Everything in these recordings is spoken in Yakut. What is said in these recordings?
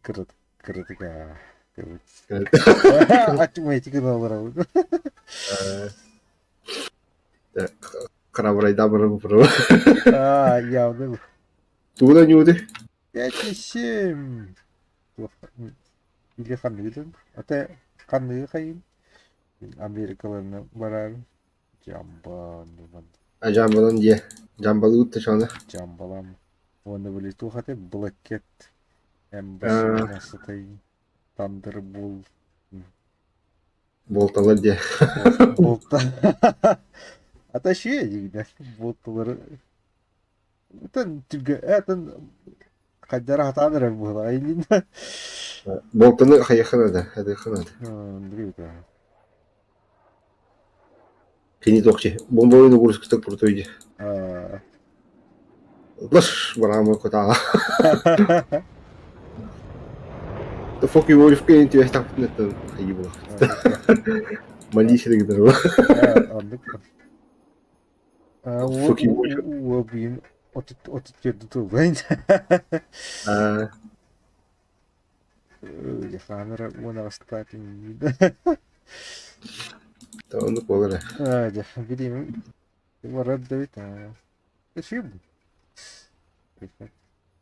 Кыратык, кыратык аа. Аччымайчы гына олоробут. Храбрайда баран бро. Аа, явно. Тугу ньуути? 5,7. Или ханныгын? Ата ханныгы хайын? Америкаларына барар. Жамбан. А жамбалан дие. Жамбалыут ташана. Жамбалам. Уонна били туох аты Блэккет М18 Thunderbolt Болталар дие. Болта. Ата шие дигинэ болталары Тэн түгэ этэн хайдара хатаан эрэр быһыылаах иннинэ. Болтаны хайахына да, хайахына да. Кини туох бомбовый нагрузката крутой дии. Лаш бараамы кутааҕа. The fuck you wolf интересно хайыы була. Молись гытарба. Оннук. Fuck you wolf. Уобуйун 34 тылбайн. Камера уон аҕыстаатын. Оннук буолар. Дьэ, билиим барар да эбит. Спасибо.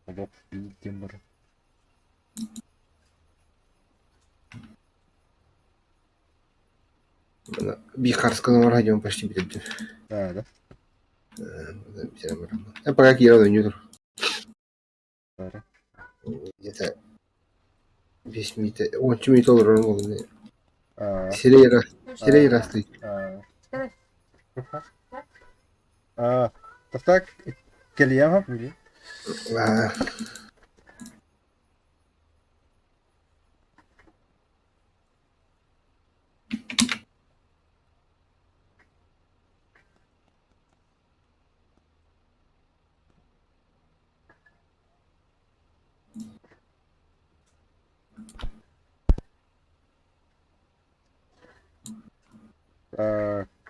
Олох биир бар. Биир харысканы оҥоро дьон почти бүтэрдим. Да, да. Пока киирэн оонньуу тур. Где-то 5 минут, 10 минут олорон буолла. Сирей растый. Так кэлиэм билин.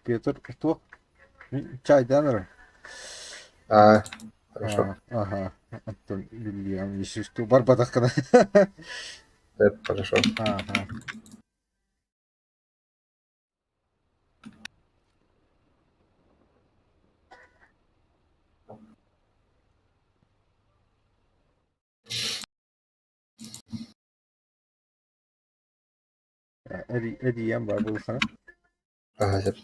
Петр туох чайдаан эрэ? А, хорошо. Ага, оттон Вильям если что барбатаххына. Хорошо. Ага. Эрийэн баар буоллаххына. Ага, сөп.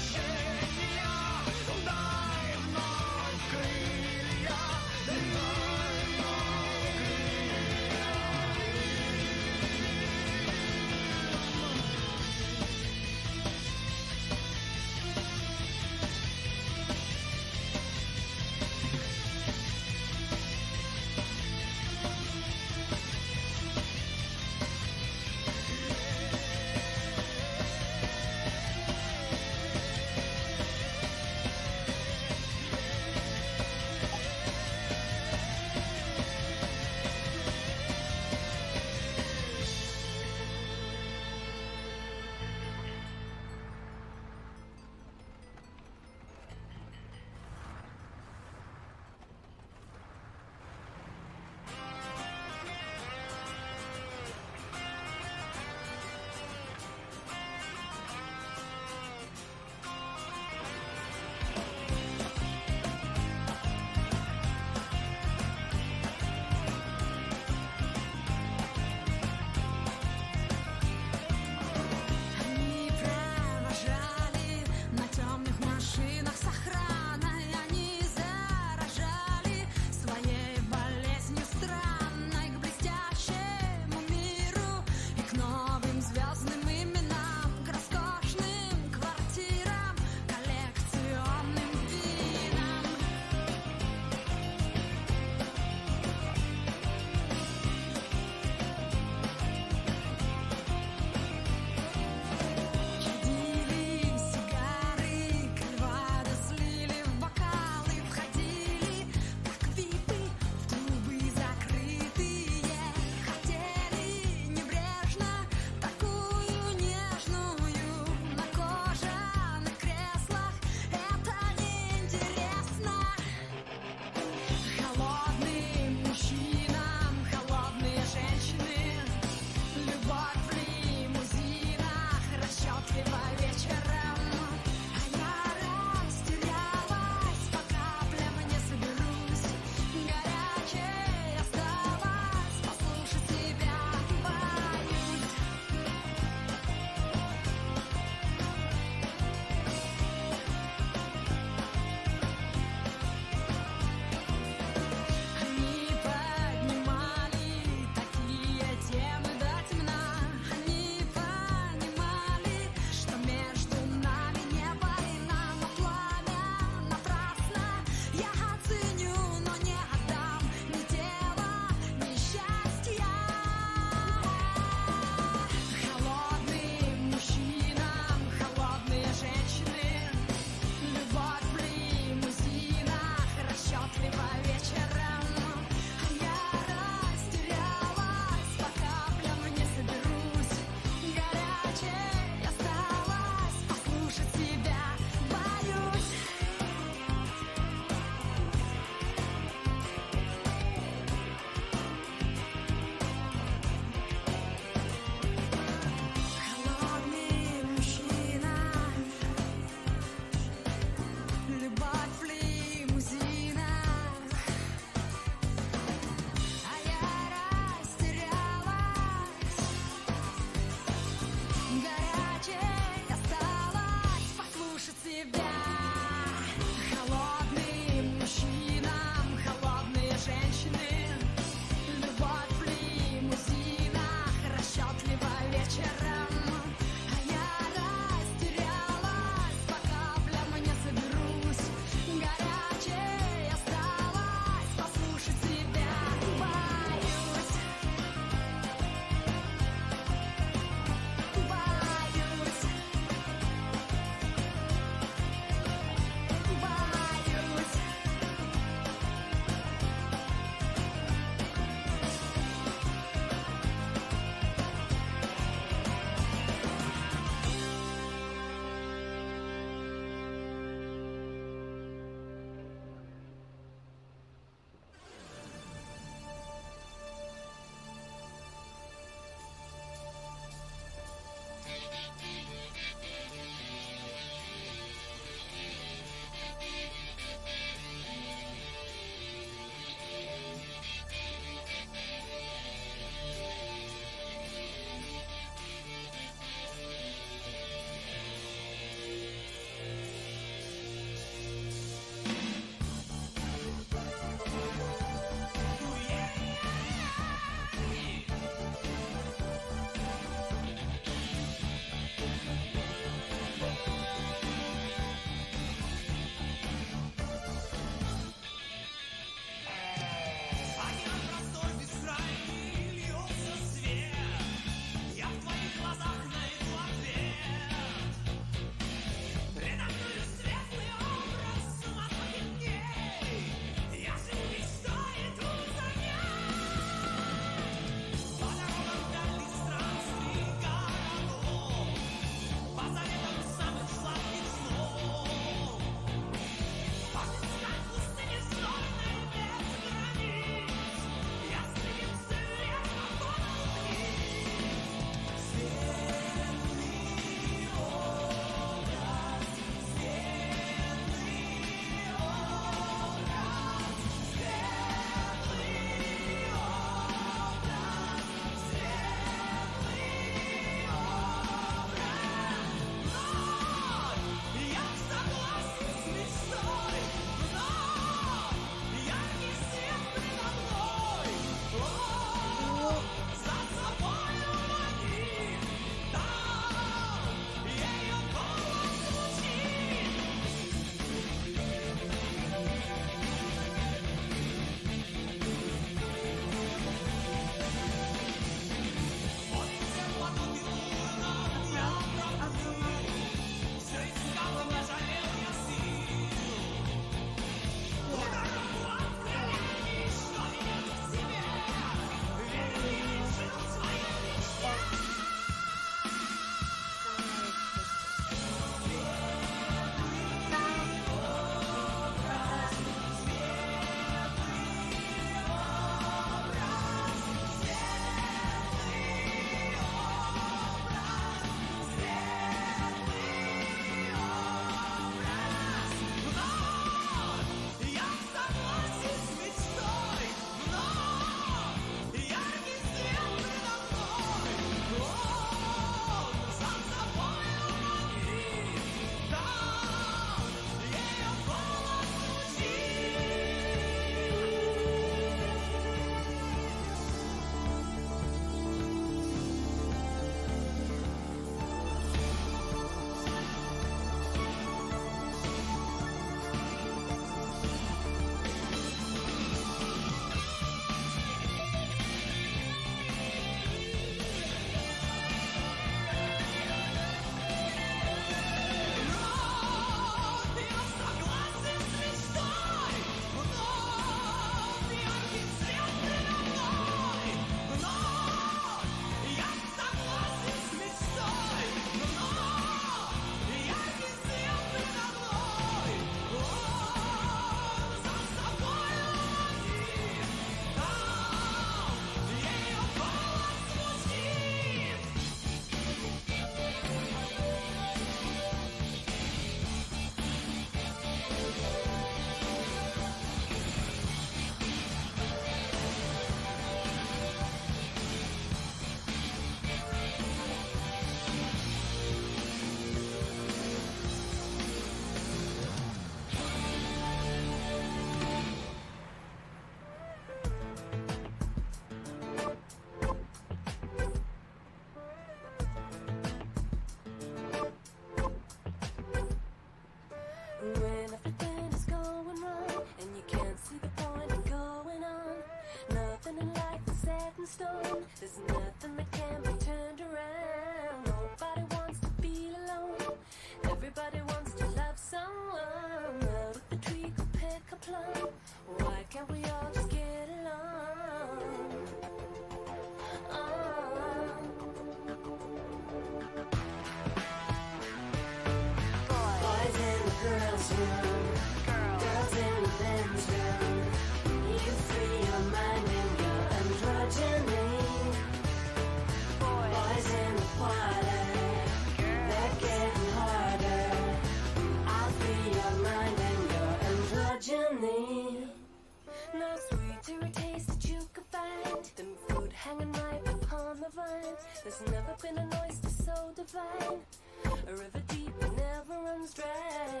There's never been an oyster so divine. A river deep that never runs dry.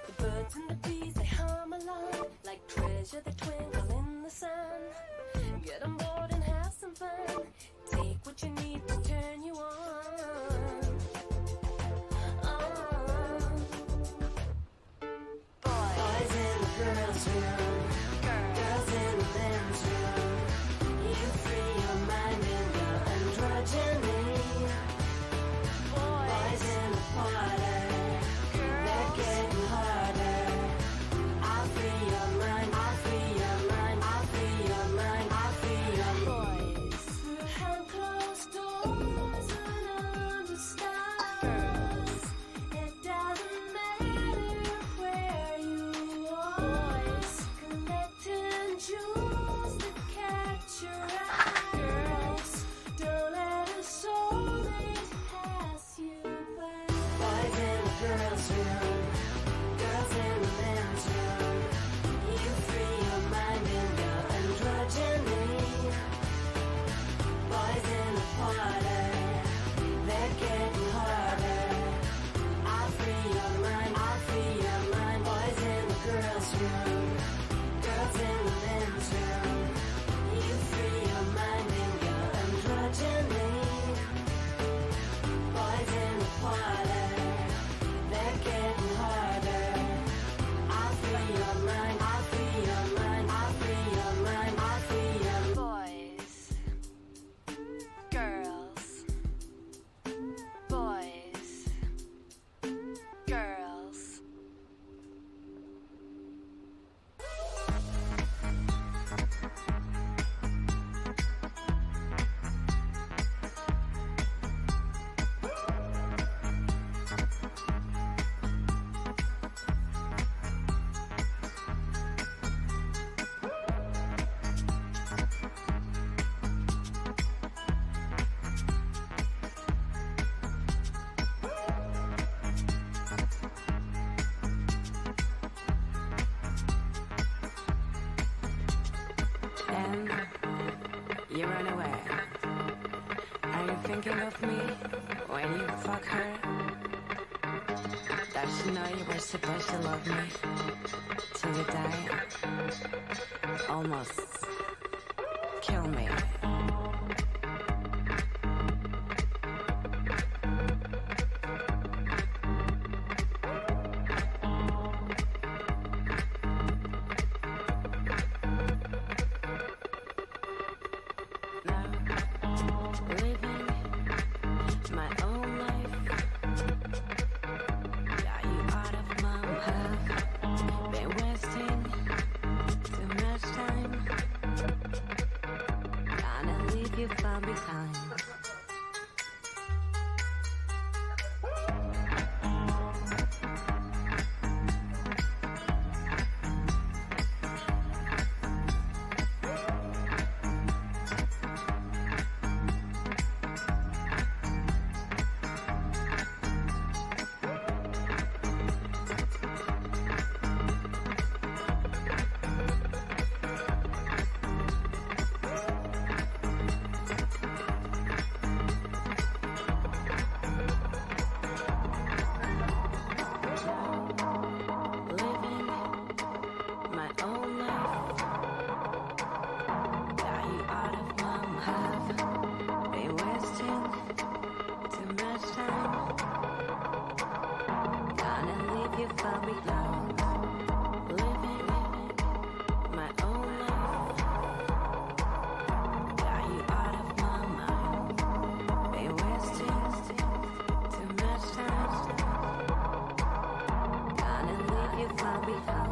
The birds and the bees, they hum along like treasure that twinkle in the sun. Get on board and have some fun. Take what you need to turn you on. On. Boys in the girls' room, girls in the men's room. You free your mind and your androgyny. Boys in the parlor, they're getting harder. I'll free your mind, I'll free your mind, I'll free your mind, I'll free your boys. Behind closed doors and under stars, it doesn't matter where you are. Collecting jewels that catch your eyes. Don't let a soulmate pass you by. Boys in the girls' room, girls in the men's room. You free your mind and your androgyny. Boys in the parlor, they're getting harder. I'll free your mind, I'll free your mind. Boys in the girls' room, girls in the men's room. You free your mind and your androgyny. Boys in the parlor, they're getting harder. I'll free your mind, I'll free your mind, I'll free your mind, I'll free your boys, girls, boys, girls. Then you run away. Are you thinking of me when you fuck her? Does she know you were supposed to love me till you die? Almost kill me. Now, living my own life. Got you out of my mind. Been wasting too much time. Gonna leave you far behind. Living my own life. Got you out of my mind. Been wasting too much time. Gonna leave you far behind. Living my own life. Got you out of my mind. Been wasting too much time. Gonna leave you far behind.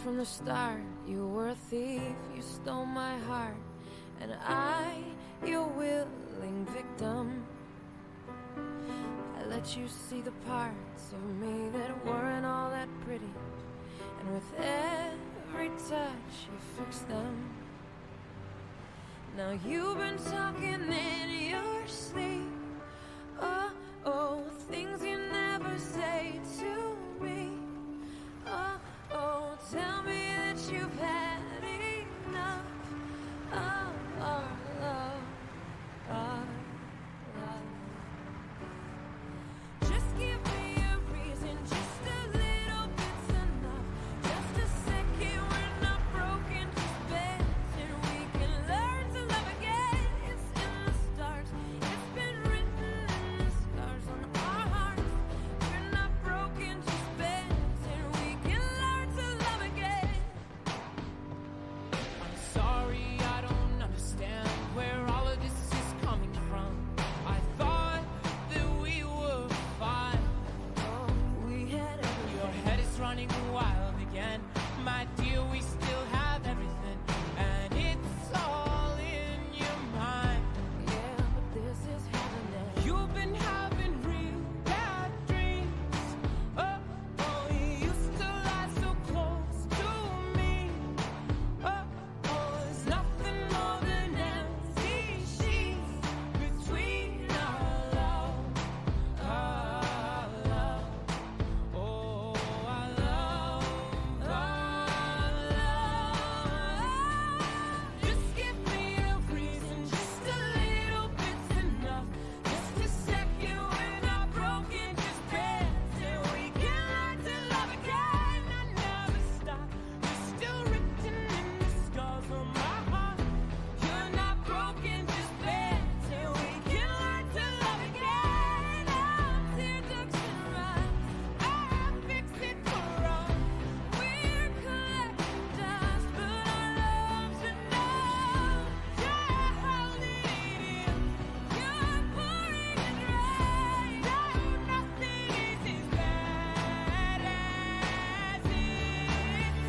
From the start you were a thief, you stole my heart, and I, your willing victim. I let you see the parts of me that weren't all that pretty, and with every touch you fixed them. Now you've been talking in your sleep. Oh, oh, things you never say to me. Oh, oh, tell me that you've had enough of our love, our love. Just give me a reason, just a little bit's enough. Just a second, we're not broken, just bent, and we can learn to love again. It's in the stars, it's been written in the scars on our hearts. We're not broken, just bent, and we can learn to love again. I'm sorry, I don't understand where all of this is coming from. I thought that we were fine. Oh, we had everything. Your head is running wild again. My dear, we still have everything, and it's all in your mind. Yeah, but this is heaven now. You've been having real bad dreams. Oh, oh, you used to lie so close to me. Oh, oh, there's nothing more than empty sheets between our love, our love. Oh, our love, our love. Just give me a reason, just a little bit's enough. Just a second, we're not broken, just bent, and we can learn to love again. I never stop. You're still written in the scars on my heart. You're not broken, just bent, and we can learn to love again. Our tear ducts and rhymes. I fix it for us. We're collecting dust, but our love's enough. You're holding it in. You're pouring it dry. Nothing is as bad as it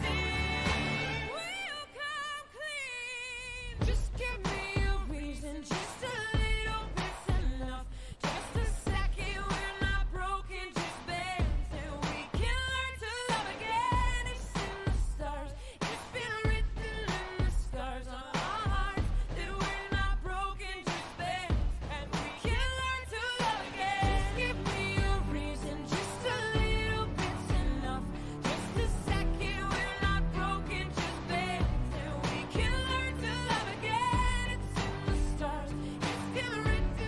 seems. We'll come clean. Just give me a reason, just a little bit's enough. Just a second, we're not broken, just bent, and we can learn to love again. It's in the stars, it's been written in the scars on our hearts that we're not broken, just bent, and we can learn to love again. Just give me a reason, just a little bit's enough. Just a second, we're not broken, just bent, and we can learn to love again. It's in the stars, it's been written in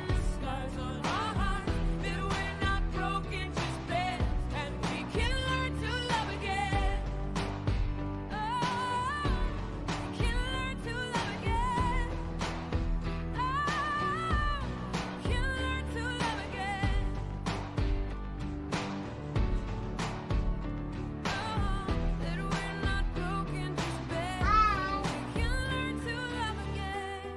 the scars on our hearts that we're not broken, just bent, and we can learn to love again. Oh, we can learn to love again. Oh, we can learn to love again. Oh, that we're not broken, just bent. We can learn to love again.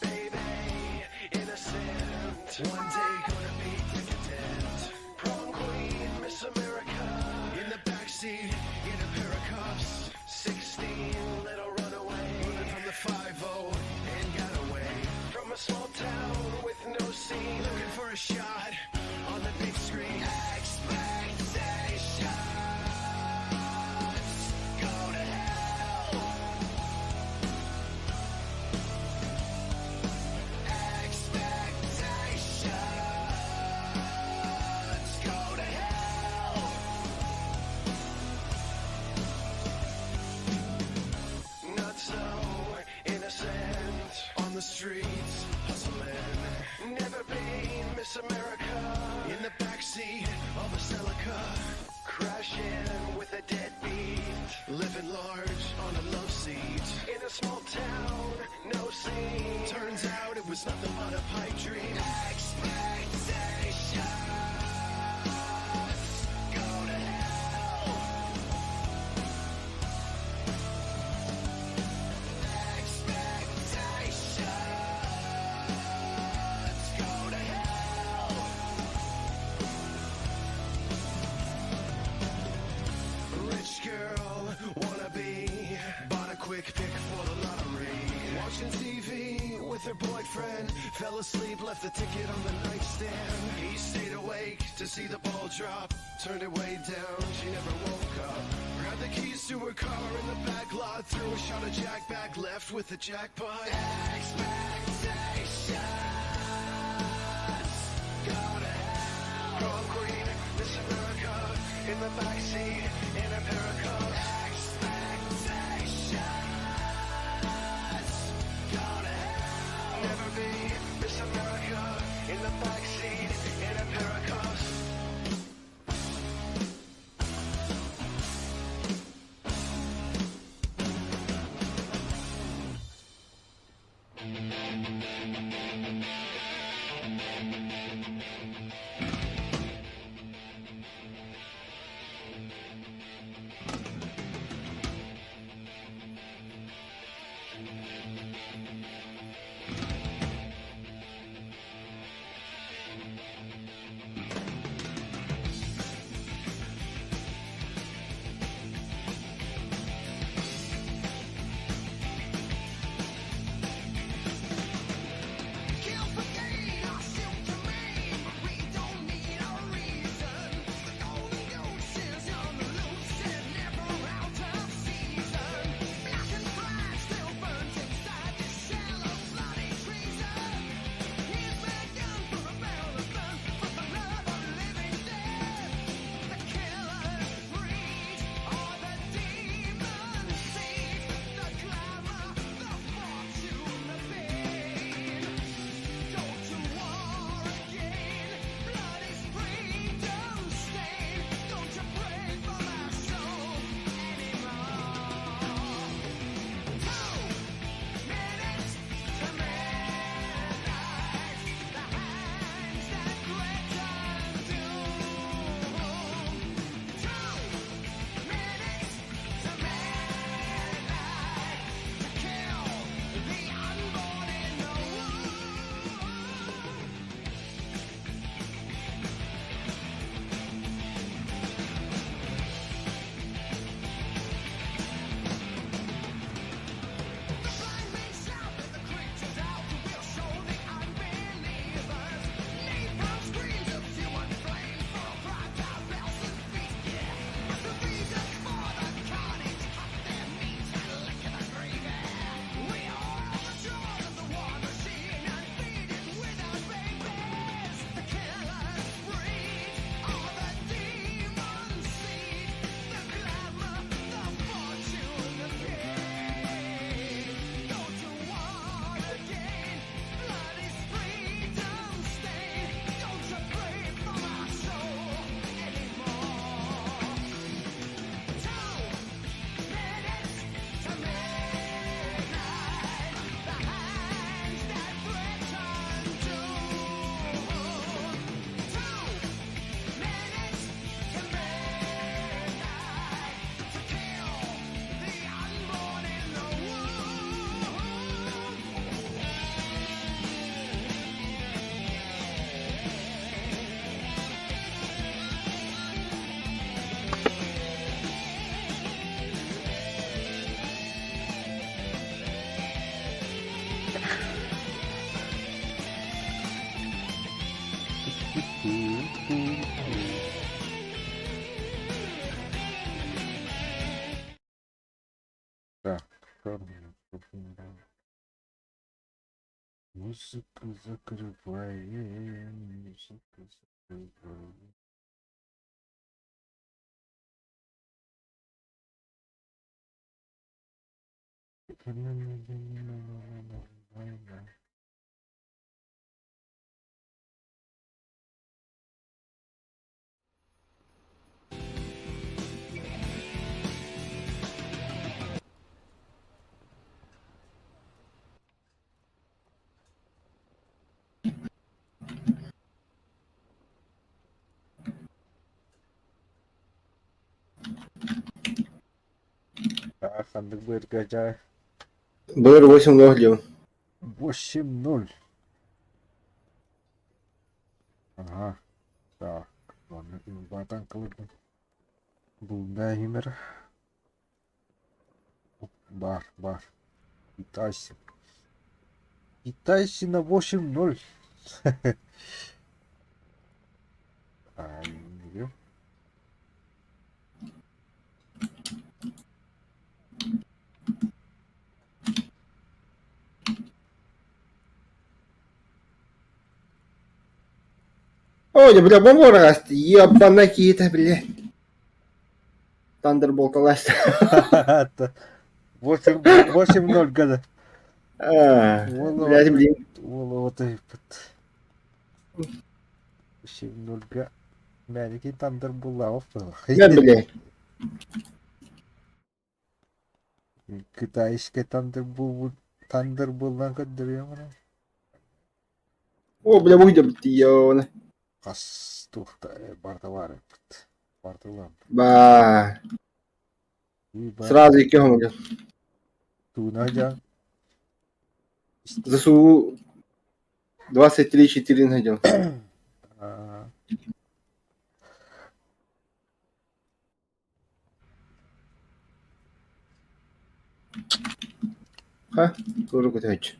Baby, innocent. One day gonna be decadent. Prom queen, Miss America. In the backseat, in a pair of cuffs. 16, little runaway. Running from the 5 and got away. From a small town with no scene. Looking for a shot on the big screen. Expectations go to hell. Expectations. Left the ticket on the nightstand. He stayed awake to see the ball drop. Turned it way down, she never woke up. Grabbed the keys to her car in the back lot. Threw a shot of Jack back left with the jackpot. Expectations go to hell. Prom queen, Miss America, in the backseat, in a pair of cuffs. Expectations go to hell. Never be Miss America in the backseat, in a pair of cuffs. Так, Музыка закрывает, музыка закрывает. Ханнык быарга дьэ Былыр 8-0 диэбин. 8-0. Ага. Так, ладно, батан кылырдым. Булда химер. Бар, бар. Китайцы. Китайцы на 8-0. Ой, бля, бомбора ебана киһитэ, бля. Тандерболталаст. 8-0 года. Блядь, блин. Уол ыппыт. 8-0 Мэлики Тандербуллаов Да, блядь. Китайскай Тандербул Тандербуллан көрдөрүөм эрэ. О, бля, выйдем, ёна. Хас туохта барыта баар эппит. Барыта Ба. Сразу икки хомугу. Тууна дьа. ЗСУ 23-4 найдем. Ха, туору көтөөччү.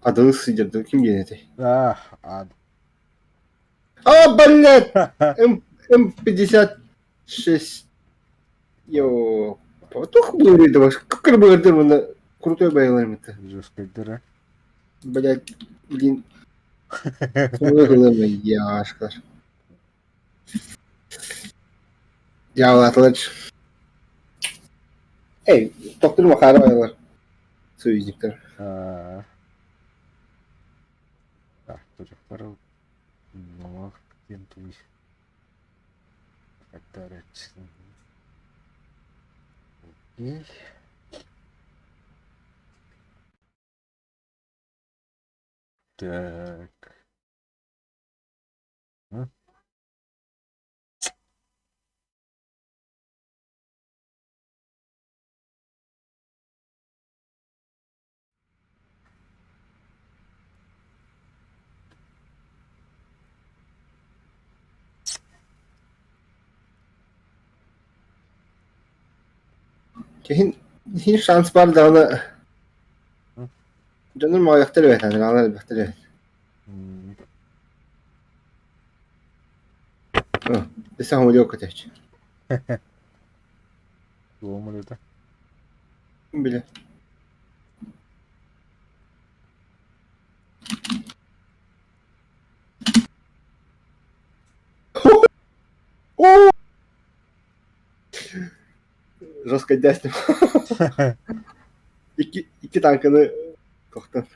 Адылы сыдьырдым ким диэн этэй? А, ад. А, блядь! М, М56. Йоо. Туох быырыйда Как быырдыр мына крутой байларым это. Жесткайдара. Блядь, блин. Яшкар. Дьаалаатылар. Эй, тохтур Макара байлар. Союзниктар. А. Так, тожахтар Номох диэн туй Окей. Так. Киһин иһин шанс баар даҕаны дьонум моойохтор эбээт аналар элбэхтэр эбит. Өссө хомойуох көтөөччү. Туомулута. Билэ. Жестко дясним. Икки, икки танканы тохтон.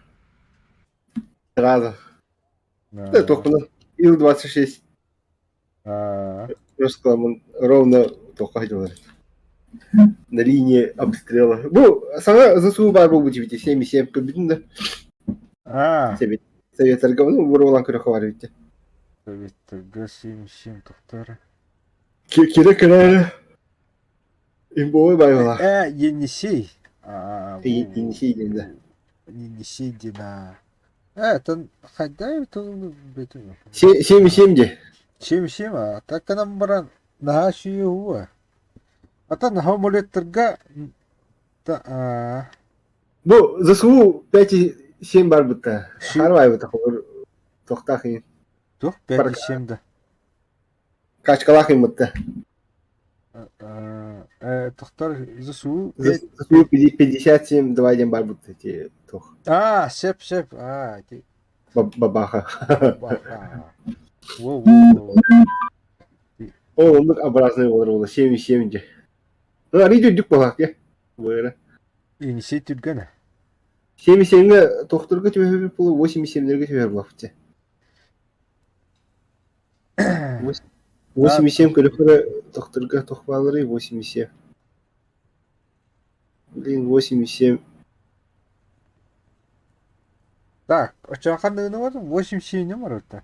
Сразу. Да, тохпуна. Ил-26 Рускламын ровно тоққа дьылар. На линии обстрела. Бу саҥа ЗСУ баар буолбут эбит 7,7 көрбүтүн да. А. Совет Советтарга ну буруолан көрөхө бар эбит. Советтарга 7,7 тохтор. Кире кире имбовой байбала. Э, Енисей. Енисей диэн да. Енисей диэн аа. Э, тон хайда тон бетин. 7,7 де. 7,7 а так канан баран наһаа сүүйү Ата наһаа амулеттарга та Бу ЗСУ 5,7 барбыта. Харвайбыта холор тохтаах иин. Туох 5,7 да. Качкалаах иин Тохтор ЗСУ ЗСУ 57 2 диэн барбыт эти туох. А, сеп сеп. А, ти Бабаха. Бабаха. Во во. О, оннук образный болар буолла 7,7 дьэ. Ну, арыйда үрдүк буолаах дьэ. Быара. Енисей түргэнэ. 7,7-ҥэ тохторго түбэһэр буолла, 8,7-лэргэ түбэһэр буоллахпыт дьэ. 8,7 көрө-көрө тохторго туох баалларый 8,7. Блин, 8,7. Так, оччоҕо ханныгына бар? 8,7 бар орто.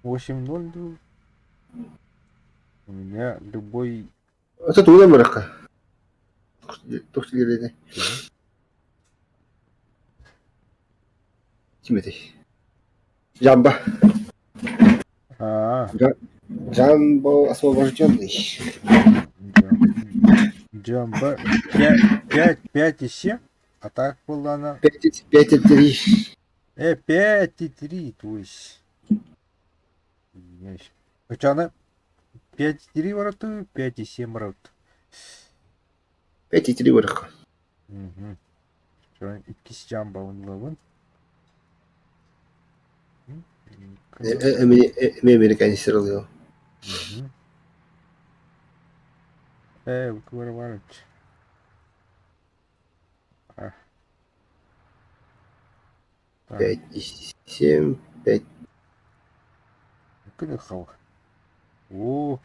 8,0 дуу. У меня любой... Это тугунан барыахха? Туох силиэтэй? Ким этэй? Жамба. А. Жамбо освобожденный. Джамба 5, 5,7, а так была она... 5,3. 5,3, то есть. Извиняюсь. Хотя она 5,3 вороту, 5,7 ворот. 5,3 вырых. Угу. Иккис жамбауын ылабын. Эми американец ылыа. Э, Иванович. А. Так. 5,7, 5. Күнү О.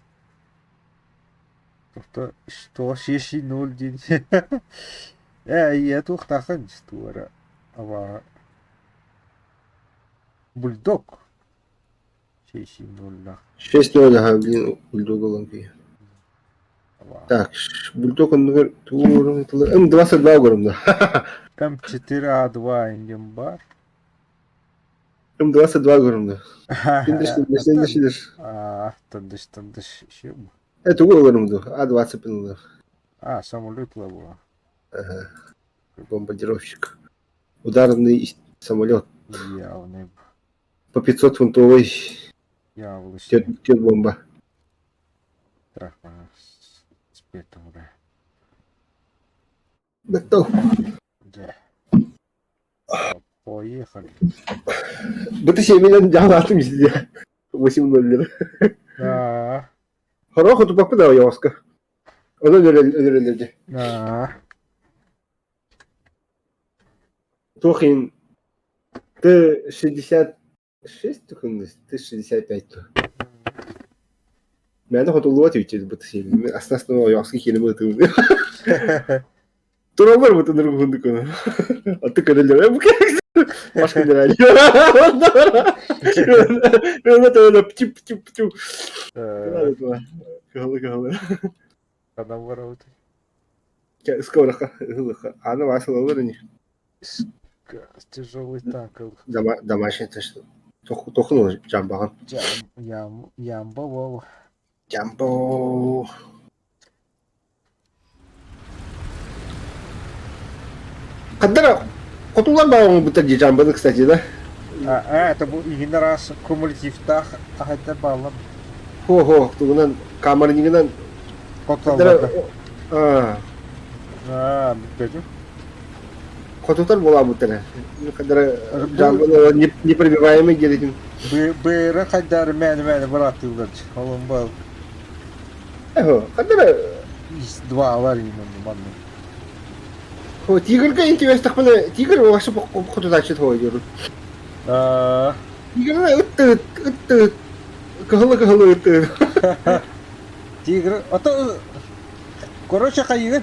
Тобто что 6,0 диэн. Ээ, ийэ туохтаахын туора аба Бульдог. 6,0 6-0, ага, блин, бульдог ылан күйе. Так, бульдог оннугар туурун тылы М22 көрүм да. М4А2 ингем бар. М22 көрүм да. Тындыш, тындыш, тындыш, тындыш. А, тындыш, тындыш, еще Э, тугу ыларым ду? А20 пынылар. А, самолет лабо. Ага. Бомбардировщик. Ударный самолет. Явный. По 500 фунтовой Яблочный. тет бомба. Готов. Да. Поехали. Быты семенен жаалаатым везде. 8-0. Да. Хорох тупаппы да ойоҕоско. Онон өлөрөллөр Да. Туох иһин Т-66 тухуннус, Т-65 ту. Мээнэ хотуллубат үчү быт сиэбин. Астаастан ойоҕоско киирэн ытыыбын. Тураллар бытын ыргыһындык көнө. Аты көрөллөр. Бу Башка генерали. Птю птю птю. Кыһылы кыһылы. Ханан барабыт? Скороха. Аны васылалар ини. Тяжелый танк. Домашний точно. Тохун жамбаҕын. Ямба вол. Жамбо. Хаддара хотулар баҕаҥ бутар дии жамбаны, кстати, да? А, это бу игин раз кумулятивтаах ахайдар бааллар. Хо-хо, тугунан камернигынан Хотулар. А, А, бүтпөтүм. Хотутар буолаабыттара. Хаддара жамбаны непробиваемый диэтим. Быра хайдар мэни-мэни бырааттыылар. Олон бал. Эхо, хаддара Два алар именно манна. Хо, тигрга интересно, тигр вообще хотутачыт хо диору. А, Тигр ытты ытты кыһылы кыһылы ытты. Тигр, ото короче хайыгын.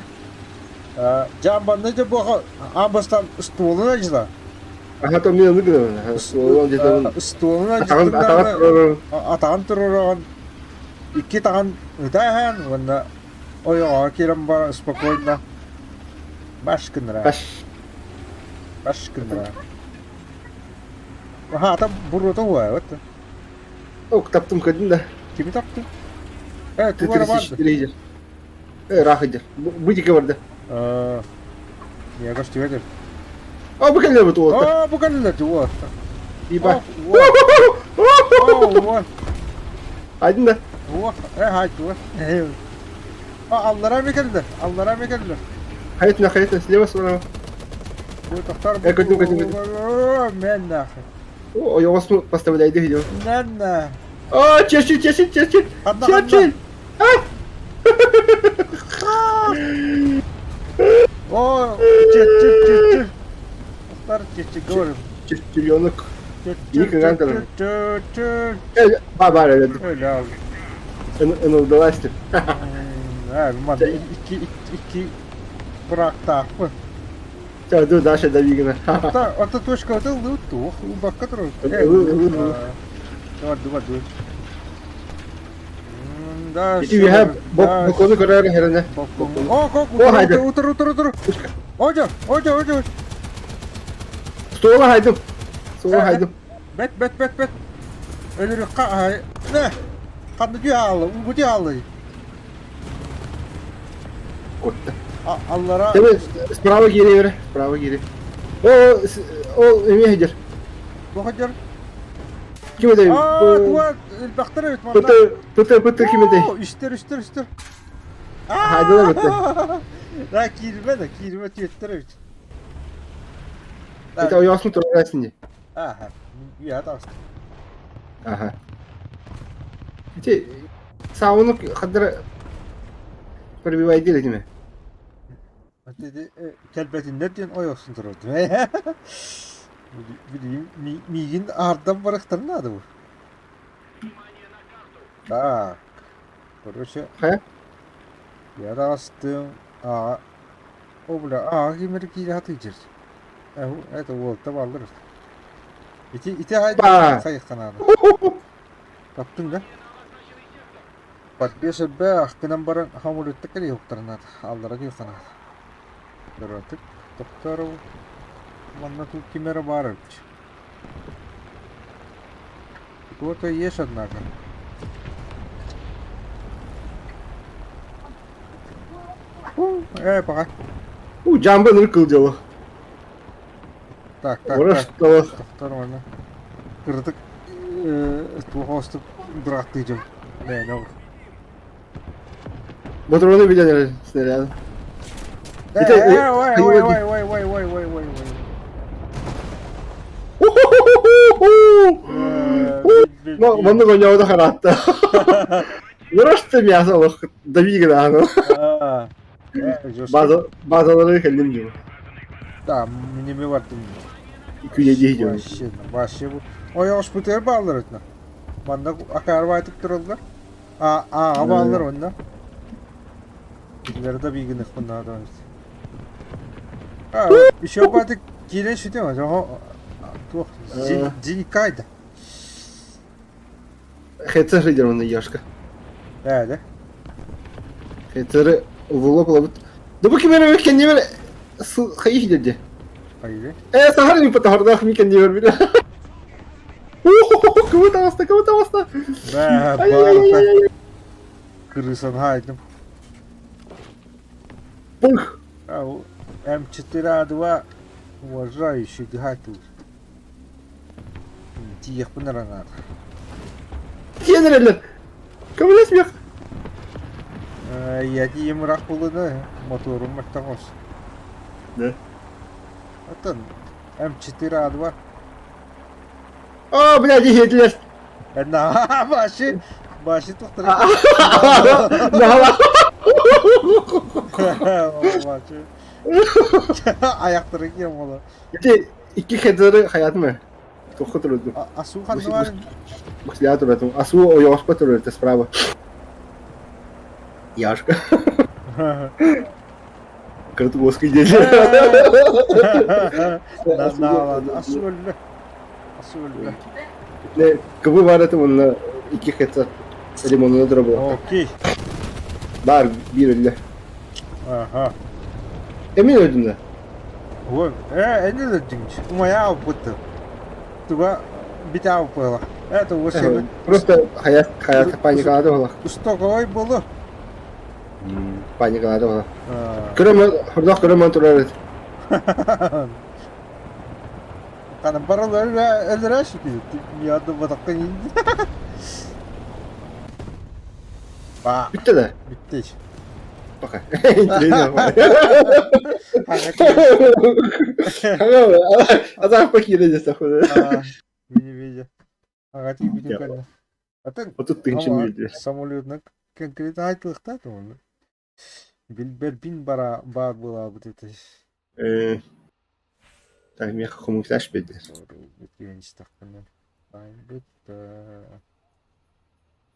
Жамбанны же буха амбастан столун ажыла. Ага, то мен аны столун где-то Столун атаҕын ажыла. Атаҕын туруоран икки таҕын ытааһан уонна ойоҕо киирэн баран спокойно баш гыннара. Баш. Баш гыннара. Аха, буруота уа, вот. Ок, таптым көрдүм да. Кими таптың? Э, тугара барды. Т-34 идер. Э, рах идер. Бутика барда. Я көстүбэтим. О, бу кэллэ бу туолта. О, бу кэллэ туолта. Иба. О, вот. Один да. О, э, хай туо. А, аллара мекеллер, аллара мекеллер. Хайытна, хайытна, слева, справа. Бу тохтар. Э, көрдүм, көрдүм, көрдүм. Мен нахуй. О, ойоҕос поставляйды видео. Мен на. О, Черчилль, Черчилль, Черчилль. Ханна, Черчилль. О, Черчилль, Черчилль. Тохтар Черчилль, говорю. Черчилленок. Черчилль, Никогда не Черчилль. Э, ба, ба, э, Öyle эн удалась. Э, ман икки икки бырактаахпын. Ча, ду, Даша, давигина. Ата, ата точка ата туох, убакка турар. Ылы, Бар, бар, бар. Да, Ити үһэ бокону көрөр херene. О, как, О, хайда. утур, утур, утур. Ожо, ожо, ожо. Стола хайдым. Стола хайдым. Бет, бет, бет, бет. Өлөрү ха, не. Ханны дүй алды, убу дүй алды. Котта. Аллара. Тебе справа кире бере, справа кире. О, ол эме хедер. Туох дьар? Ким этэй? Аа, туа элбэхтэр эбит манна. Пыты, пыты, пыты ким этэй? Үстэр, үстэр, үстэр. Хаадылар бытты. Да, киирбэ да, киирбэ түөттэр эбит. Это ойоосун турарасың дии. Аха, үйэ таҕыста. Аха. Ити сауну хаддара пробивай диир этиме. Кэлбэтиннэр диэн ойоосун турардым. Билигин миигин аардан барыахтарын наада бу. Так, короче, Хайа? я таҕыстым. Аа, о бля, аа кимэр киирэ сатыыр. Это уолта бааллар. Ити ити Па! хайыхха наада. Таптыҥ да? Подбес элбэх гынан баран хамырыттык кэлиэхтэрин наада, аллара диэххэ наада. Дөрөтүк тохтоор манна тут ким эрэ баар эбит. Кто-то есть, однако. Э, пока. У, жамбы ныркыл дьоло. Так, так, так. Ораш Тохтоор манна. Кырдык туох оостук бырааттыы дьон. Мээнэ ол. Ботуруону билэн эрэр снаряд. Э, Ити э, ой, ой, ой, ой, ой, ой, ой, ой, ой. Маннык оонньообута хараатта. Урашты мясо олох дави гынааны. Жестко. Базалары кэллим дьон. Да, минеме бардым. Күнэ дии дьон. Вообще, вообще бу. Ойоҕоспутугар бааллар этинэ. Манна акаарбаайтык тураллар. А, ааҕа бааллар онно. Кинилэри да биигиниэхпин наада эбит. А, еще баатык киирэн сүтүм. Туох, Зиникайда. Хэтсэ сылдьар Яшка. Ээ, да? Хэтсэры влог лабыт. Да бу кимэр кэннибэр хайы деді. Хайы. Э, сахар не потахардаах ми кэннибэр биле. Кого таҕыста, кого таҕыста? Бээ, баарта. Кырысан хаайдым. Пух! М4А2 уважающий дыхатель. Тиийиэхпин эрэ наада. Тиийэн эрэллэр. Көмөлөс миэх. Я тиийим ыраах буолуна, мотуорум мөлтөх Да. Оттон М4А2. О, блядь, иһиэтилэр. На, баши, баши тухтара. Баши. Аяқтары кием ола. Ити икки хедеры хаятмы? Туохха турдум? Асу ханна бар? Бухля турдум. Асу ойоҕоспо турдум справа. Яшка. Кыртуоский деді. Асу өллө. Асу өллө. Кыбы бар этим онно икки хедсер лимонuna дробу. Окей. Бар биир өллө. Аха. Эмин өлдүм да. Ой, э, эни өлдүҥ. Умайа алпыты. Туга бите алпыла. Это осы Просто хаят хаят паникалады ола. Устоковой болу. Паникалады ола. Көрөмөн, хордох көрөмөн турар эт. Кана барыл өлөрөш Я думаю, такой Ба. Бүттэ да? Бүттэ. Пока. Азах покида здесь Не видя. Ага, ти видел кэннэ. Атын 30 тыһыынча видео. самолетна конкретно айтылыктаат оны. Билбербин бара баар буолаабыт этэ. Так, миэхэ хомуктааш биэрдилэр.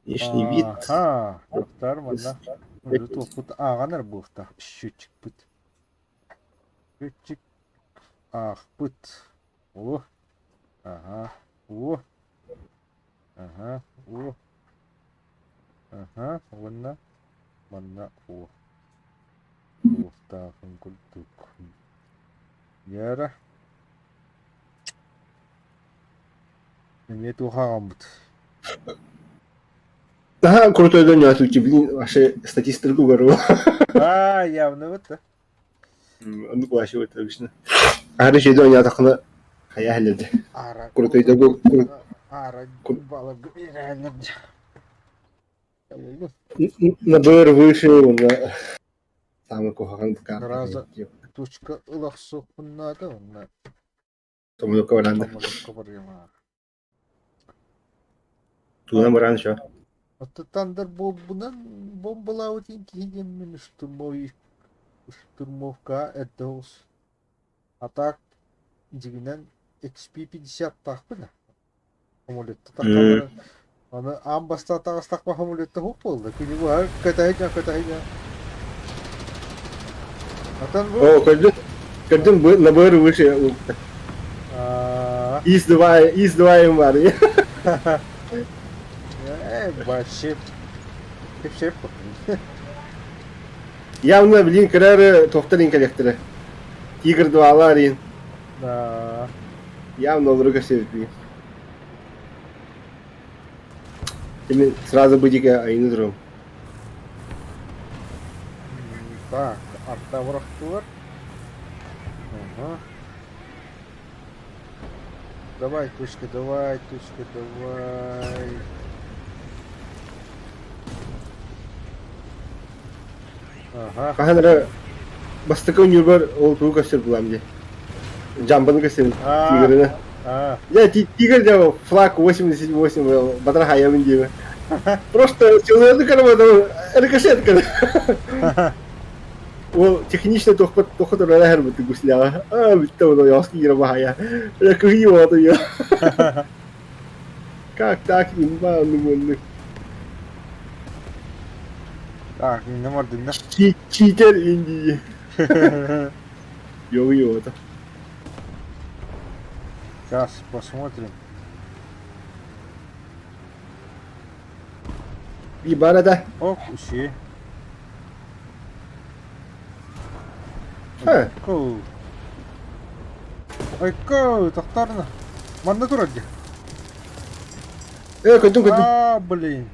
Внешний вид. Аха, тоқтар манна. Туохпут ааҕанар буохтаах счетчикпыт. Счетчик аахпыт. О, ага, о, ага, о, ага, уонна манна о. Туохтаахын курдук. Яра. Эмиэ туох ааҕаммыт. Наһаа крутой донньоотуччу, блин, вообще статистику угору. А, явно вот да. Оннук вообще вот обычно. Аһары шейде оонньоотоххуна Хайа иһэллэр Аара Крутойдарга аара баларга биэрэллэр набор выше уонна саамай куһаҕан Сразу тучка ылахсыахпын наада уонна Самолёкка баран да. самолёкка барыам Тугунан баран еще? Оттон буолбунан бомбалаабыт киһи диэммин штурмовик штурмовка эрдэ оҕус. А так дьиҥинэн XP-50-таахпын Самолетта таххаллара. Аны аан бастаан таҕыстахпа самолетта суох буолла. Күнү быһа көтөһүнэ көтөһүнэ. Атын бу О, көрдүм. Көрдүм бу набор выше. Аа. Ис-2, Ис-2 им бар. Э, вообще. Кепшеп. Явно, блин, кырары тохтар инкеллектері. Тигр 2 рин. Да. Явно олору көрсөбүт Мин сразу быдига айны турам. Так, арта бырахтылар. Ага. Давай, Тучка, давай, Тучка, давай. Ага. Хаһан эрэ бастакы ойуурбар ол тугу көрсөр булам дии. Жамбаны көрсөбүн. Тигрини. Я тигр дьэ флаг 88 батар хайабын диэбэ. Просто силуэты көрө рикошет көрө. Ол технично тохпот тохот өрө бут гусляга. А бүтте оно яс кире бахая. Кыһыы вот я. Как так имба ну Так, не мордын да. Читер Индии. Йо-йо это. Сейчас посмотрим. И да. Ох, уши. Ха. Айко. Айко, тохторно. Манна турар дии. Э, көтүм көтүм. А, блин.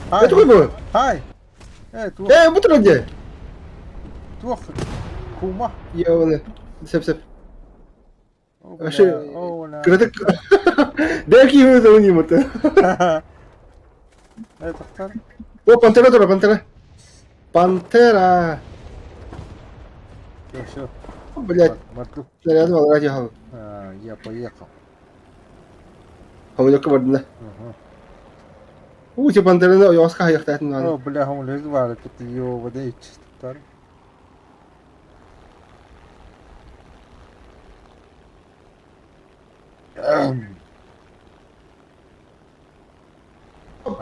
Э, тугуй бу? Хай. Э, туох. Э, бу турар дии. Туох. Кума. Йоны. Сөп сөп. О, Вообще, бля, о, бля. Кыратык. Бэки юза Э, тохтор. О, пантера турар, пантера. Пантера. Все, все. Блять, Мартук. снаряды алга дьаһал. Я поехал. Хомойдокко бардына. Ага. Уу, те пантераны ойоҕоско хайыахтаатын О, бля, хомолет бар, это ёбаный чистар.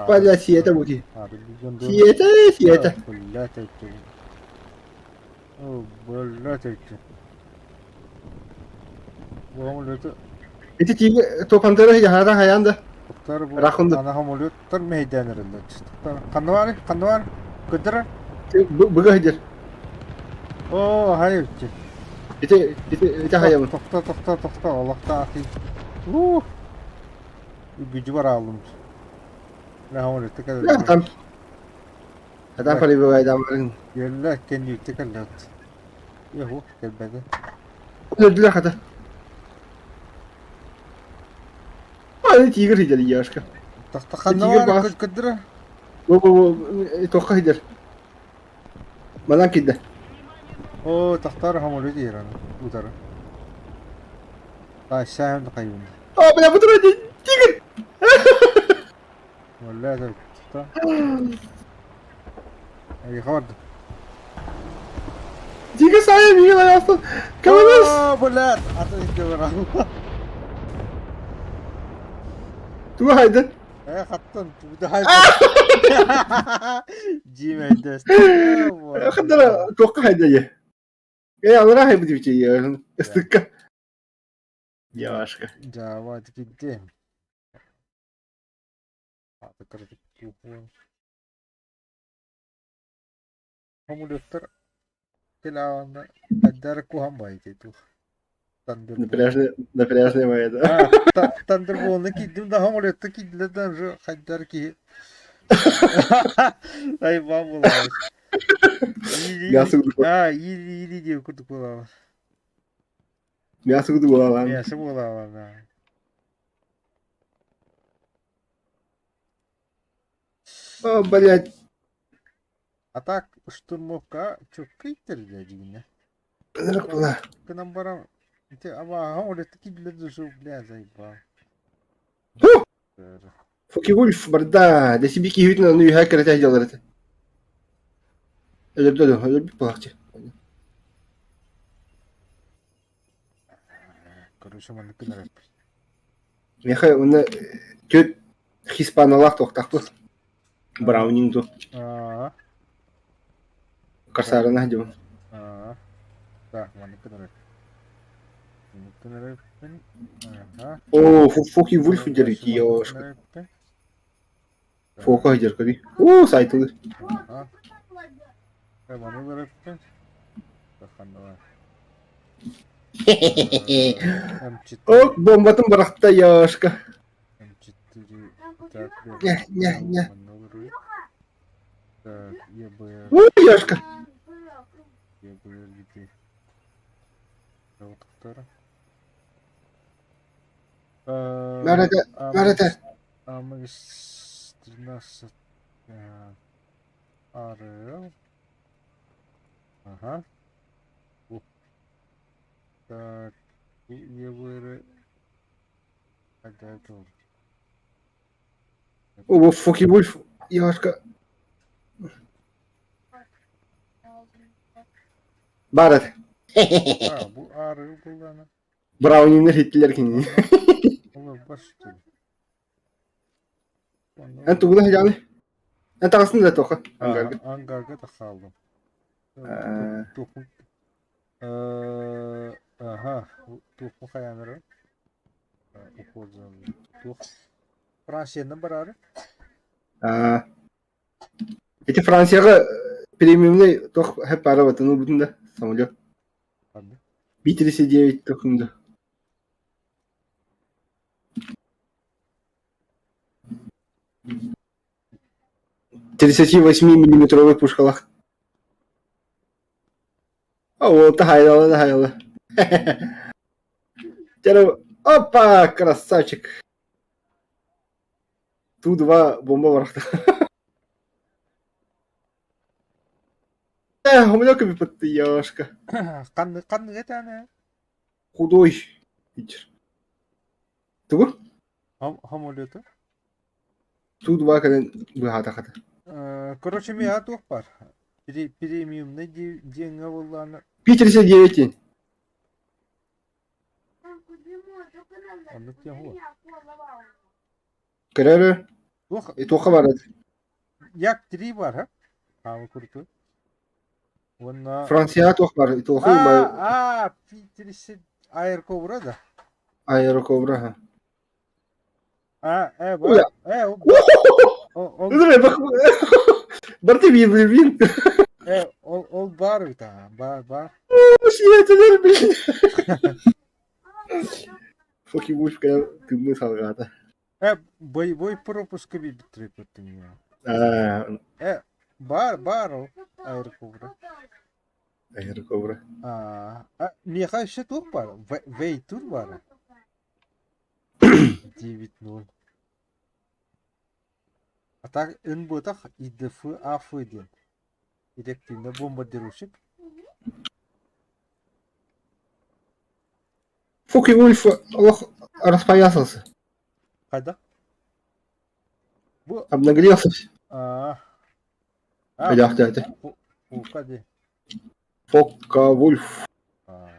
Бля, сиэтэ бути. Сиэтэ, сиэтэ. Блядь, это. О, блядь, это. Хомолет. Ити тиги то пантера яхара хаян да. Тоқтар бу. Рахунда. Ана хомолеттар мейдәнерінде. Тоқтар. Қанды бар? Қанды бар? Көдірі? Быга хидер. О, хайыр. Ити ити ити хаябын. Тоқта, тоқта, тоқта. Аллахта ати. Ух. Gücü var aldım. Ne hamolette kadar. Там. Адам полибивай дамарын. Yerler kendi yükte kallat. Yahu gelmedi. Өлдүлэр хата. Аны тигр хидер яшка. Тохта ханна Тигр бар бар. көддөрө. Бу бу тохха хидер. Манан кидде. О, тохтар хамолы дейр аны. Удары. Ай, сәһәм кайын. А, бля, бу тура тигр. Валла да тохта. Ай, хавард. Тигр сайа миген аястан. Каманас. О, блядь, аты инде бар. Туга хайдан. Э, хаттан, тубда хай. Жимейде. Хадара тохха хайда я. Э, алара хай бу дивче я. Стыкка. Яшка. Жава кидде. Аты кырдык. Хамулеттер келаана айдар куһан баайты тух. Напряжная, напряжная моя, да. Тандерболны киддим да хамулетта киддилерден же хайдар ки. Ай бам булабыз. Мясо курдук. А, или или диэн курдук буолабыз. Мясо курдук буолаалаан. Мясо буолаалаан. О, блядь. А так штурмовка чөккөй тэрилэ дьигинэ. Ынырык була. Гынан баран ити абааһы олетти киллэр душу бля заебал. Фокивульф барда. Дэсиби киһитин аны үһэ кэрэтэ дьалар этэ. Өлөрдө өлөрбүт буолааччы. Короче, маннык гынар эппит. Миэхэ уонна түөрт хиспаналаах туохтаахпыт. Браунинг дуу. Аа. Корсарына дьыбын. Аа. Так, маннык гынар Маннык гынар эппин. Аха. О, Фоки Вульф дьэр ёшка. Фока дьэр көби. О, сайтылы. Аха. Маннык эппин. Ханна Ок, бомбатын бырахта Яшка. Не, не, не. Ой, Яшка. Нарата, нарата. АМХ 13 АРЛ. Ага. Так, ЕВР О, Фоки Вульф, Яшка. Барат. А, бу ары булганы. Брауниннер хиттилер кинини. Олар башты. Эн тугуна хадьааны? Эн таҕыстын да тоха ангарга. Ангарга да хаалдым. Тухун Аха, туху хаяныры. Ухуозан тух. Францияны барары. Аа. Эти Францияга премиумный тох хэп бара ватыны бутун да самолет. Би-39 тохунда. 38-миллиметровый пушкалах. А вот, хайала, да хайала. Опа, красавчик. Ту-2 бомба барахта. Э, у меня подъешка. Ханны ханны этаны. Худой. Питер. Тугу? Самолеты. Ту-2 кэлэн быһаатахата. Короче, миэхэ туох баар? Премиумный диэҥҥэ буоллаҕына Питерсе 9 оннук диэн хуо. Көрөрү. Туох Туохха барат? Як 3 бар, ха? Хаамы курдук. Уонна Францияҕа туох бар? Туоху А, а, Питерсе Аэрокобра да? Аэрокобра, ха. А, э, Уля. бар. Э, ол ол Барты блин. Э, ол ол бар бит, а, бар, бар. Сиэтилер, блин. Фоки Вульф тымныы салҕаата. Э, боевой пропуска биэрбиттэрэ Аа, Э, бар, бар ол Аэрокобра. Аэрокобра. А, миэхэ өссө туох бар? Вейтур бар. 9-0. А так ын буотах ИДФ АФ диэн. Директивный бомбардировщик. Фоки Вульф олох распоясался. Хайда? Бу Обнаглелся. а а Өлөөхтөөтө. Фука дии. Фокка Вульф. А.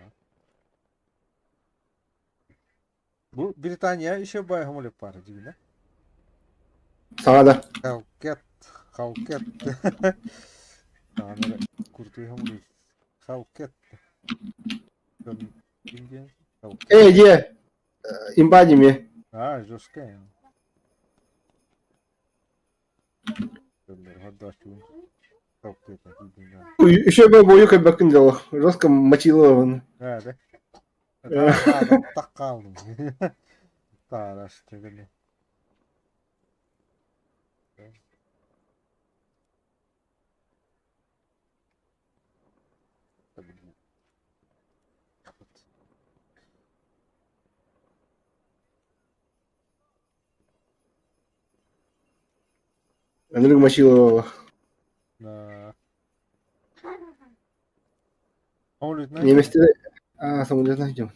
Бу Британия еще бай самолет баар дии Саҥа да. Хавкет, Хавкет. Таанары куртуй самолет. Хавкет. Ким диэн? Хавкет. Э, дьиэ. Имба диме. А, жесткая. Еще бы бою көрбөккүн дьоло. Жестко мочилован. А, да? Таккалдым. Таараш тегene. Андрей Мочилова. Да. Самолетная. Немецтери а самолетная идем.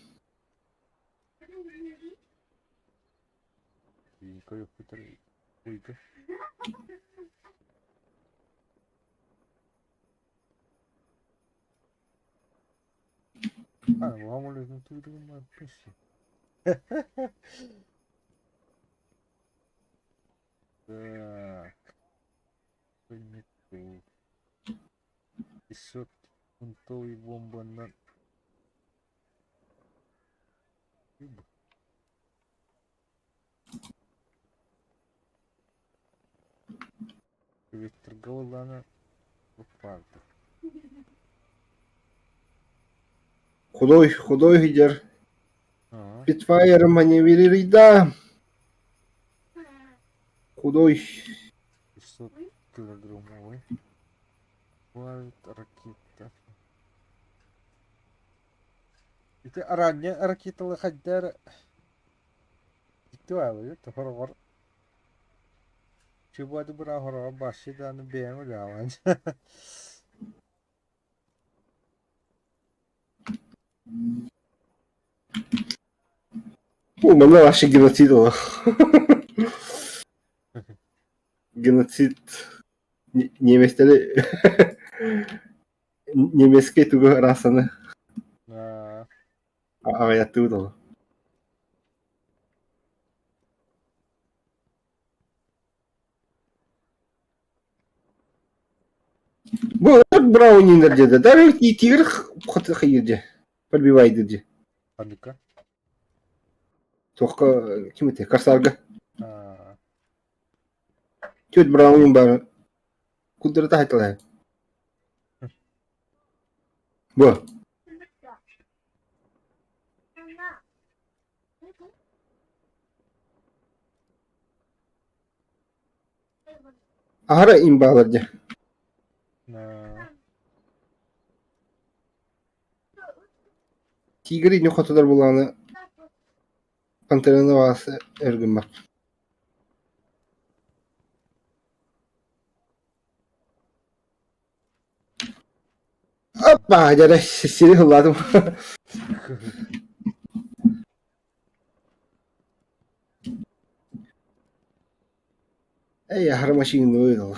Так. 500 фунтовый бомба на Ветерголана Худой, худой сидер. Питфайр маневрируйда. Худой. 500 килограммовый. Бывает ракета. Ити араанньа ракеталы хайда эрэ икки хороҕор чубуаты быраан хороҕор баасчы даҕаны бэйэҥ үлэҕин. Бу манна вообще геноцид олох. Геноцид немецтэри немецкэй тугу расаны аҕыйаттыбыт ол. Бу Браунинер диэтэ. Даже тигр хайыр дьэ. Пробивайды дьэ. Ханныка? Туохха ким этэ? Корсарга. Түөрт Браунин баар. Куддары таһайталаһа. Бу. Аһара имбаалар дьэ. Тигр инни хотулар булааны пантераны баас өр гыммат. Опа, дьэ сири ыллаатым. Эй, аһара машинаны ол.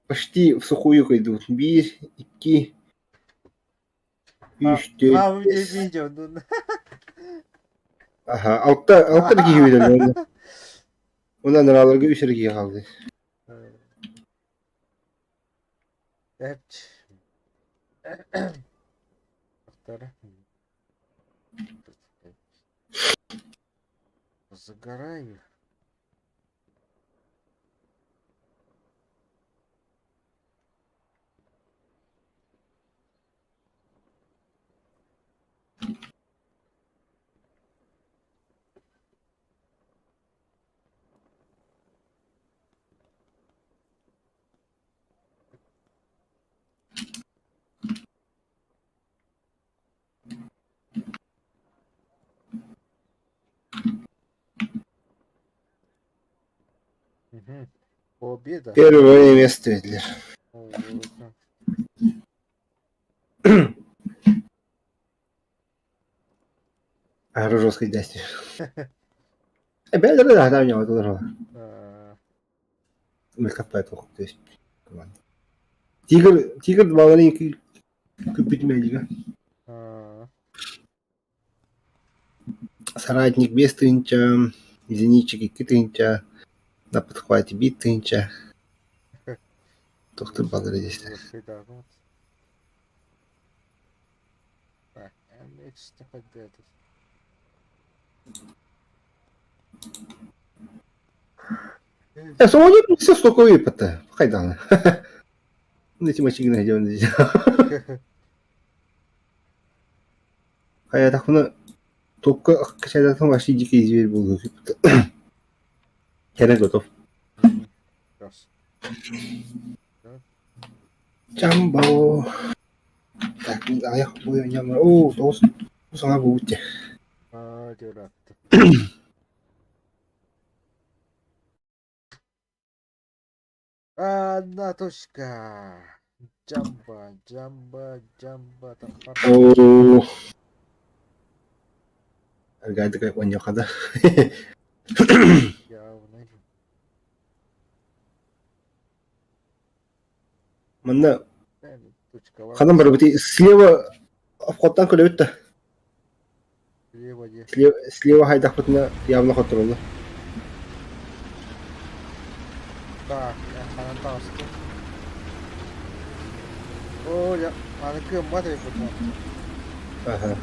Почти в сухую кыйдыбыт. Биир, икки, үс, түөрт, бэс. Аха, алта, алта эрэ киһи билэр. Онон анарааларга үс эрэ киһи хаалды. Загораю. Победа. Первое место этилэр. Аһары жесткий дясти. Эбээлэрэ да ньоҕотолор. То есть Тигр, тигр баларын күппүт мэлига. Соратник 5 тыһыынча, зенитчик 2 тыһыынча, на подхвате 1 тыһыынча. Доктор балары десте. Э, самолет все стоковый пата. Хайданы. Эти машины где Хайатахпына топка качайдатым вообще дикий зверь был. Я готов. Чамбо. Так, аяқ бойы О, тоғыз саңа будет. А, Одна точка. Джамба, джамба, джамба, таххар. Оо. Аргаадыка онньохада. Явный. Манна ханан барбыт слева обходтан көрөбүт да. Слева дии. Слева, слева хайдахпытына явно хоттороллор. Так, ханан таҕыстым. Оо, я аны кыаммат эбиппит Аха.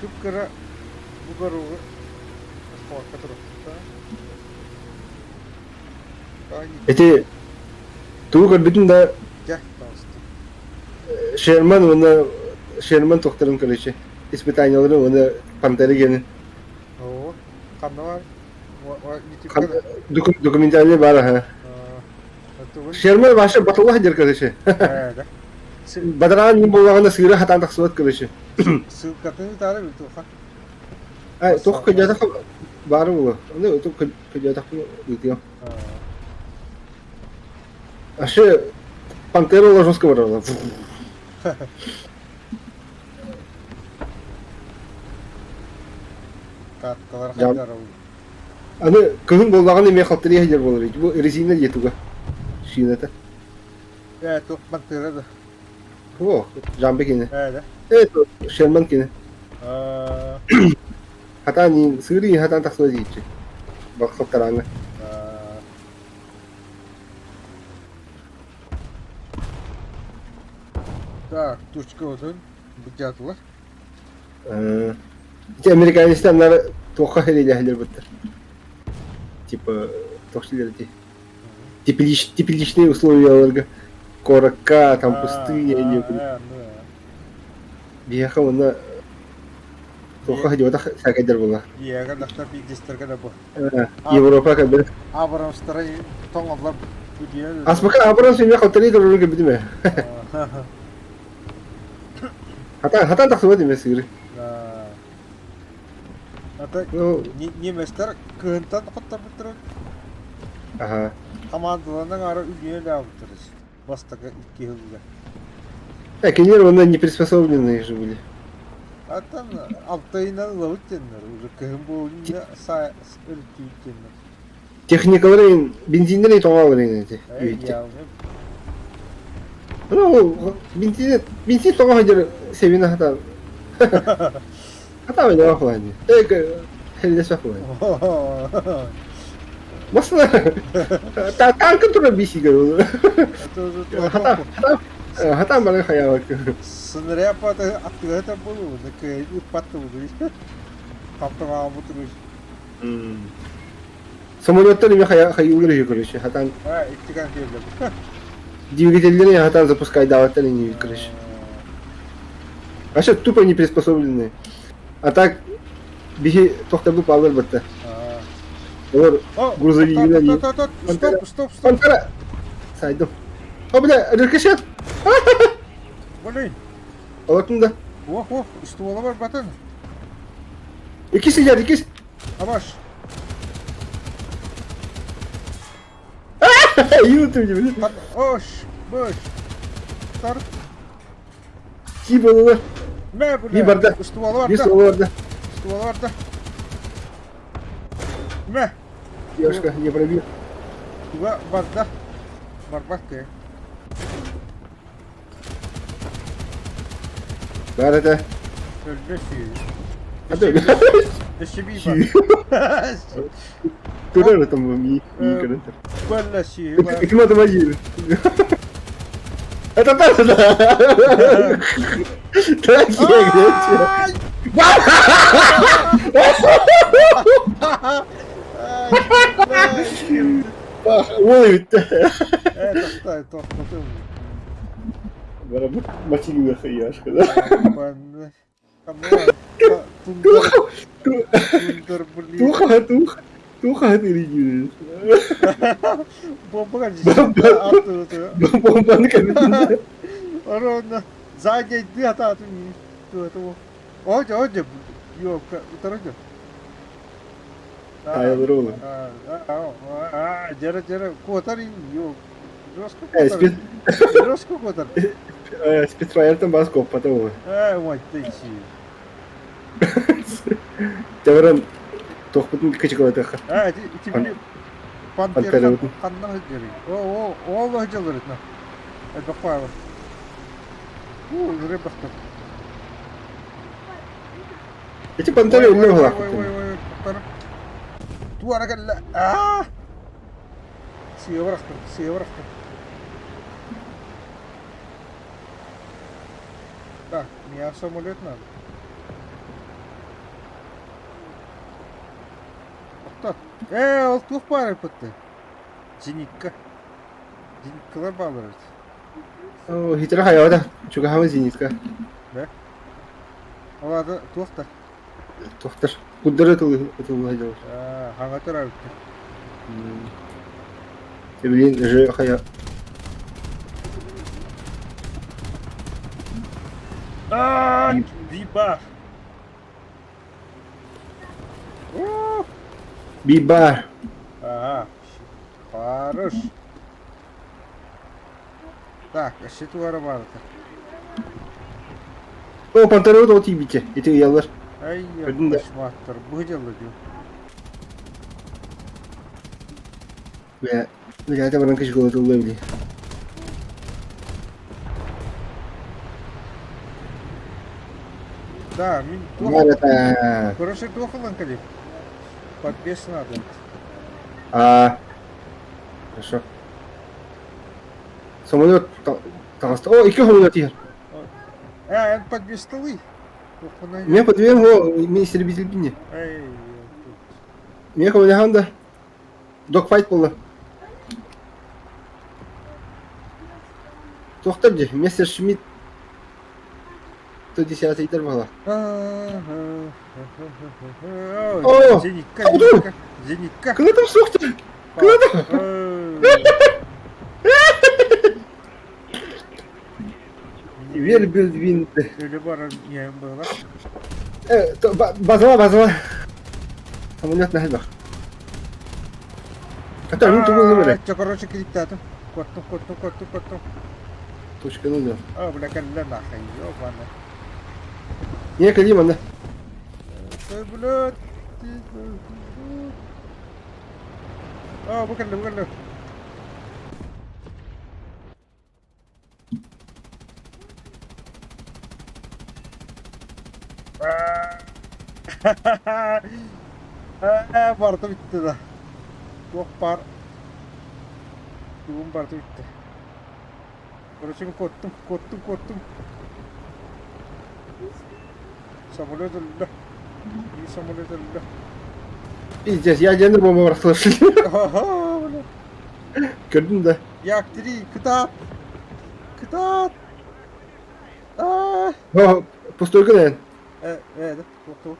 Кып-кыра бугаругу спортка турукта. Ити тугу көрбүтүн да Дьэ, таҕыстым. Шерман уонна Шерман туохтарын короче испытанияларын уонна Пантера генин Оо, ханна бар? Ютубка документальный бар аха. Шерман вообще батыллах дер короче. Бадараан буоллаҕына сыыра хатаан тахсыбат короче. Ссылкатын таары билтуха. Ай, туох көдьөтөх баары буолуо. Аны туох көдьөтөхпүн ыытыам. Вообще Пантера ложуска баралар. Каткалар хайдар ол. Аны кыһын буоллаҕына эмиэ халтарыйа сылдьар буолар. Бу резина диye туга. Шината. Э, туох Пантера да. О, Жамбы кини. Э, да. Э, Шерман кини. Хатаан сыырыы хатаан тахсыа диэччи. Бахсаттараҥҥа. Так, тучка отун быдьаатылар. Ити американецтар туохха хэлилэһэлэр буттар. Типа, туох ити тепличные условияларга куоракка там пустыня или биһиэхэ уонна туохха сылдьыбатах саакайдар буолла. Иэгэ дохтор биирдэстэргэ да бу. Европа кэлбит. Абрамстара тоҥоллор Аспака Абрамс эмиэ халтарыы турарын кэлбитим ээ. Хатан хатан тахсыбат эмиэ сыыры. Ата немецтер кыһынтан хотторбуттарын Аха. Хамаандаланан аара үлүйэлээбиттэр бастакы икки сылга. Э, кинилэр уонна не приспособленные же были. Аттан алта ыйынан ылабыт диэннэр, уже кыһын буолунна саа өлтүүт диэннэр. Техникаларын бензиннэрин тоҕо эти. Э, явно. Ну, бензин бензин тоҕо сылдьар сэбин хатан. Хатан ойноох буолан. Э, хеллесөх буолан. Масына танкын тура бисиге Хатан хатан бары хаябак. Сыныряпаты аттыгата болуу, ыппатты буду. Хаптаҕа бутуруш. Самолеттар эми хайуулар үһү короче хатан Иттиган киэблэбит. двигательдери хатан запускайдаабаттар ини короче. Вообще тупо не приспособленные. А так биһи тохтобу палыр батта. Олор грузовигинен Стоп, стоп, стоп. Пантера! Сайдым. О, бля, рикошет! Блин. Олортун да. Ох, ох, ствола бар батын. Иккис сидят, иккис. Абаш. Ютуб, блин. Ош, бош. Тар. Ки болулар. Мэ, бля. Би барда. Ствола Би барда. ствола барда. Ствола барда. Мэ. Девушка, не пробил. Туга барда. Барбат кэ. Бар это. Өлбө сүйү. А то. Өссө бии бар. Турар там ми ми көрөн. Бөллө сүйү бар. Ким атыма жиир. Это так да. Так Ай! Уол бүттэ. Э, тохтой, тохтотум. Барабыт матигина хаяшка, да? Тундер, тундер, блин. Туха, туха, туха ты Бомба Бомбаны кәбитинде. Орона, сзади иди атаатым. Ту, Оде, оде, ёпка, утарыды. Таайылары ол. Дьэрэ дьэрэ куотар жестко Э, куотар. спид Жестко куотар. э, Спитфайртан бас куоппата ол. Э, ой, ты чи. Тэбэрэн туохпутун кычыкылатыахха. Э, ити били пантера Пантерабытын. ханна сылдьарый? О, о, ол сылдьаллар этна. Элбэх баалар. У, ыры бахтар. Ити пантера Ой, өллө ой, ой, быһалаахпыт. ой, ой, ой, туттарым. Туара кэллэ. Аа! Сыа бырахтым, сыа бырахтым. Так, меня самолет надо. Тоқтат. Ээ, ол туох баар эппитте? Зенитка. Зениткалар баалар эбит. Оо, хитре хайаата. Чугаһаама зенитка. Да? Ол аата туох да? Туохтар. Куддары тылы дьол. Хаҥатар эбиттэр. Блин, же хайа. Аа, биба. Биба. Ага. Хорош. Так, өссө туора баарыта. О, пантеры вот тиийбитэ. Ити ыйаллар. Ай, Көрдүн да. кошматтар. Бу дьалла дуу. Бля, бля, это баран кышкылы тылла били. Да, мин туох... Марата. Короче, туох ылан кэлиим. Подвес надо. А, хорошо. Самолет таҕыста. О, икки самолет иһэр. Э, эн подвестылый. Меня подвем го министр бини. Эй, Меня көмөлөһөн да. Догфайт буолла. Туохтар дии, мистер Шмидт 110-йдар буола. О, Зенитка, зенитка, зенитка. Кылатым суохтар. Кылатым. Вербельвинд. Өлө баран иһэн быһылах. Э, базала, базала. Самолет наһыдах. Это ну тугу гымыры. Чё, короче, кликтатым. Куоттум, куоттум, куоттум, куоттум. Точканы да. А, бля, кэллэ нахай, ёбана. Не кэлиим анда. Ой, блядь. А, бу кэллэ, бу кэллэ. Ээ, барыта бүттэ да. Туох баар тугум барыта бүттэ. Короче, мин куоттум, куоттум, куоттум. Самолет өллө. Биир самолет өллө. Пиздец, я дьэнэ бомба бырахтылар. Аха, бля. Көрдүм да. Як-3, кытаат! Кытаат! Аа! О, пустой гынан. Э, э, туох туох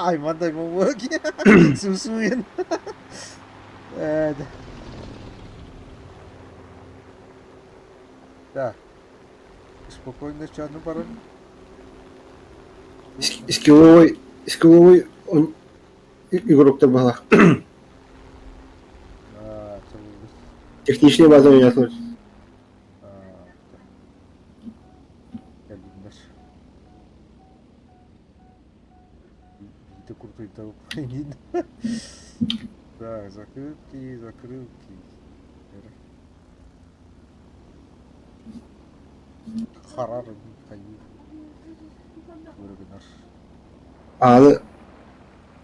Айман да айман Сусуен. Э, да. Спокойно чаны баран. Скилловой, скилловой игроктар баһалаах. Техничный база меня слышит. Кэллиннэр. Биитэ куртуйда эҥин. Так, закрылки, закрылки. Харар хайыы. Гынар. Аны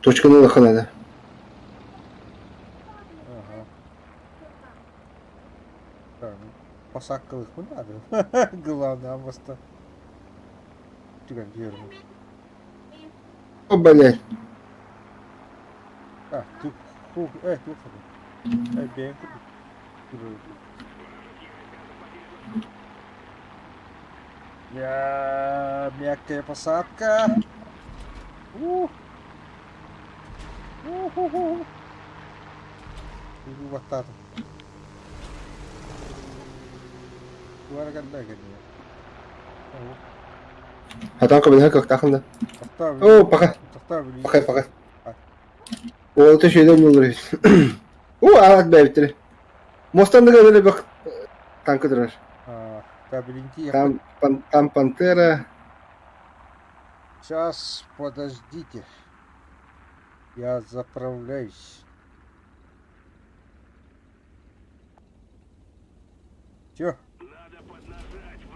точканы ылыахха наада. Ага. Так, ну, посадкалыахпын наада. Главное, аммаста. Түгэн биэрим. О, блядь. А, тух, тух, э, тух. Э, бэйэҥ курдук. Я мягкая посадка. Ух. Уху-ху. Баттаатым. Туара кэллэ кэннигэ. Хатан көмөлөһө кыахтаахын да. Тохтоо О, пока. Тохтоо Пока, пока. Уолата үчүгэйдик оонньууллар эбит. Уу, аат бэйэбиттэрэ. Муостан да өлөр элбэх танка турар. Там, там Пантера. Сейчас, подождите. Я заправляюсь. Чё?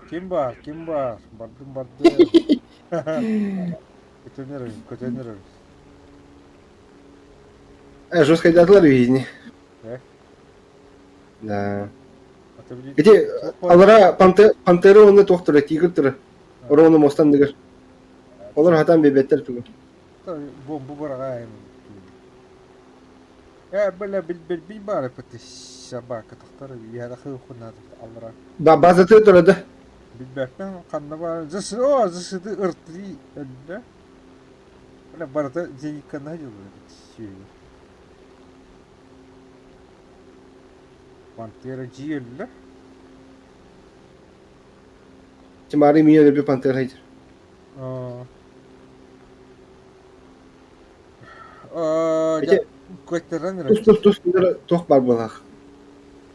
Ким баар, ким баар? Бардым, бардым. Көтөнөр, көтөнөр. Жесткайдаатылар үһүнү. Э? Да. Ити алара пантера уонна туох турар, тигр турар. Орону мостан дыгар. Олор хатан биэрбэттэр тугу. Бомбу быраҕаайым. Э, бля, билбил баар эппит собака тахтар иһэрэ хуннат аллара. Ба базаты турар да. Билбэппин ханна баар. Засы о, засыты ыртыы өллө. Бля, барыта зениккана дьылы. Пантера дьиэ өллө. Тимары миэ өлбү пантера хайдыр. Ити Көттерен тус тус тус туох баар буолаах.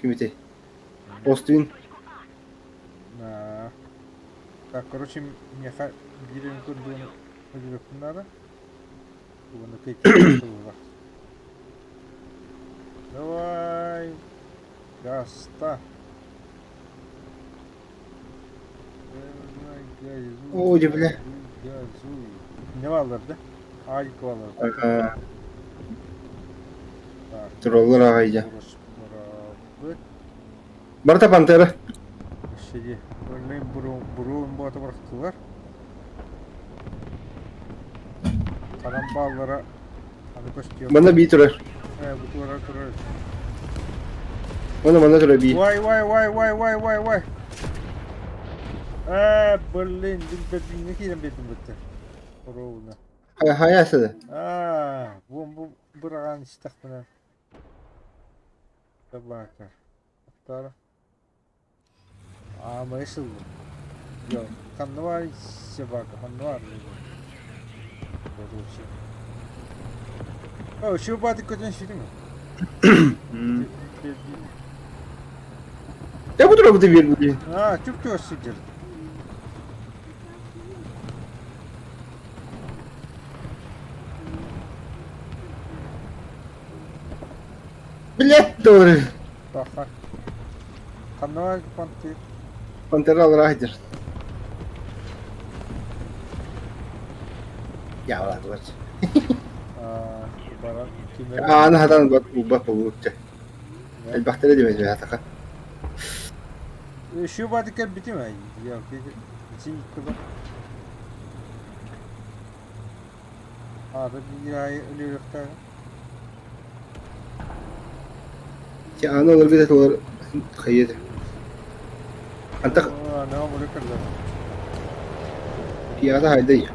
Кимити? Остуин. Так, короче, миэхэ биир көрдүөн өлөрүөхпүн наада. Уонна Давай, гаста. О, бля. Газуй. Не баалар да? Альк баалар. Ага. Троллар аҕайдьа. Барыта пантера. Сиди. Блин, бурун бота бырахтылар. Ханан бааллара аны көстүө. Манна бии турар. Э, бу турар турар. Манна манна турар бии. Вай, вай, вай, вай, вай, вай, вай. Э, блин, билбэбиҥҥэ киирэн биэрдим бытта. Ровно. Хайа сыда. Аа, бу быраҕан истэхпинэ. Собака. Тара. Аа, мысыл. Йо, ханна баар собака, ханна баар Короче. О, şu баты көтөн сүтүм. Я буду работать вербуди. А, чуп-чуп сидер. Блять, тоже. Таха. Ханна панты. Пантера райдер. Я ладно. Ааны хатан бат болуучча. Элбэхтэрэ диэбэт хатаха. Еще баты кэлбитим ай. Я син кыла. Аада биир аайы өлүөхтээҕэ. Ааны олор бит олор хайыты. Антах Пиада хайдай.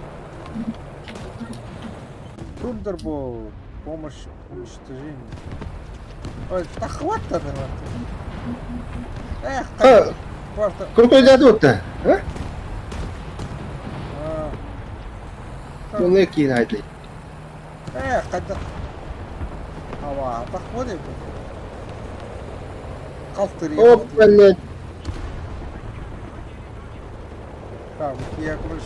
Thunderbolt, помощь уничтожению. Ой, да хватит этого. Эх, так, Крутой дядя-то, а? Онно киин хайдай. Эх, хайдах. Ава, тахват Халтырый. О, блядь. Так, я, короче,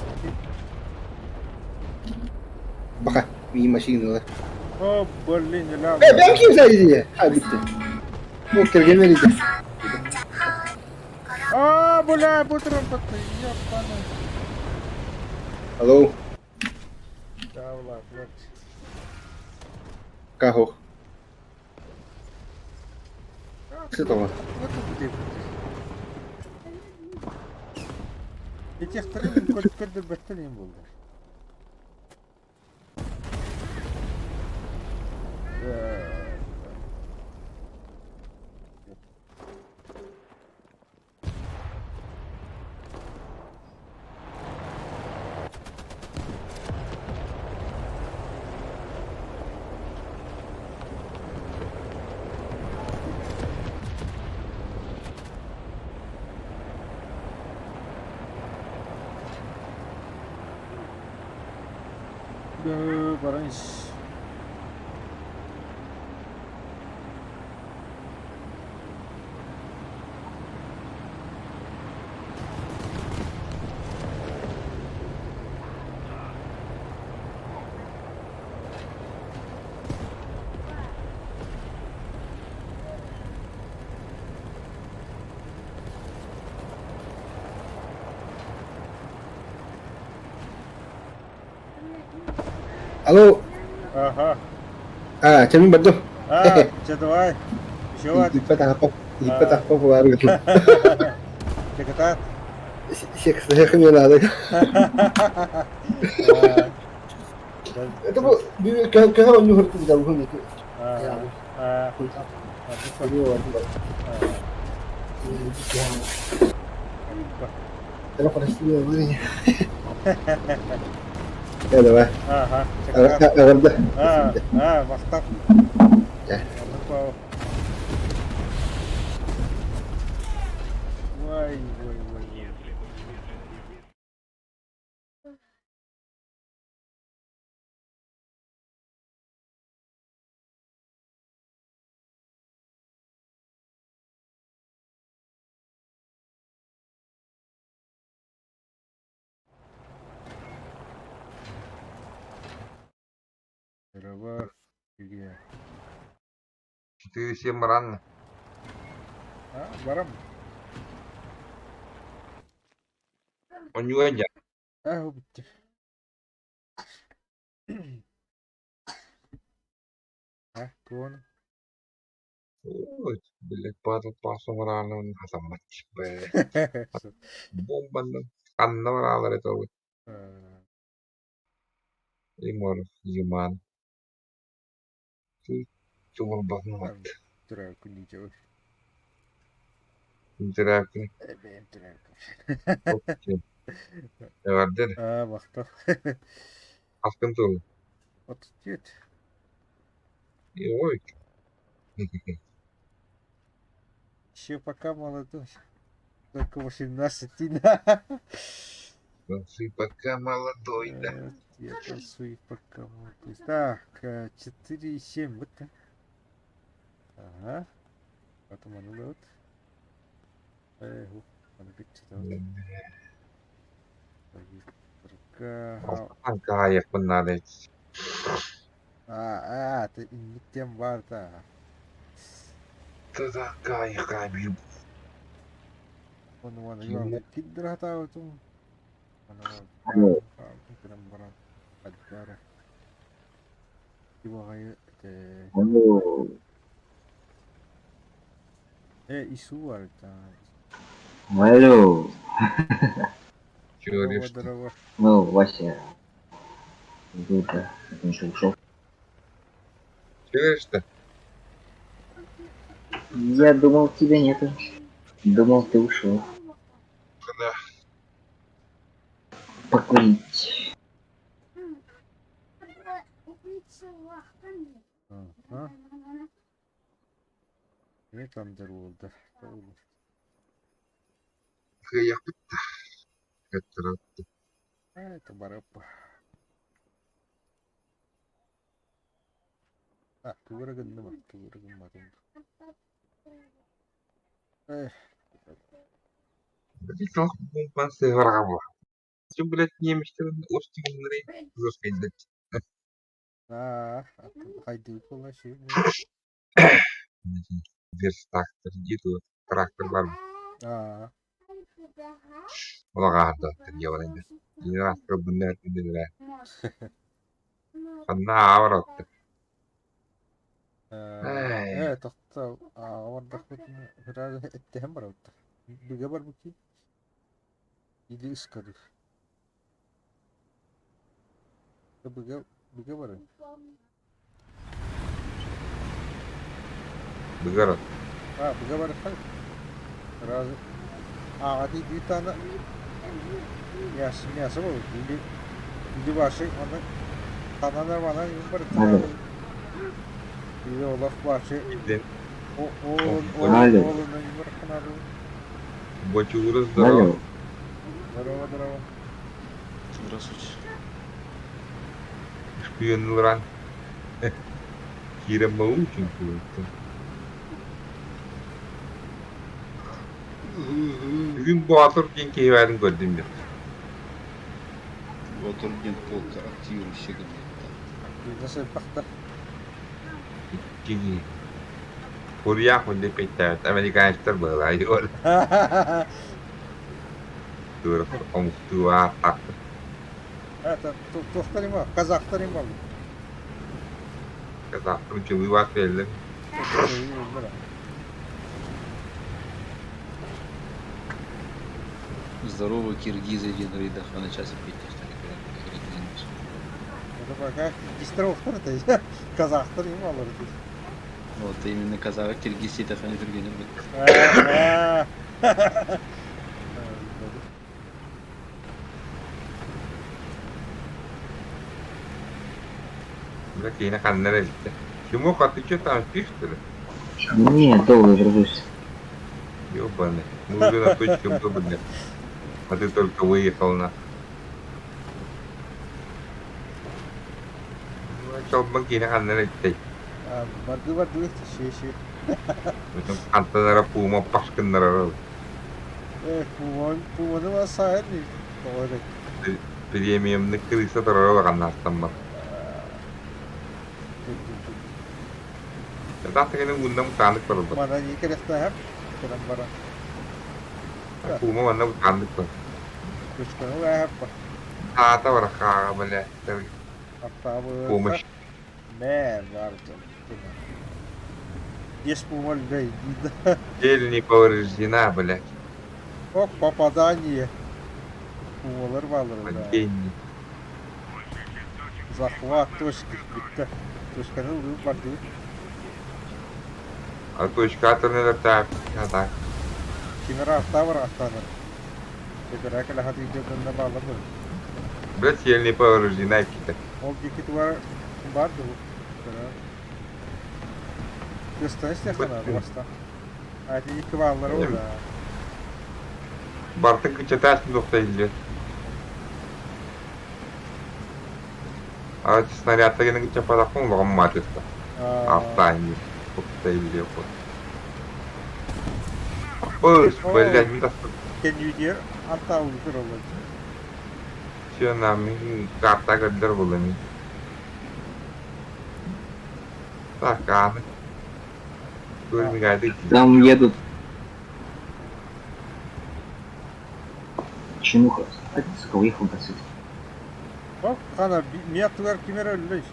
Баха, мии машиналар. О, блин, ля. Э, бэм ким сайдиye? Ha bitti. Bu кергенер иди. А, бля, бутром паты, ёпана. Алло. Да, Влад, вот. Кахох. Сытова. Этихтэрин көрдөрбөттөр им буоллар. Баран Алло. Ага. А, чэ мин бардым. А, чэ давай. Еще ладно. Ииппэт аһаппап, ииппэт аһаппап улаары гытым. Чекатаат. Секс мне надо. Это был кого он не говорит, да, он Не, давай. Ага. Эҕэрдэ. А, а, махтал. Ой, ой, ой. Здорово. Где? Четыре семь рано. А, барам. У него я. А, убить. А, туон. Ой, блядь, падал пасом рано, хасамат. Бомбандан ханна бараалар этэ ол Имор Юман чугурбатын Түрәкүн Интерактив. Бэйэм түрәкүн. Эҕэрдэ Аа, махтал. Аскын тыл. 34. Ой. Еще пока молодой. Только 18. Танцуй пока молодой, да. Я танцую пока молодой. Так, 4,7. Вот так. Ага. Потом оно вот. Эх, оно Каайыппын наада. А, ты инниктен бар да. Туда каайыка биир Оны оны юан киддер хатаабытым. Алло. Аны баран аддара. Ибаҕайы Алло. э ису бар Алло. Здорово, здорово. Ну, Вася. Дура. Он еще ушел. Чего Я думал, тебя нету. Думал, ты ушел. Да. Покурить. Ага. Не там дорога. Это бараппа. А, тугура гынныма, тугура гымматым. Эх. Туох бумпан сыһыарга буолла. Блядь, немецтерин устигиннери кызыскайдык. Аа, хайдыы буолла ши. Верстактар дии трактор бар. Аа. Олоҕаардаттар диэҕинэн генератор бунна иннилэрэ. Ханна аавар Э, тохто аавардахпытына ыраах эттэһэн барабыттар. Бигэ барбыт или ыскады. Быга быга баран. Быгар. А, быга барыхха. Раз. А, ати дитана мясо мясо был или или ваши оны тананар вана юм Алло. барыттар. Или олох ваши ол ол Алло. ол юм барыхханады. Бочура здорово. Алло. Здорово, здорово. Здравствуйте. Шпионларан. Кира маучен кулуттun. Бүгүн Боотур диэн киһи баарын көрдүм мен. Боотур диэн полка активирующий габита. Nasıl бахта. Икки Курьях он деп пейттээбит. Американецтар быһылаа ол. Тура омуктуу ааттаахтар. Это тухтар има, казахтар има. Казахтар дьылыы кэллэр. Здорово, киргизы диэн ыйдаххына час эппиэттиэхтэрэ Это пока киргизтэр это казахтар им алар Вот именно казах киргиз ситэххинэ түргэнин бит. Бля, киинэ ханна эрэ илтэ. Тимоха, ты что там спишь, что ли? Не, долго гружусь. Ёбаный. Мы уже на точке Б, блядь. А ты только выехал на. Чолбон киинэ ханна эрэ илтэй. Барды барды шеши. Хантан эрэ пуума паш гыннарар. Пуманы басайын тоҕо Премиумный крыса турар улаханнаастаммат. Таах ууннам утааннык барылбат. Мана не керехтээһэп кэлэн баран. Пуума манна утааннык бар. Көчкөнү ээһэп бар. Аата бар хааҕа бля. Аттаабы Помощь. Мэ бар Есть пума людей. Цель не повреждена, блядь. Ок, попадание. Пумалар балыр да. Падение. Захват точки. Бүттэ. Точканы ылып барды. А точка атырнылар так. А так. Кимер атта бар аттаныр. Көтөрө хаты жөдөннө балыр. Блядь, цель не повреждена какие-то. Ол дики туар бар ду. Көстөн стехана баста. Ати iki баллар ол да. Бартын кычатасын тоқтайын А снарядта гена кычападақпын улахан матыста. Автани. Тоқтайын қой. Ой, блядь, не даст. Кенюдер ата улутур ол. Все, нам карта гаддар булами. Так, а. Көрмегайды. Там едут. Чинуха. А, сука, уехал до сюда. Бак кана миятугар кимер өллөй.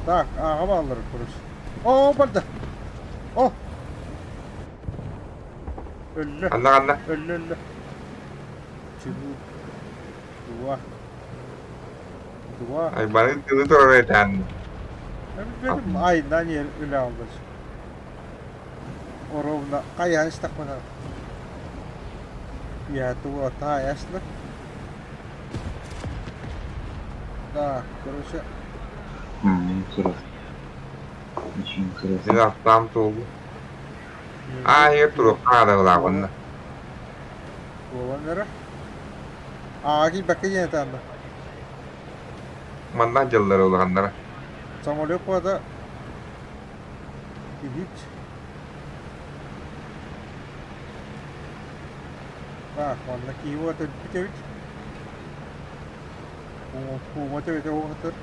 Так, ага баллар короче. О, барды. О. Өллө. Анна, анна. Өллө, өллө. Чугу. Дуа. Дуа. Ай, баны тылы турар этен. Benim ayından yer öyle aldı. Оровна каян истахмана. Я туа та ясно. Да, короче, Интересно. Очень Мен интересно. аттам толду. А, егер туру қада булагынна. Буолан Аги бакыйа этанда. Манна жыллар улаханнара. Самолет бада. Идит. Так, манна киво это битевит. Кума тебе оғытыр.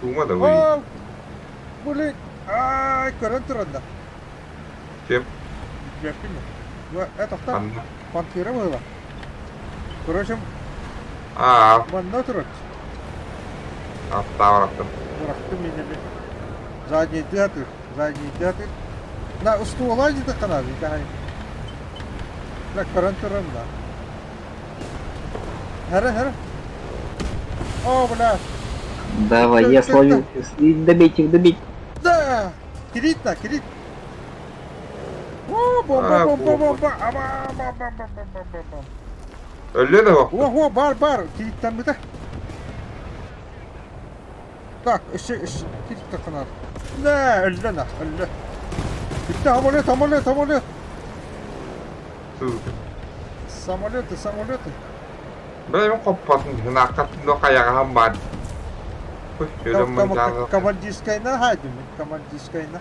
Тума да вы. О, блин, ай, көрөн туранда. Кем? Билбэппин. Это тоқтар, Анна. панфира было. Короче, А, манна турат. аттабараттым. Бырахтым минеми. Задний датыр, задний датыр. На устуола деді қана, дейді. На көрөн туранда. Хәрі, хәрі. О, бля. Давай, я словил. Добейте их, добейте. Да! Кирит на, кирит. О, бомба, А, бомба, бомба. бомба. Аба, бам, бам, бам, бам, бам, бам, бам. Өллө да бак. О, о, бар, бар. Кириттен бі Так, іші, іші, кирит тақынар. Не, өллі на, өллі. Бітті, самолет, самолет, самолет. Сука. Самолеты, самолеты. Бля, мен қоппатын. Наққаттын да қаяға бар. Командирскайна хайдым, командирскайна.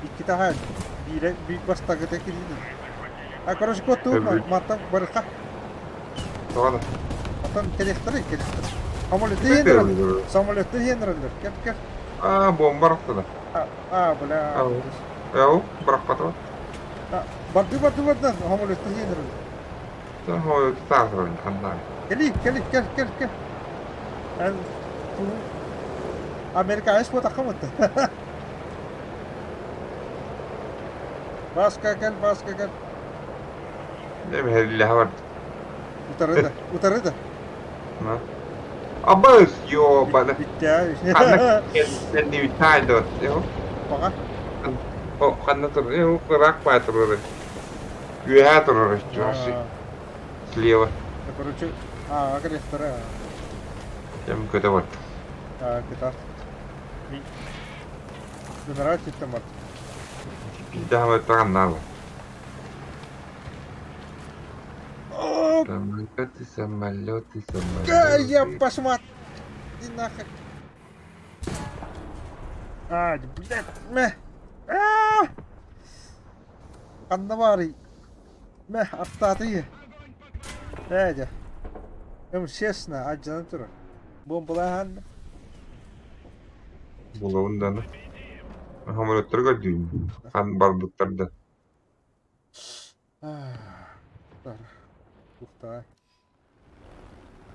Икките хайдым. Бире, bir бастагыта киридим. А, короче, котту, маттан барықа. Тоғана. Atan kelekleri, kelekleri. Самолетте ендірілдір. Самолетте ендірілдір. Кел, кел. А, бомба ұрықты да. А, а, бля. Ау. Ау, бірақ батыр. Барды, барды, барды. Самолетте ендірілдір. Кэли, кэли, кэл, кэл, кэл. Эн Американец буотаххын Бааска кэл, Бааска кэл. Эмэһэллэһэ барда. Утары да, утары да. Абыс, ёбана. Бүттэ. Ханна кэннибит таайдыбат. Баҕа. О, ханна тур, ыраах баа турар. Үөһээ турар слева. Короче, ааҕа кэлиэхтэрэ. Кэм көтө барда. Кытаат. Генерал титтен барда. Биирдэ хаматтаҕаннаала. Самолеты, самолеты, самолеты. Я пошла. Иди нахер. А, блядь, мэ. А! Ханна баарый? Мэ, аттаатый. Ээ дьэ. Эм честно, алдьанан турар. Буомбалааһын. Булабын даҕаны. Самолеттары көрдүүбүн. Хан барбыттар да. Ухта.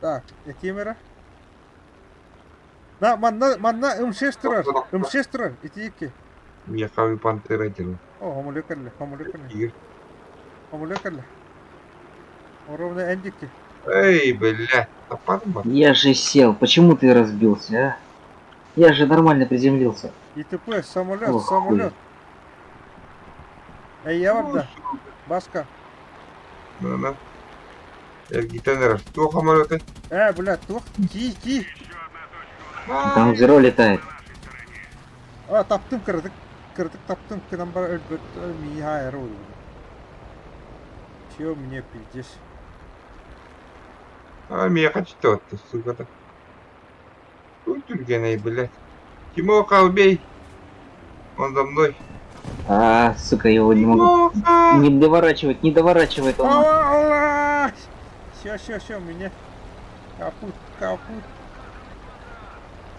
Так, этиэм эрэ. На, манна, манна МШ турар. МШ турар. Ити икки. Миэхэ пантера дьыл. О, хомулю кэллэ, хомулю кэллэ. Тигр. Хомулю кэллэ. Ровно эн дикки. Эй, бля, таппатым ба? Я же сел, почему ты разбился, а? Я же нормально приземлился. ИТП, самолет, Ох, самолет. Эй, я барда. Баска. На-на. Эргитэн эрэр. Туох самолеты? Бля, туох. Ки, ки. Там зеро летает. А, таптым кырдык. Кырдык таптым. Кынан бар өлбөт миха эро. Чё мне пиздишь? А, миэхэ читотто, сука. Түргэнэй, блядь. Тимоха, убей! Он за мной. А, сука, его не могу. Тимоха! Не доворачивает, не доворачивает он. Все, все, все, меня капут, капут.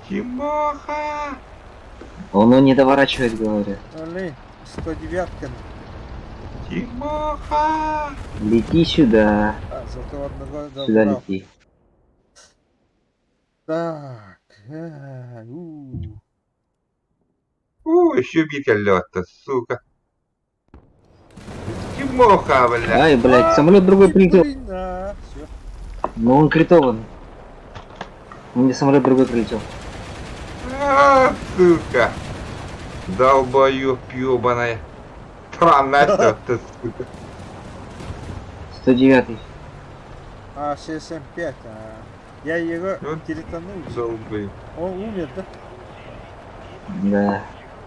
Тимоха! Он не доворачивает, говорю. Блин, 109-ка. Тимоха! Лети сюда. А, зато одного Сюда забрал. лети. Так. У. У, еще бить лёта, сука. Тимоха, блядь. Ай, блядь, самолет другой прилетел. Блин, а, всё. Но он критован. Мне самолет другой прилетел. А, сука. Долбоёб ёбаная. Странно, сука. 109. А, 675. А. Я его Ну, телетанул. Долбоёб. Он умер, да? Да.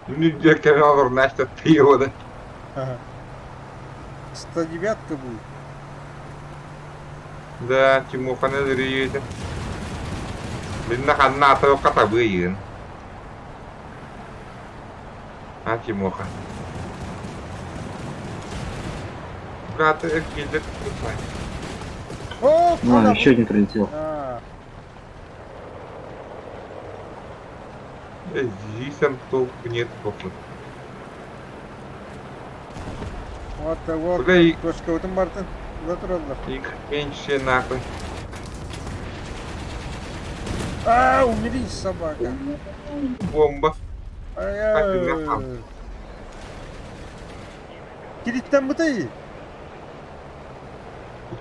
Ну, где канал, значит, ты его, да? Ага. 109-ка будет. Да, Тимоха не зрите. Блин, ханна катабыйын. А, Тимоха. Брат, эргилдер О, Ну, еще один прилетел. А, Здесь толку нет, походу. вот, вот. Бля, и- Точка өтін бартын. Куда тураллар? Их меньше нахуй. А, умери, собака. Бомба. Ай-яй. Кириттен бытай.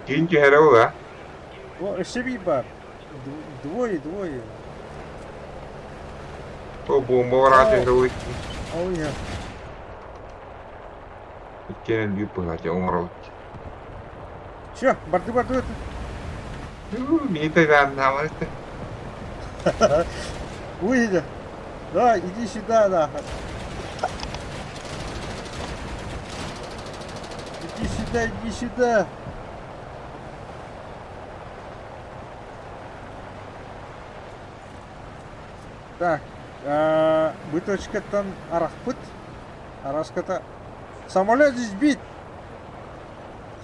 Кин түһэрэ а? О, өссө бар. Двое, двое. О, бомба вара түһэрэ Ой, я. Иккиэн өлүү пыһача оҥоролут. Все, барды барды. Мини тайдаан Ой, да. Иди сюда, нахуй. Иди сюда, иди сюда. Так, быточкаттан арахпыт. Араската. Самолет сбит.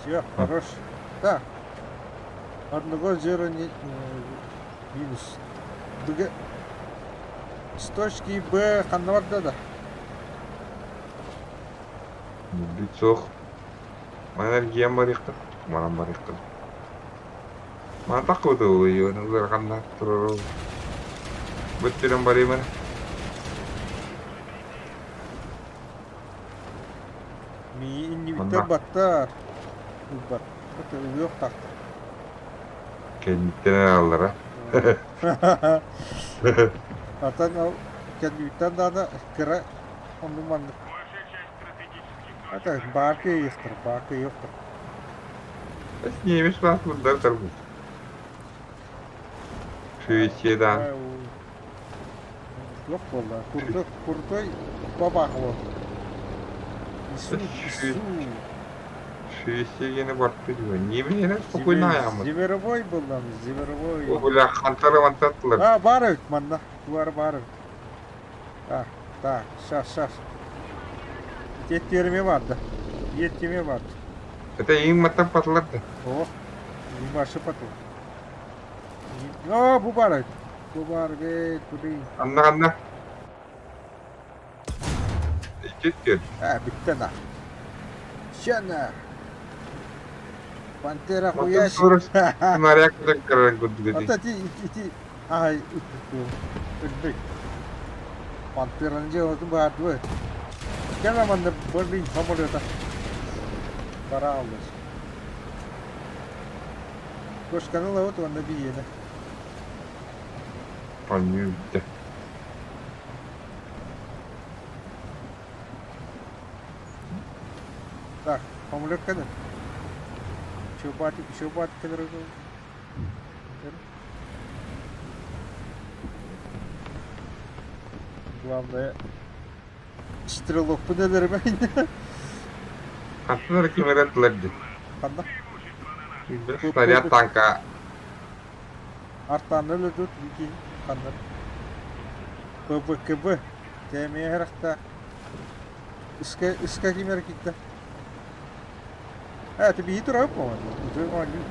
Все, хорош. Так. Одного зеро не, минус. Б. С точки Б ханна да. Бүтсох. Манар гиэн барыхта. Манан барыхта. Мантах кутулуйуон ыараханнар турар Бүттүрэн барыймын. Мии иннибиттэн баттар. Ылбат. Ылыах тахтар. Кэнниттэн ааллара. Atan ол кэннибиттэн даҕаны кыра оннук маннык. Это баар кыайыахтар, баар кыайыахтар. Немец баар тарбут. Швеция Туох буолла? Крутой, крутой бабах буолла. Ису, Ису. Швеция гене барты диyor. Немец спокойно аяммыт. Зверобой буолла, зверобой. О, бля, хантары мантаттылар. А, бар эбит манна. Туар бар эбит. Так, так, сейчас, сейчас. Тиэттериме барды. Тиэттиме барды. Это им маттан патылар да. О, башы патыл. О, бу бар эбит. Бу бар эбит, блин. Анна, анна. Икки А, бүттэ на. Ща на. Пантера хуящик. Снаряд кыран курдук Ата ити ити ай өлбөй. Пантераны дьыалатын баардыбы. Кэлэ манна блин самолета. Бара аллар. Кошканы ылабыт уонна биһиэнэ. Анныы бүттэ. Так, самолет кэлэр. Чубатик, чубатик кэлэр. Главное, стрелокпун өлөрүмэйин. Хантан ким эрэ тылар дии. Ханна? Снаряд танка. Артааны өлөрдүт вики ханна. ПБКБ. Кэмиэ харахта. Иска иска ким эрэ киирдэ. Э, ты биһи турабыт по-моему. Уже оонньуу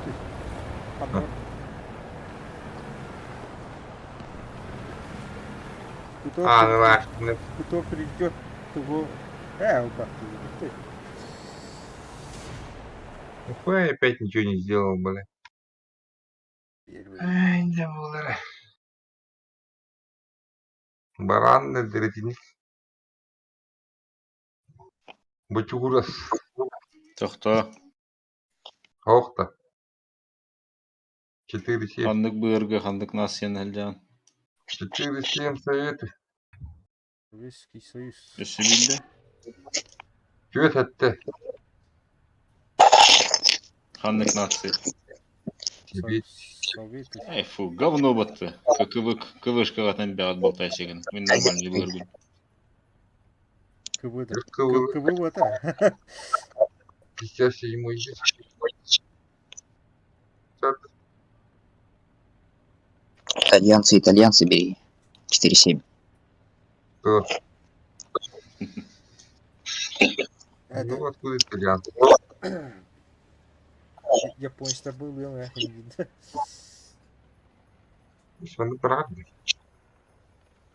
Ханна. Кто, Аанылаахтыны. кто придет, того... Э, убахты. Нихуя я опять ничего не сделал, бля. Ай, не буолара. Баран өлдөрөтүнү. Бочугурас. Тохтоо. Ох да. 4-7. Ханнык быырга, ханнык нацияны сылдьаҕын? 4-7 советы. Советский Союз. Өссө биирдэ? Түөрт сэттэ. Ханнык нация? Сибиир. Советы. Эй, фу, говно батты. ККВ, КВшкаҕа бэҕэт балтайсыгын. Мин нормальный быыргын. КВ да. КВ. КВ вот а. 57 Итальянцы, итальянцы бери. 4-7. Кто? Это Ну, откуда итальянцы? японецтар был, я Сонно правда.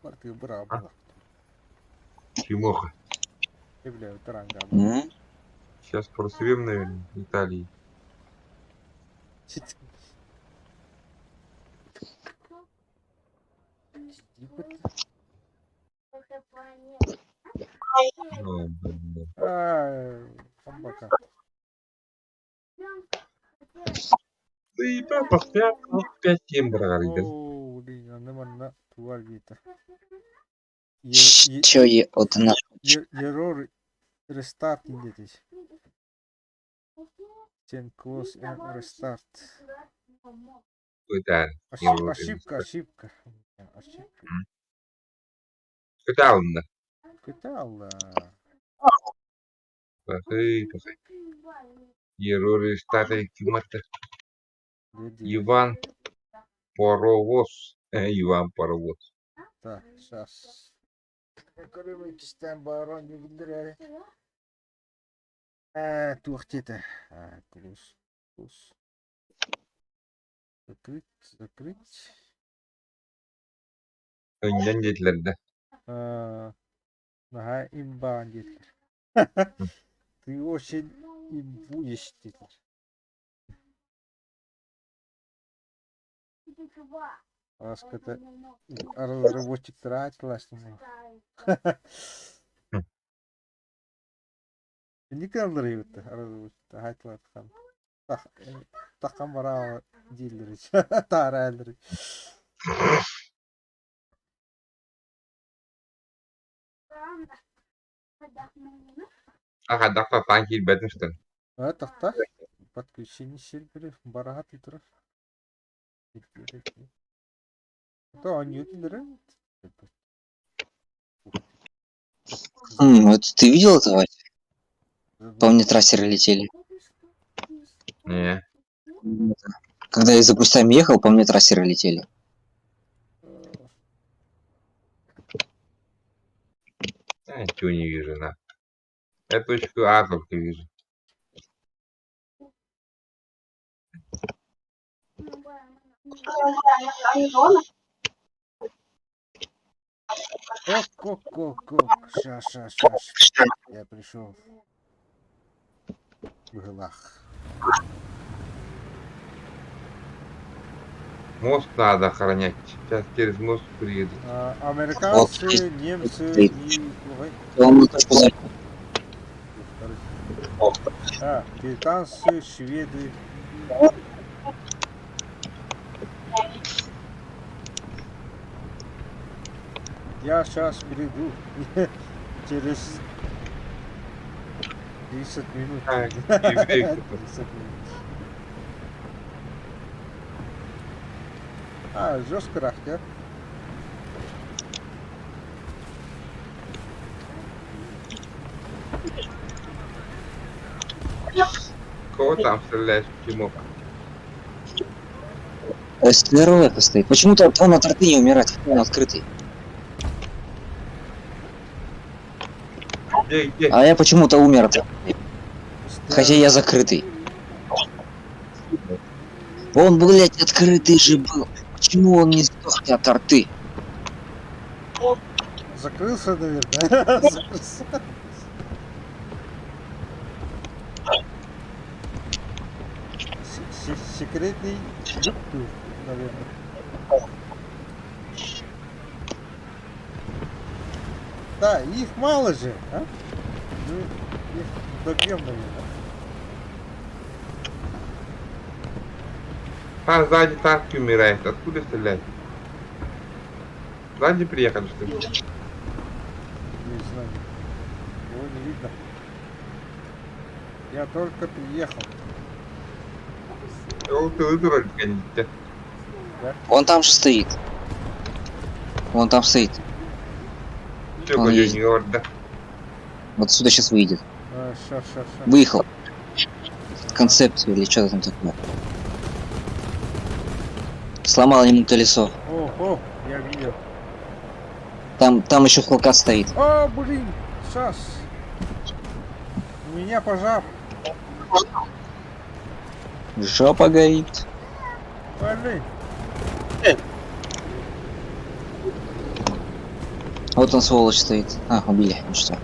Мартын быраабыла. Тимоха. Бля, таранга. М? Сейчас просрем, наверное, Италии. Ой, блин. Амбака. Да и папа, 5-7 брали. Оо, блин, аны манна туар биитэ. Чё е от на... Error restart диэтий. Ten close and restart. Италия. Ошибка, ошибка, ошибка. Ошибка. Кытаалынна. Кытаалла. Пахы, пахы. Error restart кимата. Иван Паровоз. Иван Паровоз. Так, сейчас. Көрөмөй барон билдирери. Э, туох диэтэ. Close, close. Закрыть, закрыть. Өннен диэтилэр да. Наһаа имбаан диэтилэр. Ты очень имбуешь диэтилэр. Аската разработчиктара аатылаастым. Инник алларыйбыт разработчиктар аатылаатхан. Таххан бараа дииллэр таарааллар. А хайдах татаан киирбэтин что ли? А тахта подключение серверов бараха турар. То оонньуу Вот ты видел это, Вась? По мне трассеры летели. Не. Когда я за кустами ехал, по мне трассеры летели. Я ничего не вижу, на. Я точку А только вижу. Ок-ок-ок-ок, ша ша ша. Я пришел. Быһылаах. Мост надо охранять. Сейчас через мост приедут. А, американцы, немцы и... Ой, Он точку за- А, британцы, шведы. Я сейчас приду. Через 30 минут. Так, еврей кто-то. 30 минут. А, жестко рахтя. Кого там стреляешь, почему? СТРВ стоит. Почему-то он от арты не умирает, он открытый. Где, где? А я почему-то умер от арты, хотя я закрытый. Он, блядь, открытый же был. Почему он не сдох от арты? Закрылся, наверное. Закрылся. Секретный люк был, наверное. Да, их мало же, а? Мы их добьем, наверное. Там сзади танки умирают. Откуда стрелять? Сзади приехали, что ли? Не знаю. Его не видно. Я только приехал. Ол тылы турар кэнниттэн. Он там же стоит. Он там стоит. Все, Он есть. не говорит, Вот сюда сейчас выйдет. А, ща, ща, ща. Выехал. Концепцию или что-то там такое. Сломал ему колесо. Ого, я видел. Там еще Хелкат стоит. О, блин, сейчас. У меня пожар. Жопа горит. Блин. Вот он, сволочь, стоит. А, убили. Ну что.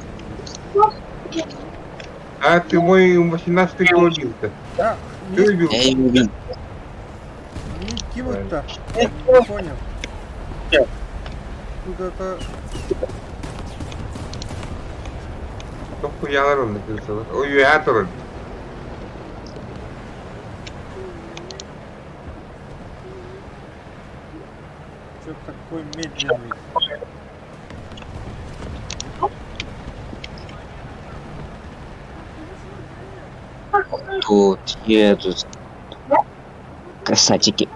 А ты мой 18-й кого убил-то? Да, Ты не, убил? Я его убил. не кинуть-то. Не понял. Куда-то... Тохуялар онно кырсалар. Ой, үөһээ турар. Что такой медленный? Тут едут. Красавчики.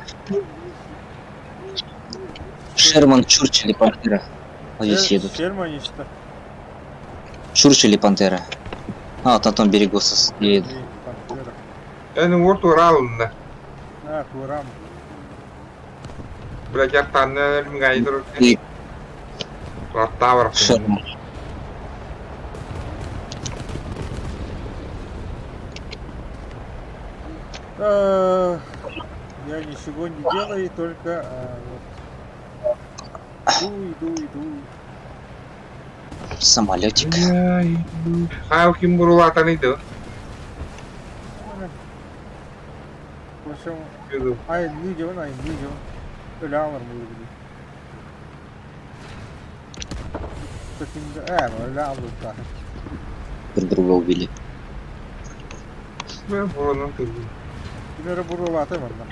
Шерман, Чурчилл и Пантера. Вот здесь едут. Шерманишта. Чурчилл и Пантера. А, вот на том берегу едут. Пантера. Эн уор туораалынна. А, Турам. Блядь, артанна өлмүгай турар. И Артаа барахсан. Шерман. Я ничего не делаю, только вот. Иду, иду, иду. Самолетик. Хау ким бурулаатан иду. Причем, ай, видео, ай, видео. Өлө алар буолугу. Өлө албыттаах. Друг друга убили. Мен буронан тыллым. Ким эрэ буруолаата манна.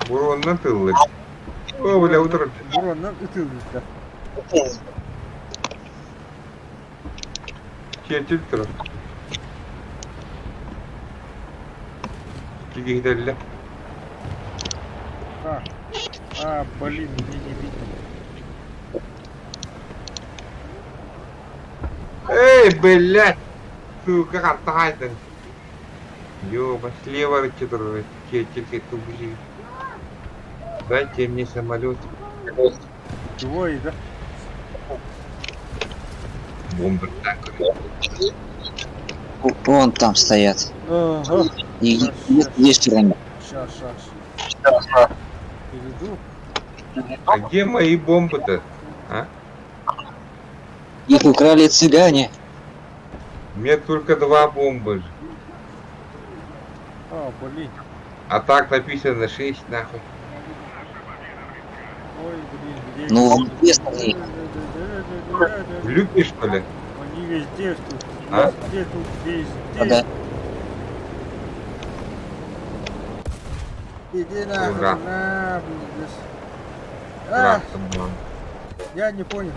Буруоннан тыллыр. О, бля, утарар. Буруоннан ытыылыыта. Чиэтил турар. Кигиһитэллэ. А, а, блин, меня не видно. Эй, блядь! Сука, хантахайдан. Ёба, слева рычит турар. Чиэтил тубли. Дайте мне самолет. Двое, да? Бомбер так. Вон там стоят. Ага. И есть время. Сейчас, сейчас. Перейду. А где мои бомбы-то? А? Их украли цыгане. У меня только два бомбы. же. А, блин. А так написано 6, нахуй. Ой, блин, где Ну, их? известно ли? В люке, что ли? Они везде тут. А? Везде тут, везде. А, да. Иди нахуй, Ура. на, блин, здесь. А, Красным, я не понял.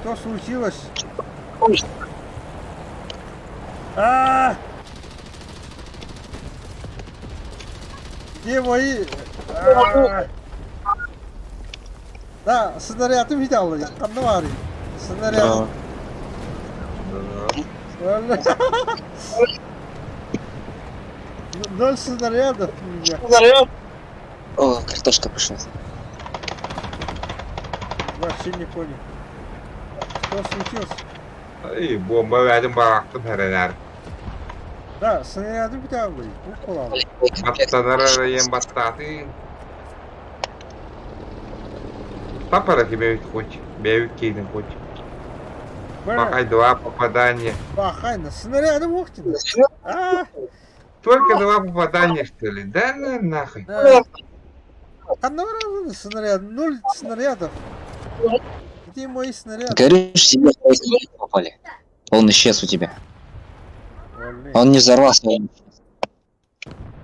Что случилось? А! Где мои? А! Да, снаряд видел, я там наварил. Снаряд. Да. Ноль снарядов у меня. О, картошка пошла. Вообще не понял. Что случилось? Эй, бомба рядом барахтым хэрэнэр. Да, снаряды видел, уколол. Баттанар ем баттаты. Папара тебе хоть, бэйт кейден хоть. Пока два попадания. Пахайна, снаряды мухтина. А, Только два попадания, что ли? Да ну нахуй. да. Одновременно снаряд, ноль снарядов. Где мои снаряды? Говоришь, тебе попали. Он исчез у тебя. Блин. Он не взорвался. он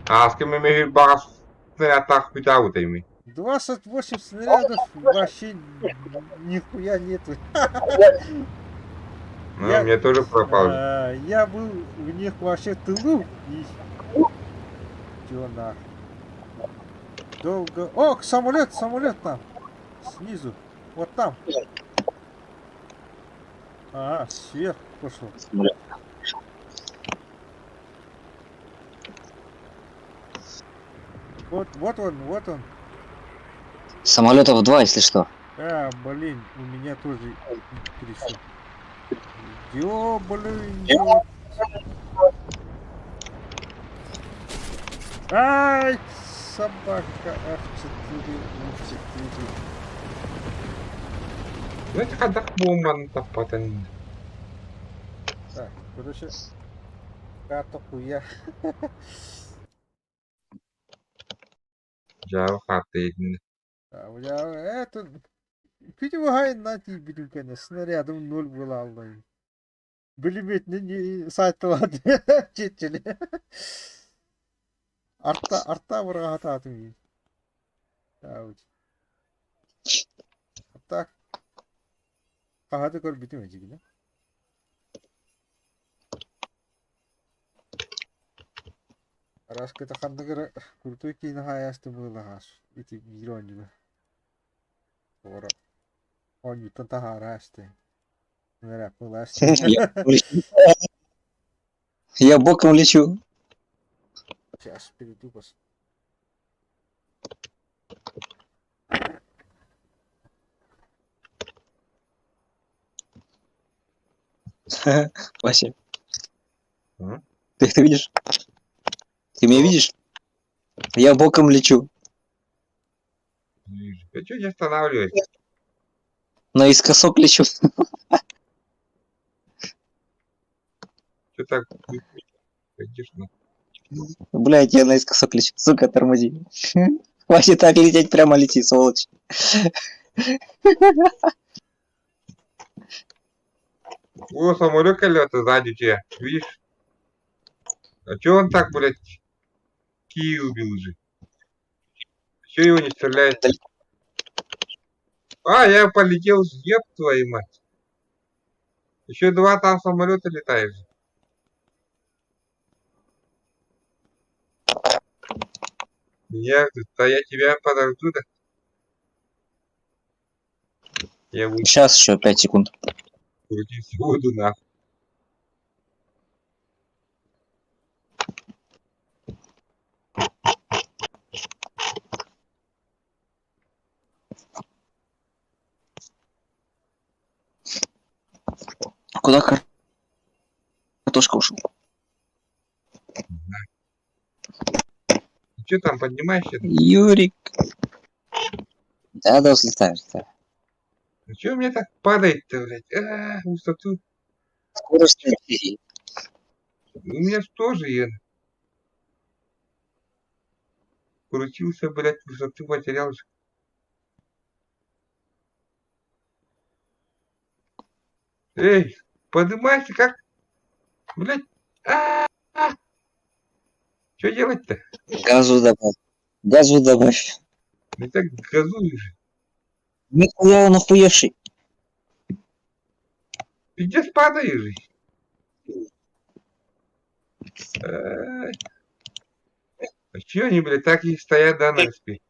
А с кем мы багас снаряд путаутами. 28 снарядов вообще нихуя нету. Ну, Я- у меня тоже пропал. А, Я был у них вообще в тылу и... Чё нахуй? Долго... О, самолет, самолет там. Снизу. Вот там. А, сверху пошел. Самолет. Вот, вот он, вот он. Самолетов два, если что. А, блин, у меня тоже пришел. Ёблин, ёб. Ай, собака F4, F4. Ну это когда бомба таппатын. Так, короче, карта хуя. Жабы хаттыйдын. А, у меня это... Видимо, на тебе, снарядом ноль было, Аллах. Билимет не сайтылады. Четчели. Арта, арта бұрғататын. Так. Қағады көр бүтін өжігіне. Араскыта хандыгыр крутой кейін хаясты бұлағаш. Ити миллион Ора. Онюттан тахарасты. Я Я боком лечу. Сейчас перейду пос. Вася. М? Ты это видишь? Ты меня видишь? Я боком лечу. Ты чё не останавливайся? Наискосок лечу. Чё так? Конечно. Блядь, я наискосок лечу. Сука, тормози. Хватит так лететь, прямо лети, сволочь. О, самолет колеса сзади тебя, видишь? А чё он так, блядь, Киев убил уже? Чё его не стреляет? Далеко. А, я полетел, еб твою мать. Еще два там самолета летают. Меня, да я тебя подожду, да. Я буду Сейчас еще 5 секунд. крутить воду нахуй. Куда картошка ушел? Ты что там поднимаешься? Юрик. Да, да, взлетаю, взлетаю. Ну чё у меня так падает-то, блядь? А, высоту. Скорость на двери. У меня ж тоже я крутился, блядь, высоту потерял. же. Эй, поднимайся, как? Блядь. А, Что делать-то? Газу добавь. Газу добавь. Не так газую же. Нихуя он охуевший. Пиздец падаю же. Ай. А чё они, блядь, так и стоят, да, на респе?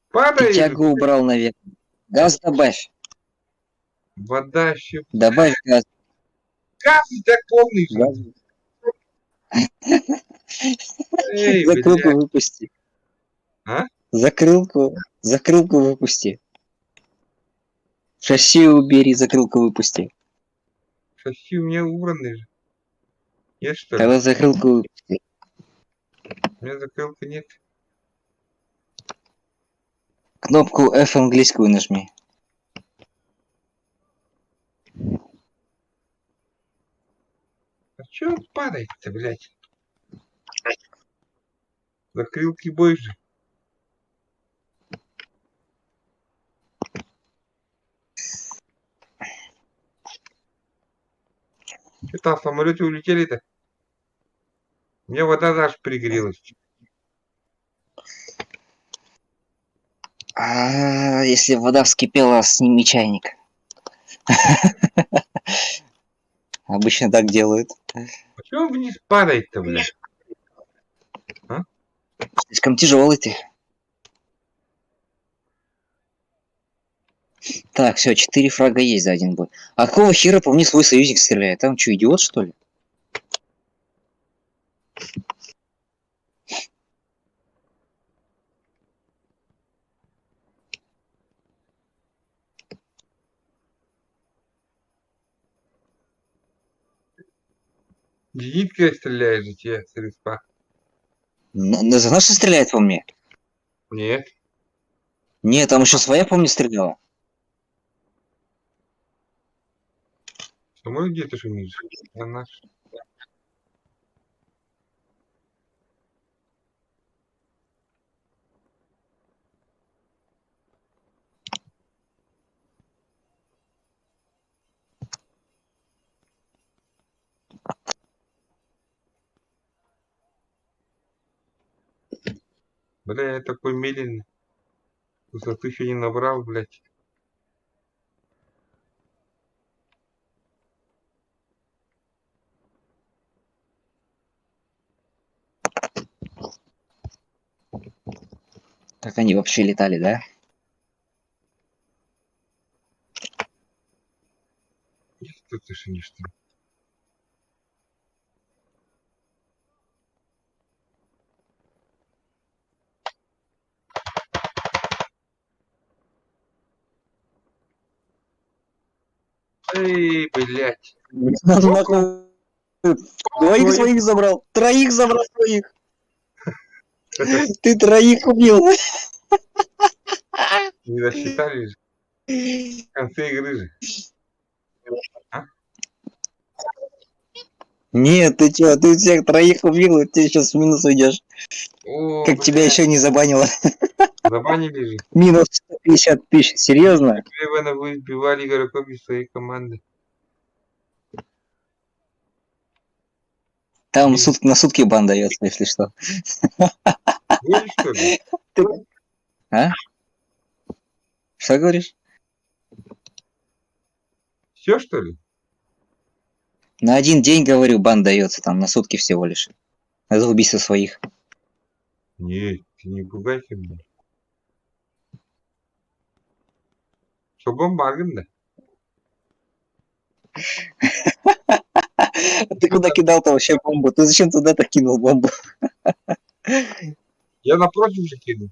Ты Падаю же, тягу убрал, наверное. Газ добавь. Вода еще. Добавь газ. Газ и так полный же. Газ. Эй, Закрылку блядь. выпусти. А? Закрылку. Закрылку выпусти. Шасси убери, закрылку выпусти. Шасси у меня убраны же. Нет, что ли? Тогда закрылку выпусти. У меня закрылка нет. Кнопку F английскую нажми. А чё он падает-то, блядь? Закрылки больше. Что там, в самолете улетели-то? У меня вода даже пригрелась. А, если вода вскипела, сними чайник. Обычно так делают. А чё он вниз падает-то, блядь? Слишком тяжелый ты. Так, все, 4 фрага есть за один бой. А какого хера по мне свой союзник стреляет? Там что, идиот, что ли? Зениткой стреляет же тебе с респа. За наши стреляет по мне? Нет. Нет, там еще своя по мне стреляла. Самолет где-то шумит. На наш. Бля, я такой медленный. Высоту еще не набрал, блядь. Как они вообще летали, да? Есть тут шумишь там? Эй, блядь. Нахуй. Двоих своих забрал. Троих забрал своих. Ты троих убил. Не засчитали же. В конце игры же. А? Нет, ты чё, ты всех троих убил, и ты сейчас в минус уйдешь. О, Как тебя блядь, еще не забанило? Забанили же. Минус 150 тысяч, серьезно? Левена выбивали игроков из своей команды. Там на сутки бан дается, если что. Гонишь, что ли? Ты... А? Что говоришь? Все, что ли? На один день, говорю, бан дается, там на сутки всего лишь. За убийство своих. Нет, ты не пугайся меня. Что бомбаргин, да? Ты куда кидал-то вообще бомбу? Ты зачем туда-то кинул бомбу? Я напротив же кинул.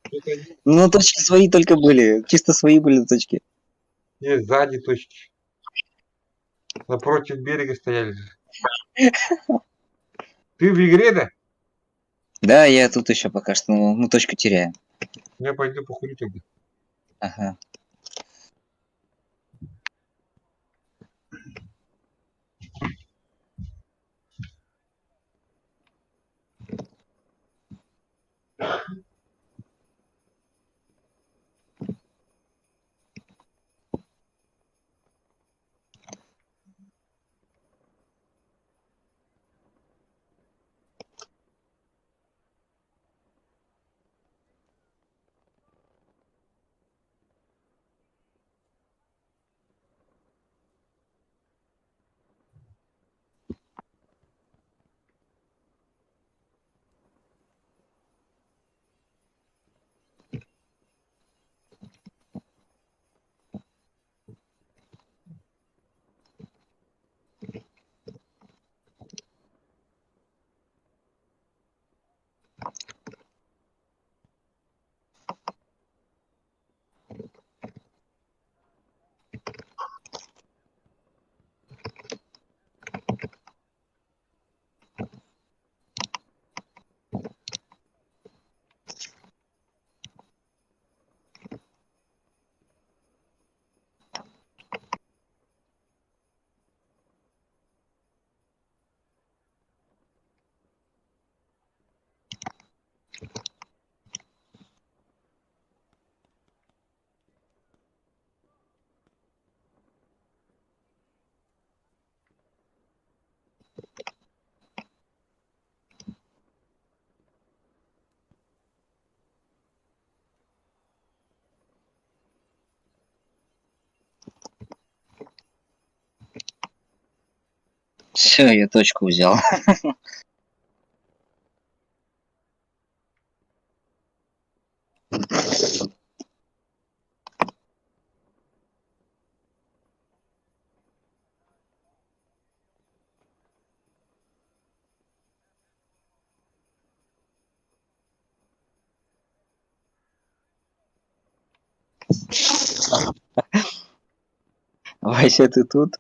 Что-то они- Ну, точки свои только были. Чисто свои были точки. Нет, сзади точки. Напротив берега стояли же. Ты в игре, да? Да, я тут еще пока что, ну, точку теряю. Я пойду покурю тогда. Ага. Все, я точку взял. Вася, ты тут?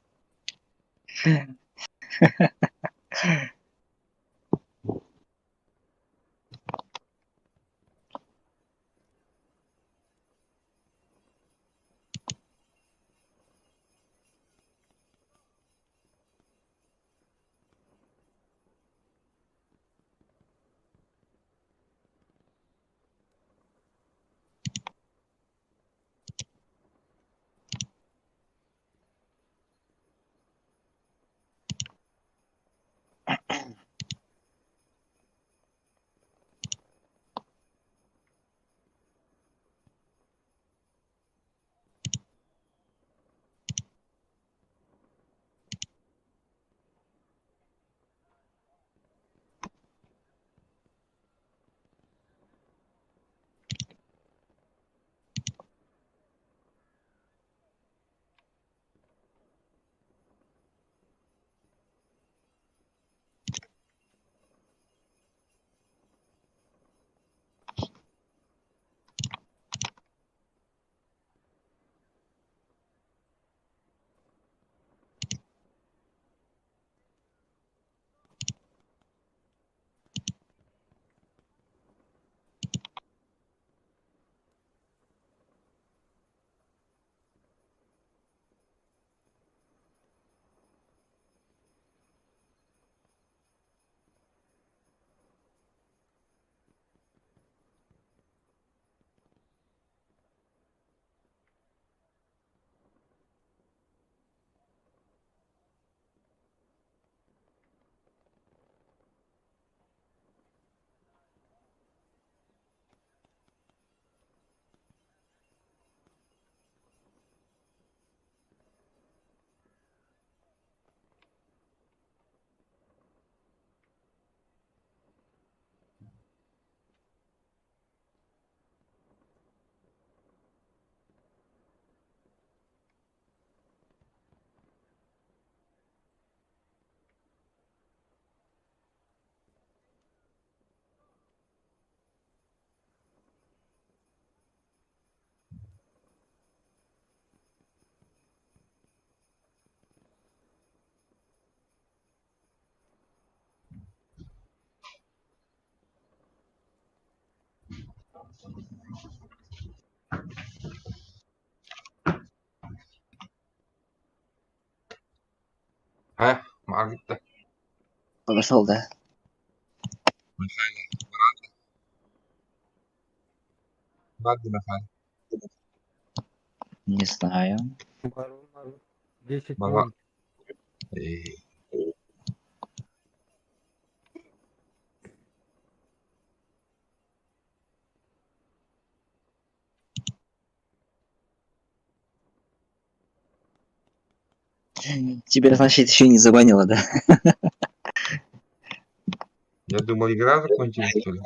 А, магта. Подошел, да? Барды Михаил. Не знаю. 10 Мала. минут. Э, Тебя, значит, еще не забанило, да? Я думал, игра закончилась, что ли?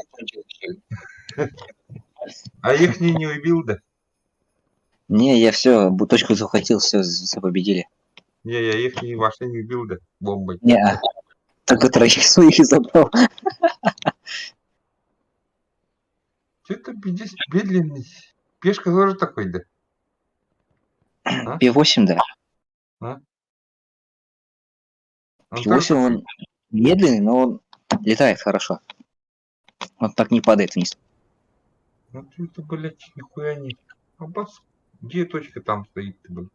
А их не убил, да? Не, я все, точку захватил, все, все победили. Не, я их не ваши не убил, да? Бомбой. Не, только троих своих и забрал. Че ты пиздец медленный? Пешка тоже такой, да? А? P8, да. Он P8 тоже он медленный, но он летает хорошо. Он так не падает вниз. Ну ты это, блядь, нихуя не. А бац, где точка там стоит, блядь?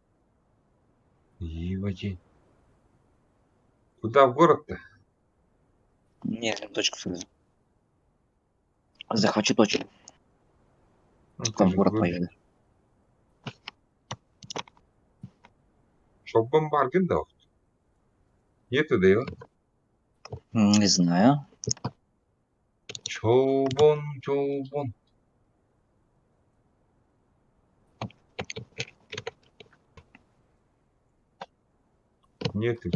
Ебать. Куда в город-то? Не, точку сюда. Захвачу точку. Ну, ты Там в же город говоришь, поеду. Чтоб бомбарген дал. Нету, да его? Не знаю. Чолбон, чолбон. Нету.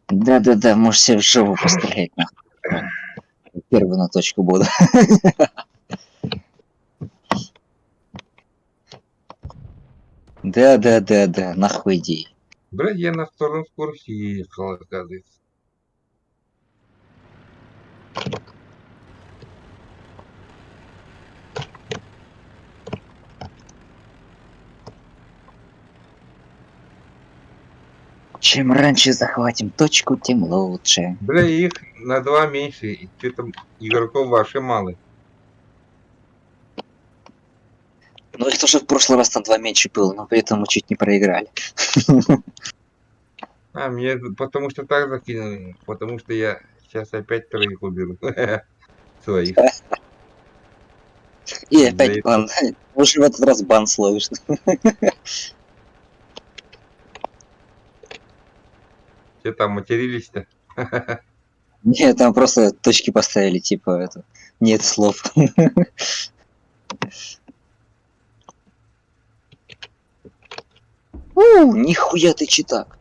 Да-да-да, можешь себе в жопу пострелять, нахуй. Первый на точку буду. Да-да-да-да, нахуй иди. Блядь, я на втором скорости ехал, оказывается. Чем раньше захватим точку, тем лучше. Бля, их на два меньше, и что там игроков вообще мало. Ну их тоже в прошлый раз там два меньше было, но при этом мы чуть не проиграли. А, мне потому что так закинули, потому что я сейчас опять троих уберу. Своих. И опять бан. Уже в этот раз бан словишь. Все там матерились-то. Нет, там просто точки поставили, типа, это, нет слов. У, нихуя ты читак.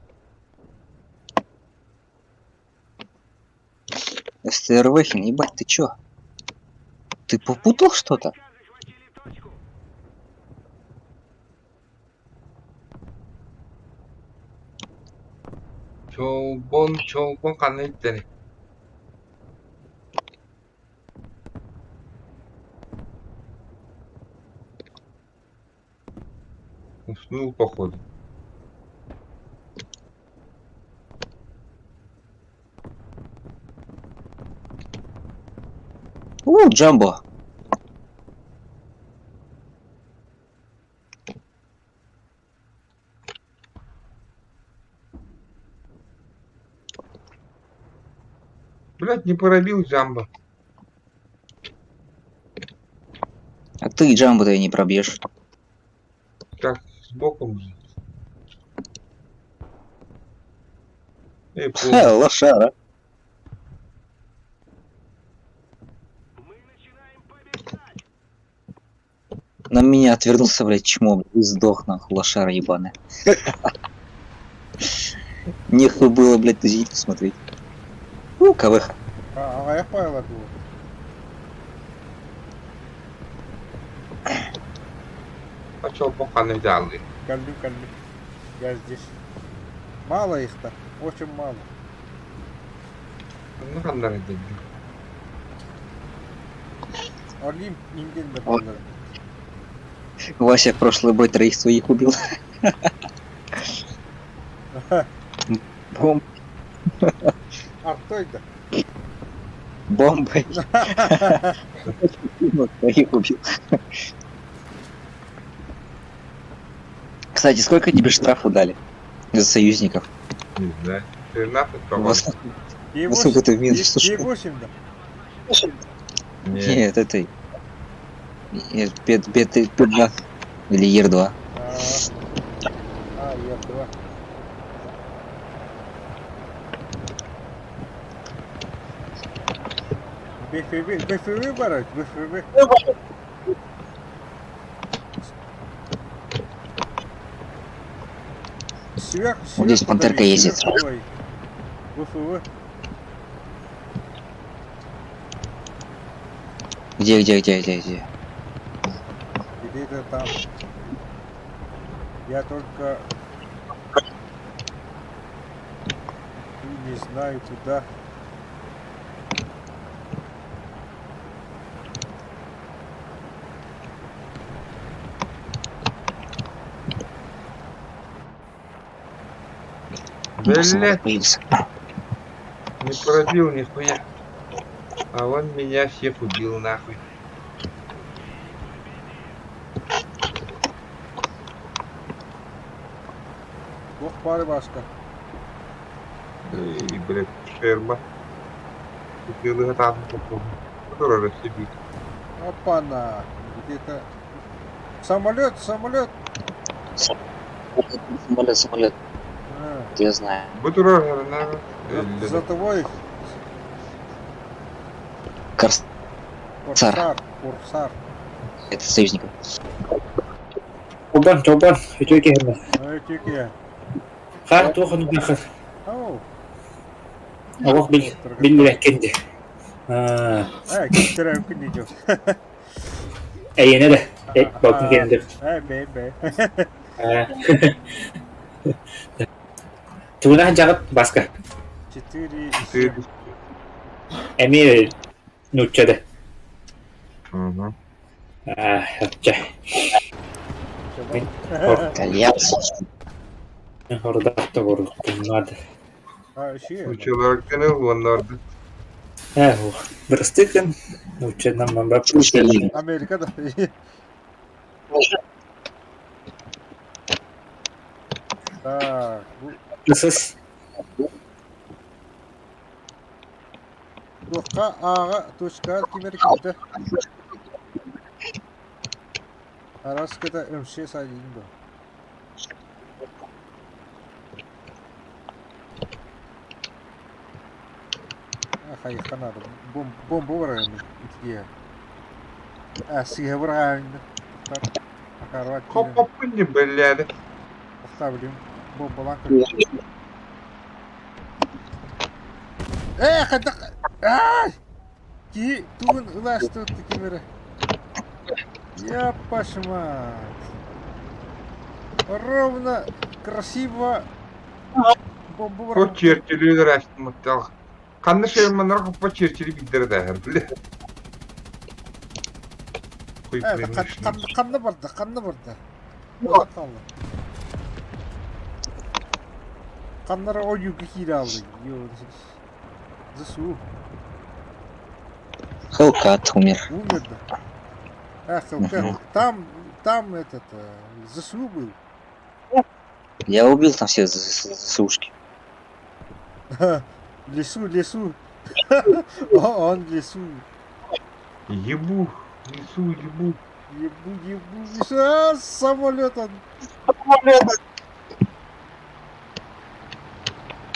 СТРВхин, ебать, ты чё? Ты попутал что-то? Чолбон, чолбон ханна иттени. Уснул, походу. У, Джамбо. Блядь, не пробил Джамбо. А ты Джамбо-то и не пробьешь. Так, сбоком же. Эй, Ха, пол. лошара. На меня отвернулся, блядь, чмо, блядь, и сдох, нахуй, лошара ебаная. Нехуй было, блядь, на зенитку смотреть. У, КВХ. А, я понял было. А чолбон ханна взяли. Калю, калю. Я здесь. Мало их-то. Очень мало. Ну, ханна дедим. Олимп инден О. Вася в прошлый бой троих своих убил. Бом. А кто это? Бомбой. Двоих убил. Кстати, сколько тебе штрафу дали за союзников? Не знаю. 13, Во по-моему. сколько, во сколько ты в минус ушел? Е8, да. Нет. Нет, это... Нет, П2 или Ер2. А, а, Е2. БФВ, БФВ барать, БФВ. Сверх, Вот здесь сверху пантерка дави, ездит. сверху давай. БФВ. Где, где, где, где, где? Где-то там. Я только не знаю куда. Самолет Блять, появился. не пробил нихуя. А он меня всех убил нахуй. Бог пары башка. И, блядь, шерма. Купил там попробую. Который рассебит. Опа-на. Где-то. Самолет, самолет. Самолет, самолет, А, я знаю. Бутурор, наверное. за тобой. Корсар, Корсар, Корсар. это союзников. Чолбон, чолбон, үтүө киһи. Ай, теке. Хаар туох онугар Ау. олох бил биллибэккин дии. Аа, Ай, киттер күн идет. эйиэнэ да, э, балтын кэлэн Ай, бэй, бэй. Аа. Тугунахан дьаҕыт Баска. 4 Ты... Эмиэ нуучча да. Угу. Аа, очча. Итальянцы. Хордах тоҕуруктуннаад. А, еще. Училарганы оннорду. Ээ, бырастыгын нууччанан манба Америка, да. Так, Ысыс. Туохха ааҕа точка кимэр киирдэ. Араската МЧ сайдыын дуо? Хайыхха наада. Бомба бараҕын итиэ. А, сыыһа быраҕаҕын Акарват киирэн Хоппоппун блядь. поставлю. Бомбалаан көр. Ээ, хайдах... Ай! Киһи тугун ылаастыбыт кимэрэ. Я пошмат. Ровно, красиво. Бомба По баран. чертили растмыттал. Ханна шерманар по чертили биддер дәһәр, бля. Хуй Э, поймешь. ханна барда, ханна барда. Қалды. Ханнара ойуга киирэ алды. ЗСУ. Хелкат умер. Умер, да. Ах, Мгм. там, там этот, ЗСУ был. Я убил там все ЗСУшки. В лесу, лесу. О, Он в лесу. Ебу, лесу, ебу. Ебу, ебу, лесу. А, самолет он.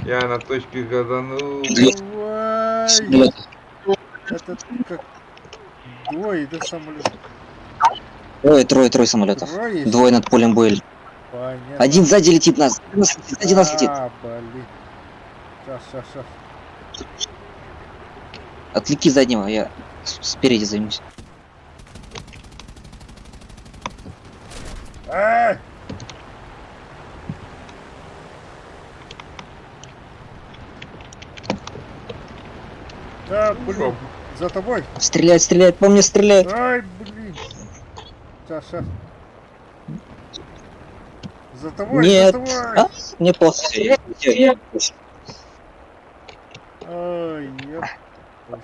Я на точке газанул. Давай. Самолет. Это как двое, да, самолет. Трое, трое, трое самолетов. Трое есть? Двое над полем боя. Понятно. Один сзади летит нас. Сзади нас летит. А, блин. Сейчас, сейчас, сейчас. Отвлеки заднего, я спереди займусь. Эй! Да, блин, за тобой. Стреляет, стреляет, по мне стреляет. Ай, блин. Сейчас, сейчас. За тобой, Нет. за тобой. А, мне плохо. Всё, я- Ай, ёп. Точно.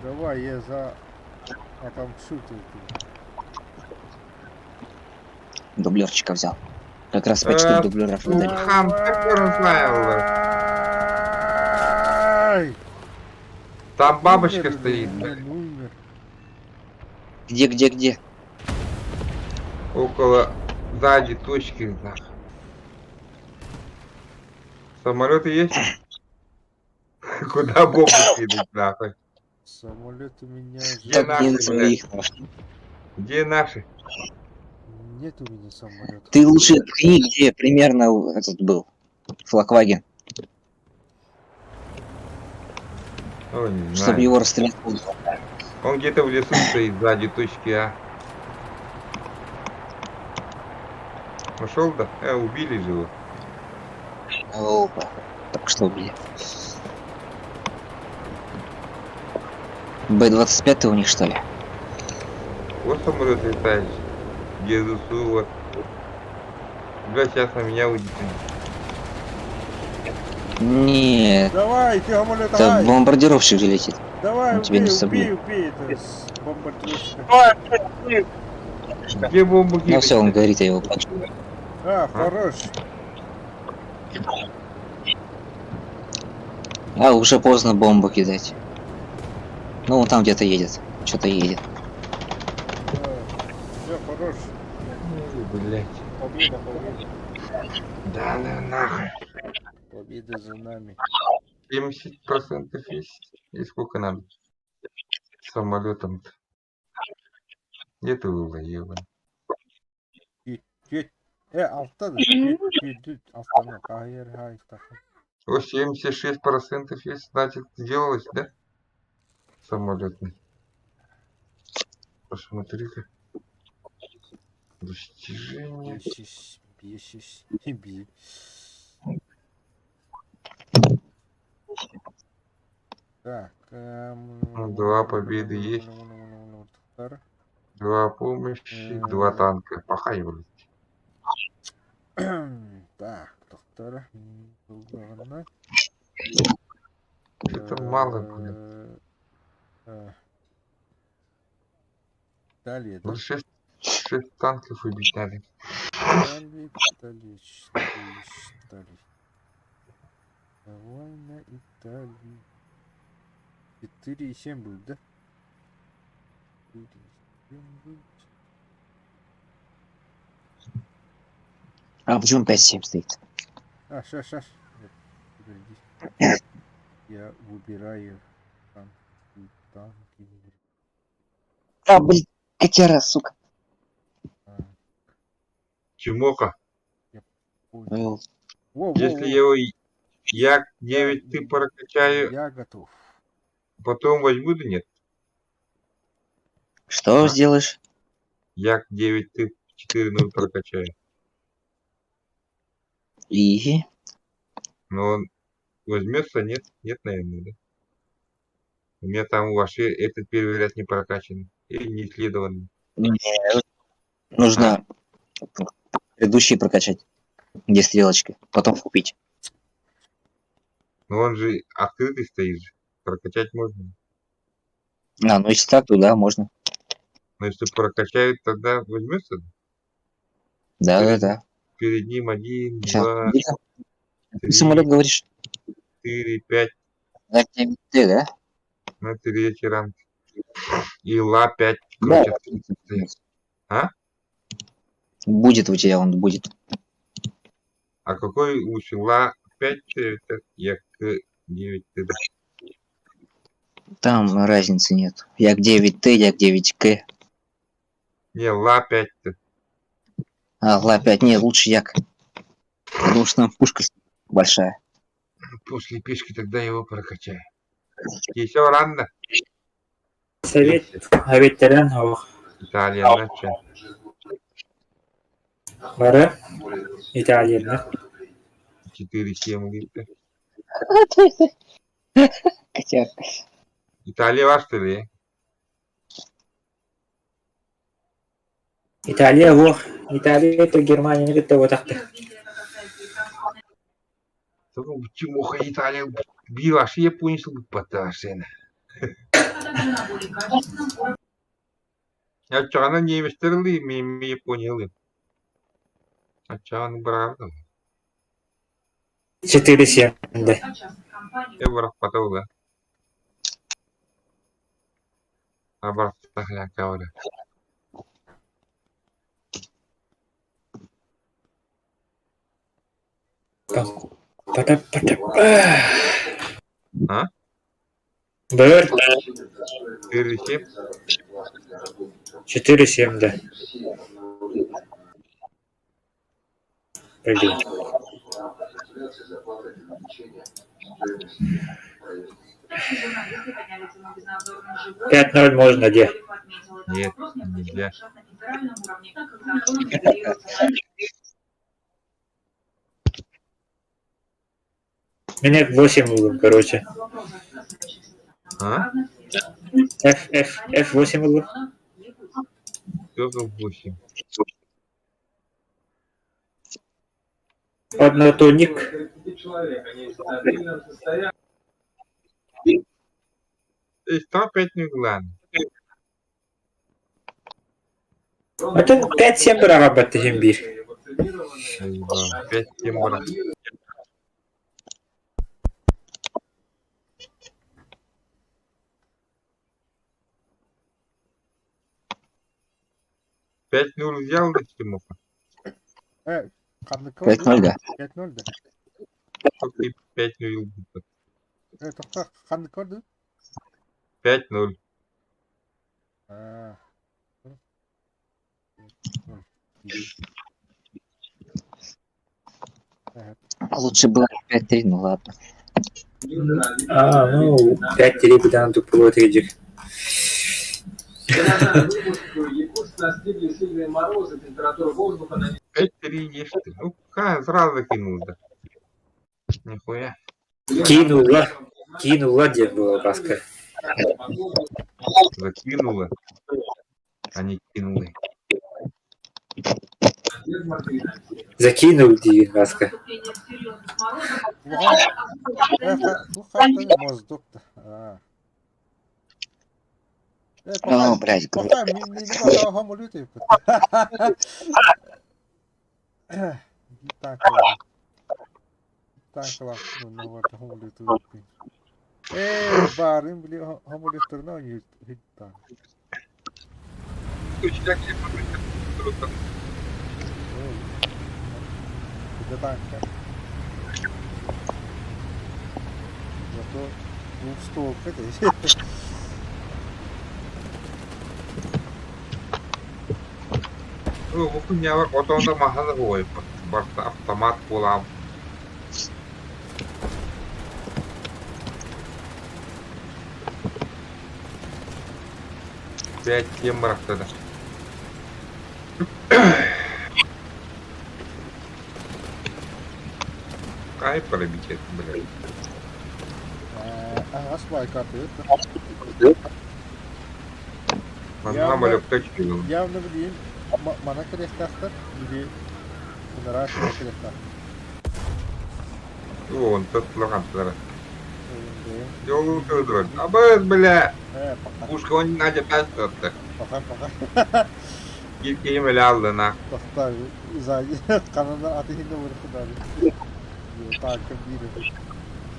Давай я за отомщу тут. Дублерчика взял. Как раз 5 штук дублеров выдали. Хам, как он знал? Ай! Там бабочка Умер, стоит, блин, умер. Где, где, где? Около сзади точки, нахуй. Самолеты есть? Куда бомбу кинуть, нахуй? Самолет у меня Где Так, наши, не на блядь? своих нашли. Где наши? Нет у меня самолета. Ты лучше ткни, где примерно этот был. Флакваген. О, не Чтобы знаю. его расстрелять. Он где-то в лесу стоит сзади точки А. Нашел, да? Убили же его. Опа. Так что убили. Б-25 у них, что ли? Вот самолет летает. Где ЗСУ, вот. Бля, сейчас на меня уйдет. Нет. Давай, ты самолет, Это давай! бомбардировщик же летит. Давай, Он тебе убей, не убей, собьет. убей это с бомбардировщика. Где бомбу Ну все, он кинуть? говорит, я его плачу. А, хорош. А, уже поздно бомбу кидать. Ну, он там где-то едет. Что-то едет. Все, хорош. Блять. Победа, победа. Да ну нахуй. Победа за нами. 70% есть. И сколько надо? Самолетом-то. Где ты был, ебаный? Алта да. Алтаны. Hayır, hayır, такой. О, 76% есть, значит, сделалось, да? Самолетный. Посмотри-ка. Достижение. Бесись, бесись, не бей. Так. Ну, два победы есть. Два помощи, два танка. Пахай, блядь. Так, доктор. Это мало, блин. Далее, да? Ну, шесть танков убить надо. Далее, далее, далее, далее. Давай на Италию. 4,7 будет, да? 4,7 будет. А почему 5-7 стоит? А, сейчас, сейчас. Подожди. Я выбираю танки, танки. А, блин, котяра, сука. Чмоха. Во, во, Если во. я его Як-9 ты прокачаю, Я готов. потом возьму, да нет? Что сделаешь? Як-9 ты 4.0 прокачаю. И? Но он возьмется, нет? Нет, наверное, да? У меня там вообще этот первый ряд не прокачан. Или не исследованный. Нет. Нужно предыдущие прокачать, где стрелочки, потом купить. Но он же открытый стоит же. Прокачать можно. А, ну если так, то да, можно. Но если прокачают, тогда возьмется? Да, да, да. Перед ним 1, Сейчас. 2, Где там? Ты 3, самолет говоришь? 4, 5. Да, ты, да? На третий ранг. И Ла-5, Да. короче, стоит. А? Будет у тебя он, будет. А какой лучше? Ла-5, Як-9, Т? Там разницы нет. Як-9Т, Як-9К. Не, Ла-5. А, Ла-5. Нет, лучше Як. Потому что там пушка большая. После пешки тогда его прокачаю. Еще рано. Совет, ветеран, ох. Италия, начал. Бары, Италия, да? 4-7 литр. Котяр. Италия ваш, что ли? Италия, ох. Италия, это Германия, это вот так-то. Тимоха Италия биир асы Япония сылгыппаттар сен. Оччоҕуна немецтэр ылыы, мин Япония ылыым. Оччоҕуна быраҕабын. 4-7 да. Э бырахпата буолуо. Абарахтахлаакка А? Быр. 4-7? 4-7 да. Блин. 5-0 можно где? Нет, нельзя. Меня 8 углом, короче. А? F, F, F8 углом. Сколько 8? Однотоник. Там 5 не главное. Это 5-7 бырахабат бир. 5-7 бырах. 5-0 взял да Тимоха? 5-0 да. 5-0 да. 5-0 Тоқта қанды көрді? 5-0. Лучше было 5-3, ну ладно. А, ну, 5-3 быдан тупло тридик. Якутск сильные морозы, температура воздуха на 5-3 ешь ты. Ну, ка, сразу кинул, да. Нихуя. Кинула. Кинула, где была Баска. Закинула. А не кинула. Закинул, где Баска. О, блядь, Пока барын били хомулюттарына хиттан. Зато двухстволка это. Ну, хуйня, отонда маханы ой, барта автомат булам. 5-7 бырахтада. Кай пробить это, блядь. Ага, свай карты. Манна малек точно. Явно блин, мана керехтахтар или кунара керехтах. Вон, тот лохам туда. Ёлу ты Абы, бля. Пушка он Надя пять Пока, пока. Киркейм эле алды на. Тохта, сзади, канана аты хинде вырхы Так,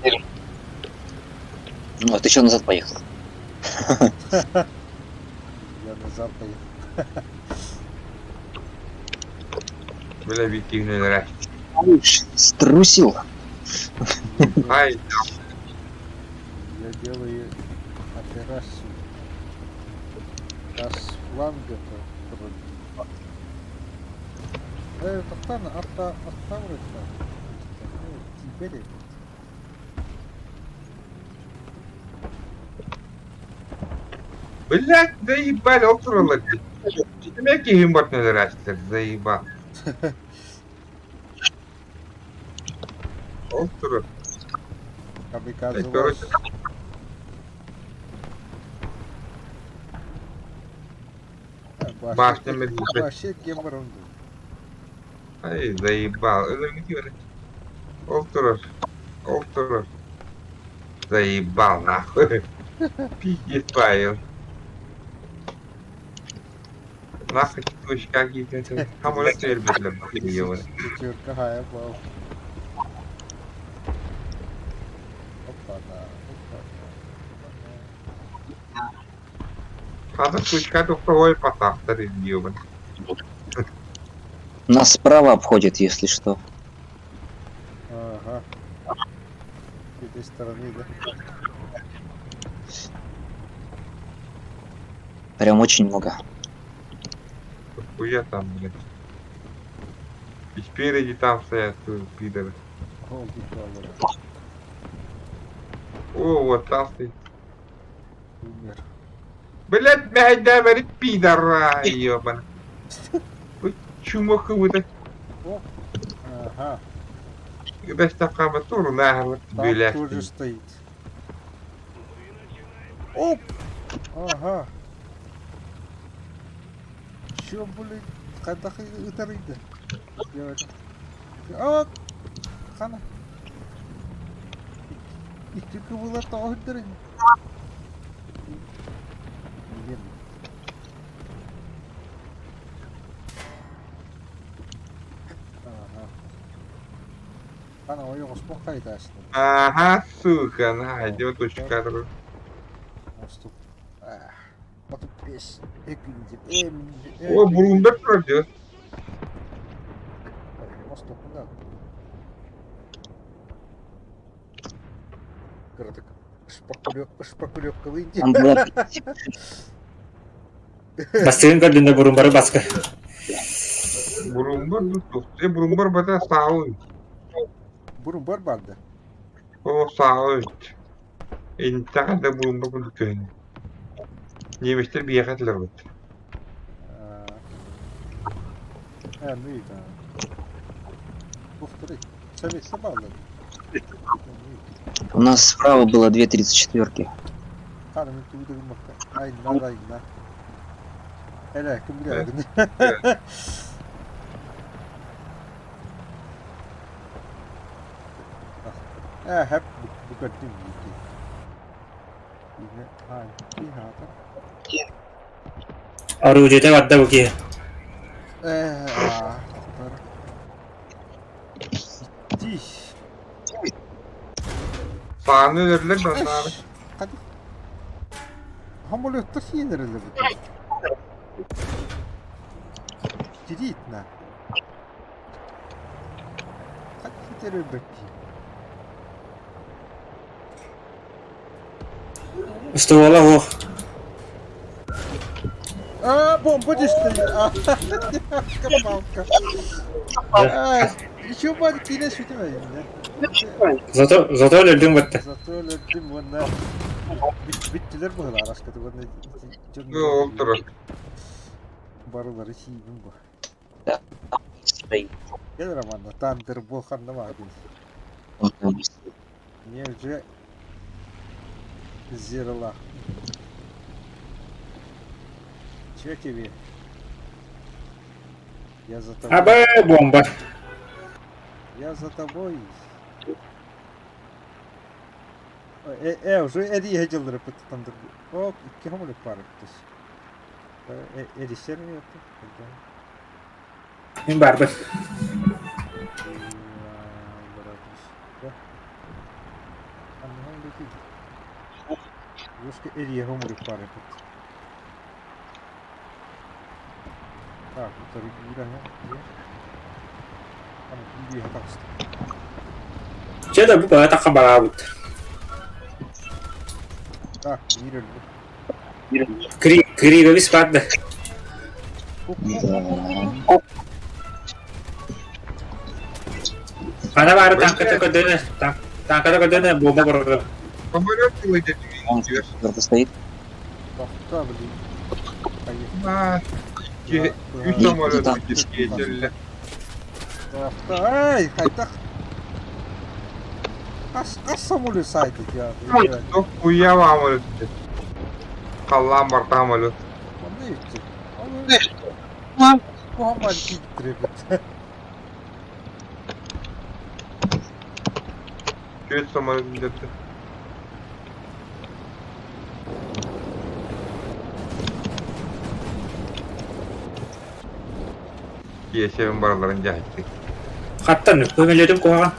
бир. Ну, а ты еще назад поехал. Я назад поехал. Бля, викинг Струсил. Ай, Я делаю операцию. С фланга Тохтан, атта, атта вырытта. Теперь. Блядь, заебали, олтуралар. Демек ki hümbat neler заебал. Олтурur. Камикадзе. Короче. Башня медведь. Вообще гемор Ай, заебал. Олтурur. Ол турар. Заебал нахуй. Пиздец Павел. Нахуй точка какие-то. Самолет биэрбэтилэр ебаный. Пятерка хая был. Опа-на, опа-на, опа-на. Хата точка тохтовой потахтар ебаный. Нас справа обходит, если что. Ага. С этой стороны, да? Прям очень много. Хуя там, блядь. И спереди там стоят э, пидоры. О, буквально. О, вот там стоит. Умер. Блядь, блядь, да, говорит, пидора, ебаный. Ой, Чумок какой-то. О, ага. Когда тур нахуй, Там блядь. тоже стоит. Оп! Ага. Чё, блядь, хайдах ытарыйда? А, хана. Икки кыбылар тоҕо Блин. Ага. Хана, ой, оспох кайтасың. Ага, сука, на, идет точка. Оступ. Батып бес. Экинди. О, Бурунда пройдет. Оступ, да. Кырдык. Шпакулёк, Там было Бастыгын көрдүн да бурун бары баска. Бурумбар тут. Э, Бурумбар бата сауд. Бурун бар барды. О, сауд. Интага да Бурумбар буду көн. Немецтер биякатлар бит. Э, ну и да. Повтори. Совет собрал. У нас справа было две тридцать четверки. Хана мен тугу макка. Ай, на, ай, на. Эле, ким билер? Э, хеп бу көттүм бити. Ине, ай, ки хата. Оружие барда бу ки. Э, а, тохтор. Тиш. Сааны өлөрлөр да сааны. Кади. Хамолеттер сиенерелер бит. Дидит на. Кади теребекки. Ствола ох. А, бомба дешти. А, капалка. А, еще маленький не шутим. Зато зато өлдүң батта. Зато өлдүм вонна. Биттилер бу араскаты вонна. Ну, ол турар. Барылары сиибин бу. Стоит. Кел Романна, тандер бу ханна магын. Вот там. Мне уже зерла. Че тебе? Я за тобой. Абы бомба. Я за тобой. Э, э, уже эди хежилдер пыттандыр. О, икки хамылы пар эттис. Э, эди серми этти. Мин барбын. Юшка эди хамылы пар эппит. Так, утары киирэ. Аны киирэ хатаксты. Че да бу баа такка барабыт. Так, киирэ. Кри кривебис барда. Да. Ана бары танката көдөнө. Танката көдөнө бомба барды. Самолет летит. Он четвертый стоит. Тохта, блин. Поехали. А, үс Нет, самолет там. кетелле. Тохта, ай, хайдах. Ас, ас самолет сайты я. Тох хуя самолет. Халлам бар самолет. Онны итти. Кухаман киттиребит. Түөрт самолет где-то. Киэсэбин барыларын дьаһайдык. Хаттан көмөлөтүм куһаҕан.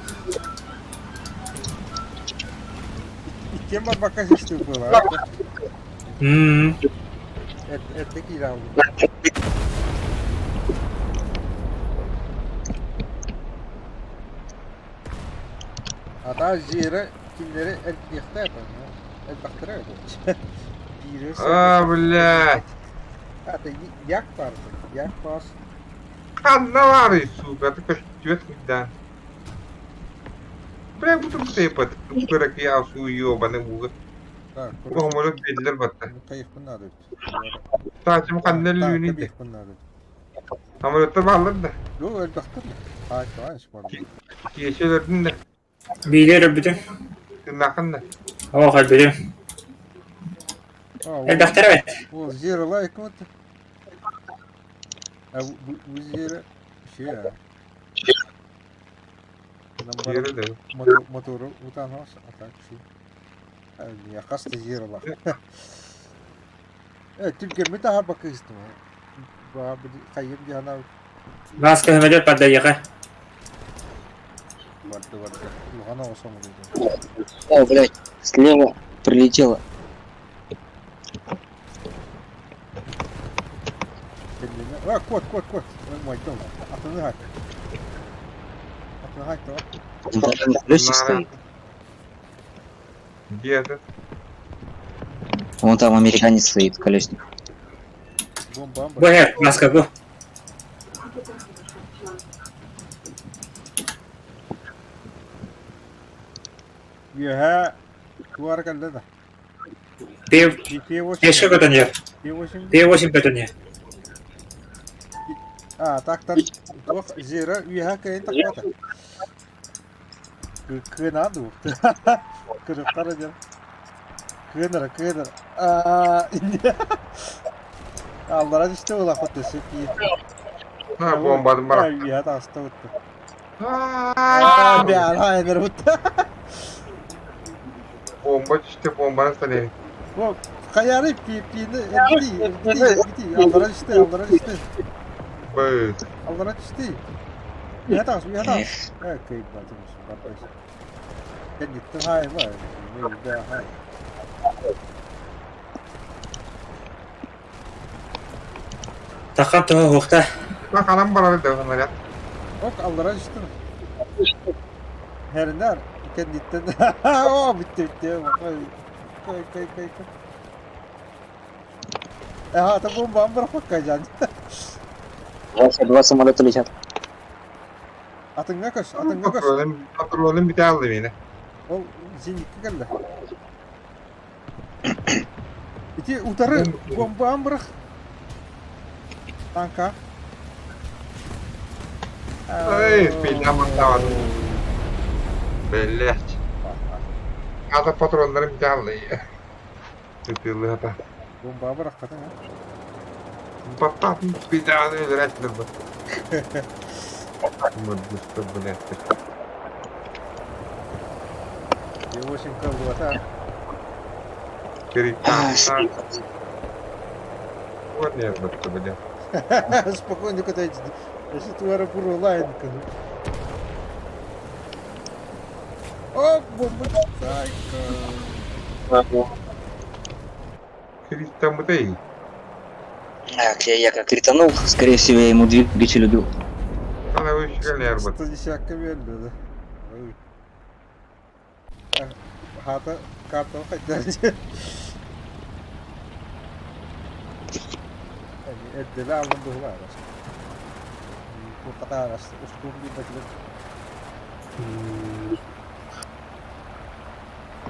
Иккиэн барбакка сыстык буолар. М. Эрдэ киирэ Атаа Зира кинилэри эргитиэхтээх этэ, элбэхтэрэ этэ. Биири А, блядь! Ата як баар як баас. Ханна баарый, сука, ты көстүбэт куйдаан. Бля, бутум тыйпат, кыракый суу ёбаный буга. Так, Оҕомолот биллэр батта. Кайыхпын наада эбит. Таачым ханна өлүүнүй де. Кайыхпын наада эбит. Самолеттар бааллар да. Yok элбэхтэр. Хаайтаҕа спорт. Киэсэ өлөрдүн да. Биири өлөрбүтүм. Тыыннааххын да. Оо, өлбүтүм. Элбэхтэр эбит. Ол Зера лайк вот. А бу Зера şey Зера да. Мотору утанос, а так ши. Я хаста Зера лах. Э, түлкеммит аһар бакыыстым. Хайым диана Маска көмөлөр паддайыга. барды барды. Улахан оҕосом диэн. О, блядь, слева прилетело. А, кот, кот, кот. Мой дом. Атыны хат. Атыны хат. Он даже на колесик стоит. Где это? Вон там американец стоит, колесник. Бомба. Бу эр, маска бу. Үөһэ туара кэллэ да. Пи P8. Эшке көтөн иһэр. P8. P8 көтөн иһэр. А, так там туох Зера үөһэ кыайан тахпата. Кыына дуу. Кырыктара диэн. Кыынара, кыынара. Аа, Аллара түстэ улахпыт өссө кии. На, бомбадым барах. Үөһэ таҕыста бутта. Аа, бэҕэһээ айаннара бутта. Бомба түстэ, бомбаны сталин. Бу хайары пиини эргитии, эргитии, эргитии. Аллара түстэ, аллара түстэ. Быз. Аллара түстэ. Үөһэ таҕыс, үөһэ таҕыс. Э, кыйбатым, барбайс. Кэнниттэн хаайма, хай. Тахан тоһо хуохта. Ханан барар да ханарят. Ок, аллара түстүм. Heriner кэнниттэн оо бүттэ бүттэ кой кой кой кой Аха, бомбам бырахпакка дьан. Вася, два самолета летят. Атыҥҥа көс, атыҥҥа көс. Патронум бүтэ алды мені. Ол зенитке кэллэ. Ити утары бомбам бырах. Танка. Эй, спейдам аттавадым. Блять. Ата патроннарым бүтэ алды. Тытылы Бомба бырахпатыҥ а? Баттатын спейданы өлөрәтилер бу. Мырдысты, блядь. Е8 каллыбата. А, Вот нет, блядь. Спокойно катайтесь. Если твоя бурлайн. О, бомба. Зайка. Христомутей. Так, я как кританул, скорее всего, я ему двигатель убил. Она выщикали 110 кабель, да. Хата карта хотя. Эрдэлэ алын быһылаар. Кутатаарас устуум диэбэтилэр.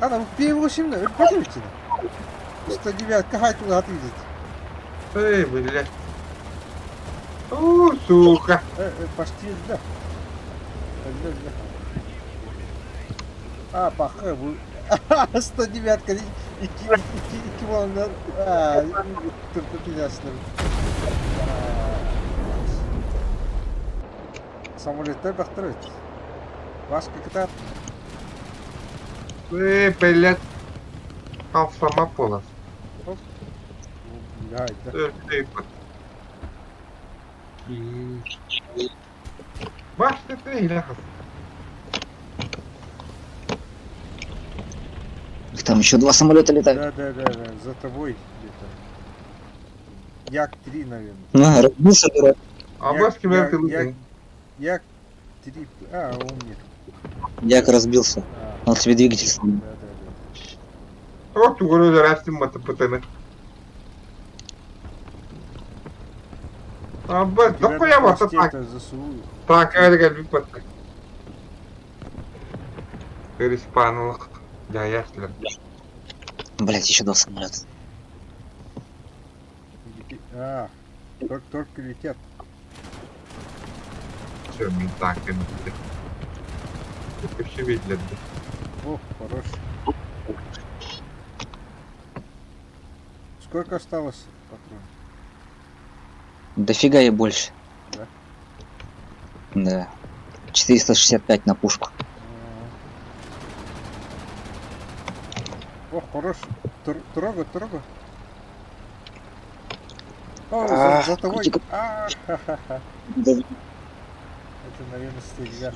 Ана П8 өлбөт эбит 109 хаайтылаат видит. Эй, блядь. О, сука. Почти өллө. Өллө, өллө. А, паха, бу 109 икки икки икки буоланнар турку түнэслэр. Самолеттар бахтар эбит. Васка кытаат. Э, блядь, автомат буолар. Оп. Блядь, да. Башты илэ Там еще два самолета летают. Да, да, да, да, за тобой где-то. Як-3, наверное. На, разбился, дурак. Абас кимэр тылы. Як-3. А, он нет. Як разбился. А, Он себе двигатель сломал. да, да, да. Ох, тугуру өлөрөөстүн матыппытыны. Абас, Тебя дохуя на вот хвосте так. это засую. Так, кэлбит батта. Переспаналык. Даяслар. Блять, еще два самолета. А, только, только летят. Все, мен так Вообще видно. О, хорош. Сколько осталось патронов? Дофига и больше. Да? Да. 465 на пушку. О, хорош. Трогай, трогай. О, за, за тобой. А, ха-ха-ха. Это, наверное, стрельга.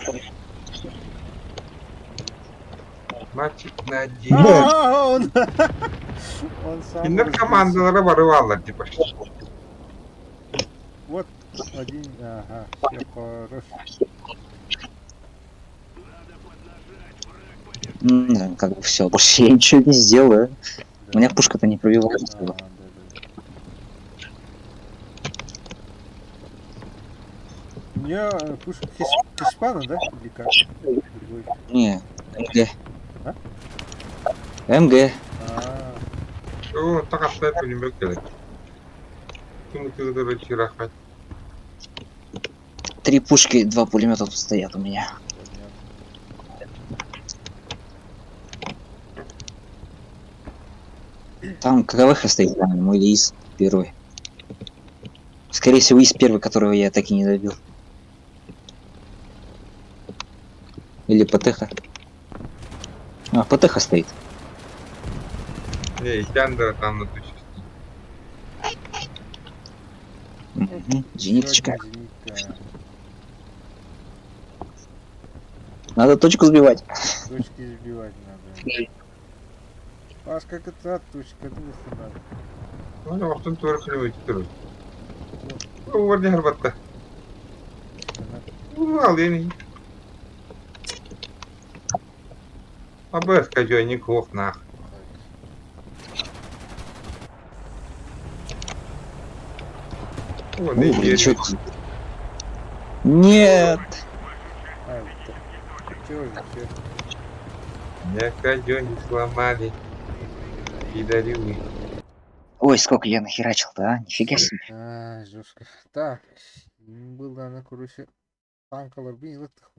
Мальчик на один. А, он, он сам. Киндер командалары барып типа. Вот один, ага, все, хорош. Ну, как бы все, больше я ничего не сделаю. У меня пушка-то не пробивается. А, да, да. У меня пушка Хиспана, да? Или как? Другой. Не, МГ. А? МГ. А, О, так оставь пулемет керек. Три пушки, два пулемета тут стоят у меня. Там ККВХ стоит, по-моему, или ИС первый. Скорее всего, ИС первый, которого я так и не добил. Или ПТХ. А, ПТХ стоит. Не, Итяндра там на туче. Угу. Зениточка. Зенитка. Надо точку сбивать. Точки сбивать надо. Паш, как это точка двух надо. Ну, охтун тур пулемет тур. Уар не харбатта. Ну, алени. Абас кажойник ох нах. О, О, блин, чё это? Нет! А, чё же, чё? Меня кажойник сломали. Пидорюги. Ой, сколько я нахерачил-то, а? Нифига себе. А, жестко. Так, был, наверное, короче, танкалар бин ылыттых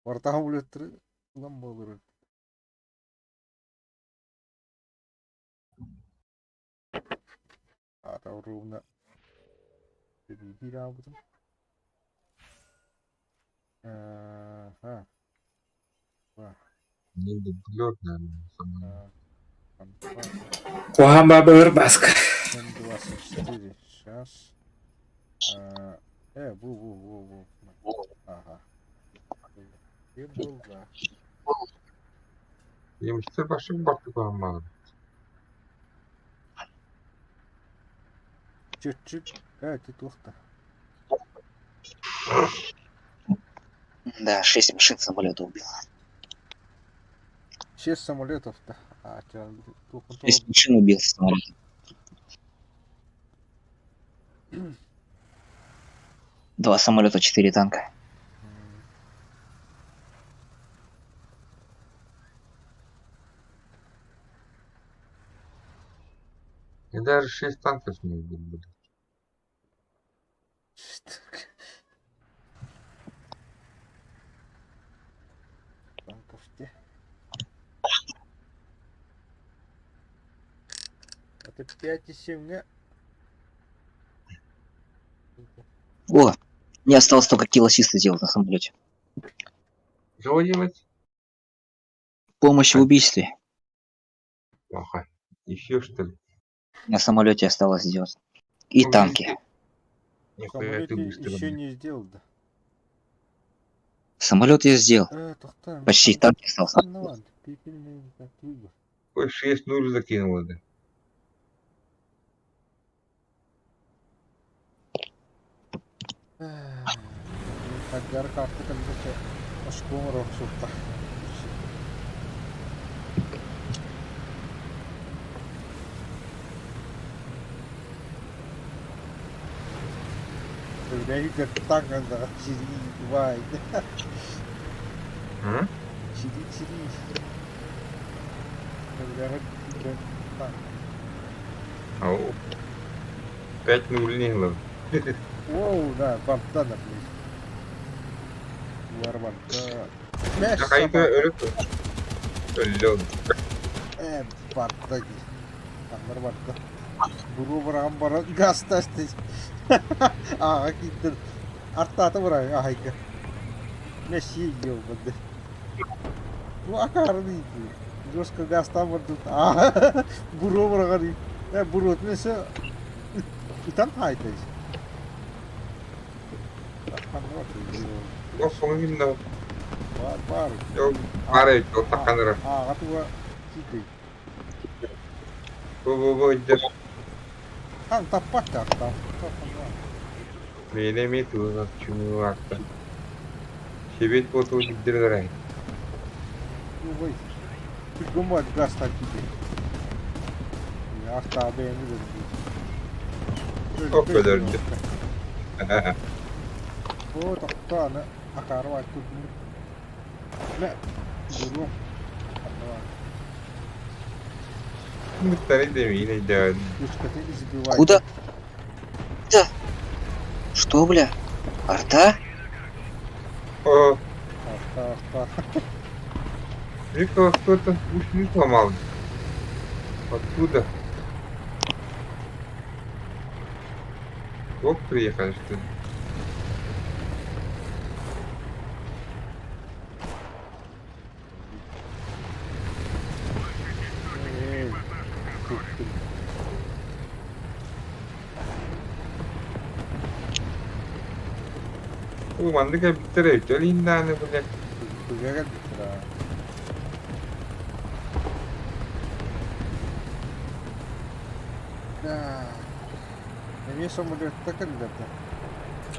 Вартаҕым үлэттэр ылан буолар. Аата ровно перебирабытым. Ага. Не дублер, наверное, самый. Куһаҕан бабыр баска. М24. Сейчас. Бу, бу, бу, бу. Ага. И был, да. Немецтер башып бартык маған. Чуть-чуть. Ты тухта. Да, 6 машин самолета убил. Шесть самолетов-то. А, чё, тухта. 6 машин убил с самолета. Два самолета, четыре танка. Я даже шесть танков не убил, блядь. Танков те. Это 5,7 О, мне осталось только килл ассисты сделать на самолете. Что делать? Помощь в убийстве. Плохо. Еще что ли? На самолете осталось сделать. И Ну, танки. везде. Нихуя ты Самолете быстро. еще не сделал, да. Самолет я сделал. Тохтар, Почти танки остался. Ну ладно, пепельный как выбор. Ой, 6-0 закинула, да. Хаггар карта кэлбэчэ оскуоҥ орохсуохха. Үлэһит танга сири вай. М? Сири сири. Үлэһит танк. Ау. 5-0 не главное. Воу, да, барда да, блядь. Бар барда. Мяч Какая-то собака. Өлөн. Барда дии. Аннар барда. Буру баран баран газ тастый. Ага, киттер. Артата баран ахайка. Месси ебаный. Ну, акарны ити. Жестко газ там бар тут. А, буру баран. Буру несе итан хайтай. Офоңун Бар, бар. Баар эбит ол такканара. Ага, туга киты. Бу бу бу идер. Там таппат там. Мene ми туга чуму акта. Шебет боту дидер гарай. Ой. Гумат газ так киты. Арта бэйми Оп өлөрдү. О, тоқтаны акарва тут. Мә, буру. Мыттары демейин дәвен. Пушка избивай. Куда? Да. Что, бля? Арта? О, Арта, арта. Виктор кто-то ушли сломал. Откуда? Оп, приехали, что ли? Эй, тут ты. Бу мандыка биттер эбит. Өлүн блядь. Тугага битра. Да. Эми самолет такалларда.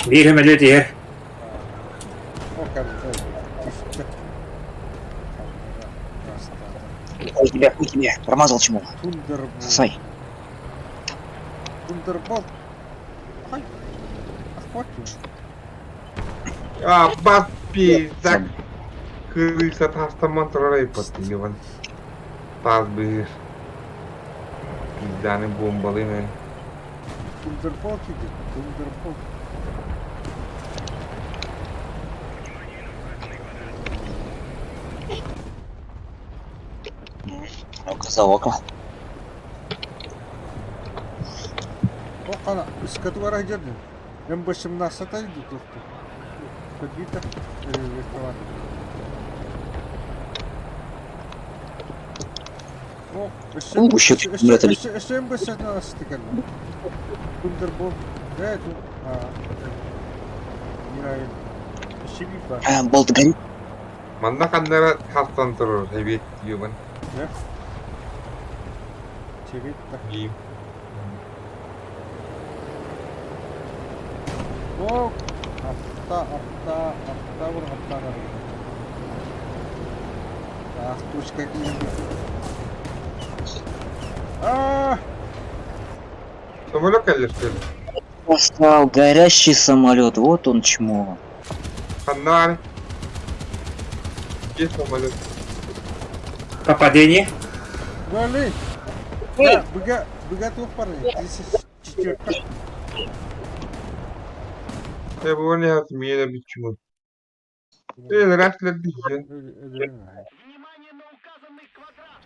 Биир самолет иһэр. О, калла. Түстэ. Ой, тебя, хуй тебе. Промазал чмо. Тундерболт. Сосай. Тундерболт. Ай. Охватил. А, бас пиздак. Крыса тастаман турарай паттыган. Таз быыр. Пизданы бомбалы мен. Тундерболт идет. Тундерболт. Око за око. О, қана, үскәті бар жерден. М18 иди тут. Подбито. О, Ну, еще аккумулятор. М18 кәлі. Тундерболт. Э, тут. А. Бар. А, болт горит. Манна кандара тастан турар хебет юбан. Чебит так. Бим. О, арта, арта, арта, бір арта бар. Ах, точка киін. А, Самолет кәллер что ли? Достал горящий самолет. Вот он чмо. Ханнар. Где самолет? Попадение. Вали! Да, быга, быга тух пары. Четверка. Я бы не отмена бичму. Э, раз лет дихе.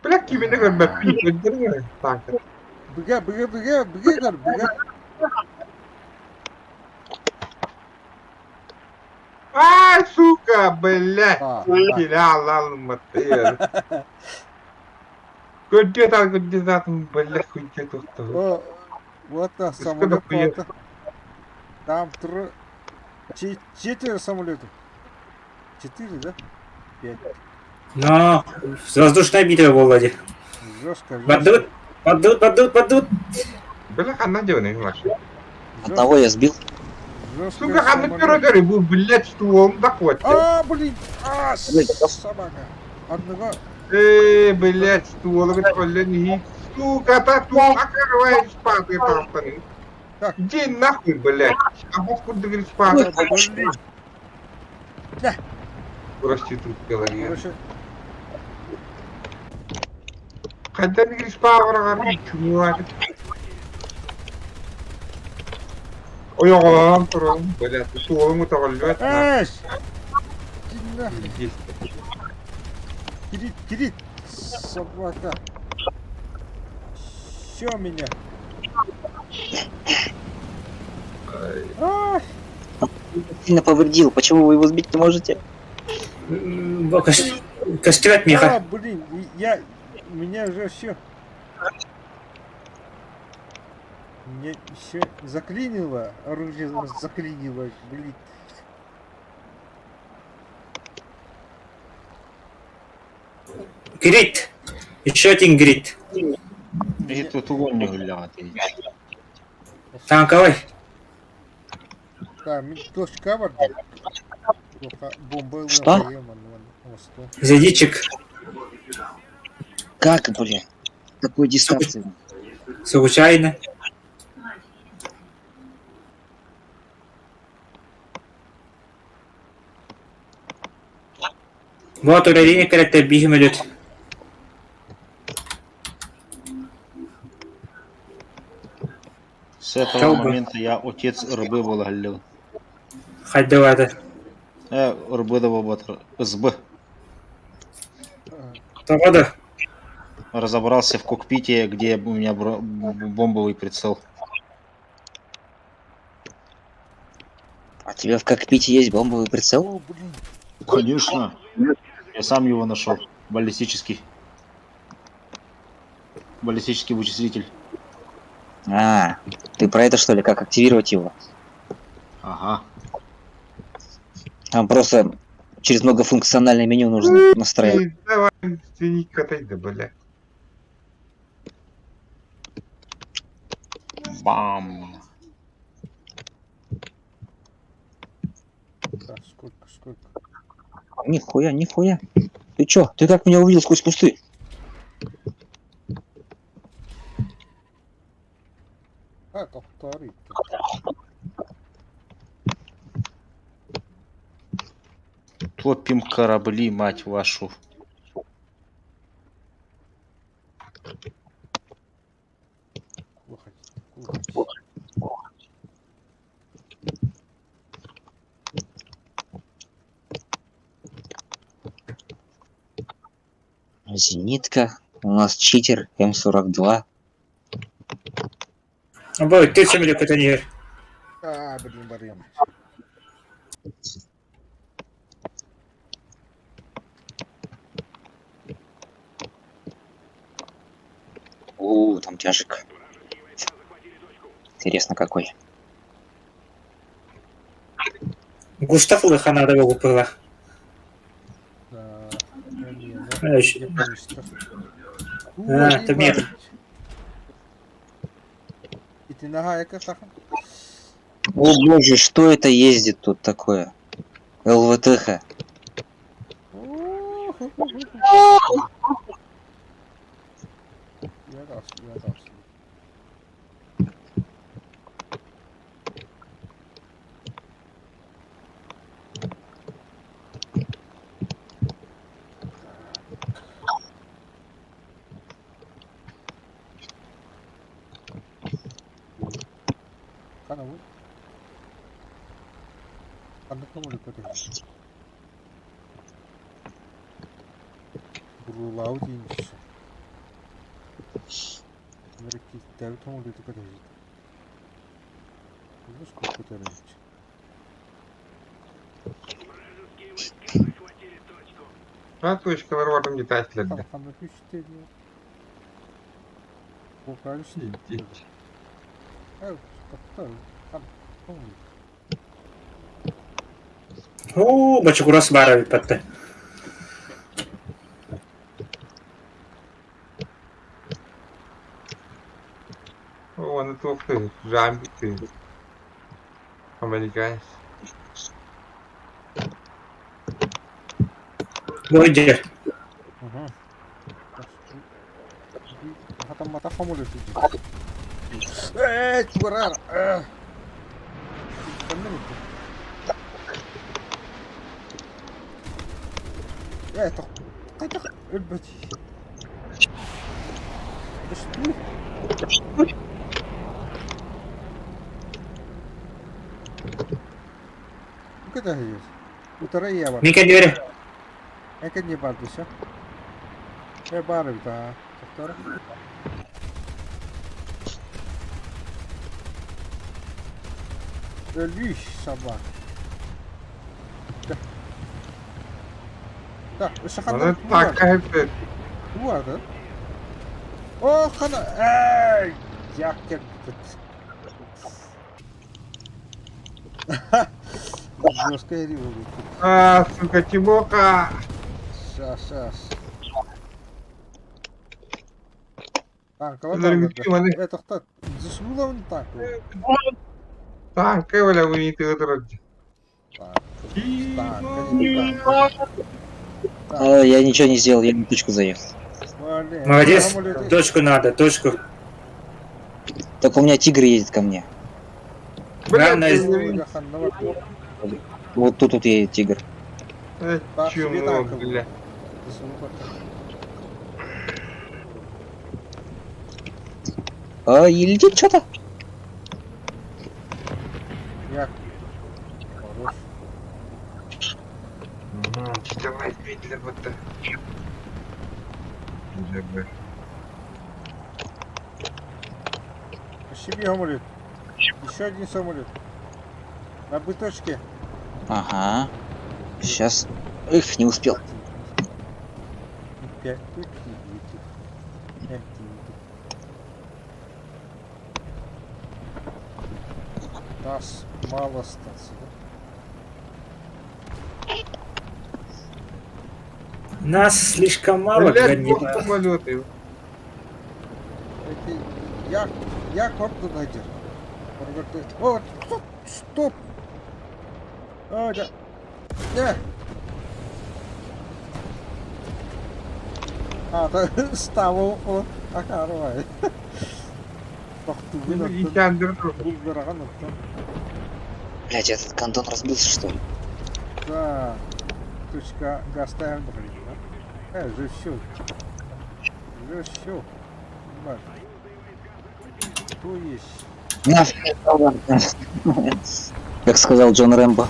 Бля, кибене көрбөп пип Так. Быга, быга, быга, быга көр, быга. Ай, сука, блядь! А, Килалалматыр. Көрдүө көрдүө блядь, хуйде тухтар. О, вот на самолет вот. Там трое... Четверо самолетов. Четыре, да? Пять. Но воздушная битва буолла дии. Жестко, жестко. Бардыбыт, бардыбыт, бардыбыт, бардыбыт. Бля, ханна делай, Маша. Одного я сбил. Жестко Сука, ханна первый был, блядь, стволом захватил. А, блин! А, собака! Одного. Эй, блядь, ствол, блядь, сука, тату, накрываешь спаты там, Так. Иди нахуй, блядь. А вот куда говорит спаты? Блин. Проститутка ловила. Короче, Хотя не говоришь, павра, чувак. Ой, оҕолорон туран, блядь, суолум утоҕуллубат на. Эш! Иди нахуй. Кирит, Кирит! Собака! Все меня! Ай! Сильно повредил. Почему вы его сбить не можете? Көстүбэт миэхэ. А, блин, я... Меня уже все. Меня еще заклинило, оружие заклинило, блин. Грит. Еще один грит. Это тугон не гуляти. Танковый. Да, точка бар. Бомба Что? Зайдичек. Как, блин? Такой дистанции. Случайно. Вот уровень карактер бигем идет. С этого Чалба. момента я отец рыбы вологлил. Хайдавата. Рыбы батр СБ. Тавада. Разобрался в кокпите, где у меня бомбовый прицел. А тебе в кокпите есть бомбовый прицел? О, блин. Конечно. Я сам его нашел. Баллистический. Баллистический вычислитель. А, ты про это что ли? Как активировать его? Ага. Там просто через многофункциональное меню нужно настраивать. Давай, свини катай, да, блядь. Бам. Так, сколько, сколько? Нихуя, нихуя. Ты чё? Ты как меня увидел сквозь кусты? А, повтори. Топим корабли, мать вашу. Зенитка. У нас читер М42. Бой, ты чем это не А, блин, барем. У, там тяжик. Интересно какой. Густав Лыхана было. Да, блин, А, еще- А, это мех. И ты нога, яка тахан? О боже, что это ездит тут такое? ЛВТХ. Я дал, я дал. Хана вы? Хана кому ли көтөр? Бурулау дейміз. Мерекеттәбі тоңылды көтөр. Бұл сколько көтөрөйт. А точкалар бардым детателлэрдэ. Ханна түстэ диye. Вокалист. Оо, бочугурас баара эбит Уонна туох ты, жамбик ты. Американец. Бойдер. Хатаммата хомулю Э, чугурар. Э, хайдах өлбөт. Куда есть? Утара я бар. Мин кэннибэр Экен не бар десе. Э бар да. Тоқтар. Өлбүш собак. Да, Аны такка хэппит. Туарды. О, хана. Эй, якер. Жестко А, сука, Тимоха! Сейчас, сейчас. Танковая Это кто? Засунула он танковую. Танка, бля, вы не ты А, я ничего не сделал, я на точку заехал. Молодец. Точку надо, точку. Так у меня тигр едет ко мне. Главное... Вот тут вот едет тигр. Чмо, бля. А, и летит что-то. Я. Хорош. Давай, для вот Себе самолет. Еще один самолет. На быточке. Ага. Сейчас. Эх, не успел. Нас мало остаться, да? Нас слишком мало, Блядь, самолеты. Эти... Я... Я корду найдер. О, стоп! Стоп! А, да. Не! А, да, ставил он. Акарвай. Блять, этот кондон разбился, что ли? Да. Точка гаставим, да? Э, же все. Же все. То есть. Как сказал Джон Рэмбо.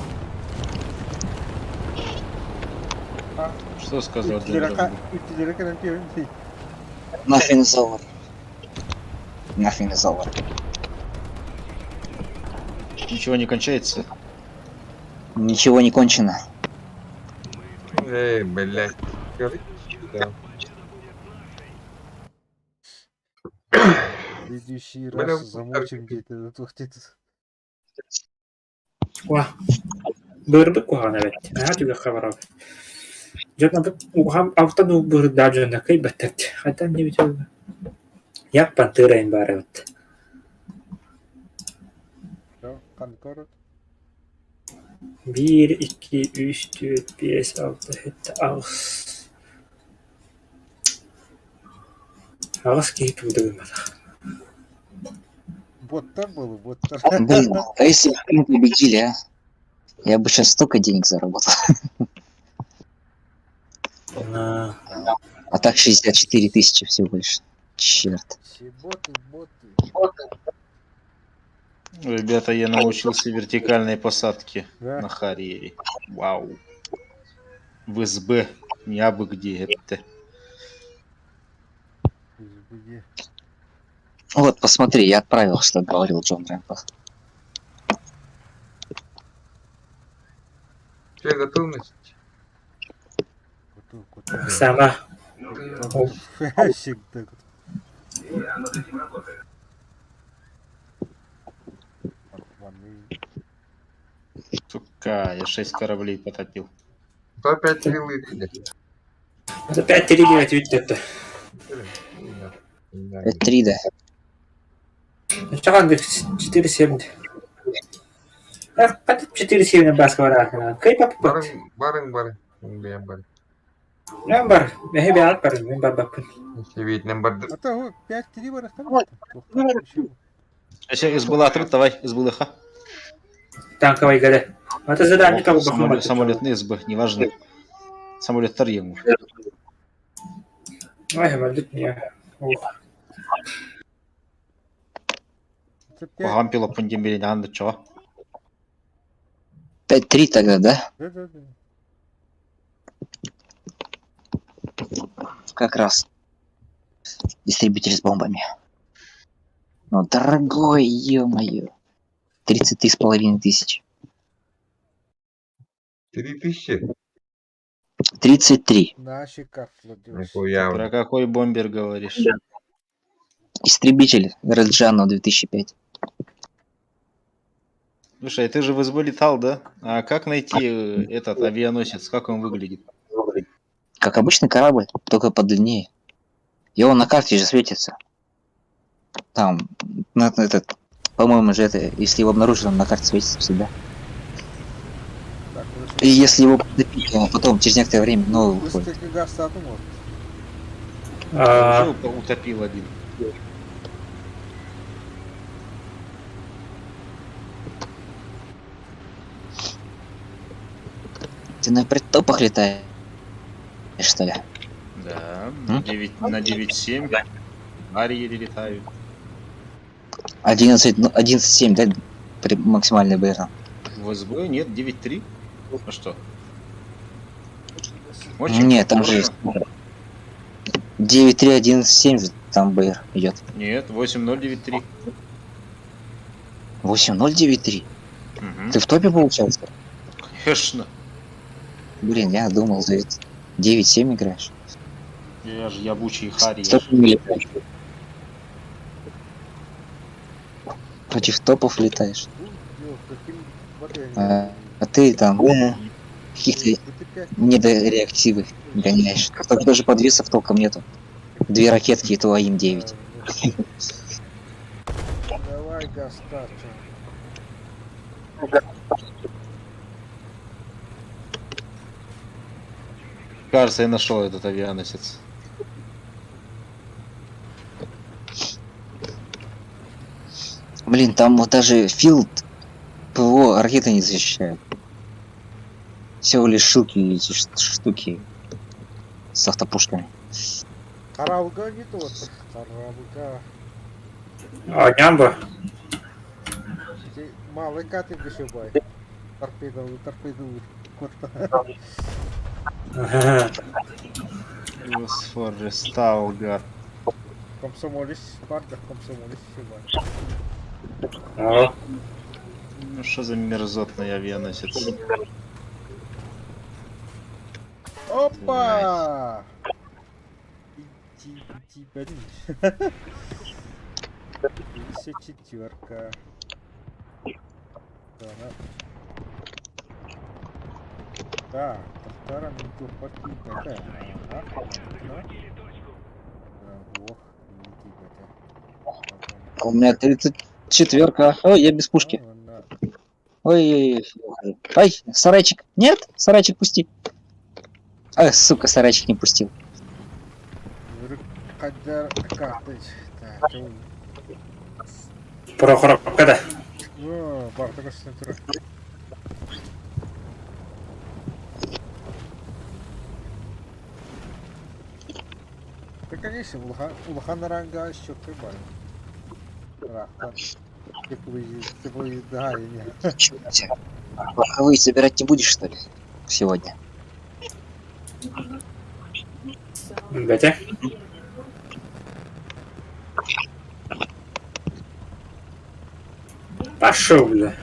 Что сказал Джон Рэмбо? Nothing is over. Nothing is over. Ничего не кончается? Ничего не кончено. Эй, блядь. Да. Следующий раз замучим где-то. Где-то. Уа. Бырбык куһаҕан эбит. Наһаа түгэххэ барабыт. Дьон алтан уу быһырдаах дьоно кыайбаттар дии. Хантан диэбит Як пантыырайын баар эбит. Биир, икки, үс, түөрт, биэс, алта, сэттэ, аҕыс. Аҕыс киһи тугу да гымматах. Боттар было, боттар. Блин, а если бы мы победили, а? Я бы сейчас столько денег заработал. А так 64 тысячи всего лишь. Черт. Все боты, боты. Ребята, я научился вертикальной посадке Да. на Харьере. Вау. В СБ. Не абы где это. Где? Вот, посмотри, я отправил, что говорил Джон Рэмбо. Все, готовность? Готов, готов. Сама. Всегда. Сука, я шесть кораблей потопил. 105 лыжи. Это 5-3 9 видите. 5-3, да. Чахан 4-7. 4-7 бас говорят. Кай пап Барың, барың, барың. Бэйэм барың. Мен бар. Мехи бэйат бар. Мен бар баппын. Себетинен барды. А то 5-3 бар. Сейчас СБЛ отрыв, давай, СБЛХ. Танковый ГД. Это задание того Самолет, самолетный СБ, неважно. Самолет ему. Ой, самолет не. Куһаҕан пилоппун диэн билинэҕин да чоҕо. 5-3 тогда, да? Да, да, да. Как раз. Истребитель с бомбами. Ну, дорогой, ё-моё. 33,5 тысячи. 3000. 33. Наши карты. Нихуя. Про какой бомбер говоришь? Истребитель Реджано 2005. Слушай, ты же в СБ летал, да? А как найти этот авианосец? Как он выглядит? Как обычный корабль, только подлиннее. И он на карте же светится. Там, на, на этот, по-моему же это, если его обнаружили, он на карте светится всегда. И если его подцепить, он потом через некоторое время новый выходит. Уже утопил один. Ты на предтопах летаешь, что ли? Да, на 9, на 9,7. Арьели летают. 11, ну, 11,7, да, при максимальный БР? В СБ нет, 9,3. А что? Очень Нет, там же есть. 9,3, 11,7 же там БР идет. Нет, 8,093. 8,093? Угу. Ты в топе получается? Конечно. Блин, я думал, ты 9-7 играешь. Я же ябучий Харри. С топами летаешь. Против топов летаешь. А, а ты там каких-то недореактивы гоняешь. Только даже подвесов толком нету. Две ракетки и то АИМ-9. Давай, Гастачо. Кажется, я нашел этот авианосец. Блин, там вот даже field ПВО ракеты не защищают. Всего лишь шилки эти штуки с автопушками. Карауга не тот. Карауга. А, нямба. Малый катер еще бай. Торпеду, торпеду. Форесталгар. Комсомолец, парда, комсомолец, еще О. Ну что за мерзотный авианосец? Опа! Иди, иди, блин. 54-ка. Да, она... Так, вторая У меня 34-ка. Ой, я без пушки. Ой, ой, ой. Ай, сарайчик. Нет, сарайчик пусти. Ах, сука, сарайчик не пустил. Прохоровка, да. Да, конечно, улахан ранга счет прибавил. Лоховые собирать не будешь, что ли, сегодня? Бетя. Пошел, бля.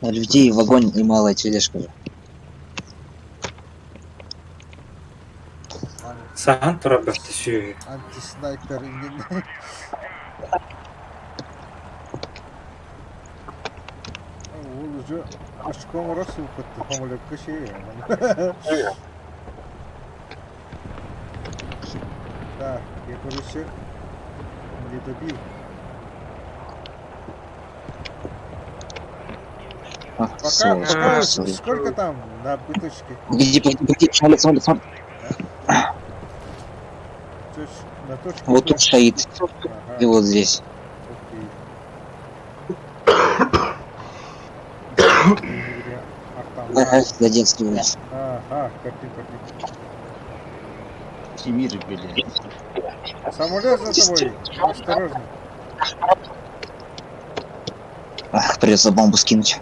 Людей в огонь и малая тележка. Саһан турар бэрт сүөһү. Антиснайпер иннинэ. Ол уже очко оҥорор сылпытты самолекка шея. Так, я, короче, не добил. Ах, Пока, сволочь, пока сволочь. сколько там на быточке? Погоди, погоди, погоди, самолет, самолет, самолет. Точ- на точке Вот Б. тут стоит. Ага, И вот здесь. окей. Ага, за блядь. Ага, копи, копи. Тимир, блядь. Самолет за тобой. Осторожно. Ах, придется бомбу скинуть.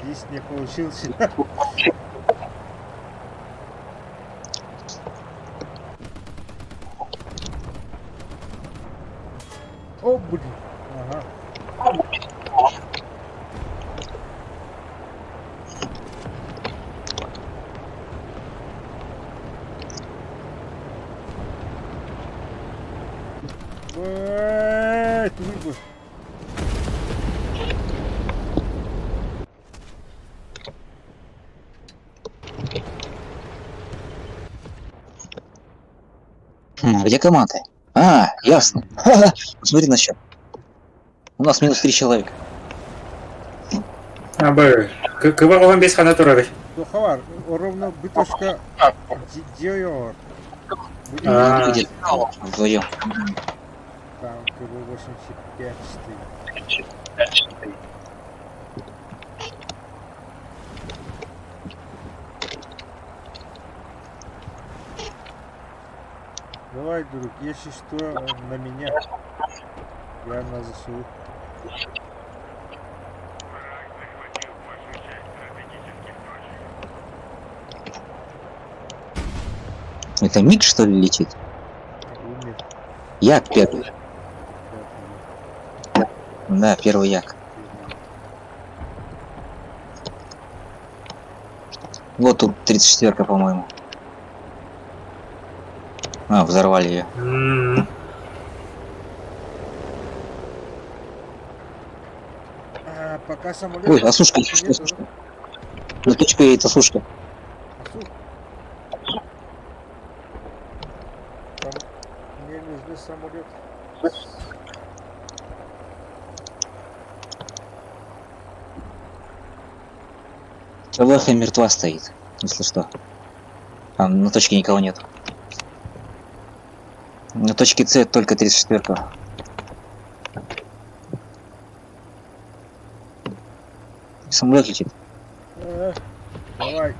Здесь не получился. О, блин. Ага. Эй, выбор. Хм, где команда? А, ясно. Ха-ха, Смотри на счет. У нас минус три человека. Абы, кыба оҕон бес хана турар. Духовар, ровно быточка делал. Будем А. Где? Вдвоем. там КБ-85 стоит. Давай, друг, если что, на меня. Я на ЗСУ. Это миг, что ли, летит? Умер. Як первый. Да, первый як. Вот тут 34-ка, по-моему. А, взорвали ее. М, А, пока самолет... Ой, осушка, осушка, Нет, осушка. На точку едет осушка. Осу. Там мне нужны самолет. КВХ мертва стоит, если что. Там на точке никого нет. На точке С только 34-ка. Самолет летит Давай.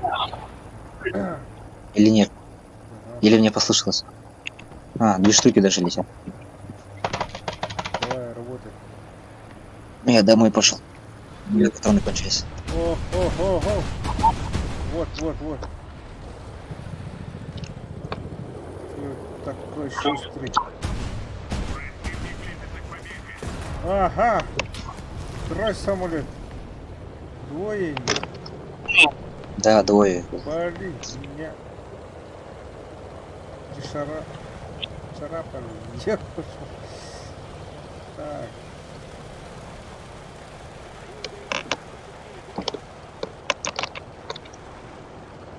или нет? Ага, Или мне послышалось? А, две штуки даже летят. давай, работай. Ну, Я домой пошел. У меня патроны кончились. О, о, о, о. Вот, вот, вот. Ты такой шустрый. Ага. Второй самолет. Двое. Да, двое. Блин, меня. Шара... Царапали. Я пошел. Так.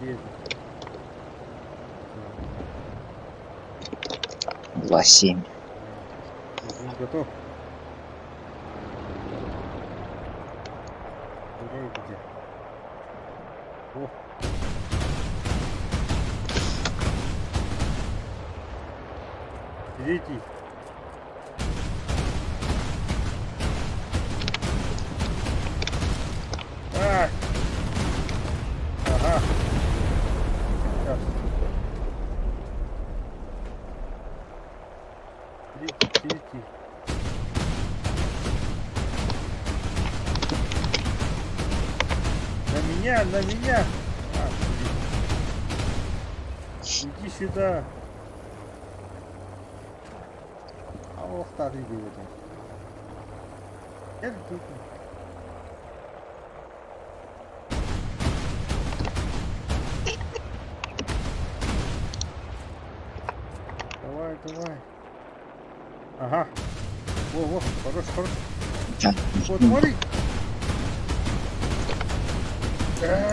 Где это? 2-7. Один готов. Второй где? О. Третий. А! Ага. Сейчас. Третий, третий. На меня, на меня! А, блин. Иди сюда. А ох, так иди в этом. Я тут. Давай, давай. Ага. Во, во, хорош, хорош. Вот, смотри.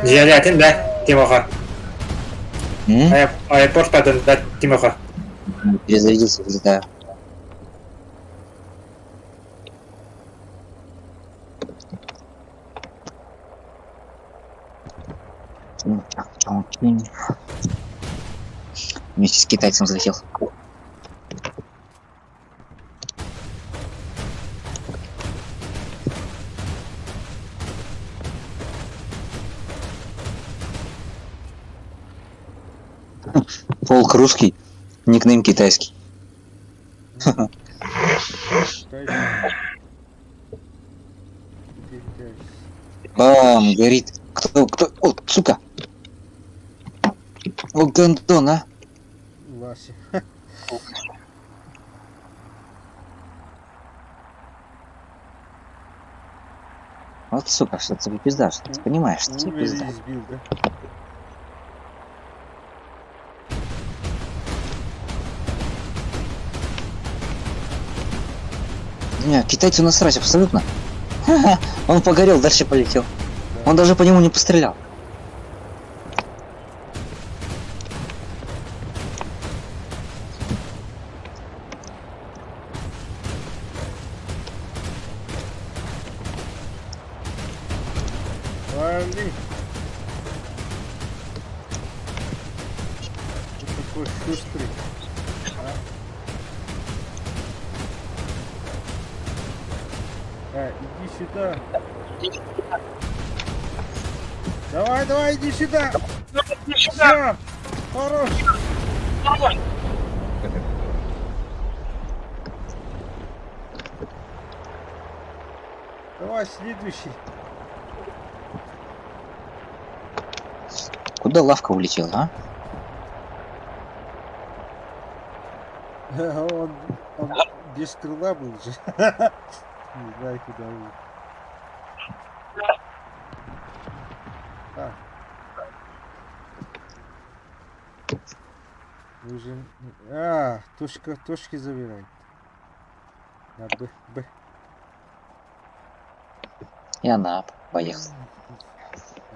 Дьиэлээтин да, Тимоха. Аэропорт атын да, Тимоха. Перезарядился, взлетаю. Вместе с китайцем взлетел. Полк русский, никнейм китайский. Бам, горит. Кто, кто? О, сука. О, гондон, а. Ласи. Вот, сука, что тебе пизда, что ты понимаешь, что тебе Умер пизда. и избил, да? Не, китайцу насрать абсолютно. Он погорел, дальше полетел. Он даже по нему не пострелял. Вали. Ты такой шустрый. А? А, иди сюда. Давай, давай, иди сюда. Всё, Хорош. Давай, следующий. Куда лавка улетела, а? Он без крыла был же. Не знаю, куда он. Так. Нужен... А, точка, точки забирай. На Б, Б. Я на А поехал.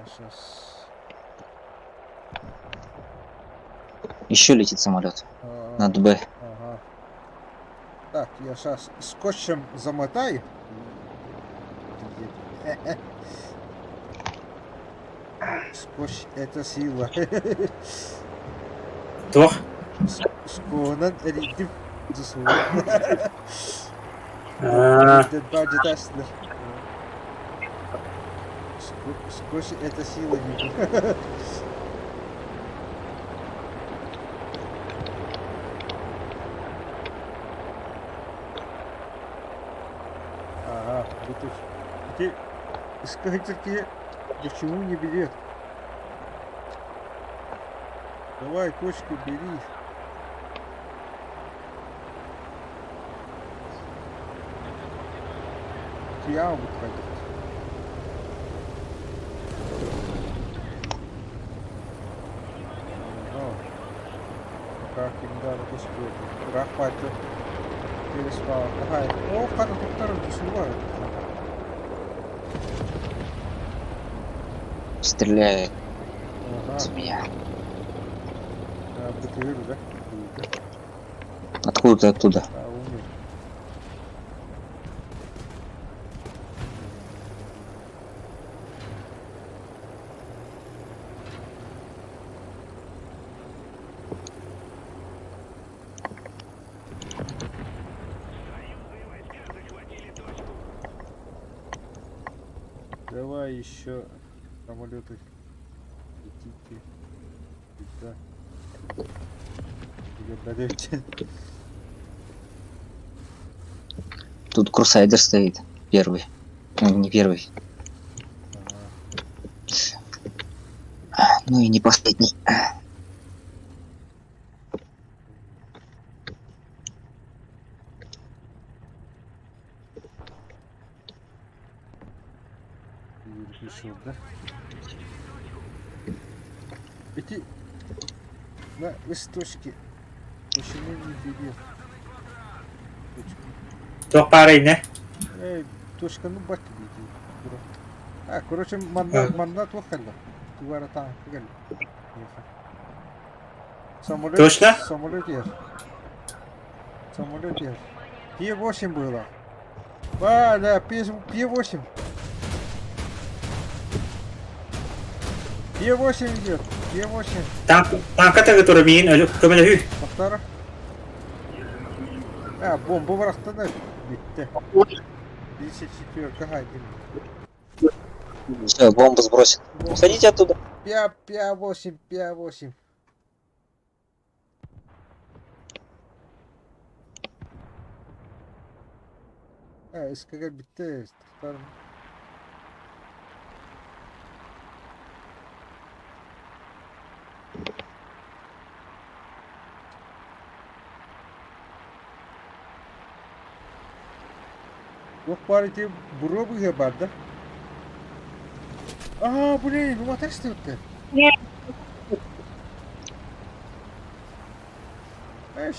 Сейчас. Еще летит самолет. Над Б. Ага. Так, я сейчас скотчем замотаю. Скотч это сила. Туох? Сконан эрийдим. Аа. Скотч это сила. Ага, вот Теперь скажите, почему не берет? Давай точку бери. Яму пойдет. Ага. Пока кимдар успеет. Рахмат. Переспал. Ага. О, хана туктар душевая. Стреляет Ага. в меня. А, БТР, да? Откуда ты оттуда? А, умер. Давай еще самолеты летите. Сюда. Или подождите. Тут Крусайдер стоит. Первый. Ну, не первый. Ну и не последний. Юрий пришел, да? Иди на листочки. Почему не берет? Туох баарай инэ? Эй, точканы бат дии. А, короче, манна, манна туох кэллэ? Тугара таҥка кэллэ. Самолет, Точно? Самолет ер. Самолет ер. П-8 было. А, да, П-8. П-8 идет. П-8. Танка тагы миин өлү көмөлөһүү. Повтора. А, бомба бырахтана бүттэ. 34 один. Все, бомбу сбросил. Уходите оттуда. П-8, П-8. А, СКГ бүттэ. Туох баар ити буруо быыһа баар да? Аа, блин, умата истибиттэр. Эш.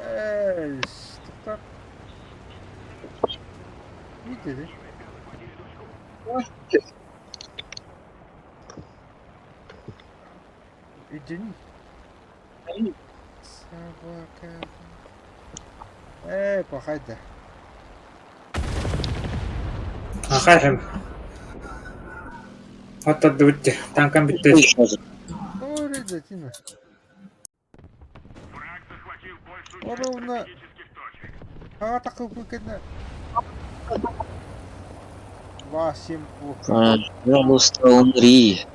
Эш, тоқтар. Не dedi? Иди. Собака. Эй, пахайда. Ахайхым. Оттардыбыт танкам бүттэ. Ой, Тина. Ровно. А, такой выкидно. 2, 7, Пожалуйста, умри.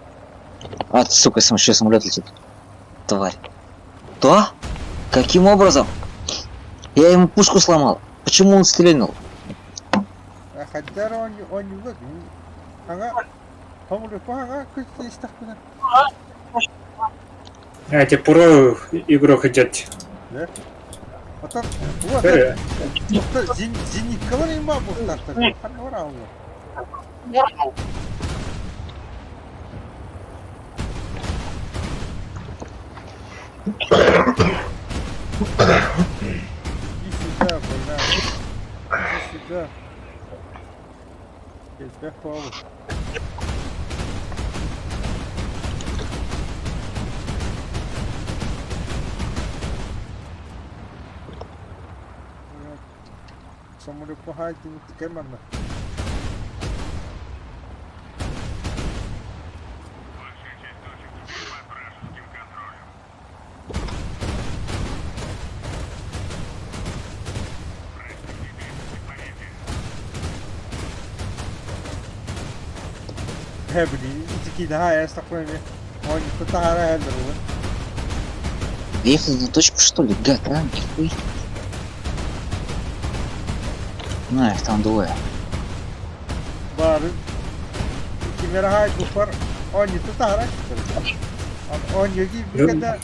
А, сука, еще самолет летит. Тварь. То? Каким образом? Я ему пушку сломал. Почему он стрельнул? Хайдар он Ага. Помню, ага, күт Эти про игрок идет. Да? Потом, вот, зениткалар има буктартар. Ханора алла. Иди сюда, бля. Иди сюда. Тебя палу. Самолет пахайдын кеманна. Блин, итики да, я такой Он татара Ехал на точку, что ли? Гад, а? Хуй. На, их там двое. Бары. Кимера бупар. Он не татара. Он юги бикада.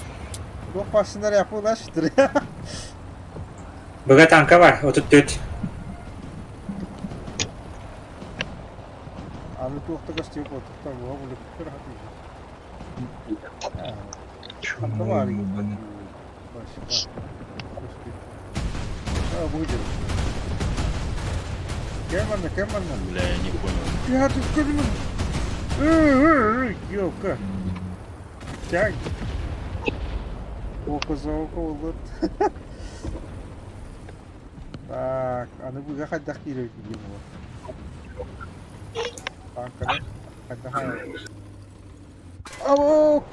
Бу пасындар yapılaştır. Быга танка бар, 34. Аны туохта көстүө буолтуктан буга булып көр хатыы. Чё, Бар. ебаный. А, будет. Кеманна, кеманна. Бля, я не понял. Я тут кеманна. Ёлка. Тянь. Око за око вот. Так, аны буга хайдах киирер диэн Танканы хайдах Аво!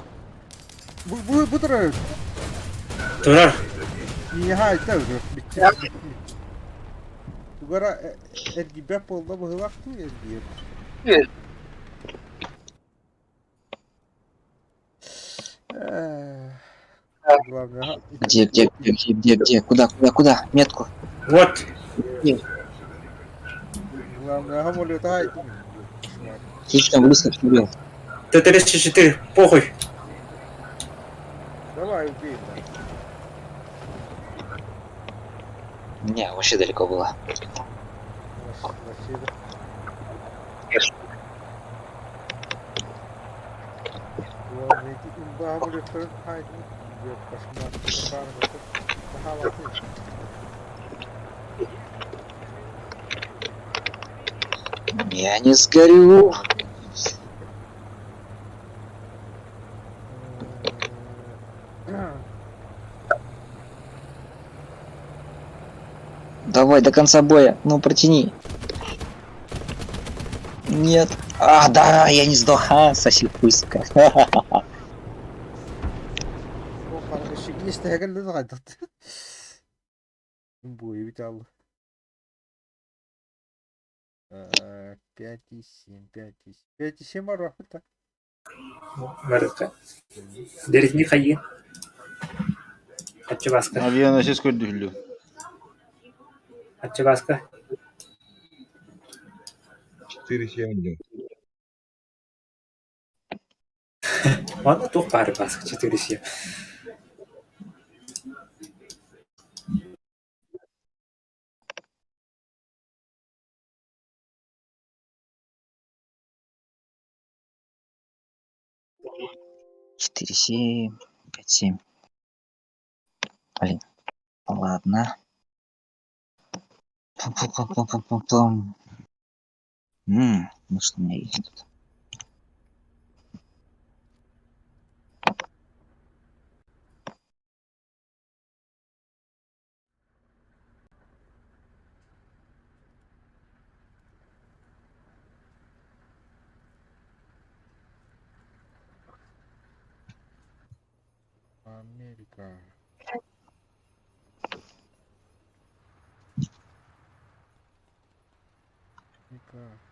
Бу бу бу турар. Турар. Не хайта уже. Тугара эргибэ буолла быһылаах туу эргиэр. Главное, Где, где, где, где, где, где? Куда, куда, куда? Метку. Вот. Главное, самолет Слишком близко к тебе. Т-34, похуй. Давай, убей. Да. Не, вообще далеко было. Вообще, да. Самолеттарын Я не сгорю. Давай до конца боя. Ну, протяни. Нет. А, да, я не сдох. А, соси хуй, сука. Бу 5,7, 5,7. 5,7 барбаппыт. Барыка. Дерезни хайын. Ачыбаска. Авианосец көрдүһүллү. Ачыбаска. 4,7 днем. Онно туох баары Баска 4,7. 4, 7, 5, 7. Блин. Ладно. Пум-пум-пум-пум-пум-пум. Ну что у меня есть тут? Америка. Америка.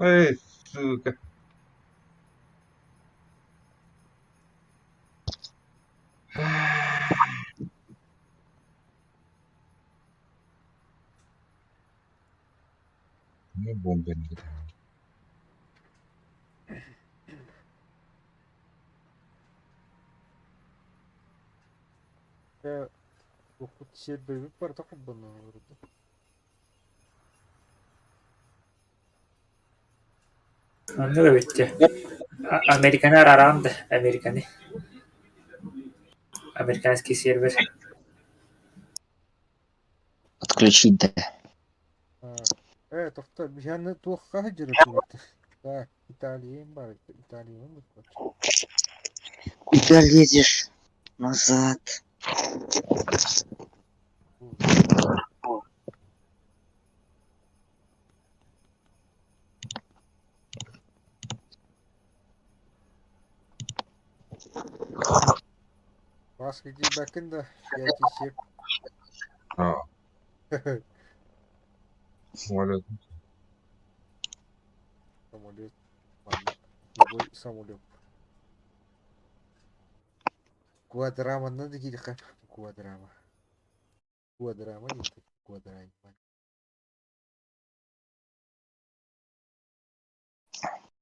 Эй, сука. Ну, бомба не готова. Онно бүттэ. Американы арарам да, Американы. Американский сервер. Отключить, да. Тохто, биһианы туохха Так, Италия бар, Италия бар. Куда лезешь? Назад. Бас бәкін да, 5,7. А. Самолет. Самолет. Любой самолет. Квадрама надо кириха. Квадрама. Квадрама нет. Квадрама.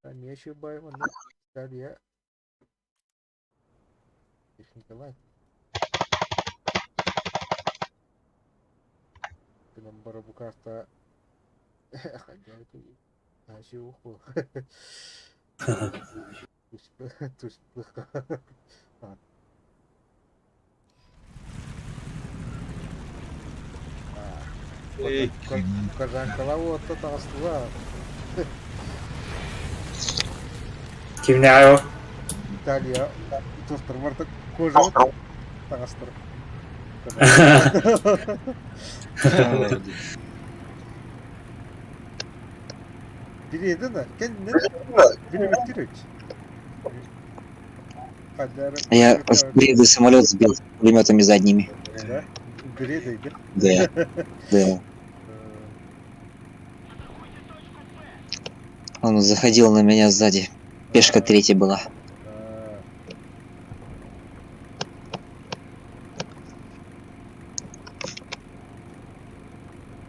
Там еще байма на Италия. Техникалар. Гынан бара бу карта Хажи уху. Туспы. Эй, Казанкала вот это астыла. Кимне айо? Италия. Тостыр барта кожа тагастыр. Биледи да, kendine билбеттир Я с Бреды самолет сбил пулеметами задними. Да? Бреды, Да. Да. Он заходил на меня сзади. Пешка третья была.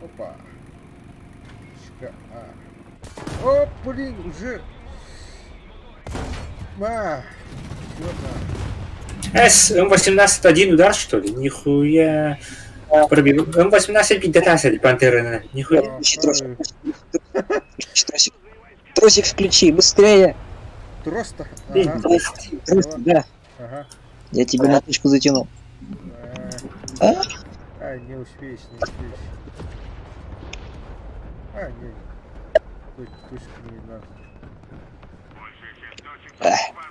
Опа. Точка А. О, блин, уже... А, всё, да. С, М18 один удар, что ли? Нихуя. Пробил. М18 пидатасили пантеры. Нихуя. Включи тросик. Включи тросик. Тросик включи, быстрее! Трос-то? Ага. Тросик, да. Ага. Я тебя на точку затянул. А? А, не успеешь, не успеешь. А, не. Тут точку не надо.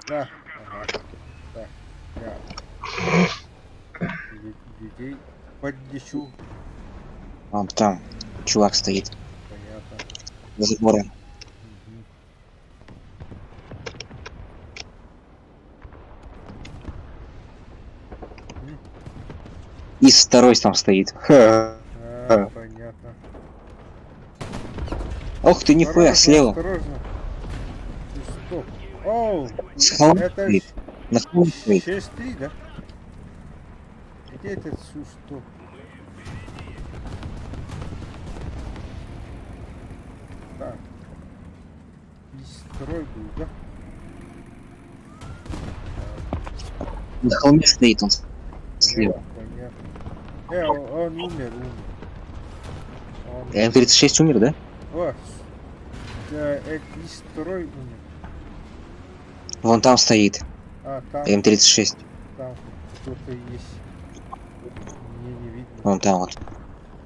Да, ага. Так, я людей подлечу. Вон там чувак стоит. Понятно. За забором. Мгм. И второй там стоит. А, понятно. Ох ты, нихуя, Осторожно, слева. Осторожно. Ты Стоп. Оу, С холма это стоит. На холме стоит. 6-3, да? Где этот Су-100? Так. И строй был, да? На холме стоит он слева. Понятно. Он умер, умер. Он... М36 умер, да? О, да, и строй умер. Вон там стоит. А, там, М36. там кто-то есть. Мне не видно. Вон там вот.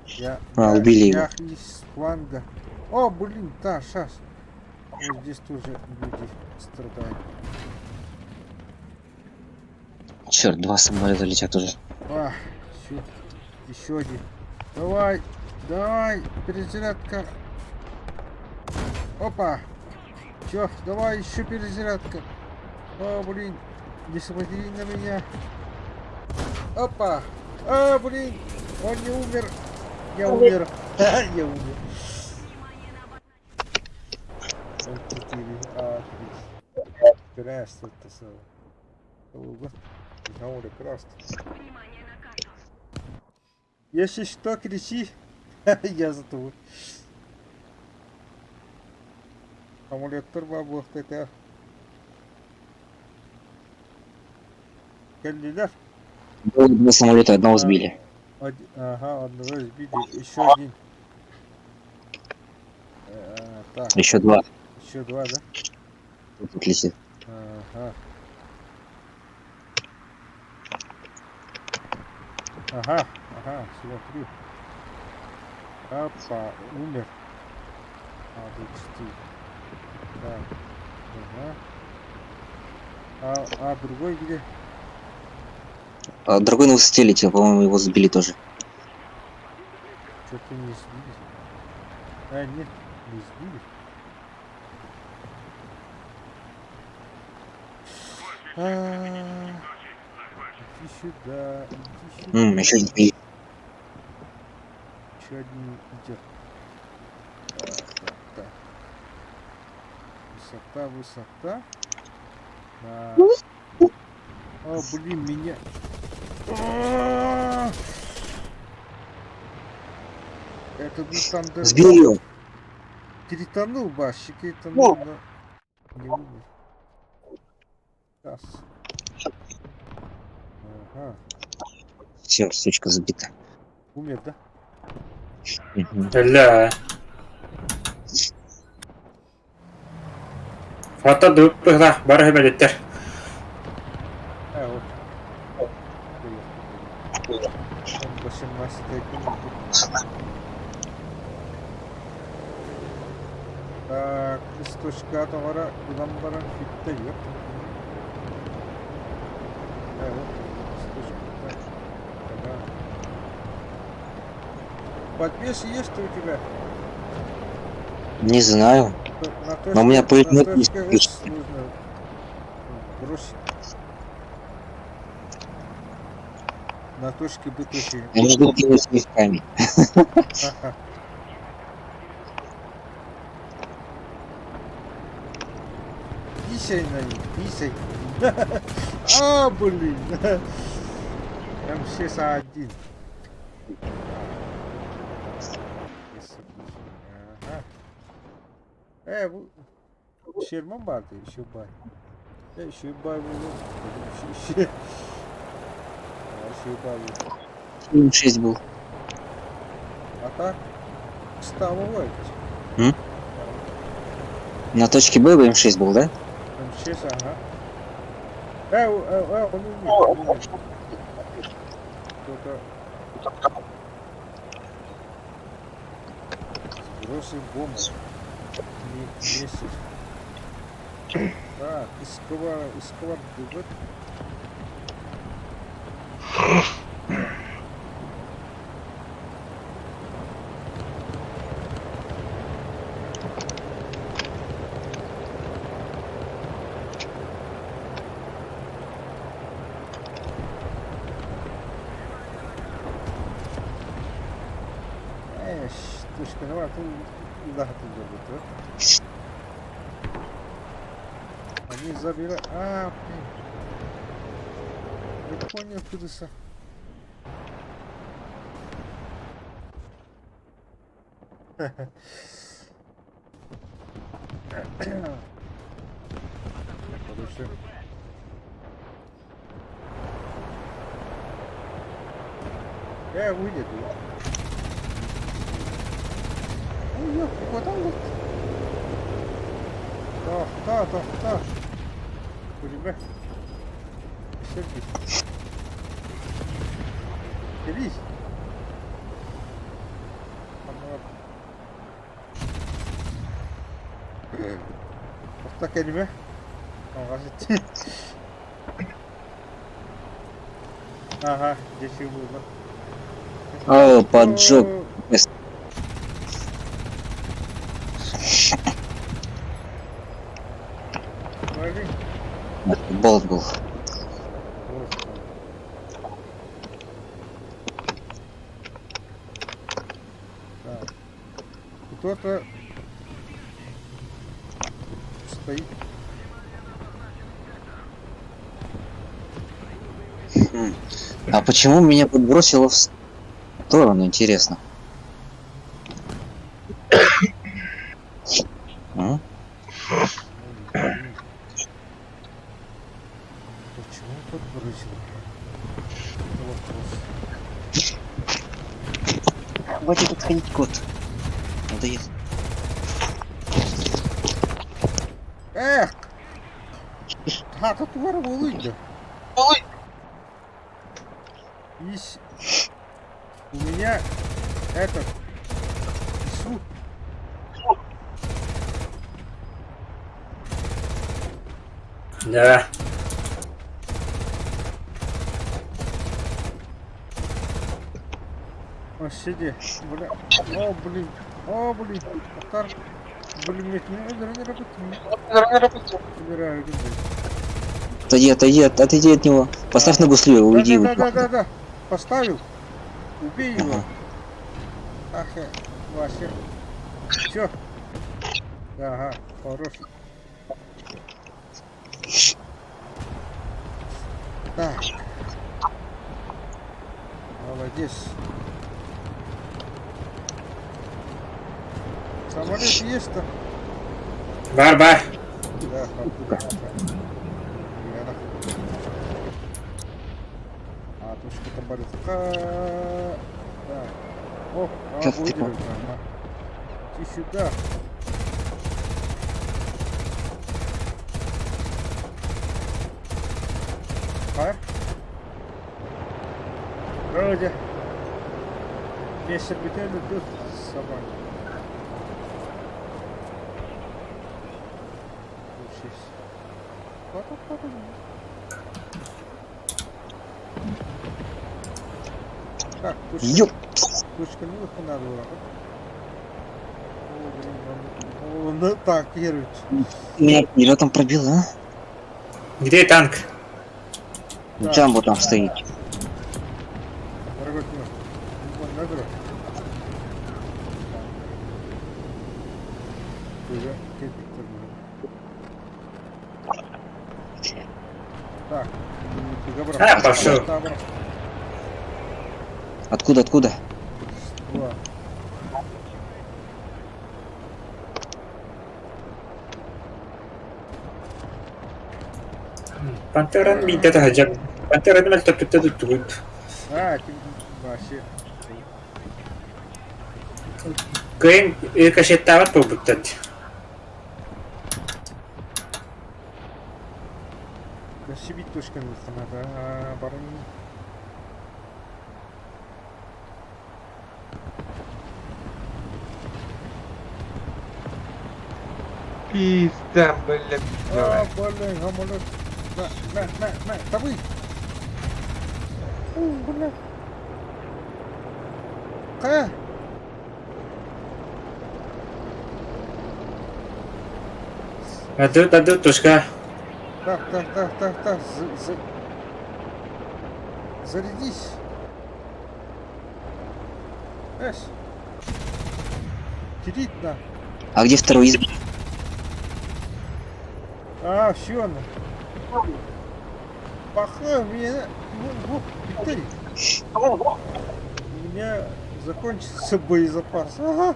Я, А, убили я его. из фланга. О, блин, да, сейчас. Вот здесь тоже люди страдают. Черт, два самолета летят уже. А, все. Еще один. Давай, давай, перезарядка. Опа. Че, давай еще перезарядка. О, блин, не смотри на меня. Опа. А, блин, он не умер. Я умер. Я умер. М4, А3. Здравствуйте, Если что, кричи. Я за тобой. Самолеттар бар буолуохта Кэллилэр. Было два самолета, одного сбили. Ага, одного сбили. Еще один. Так, Еще два. еще два, да? Тут летит. Ага. Ага, ага, смотрю. Опа, умер. А, 24. Так, ага. А другой где? А другой на высоте летел, по-моему, его сбили тоже. Что-то не сбили. А, нет, не сбили. А, иди сюда, иди сюда. Еще один. Еще один идет. Так, так, так. Высота, высота. Да. О, блин, меня. А! Это был там Сбил его. Кританул, бащи, кританул, но не умер. Сейчас. Ага. Все, сучка забита. Умер, да? Мгм. Бля. Фото дуппыхта бары бэлиттер. А, вот. Приехал. Он 18 Так, источка товара ылан баран фитте yok. А, вот, источка. Так. Ага. Подвес есть у тебя? Не знаю. На Но у меня точке- на пулемет есть. точке С нужно бросить. На точке Б тоже. Я могу кинуть их камень. Ага. Писай на них, писай. А, блин. М6А1. Ага. Ээ, бу Шерман баар дии, Шибай. Э, Шибай буолуо. Шибай буолуо. 7-6 был. А так, ставовой. М? На точке Б М6 был, да? М6, ага. Э, э, э, он умер, он умер. Кто-то сбросил бомбу. Не, месяц. Так, исковар, исковар дыбыт. Э, точка, давай, ты да, Они забирают... А, блин. Я понял, куда-то. Короче. Э, выйдет. Ой, ёпта, куда вот? Тохто, тохто. Күлүмэ. Сергей. Кэлиий. Орто кэлимэ. Алҕас Ага, здесь и было. О, поджог. Болт был. Так. Кто-то стоит. А почему меня подбросило в сторону, интересно? М? Почему подбросило? Это вопрос. Хватит отходить, кот. Надоел. Эх! Хата тугара буолуй Ис... У меня этот... Ису. Да. О, сиди. Бля. О, блин. О, блин. Атар. Блин, нет, не работает. Убираю, блин. Отойди, отойди, отойди от него. Поставь на гуслю, уйди. Да, да, да, да, да. Поставил. Убей его. Ах, Вася. Все. Ага, хороший. Так. Молодец. Самолет есть-то? Бар-бар. Да, А, точка там борется. Да. О, а, выдержит, ага. Иди сюда. А? Вроде. Вместе бетелю тут собака. Учись. Так, точка, Ёп. точка ну надо было. О, блин, он, он так, первый. Меня пулеметом пробил, а? Где танк? Да. Джамбо там стоит. Дорогой Тимур, Так, А, пошел. Откуда, откуда? Два. Пантераны биирдэ таһырдьа Пантераны мөлтөппүттэ туттугут. А, ты вообще. Кыайан рикошеттаабат буолбуттар дии. Өссө точканы саната баран. Пизда, блядь, А, давай. блин, гамолет. На, на, на, на, табы. У, бля. Ка. Адыр, адыр, точка. Так, так, так, так, так, за, за... Зарядись. Эш. Кирит на. А где второй изб? А, все, на. Паха, меня... Ну, вот, У меня закончится боезапас. Ага.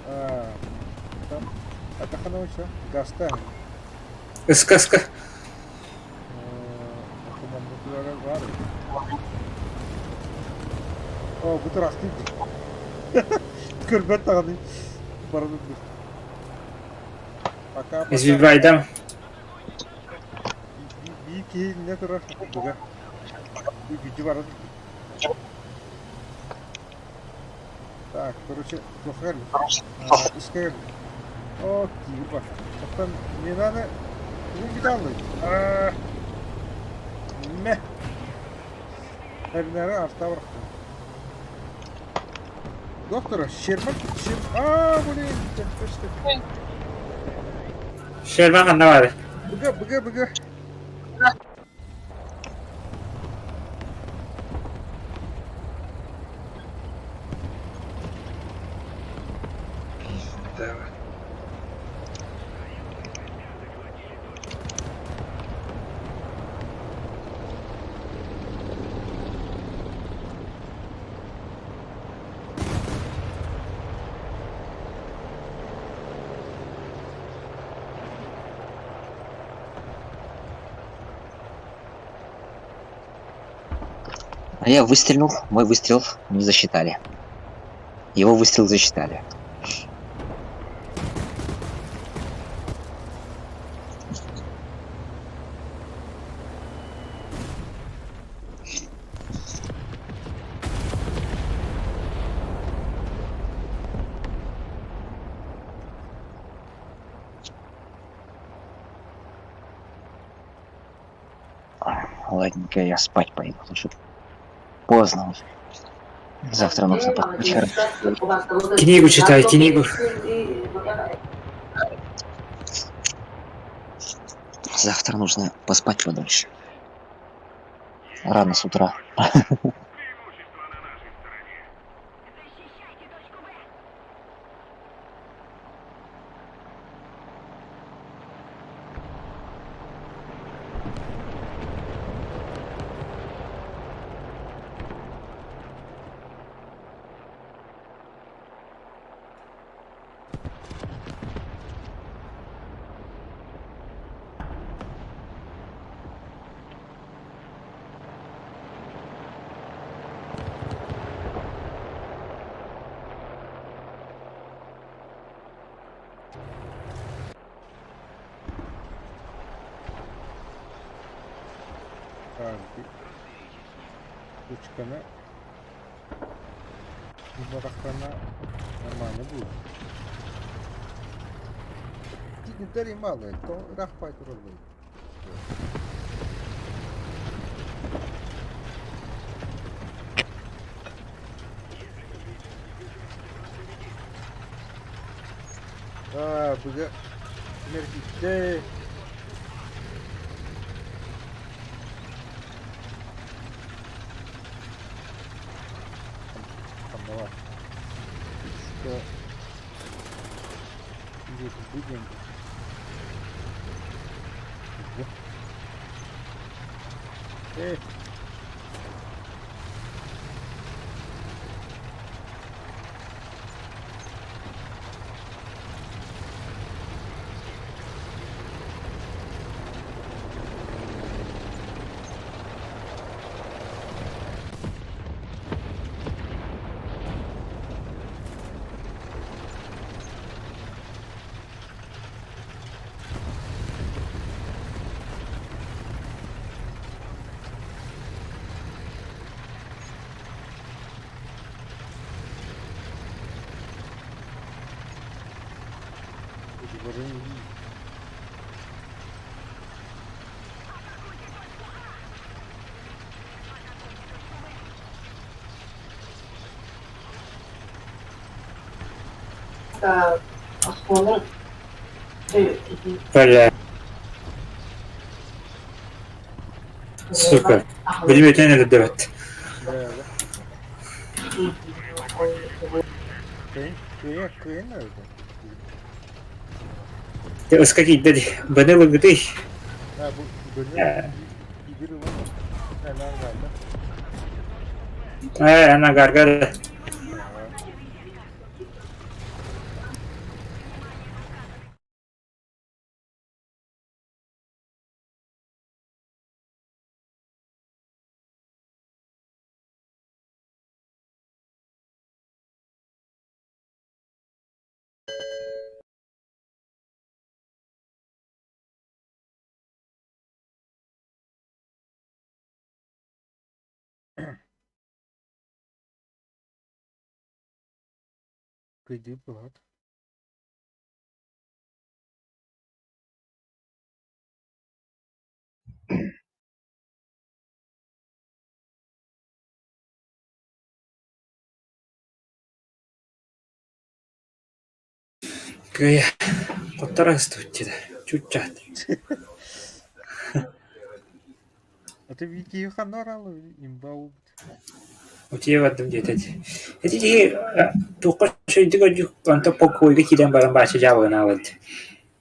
А, там... Атахановича, Гаста. Ыска, ыска. О, бу турахтыы Көрбөт даҕаны баран ылбыт. Пока, пока. Избивайдам. Биир киһи иннэ турар быга. Бүдү баран. Так, короче, туохха искэ О, типа. Оттон не надо. Тугун биталлый. Мэ. Эрнары арта барахтым. Доктора, Шерман, Шер... А, блин, төптөстө. Шерман ханна баар. Быга, быга, быга. Пизда. А я выстрелил, мой выстрел не засчитали. Его выстрел засчитали. Ладненько, я спать пойду, потому что поздно уже. Завтра нужно поспать хорошо. Книгу читай, книгу. Завтра нужно поспать подольше. Рано с утра. Так, точканы Булбатахтарына нормально будет. Дигнитарий малый, то рахпай тураллар. А, быга меркитте. Там давай. Что идет будем. Эй. Бля. Сука. Билбэтин өлөрдөбөт. Ыска киирдэ дии. Быны ылыгытый. Ээ, анагарга Кыйдыы быһат. Кыайа, хотторо сыстыбыт дьиэтэ, чууччаат А ты Вики ханна бараллар имба уубут. Утуйа бардым диэтэ дии. Ити киһи туохха үчүгэйдик өйдүүр, онтон покойга киирэн баран бааччы дьаабыланаабыт.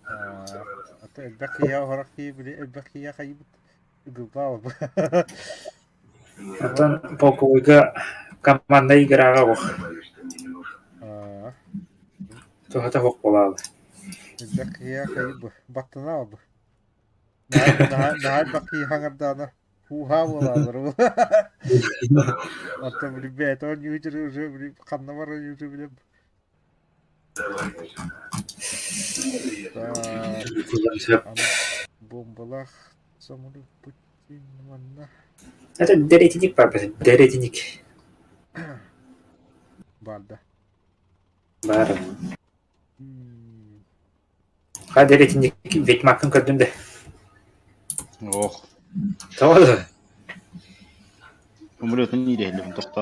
А то элбэх киһи оһорох киһи били элбэх киһи хайыбыт ыгылбаабы. Оттон полковойга команда играҕа ох. Туһата ох буолаабы. Элбэх киһи хайыбы баттанаабы. Наһаа элбэх киһи хаҥардаана һуу-һаа буолаалар. Оттон били бэйэтэ оонньуу уже били ханна баран уже билем. Бомбалаах самолет манна. Это дэретиник папа, дэретиник. Баар да. Баар. Ха дэретиник Ведьмаккын көрдүм да. Ох. Тоҕо да? Самолетун иирэһиллибин тохто.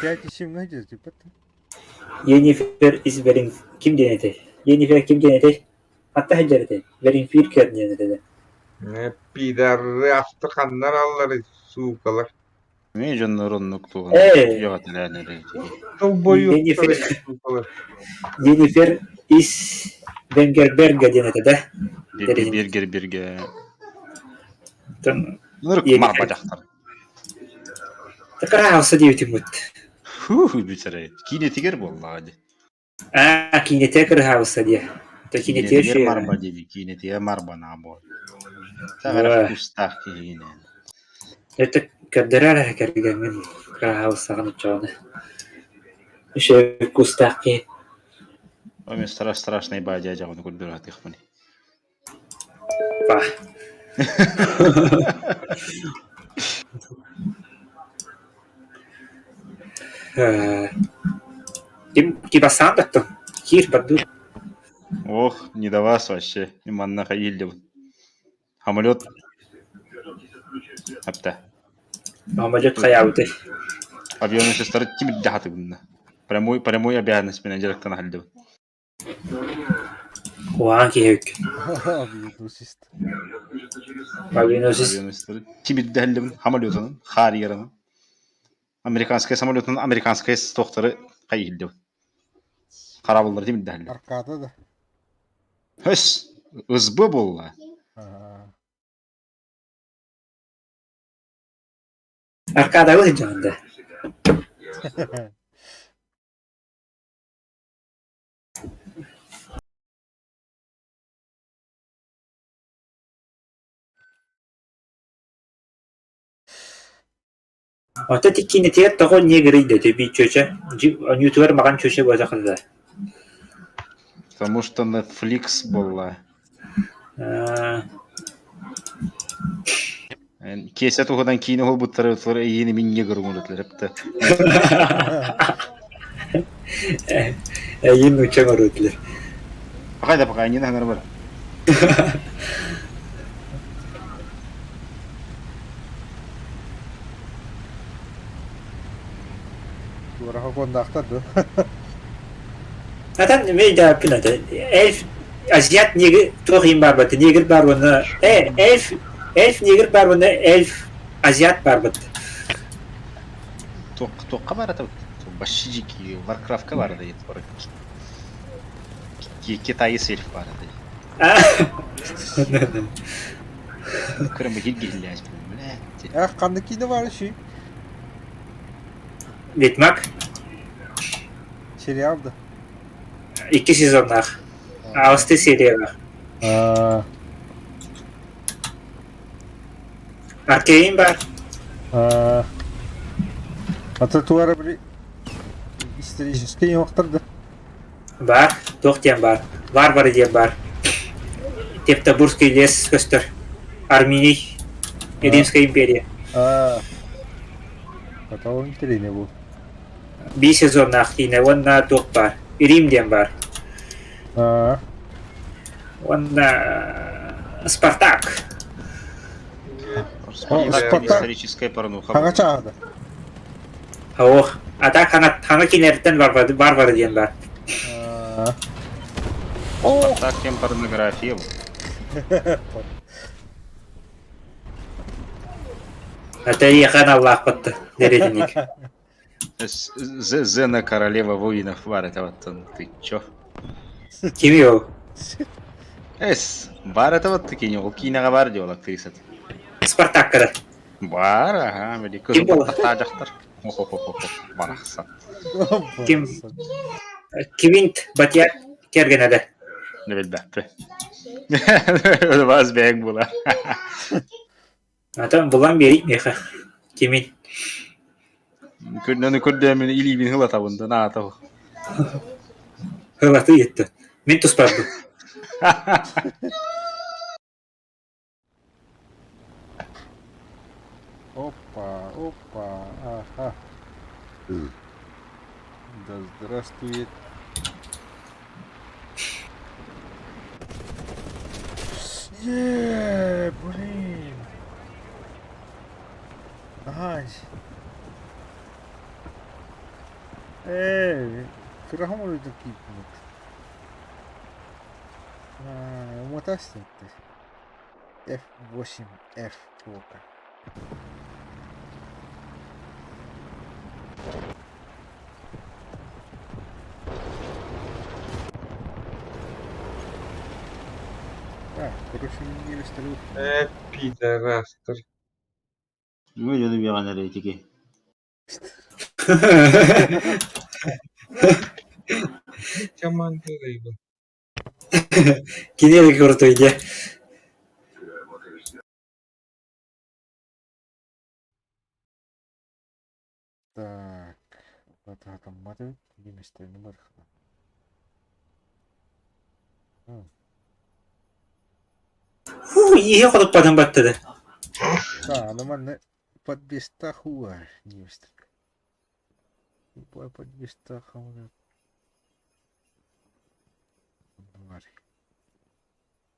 Пять и семь где типа Енифер из Верин ким диэн этэй? Енифер ким диэн этэй? Хатта сылдьар этэй? Веринфир диэн этэ. Пидорасты ханнар аллар, суукалар. Эмиэ дьоннор оннук туһунан Ээ. үөҕэтэлээн эрэ Долбоюктар, суукалар. Енифер из Венгерберга диэн этэ да? Бергер бирге. Тон Ынырык марба дьахтар. Такараалса диэбитим бут. Фу, бүтэрэ. Киинэтигэр буоллаҕа дии. Аа, киинэтигэр кырыһаабыса диэ. То киинэтигэр Киинэтигэр марба диэни, киинэтигэр марбанаа буол. Таҕара вкустаах киһигинэн. Это көрдөрөр эрэ кэргэммин кыраһаабысаҕын оччоҕуна. Үчүгэй вкустаах киһи. Ой, мен страшный баадьа дьаҕаны көрдөрө Па. Ким кибасаан даттым. Киир бардуу. Ох, не до вас вообще. Манна иһиллибин. Самолет Апта. Самолет хайаабытай. Авианосецтары тимирдэ хатыгынна. Прямой, прямой обязанность менен дьарыктана сылдьыбын. Куһаҕан киһи эбиккин. Авианосист. Авианосец. Авианосецтары тимирдэ сылдьыбын самолетунан, хаарыйарынан. Американскай самолетунан американскай стохтары хайыһылдьыбын. Хараабыллары тимирдэ сылдьыбын. Аркада да. Höс, ызбы буолла. Аркадабы сылдьаҕын да? Оттон ити киинэтигэр тоҕо негрый дэтэ биир чүөчэ, онньуутугар маҕан чүөчэ буолбатах да Потому что Netflix буолла. Киэсэ туһунан киинэ уһулбуттара эйиини мин негр оҥордулар эптэ. Эйин нуучча оҥоруутулар. Пока да пока не наһанар бар. Туораха куондаахтар дуо? Атан эмиэ дьааппын ата. Эльф азиат негр туох иһин баарбат негр баар уонна э эльф эльф негр баар уонна эльф азиат баарбат. Туохха баар ата Башижики Варкрафтка баар ата Китайс эльф баар ата. Көрөн бу киргиһиллээс бля. Эх, ханнык киинэ баар үсүй? Ведьмак Сериал да? Икки сезоннаах. Аҕыстыы сериялаах. Аа, Аркейн баар. аа. Ата туара били исторический уохтар да? Баар. Туох диэн баар. Варвары диэн баар. Тевтобурский лес көстөр. Арминий. Римская империя. Аа. Ата ол интэриэһинэй бу. Биир сезоннаах киинэ уонна туох баар Рим диэн баар Аа. Уонна Спартак. Спартак историческая порнуха. Хаҥа чааһыда. Ох, а так хаҥа хаҥа кинилэриттэн варвары, варвары диэн баар. Аа. Спартак диэн порнография бу. Этэйиэхэ аналлаахпыт дэриэтинник. Зена королева воинов бар это вот ты чё? Кими ол? Эс, бар это вот кини, ол киинэҕэ бар дии ол актриса. Спартаккара. Бар, ага, били Ким кызыл буолар? тахтаажахтар. Хо-хо-хо-хо, барахсан. Ким? Квинт Батья кэргэнэ Не билбэппин. Вас бэйэҥ була. Атын булан биэрий миэхэ. Кимин? Көрдөнү көрдөмүн илиибин хылатабын да наата. Хылаты етті. Мин туспарбын. Опа, опа, ага. Да здравствует. Е, блин. Найс. Ээ, кыраһым оройдон киирдибит. Аа, уматаас F8 F блока. Так, короче, мне вертолет. Пидорастер. Ну, я наверное, аналитики. Команда рыба. Кини эрэ крутой дии. Так, вот это мистерный бархат. Фу, иһи хотуппатын баттады. Да, нормально. Подбеста хуа, не Подбеста хуа.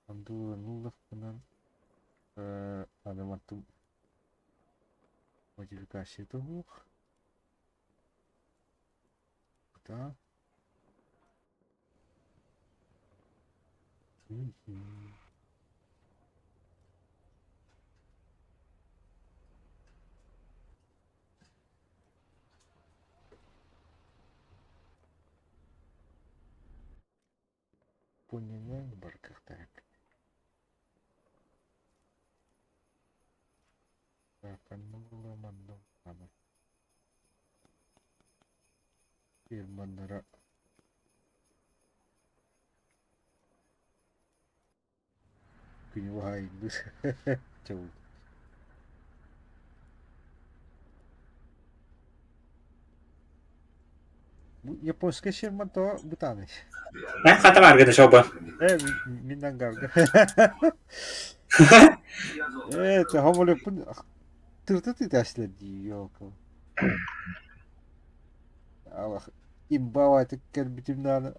Андууран аны мантым модификацията суох. Так. Пуннинэн баркахтаак. Так, манна фирманнара күнү баһаайдыр чабыл. Японскай фирма то бытаный. Эн хата бааргын шоба. Э, мин ангарга. Э, это хомолеппун тырты тытаслар дии, ёлка. Алах. Имбааватык кэлбитим даҕаны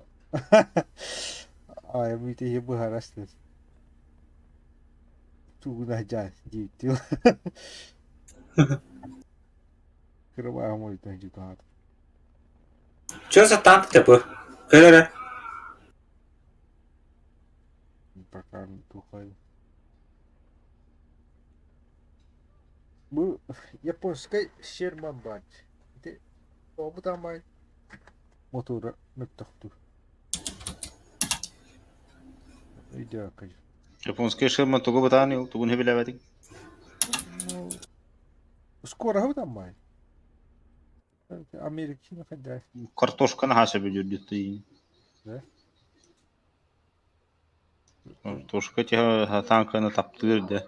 аайым итиһи быһаарас диэн тугун аһдьаан диэбиттии кырабааһым ойутан дьутаата Чё за танк-то был? Көр эрэ. Пока тухай. Бу японскай Sherman баар. Ити тоҕо мотуора мөлтөхтүр. Өйдөөккө. Японскай Sherman тугу бытаан тугун билэбэтиҥ? Скоро бытаммай. Американы хайдах? Картошканы хааса бүдүрдүттэ. Да? Картошка тиһэ танканы таптыыр да.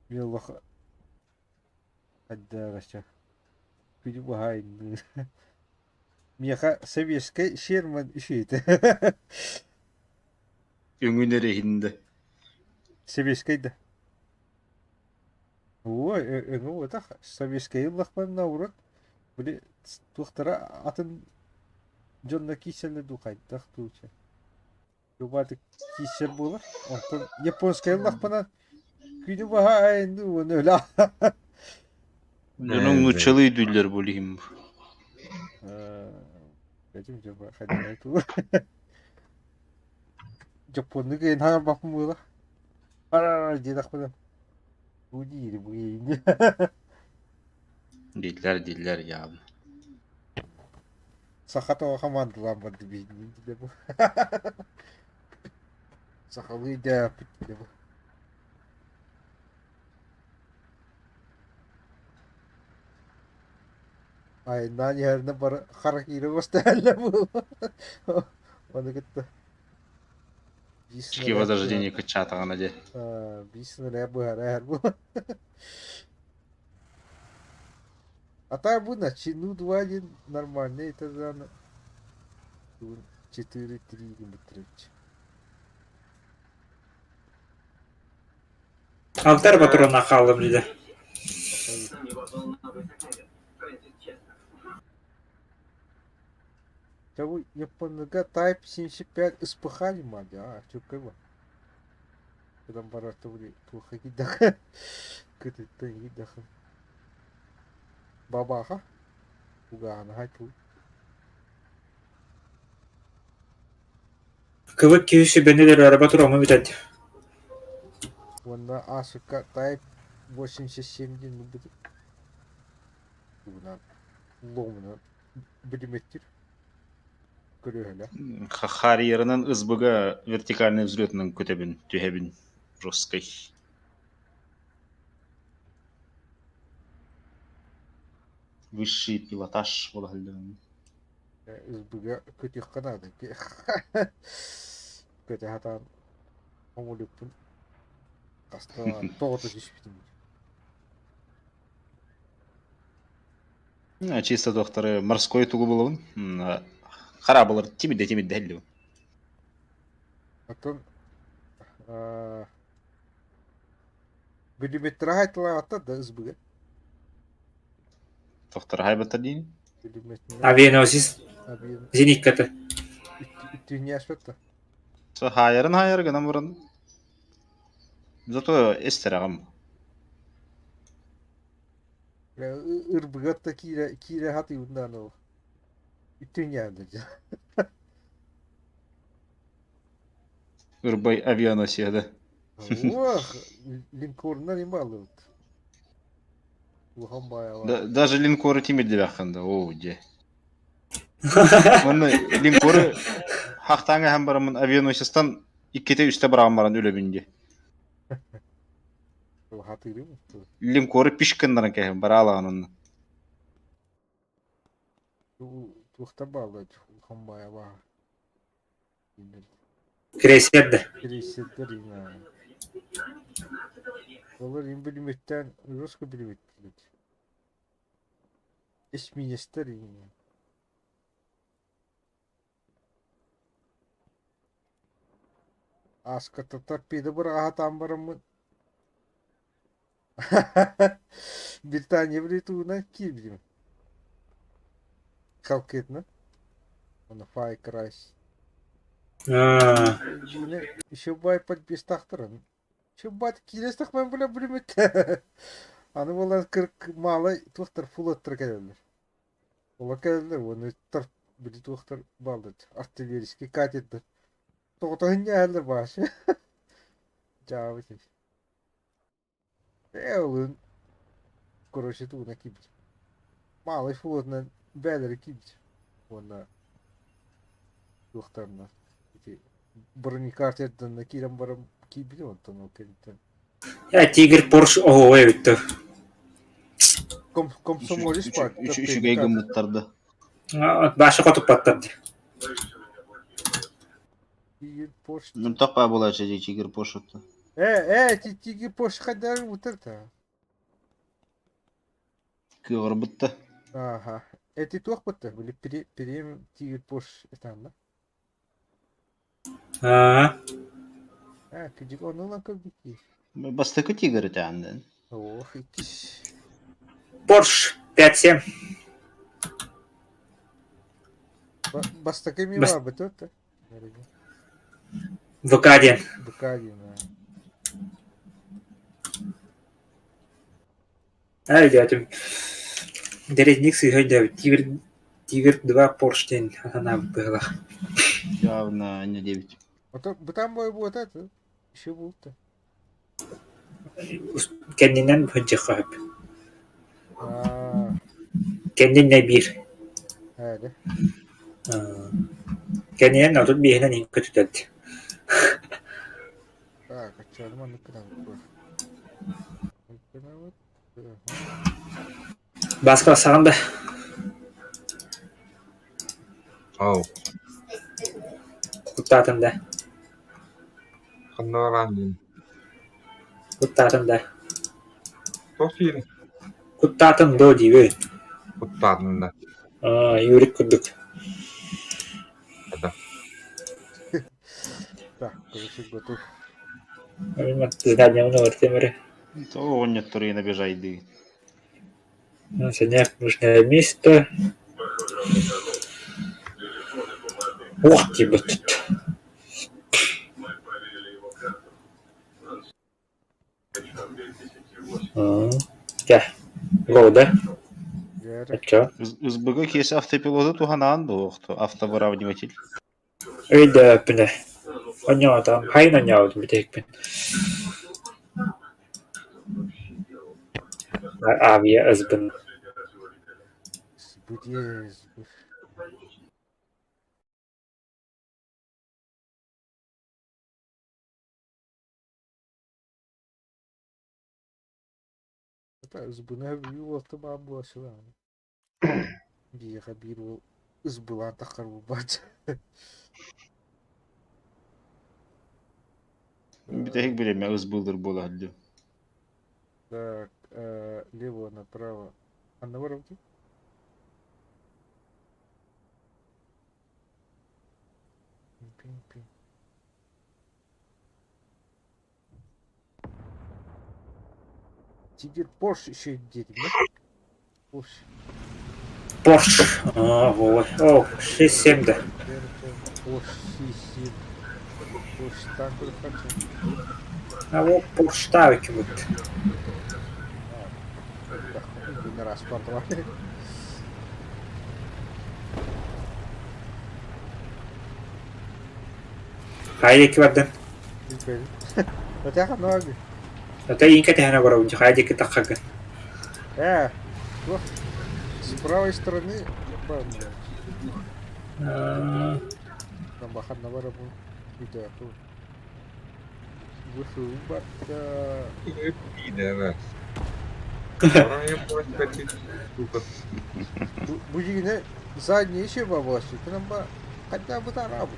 Мелох хайдааҕача күнү баһаайынныы. Миэхэ советскай Шерман үчүгэйдэ. Өҥүн эрэ иһинде. Советскай да. Ой, өҥө буотах советскайы ыллахпына урут били туохтара атын дьонно киирсэллэр дуу хайдах дуу чэ. Любатык киирсэр буолар. Онтон японскайы ыллахпына күнү баһа айанныы уонна өлө Дьонуҥ нууччалыы өйдүүллэр бу билигин. Этим дьэ хайдах туу. Дьоппуоннуу киһин хаҥарбаппын буола. Араа диэтэхпинэ бу диир бу Дииллэр дииллэр явно. Саха тоҕо хамаандалаан барда биһигини дии бу. Сахалыы дээппит дии бу. Айаннаан иһэринэ бары хара киирэ көстөллө буолуо. Ону кытта Чики возрождение кыччаатаҕына дьэ. Биир снаряд быһара иһэр буолан. А так бу начину 2-1 нормальный это 4-3 гыммыттар Алтар патрона хааллым дии. Дьэ бу Японыга Type 75 испыхали мадя, а чөккөй бу. Кыдан барарта били туохха киирдэхэ кытыттан киирдэхэ бабаха угаана туу Кыбыт киһи сүбэни өлөрө туруоҥҥа бүтэрдэ. Уонна Асыка Type 87 диэн ылбыт тугунан ломунан билиметтир көрүөһэлэ. Харьерынан СБГ вертикальный взлетынан көтөбүн, түһэбин жесткой. Высший пилотаж буола сылдьабын. СБГ көтүөххэ наада. Көтө сатаан оҥолукпун хаста тоҕото түспүтүм. Чисто туохтары морской тугу булабын. Хараабылар тимирдэ тимирдэ иһиллибин. Оттон Бүлүмэттэрэ тылааттар да СБГ. Туохтара хайбаттар диин? Авианосец зенитката. Үттүнньээспэт да. Со хаайарын хаайар гынан баран зато эстерэҕим. Ырбыгат да киирэ киирэ хатыыбын даҕаны ол. Үттүнньээн да. Ырбай авианосия да. Ох, линкорунан им алыбыт. Улахан баайалаах. Даже линкоры тимирдибэххин да, оо дьэ. Уонна линкоры хахтааҥа иһэн бараммын авианосецтан иккитэ-үстэ быраҕан баран үлэбин дии. Хатыырым. Линкоры пиш гыннаран кэһин бараалаҕын онно. Туохтан баалла улахан баайалаах. Крейсер да. Крейсердэр именно. Олор им билимиттэн жестко билимиттилит. Эсминецтэр именно. Ааската торпеда быраҕаһатаан бараммын Британия билетугунан киирбитим. Халкытна. Оны Far Cry. Аа. Дьиҥэ еще бай подпистахтарын. Еще бат киирэстэх мен бля билимит. Аны буолан кырк маалай туохтар фулаттар кэлэллэр. Ола кэлэллэр уонна тар били туохтар бааллар артиллерийский катердар. Тоҕотоһун ньээһэллэр баасы. Дьаабы Ээ ылын короче тугуна киирбит. Малый флотунан бээлэри киирбит. Уонна туохтарына ити бронекартерданна киирэн баран киирбит онтон ол кэнниттэн Э, Тигр Порш оһуобай эбит да. Ком комсомолец баар. Үчүгэй гыммыттар да. Баша хотуппаттар дии. Тигр Порш. Мөлтөх баа буолааччы дии Тигр Порш отто. Э, э, Тигр Порш хайдах утар-та? Кыаҕырбыт да. Ааха. Эти туох бытта? Били перем Тигр Порш этаанна. Аа. Э, кыдьык оннулан көрбүт дии. Бастакы Тигр этааннын. Ох, иккис. Порш 5-7. Бастакы мимо бытыт. ВК диэн. ВК диэн. Ээ өйдөөтүм. Дэриэтинньик сыыһа өйдөөбүт. Тигр Тигр 2 Порш диэн санаабыт быһыылаах. Явно не диэбит. Ото бытаан бой буота еще буолта. Кэннинэн сылдьыахха сөп. Аа. Кэннинэ биир. Ээ Кэннинэн 35-инэн иһин көтүтэрд. Так, оччоҕуна маннык гынабыт буо. Гынабыт. Бааска барсаҕын да? Ау. Куттаатын да? Ханна бараан диэн? Куттаатын да? Туох диирий? Куттаатын дуо диибин? Куттаатын да. Аа, Юрик курдук. Это. Так, короче, готов. Задание Тимуре. То оҕонньоттору набежайдыы. Занять нужное место. Ух ты, тут. Дьэ, Го, да? Оччо. СБГ киэс автопилоты туһанаан буолуохту, автовыравниватель. Өйдөөппүнэ. Онньоотоон, хайын онньообутум бүтэһикпин. Авиа СБ. Сбыде, сбы. Это СБ-ны уолта баар буолсулаан. Биһиэхэ биир уол СБ-лаан таххар буолбаат. Бүтэһик бириэмэ СБ-лыр буола сылдьар. Так, лево направо. Ханна барабытый? Пин-пин. Тигр Порш еще диэтим да? Порш. Порш. А, вот. О, 6-7 да. Порш 6-7. Порш танк хочу. А вот Порш тавики вот. Раз портвали. Хайа диэки бардын? Хотя ноги. Ото иин кэтэһэн олоробун хайа диэки таххагын? Э, туох с правой стороны Бахан барабын бүтээху. Выхыл барта. Пидорас. Бу дьиҥинэ задняя еще бабалашы ба хотя бы тарабы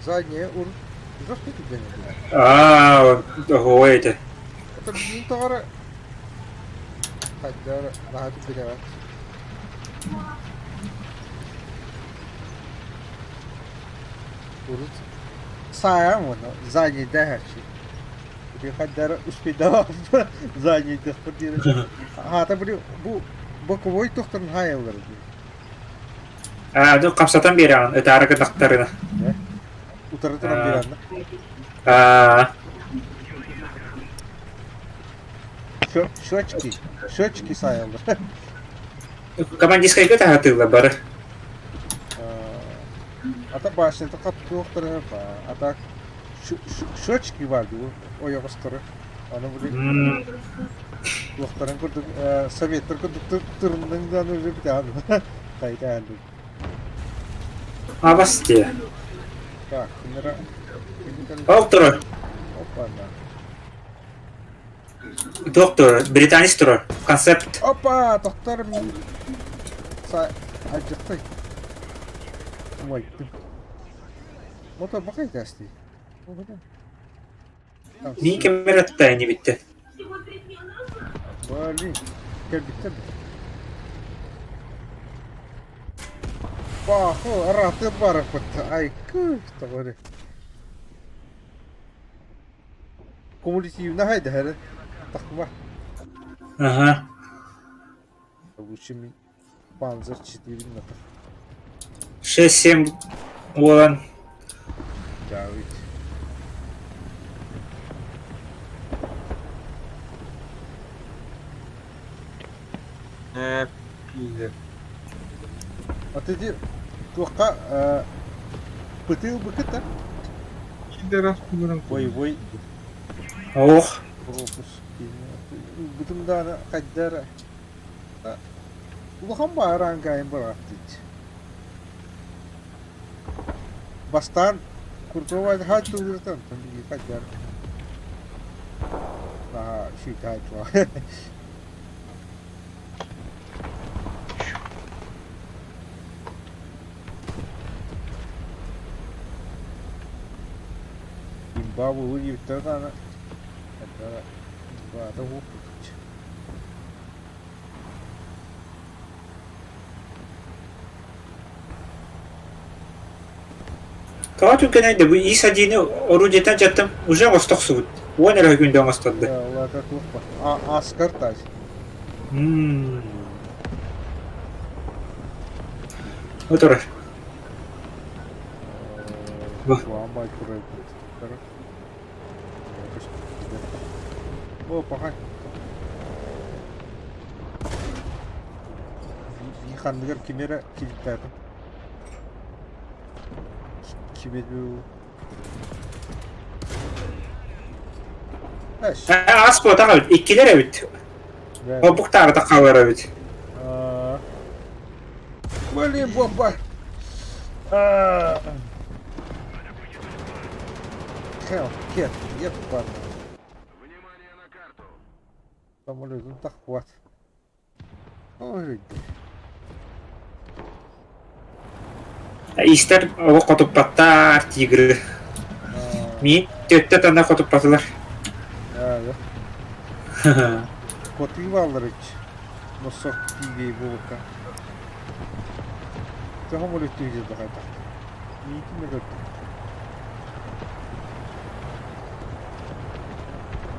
Задняя ур жестко түгэнэ Аа, оһуой этэ. Это билин тоҕоро хайдара наһаа түгэнэҕэ. Урут саайан уонна задний дэһээччи. Ити хайдара успейдавап задний дэхпит диэри. Аата били бу боковой тохторун хаайаллар дии. Аа, ду хамсатан биэрэҕин, ытаары гынахтарына. Э? Утары туран биэрэн да? Аа. Счетчики, счетчики сайыллар. Командирскайга таһатыылар бары. Ата башнята хаттыахтара а так счетчики бар дуу ойоҕостору. Аны били туохтарын курдук советтар курдук тырынныҥ да аны бүтээн хайдаан Абас дии. Так, кимнера Ол турар. Опа, Туох турар? Британец турар. Концепт. Опа, тохтор Алдьархай. Умайдым. Мотор бакай тасти. Мин кэммэр аттайын ибиттэ. Блин, кэлбиттэр. Баху, араты бараппыт. Айкы, тоҕо Кумулятивно хайдаһары тахма. Ага. Лучше мин Панзер 4 метр. 6-7 буолан. Давид. Э, пиздец. А ты туохха пытыы быкыта? Пидорас пидорас. Боевой Ох. пропуск. Бутум даана хайдара улахан бааран кайын бырааттыч. Бастаан куртовай хааччылыыртан хайдар. Наһаа сүүтэ Имба булуу диэбиттэрэ даҕаны эрдэ имбаата уоппут Тоҕо түргэнэй да бу ис адьыыны орудиетан дьаттым уже оҥосто охсубут. Уон эрэ күндэ оҥосторду. Улаата туох ба? Аскар тач. Бу турар. Бу. О, пахай. Ханныгар ким эрэ килтээтим. Кибедүү. Ас буотах эбит, иккилэр эбит. Обуктаабатах хаалар эбит. Блин, бомба! Хелкет, ебаный. Самолетун тахват. Ой, Истэр оҕо хотуппаттар тигры. Мин төттө тана хотуппатылар. Коты бааллар ич. Носок тиигэй буолукка. Төһө молүттүү дьылда Миитин да көрдүм.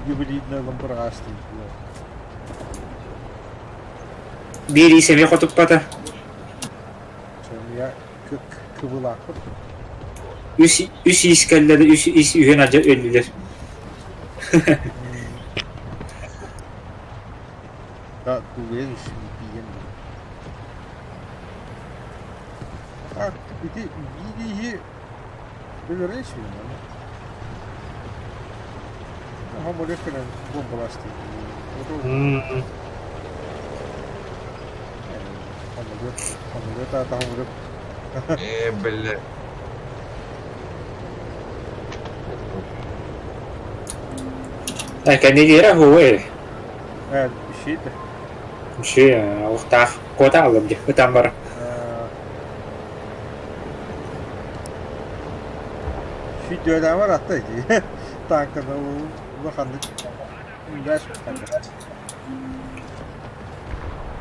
Юбилейный ылан быраҕаастыы. Биир ис эмиэ хотуппата. Чомуйа кыбылаахпыт. Үс үс ис кэллэ да үс ис үһүн адьа өллүлэр. Да, тулуйан үс тиийэн Так, ити биир өлөрөн сүрүнэн. Самолет кэлэн бомбалаастыы. Самолет, самолет аата самолет. Э, бля. Кэннилиэрэ хуой. Э, щит. Вообще, олохтоох куота алым дии, ытан баран. Видеода атта дии. Танканы улаханнык Дальше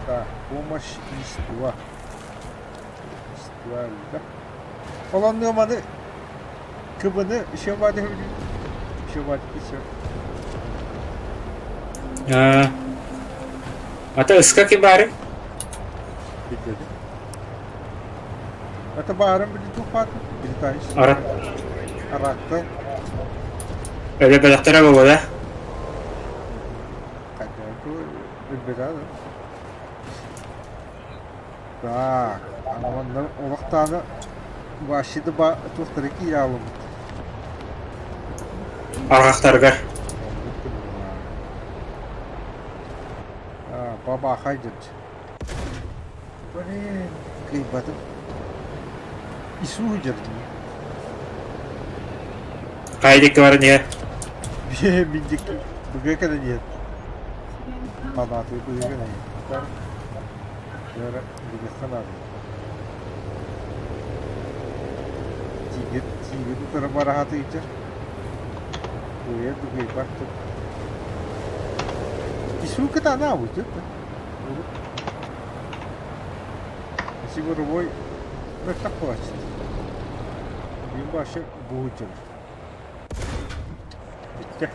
Так, помощь ИС-2. ИС-2 да. Олонныа маны КБ-ны еще бады еще бады все. Ата ыска ким баары? Билбэтим. Это баарым били туох Британец. Арат. Аратта. Өлө бөлөхтөрө буолуо Өлбөтө Так, анаманнар олохтааны вообще да ба туохтары киирэ аалыммыт. Арҕахтарыгар. Бабаахай дьон. Блин, кыайбатым. Ису дьардым. Хайа диэки баран иһэр? Мин диэки быга кэлэн иһэр. Ханаатыы быга кэлэн иһэр. Дьара билиэххэ наада. Тигр, тигр утары бараһатыйдьар. Кыайар да кыайбат да. Ису кытаана будет. Сибировой мөлтөх буолааччы. Биир башы буһуйдьар. Бүттэ.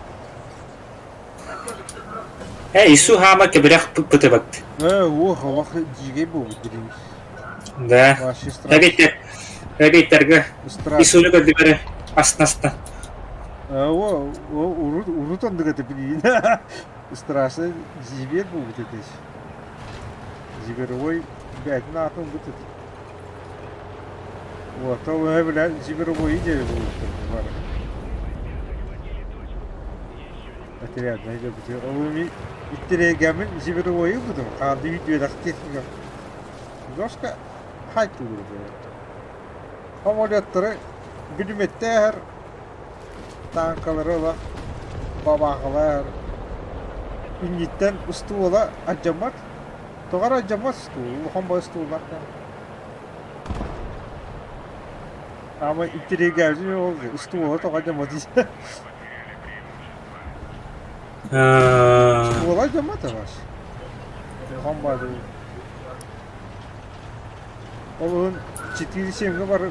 Э, Ису хаама кэбирэх пытыбат. Э, уох, олох дьиигэй буолбут билин. Да. Вообще страшно. Эбиттер. Эбиттерге. Страшно. Исуну көрдүгөрө астнаста. Э, о, урут урут оннук этэ билин. Страшно зибер буолбут этэ. Зиберовой бэйэтин аатын ылбыт этэ. Вот, ол үһэ билэн зиберовой диэри буолбуттар бары. Отряднай дьобутугар. Ол ми иттерегэмин зиберовой ылбытым. Хаанды үтүөлэх техника. Доска хайтылыр Самолеттары бүлүмэттээһэр Тааҥкалары ыла бабаахалар инниттэн устуула алдьаммат. Тоҕо эрэ алдьаммат устуу, улахан баҕайы устуулар да. Ама интириэгээбитим ол устуула тоҕо алдьаммат дии. Устуула алдьаммат абас. Улахан баҕайы. Ол уһун 4-7 бар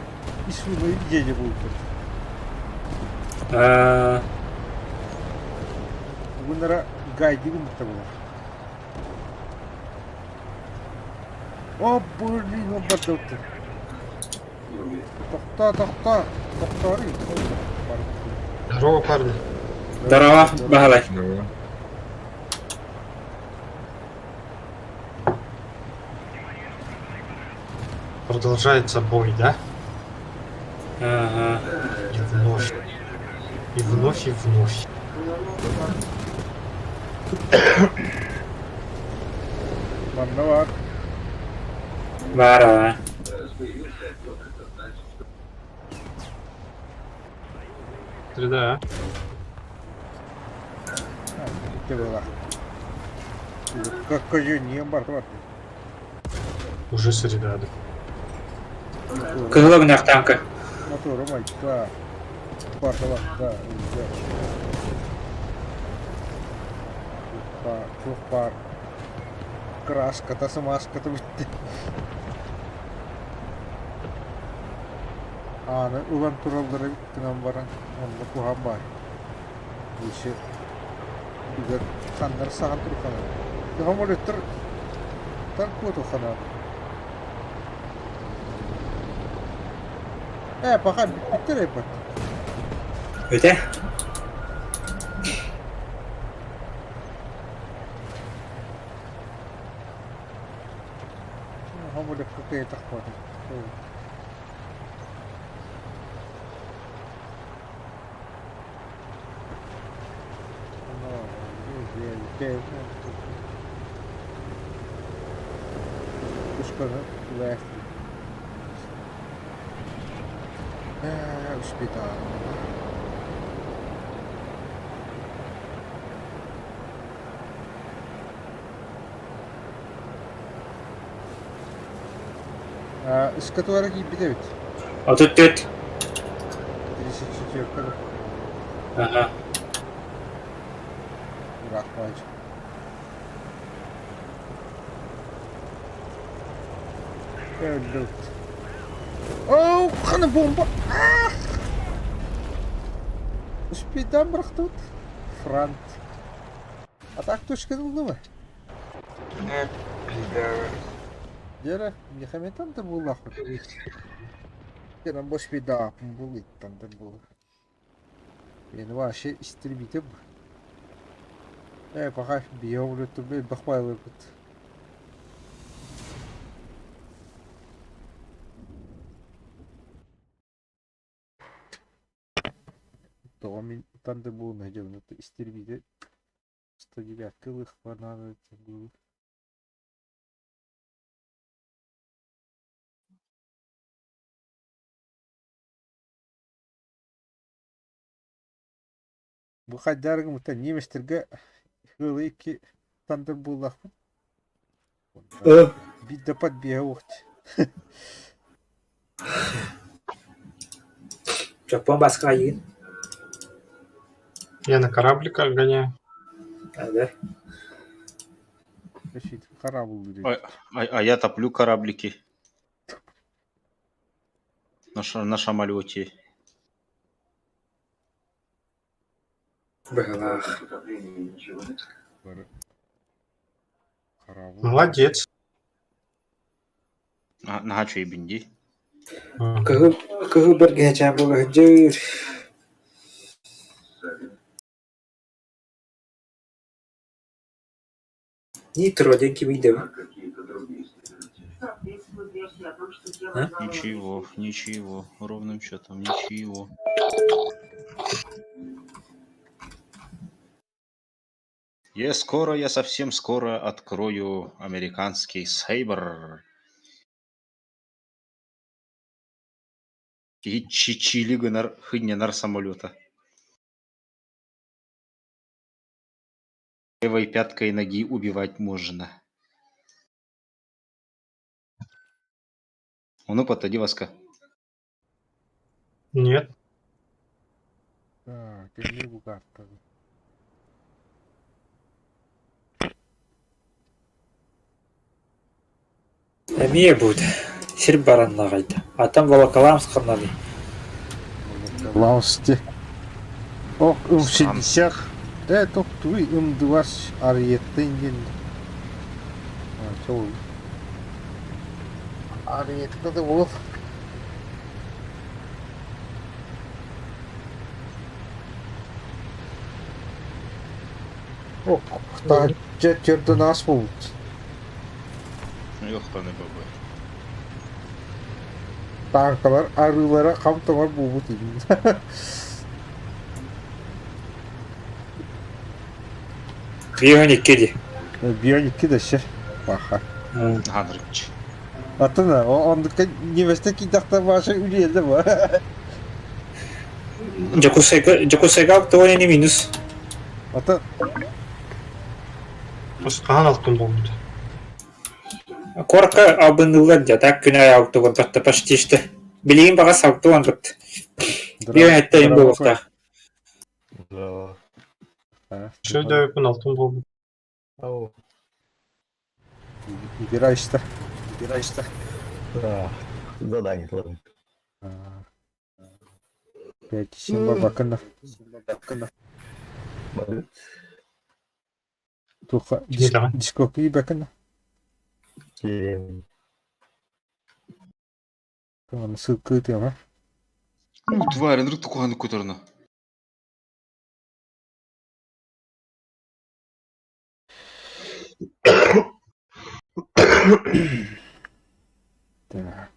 исуну дьиэдьэ буолбут. Бугуннара гайди гыммыта буолар. О, блин, он бардылты. Тохтоо, тохтоо, тохтоору. Здорово, парни. Здорово, Баһылай. Здорово. Продолжается бой, да? Ага. И вновь. И вновь, и вновь. Манна баар. Баар аа. Среда, а? Икки была. Как не бар бар. Уже среда, да. Кыһыл өҥнөөх тааҥка. Мотору майта. Бар да, Туох баар. Краската, смазката бүттэ. Ааны ылан тураллара гынан баран, онно куһаҕан баар. Еще бүгэр ханнар саҕан турханар. Самолеттар танк туханар. Э, пока бүттэр эппит. Өтө? Самолетка кыйытах буолар. Ыскатуара киирбит эбит. 34. 34 Ага. Ыраах Өллүт. Оо, хана бомба! Ах! Успейдан бырахтыбыт. Франт. А так точка булдума? Э, пизда. Дера, мехаметан да буллахпыт. Дьэ, бу спидааппын булуйттан да буолар. Мин вообще истребитель. Э, пока био элбэх баайларбыт. Тоҕо мин Thunderbolt дьону истребитель 109 ылыахпар наада дуу. Бу хайдары гыммыттар немецтергэ ыалы икки тандыр буоллахпыт. Биир да подбега уохт. Чоппон баска айыын. Я на корабликах гоняю. А, да? А, а я топлю кораблики. На шамолете. Быһалаах. Молодец. Наһаа үчүгэйбин дии. Кыһыл кыһыл бэргэһэчээн буола сылдьар. Нитро диэн кимий дэбит? Ничего, ничего, ровным счетом ничего. Я скоро, я совсем скоро открою американский Сейбр. Киһи чичили гынар хынньанар самолета. Левой пяткой ноги убивать можно. Ону подтади Васка. Нет. Так, эмиэ бу картаны. Эмиэ буут, сир бараннаҕайда, атын Волоколамск ханнаный? Лаусти. Ох, ым-60 э, тохтууй ым-2 арыйыттын диэн. Арыйытта да буолуох. Ох, таһырдьа төрдүн аас буолбут. Йохтаны бабы. Тааҥкалар арыылара хам тоҥор буолбут иһин. Бионикки дии. Бионикки да сир. Баха. Ханрыч. Атын оннукка немецтер киирдэхтэр баша үлүйэллэр ба. Дьокуускайга Дьокуускайга актуальный минус. Ата Хаһан алтын буолбут? Куоракка албынныыллар дьэ, так күн аайы алтыгын батта почти что. Билигин баҕас алтыгын батта. Биир эттэйин буолуохтаах. Да. Шөдөпүн алтын буолбут. Играешь-то? Играешь-то? Да. Задание сложно. Пять семь бакына. Туха дискоки бакына. Семь. Ссылка тема. Ну, тварь, вдруг такого куторно. Так.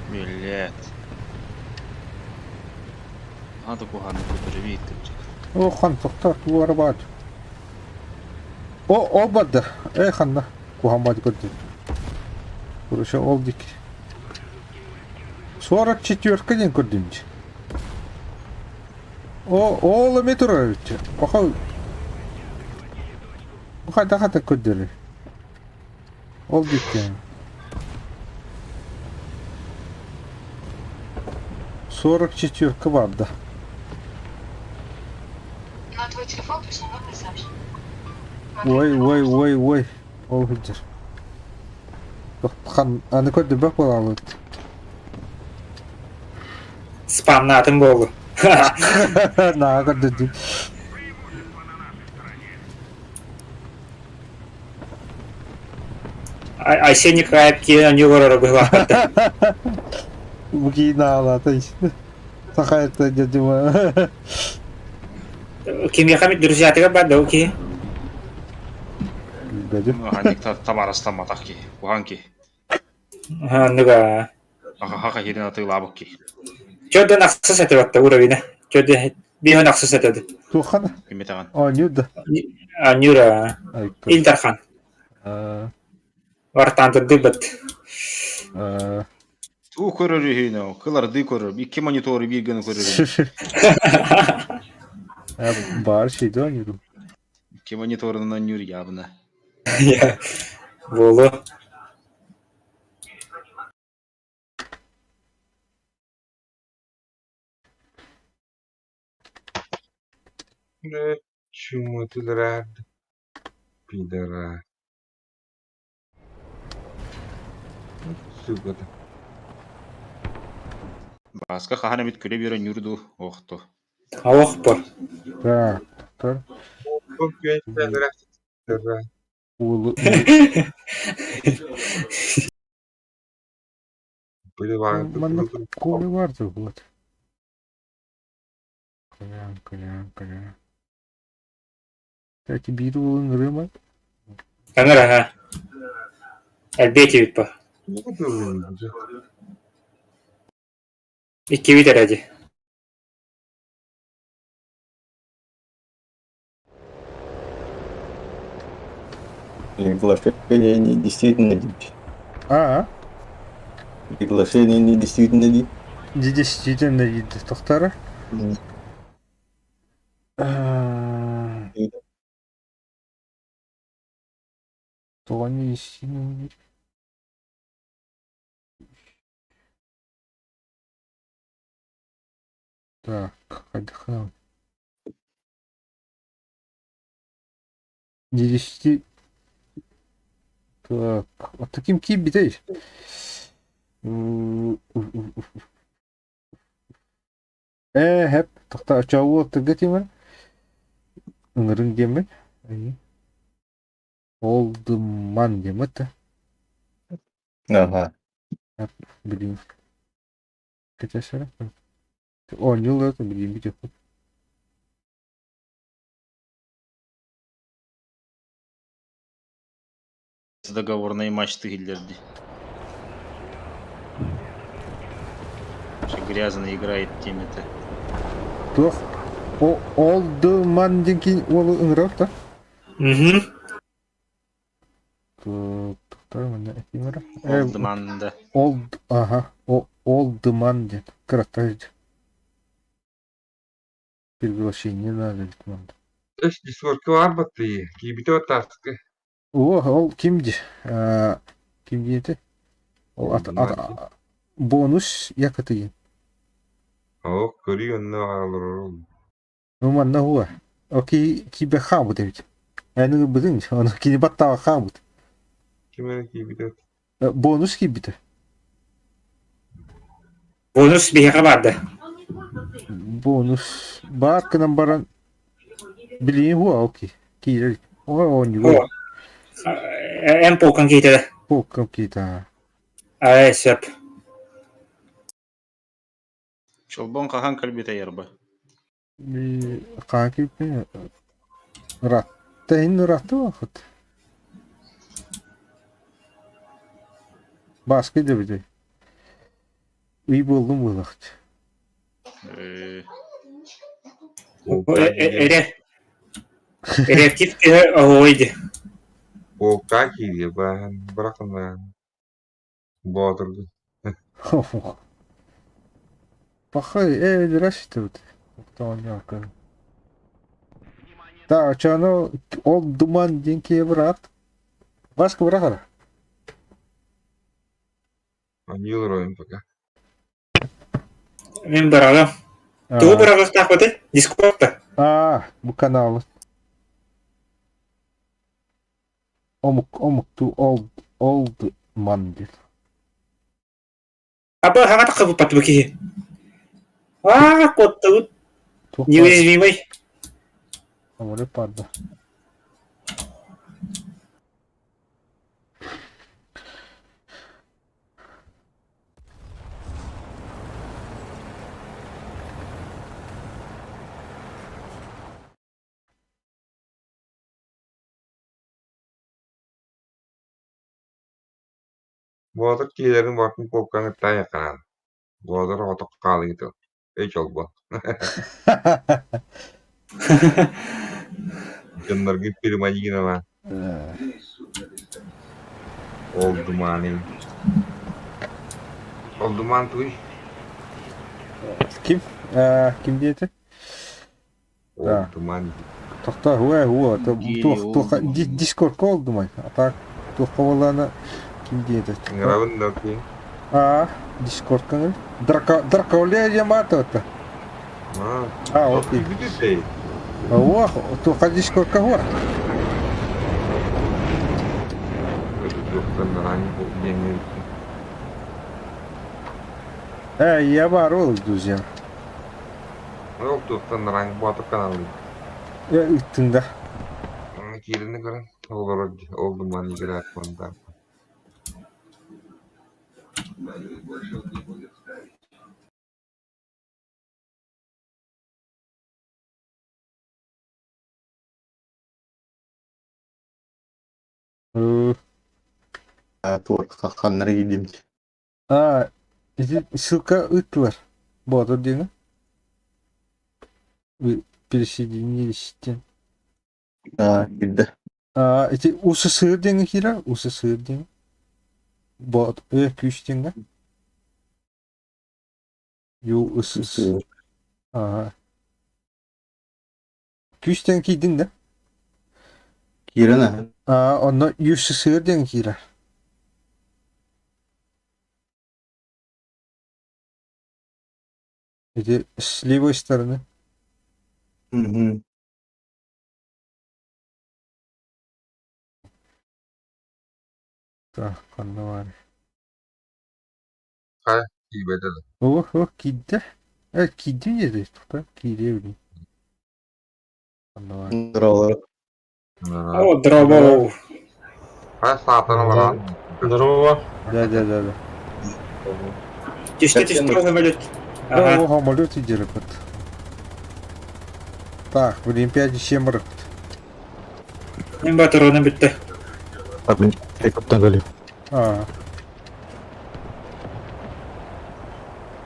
Блядь. Надо куһаҕаны көтөрү О, хан тохтоо, тугу арабаат. О, ол барда. Эй, ханна. Куһаҕан баҕайы көрдүм. Короче, ол диэки. 44 диэн көрдүм дии. О, ол эмиэ турар эбит. Пока хайдах ата көрдөрөр. Ол диэки. 44 барда. На твой телефон пришло новое сообщение. Ой, ой, ой, ой. Ол сылдьар. Хан, аны көрдөрбөх буолаабыт. Спамнаатын буолу. Наһаа көрдөрдүм. Айсен Николаев киирэн оонньуу олороро быһыылаахтар. Бу киин аалаата Саха это дядя. Кимиэхэ эмит друзьятыгар бар да ол киһи? Билбэтим. Ханнык табаарыстамматах киһи, куһаҕан киһи. Оннуга. Аха хирин атыылаабыт киһи. Чөрдөн ахсыс этэ батта уровена. Чөрдөн биһөн ахсыс этэ. Туоххана? Кимитаҕын? Оонньуур да. Оонньуур Ил Дархан. Вартаантырдыыбыт. Уу көрөр үһүнэ, кылардыы көрөр, икки монитору биир гына көрөр. Баар şeydi оонньуурум. Икки мониторунан оонньуур явно. Буолуо. Чему ты рад, пидорас? Сука ты. Бааска хаһан эмит күлэ биэрэн ньуур дуу, ох ту. Ох бу. Так, тор. Манна коли варто вот. Коля, коля, коля. Кстати, биир уолун ырыма. Таҥар аһа. Элбиэ этибит бу. Иккибит эрэ дии. Приглашение не действительно дичь. А? Приглашение не действительно дичь. Не действительно дичь. Тохтара? Тоҕо не действительно Так, хайдах Десяти... Так, а таким киирбитэй. Ээ, һэп, тохтоо, очоуо тырга тимир. Ыҥырыҥ диэммин. Ол дымман диэммит да. Ага. Билим. Кэтэсэрэ. Оонньуулар билиим бүтүөхпүт. Договорнай мачты киллэрди. Грязно играет теми-то. Туох ол дымман диэн киин уолу ыҥырар да? Мгм. Ол дыман да. Ол аха ол дыман диэн кыраттар приглашение надо ведь Эш дисворка барбат дии. Киибитэ тааска. О, ол ким ди? Ким диэти? Ол ат, ат, бонус якатыйын. Оо, көрүү онно олорор. Ну манна хуа. О ки кибе хаабыт эбит. Эн ылбытыҥ, ону кини баттаҕа хаабыт. Ким эрэ киирбитэ. Бонус киирбитэ. Бонус биһиэхэ баар да? Бонус баар гынан баран билигин хуа окей. Киирэр. О, оонньуур. Эн полкан киитэ. Полкан киитэ. Аа, сөп. Чолбон хаһан кэлбитэ ярба? Хаһан кэлбитэ ыраатта иһин ыраатта буолбут. Бааска диэбитэ ый буоллум буолуохча. Эрэ Реактив киһи оһуой дии. Полка киириэ бааһын бырахымаан Боотургун. Пахай, э, здравствуйте. Да, очону ол думан диэн киһи быраат. Баска бырахара. Аньыл роем пока. Мин быраҕым. Тугу быраҕыахтаахпытый? Дискордта. Аа, бу каналы. Омук, омуктуу old, old man диэн. Аба хаҥа таххыбыппат бу киһи. Аа, куоттабыт. Неуязвимый. Самолет баар да. Боотур киһилэрин бортун куопканы таайахханаан, Боотур оҕотох хаалыыта, өй чолбон Дьоннорго переманигиналаан Олдуманый Олдумаан тугуй? Ким? Ким диэтэ? Олдуман Тохтоо, уэ, уо, туох, туох, Дискордка олдумай. А так, туохха буоллаҕына ким диэтэ? Ыҥырабын да окей. А, Дискордка ыҥыр. Драка, Драколия Ямато-то. А, окей. Уох, туохха Дискордка уох. Э, я барыл, друзья. Ол туохтан ранг боотур каналый. Э, ыттыҥ да. Киирини көрөн, олорор ол думан играет фонтан. Туох ханнары киирдим. А, ити ссылка ыыттылар. Боотур диэҥэ. Вы присоединились диэн. Аа, киирдэ. А, ити УССР диэҥэ киирэр, УССР диэҥэ. Боот, э, күүс диэҥэ. ЮСС. Аа. Күүс диэн киирдиҥ да? Киирэн аһа. Аа, онно ЮССР диэн киирэр. Ити с левой стороны. Мгм. Так, ханна баар? Хайа, киирбэтэ да. Ох, ох, киирдэ. Э, киирдим диэтэ, тута киириэ билин. Ханна баар? Здорово. О, здорово. Хайа саатан олорон. Здорово. Да, да, да, да. Түстэ түстэ самолет. Да, о, самолет идет. Так, в Олимпиаде 7 ракет. Мен батырына бүттэ. Каптан А,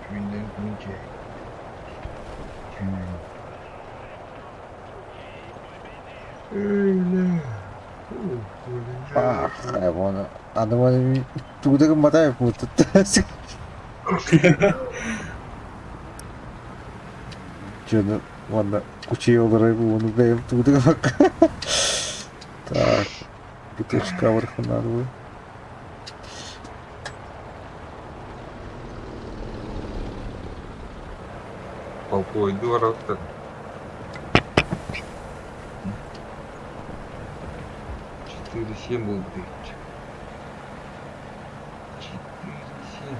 Күннэн күнчэ. Күн. ах, вон, аны вон тугу да гымматай буттут. Дьону уонна кучей олорор буону бэйэм тугу да гыммакка. Так, бутылочка вархунарвы. Толкуйдуу барабыттар. 4,7 был блядь. 4,7.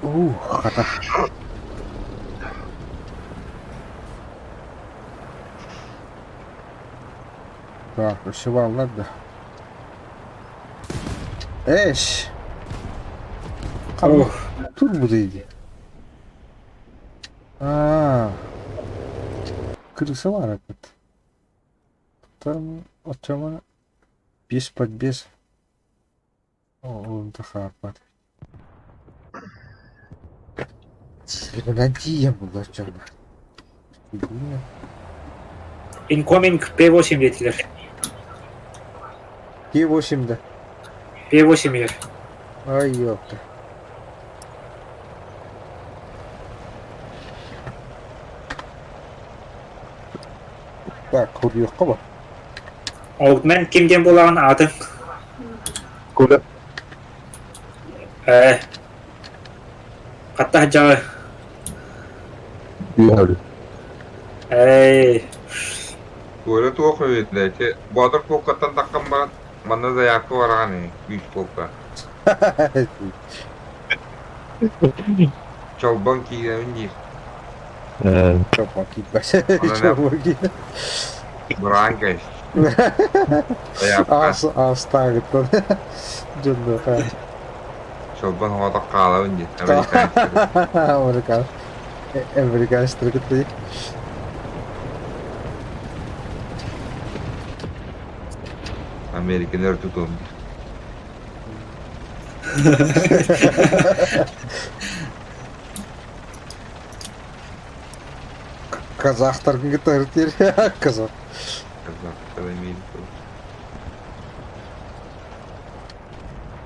Ух, хата. Так, өссө бааллар да. Эш! Тур бу дейді. А, крыса бар этот. Там очама без под без. О, он тахарпат. Надием была черна. Incoming P8 диэтилэр. Т8 да. P8 иһэр. Ай, ёпта. Так, хуруйуохха ба? Олдмен ким диэн буолаҕын аатын? Коля. Э. Хатта сылдьаҕы? Үөһэ Эй, Туора туох үһү ити Боотур полкаттан таххан баран манна заявка бараҕын ини күүс полка. Чолбон киирэбин диир. Чолбон киирбэт. Чолбон киирбэт. Бураан кэс. Заявка. Аастаагыттан дьоннуоха. Чолбон оҕото хаалабын диир. Американецтары. Американ. Американецтары кытта Американы өр тутуом диир. Казахтаргын кытта ырытыыр. Казах. Казахтар Америка.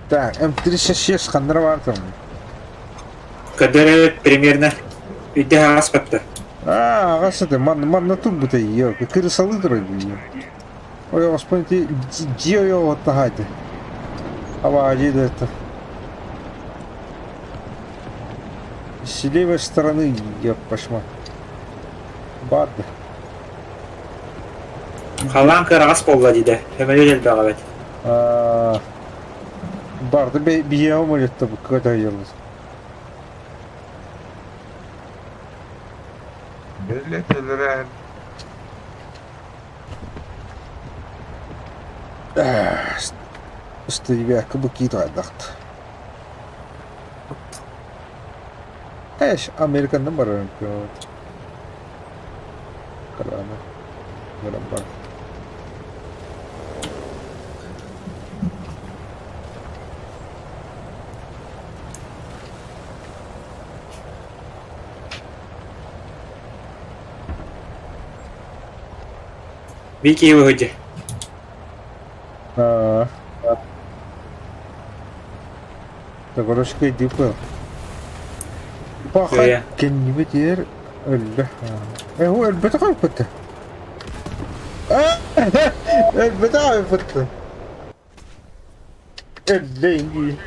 Так, М36 ханнара баар там? Көрдөрө примерно үйде ааспатта. А, аҕас это манна манна турбута ее, кырысалы турар ее. Ой, господи, дьиэ ойоҕо таһаайды. Авария да это. С левой стороны, я пошла. Барды. Халаан кыараҕас буолла диде. Көмөлүн элбэҕэ эбит. Барды биһиэхэ умулетта бу кыатайыллар. Бэлэтэлэрэ Ыстыйбыакка бу киит хайдахт. Эш, Американнан барарым көт. Карана. Баран бар. Вики выходи. Аа. Тоҕорошко дипы. Паха кэннибитигэр өллө. Э, өлбөтөх өлбөтө. Өлбөтөх өлбөтө. Өллө инди.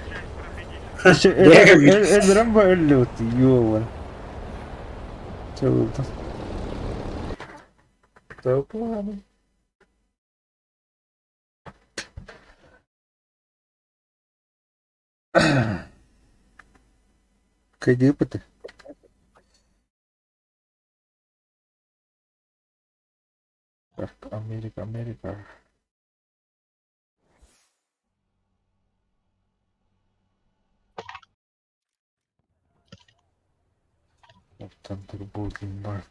Өлөрөн ба өллүбүт юобун. Чылды. Топланы. Кыйдыыппыт. Так, Америка, Америка. Оттон турбулин бар.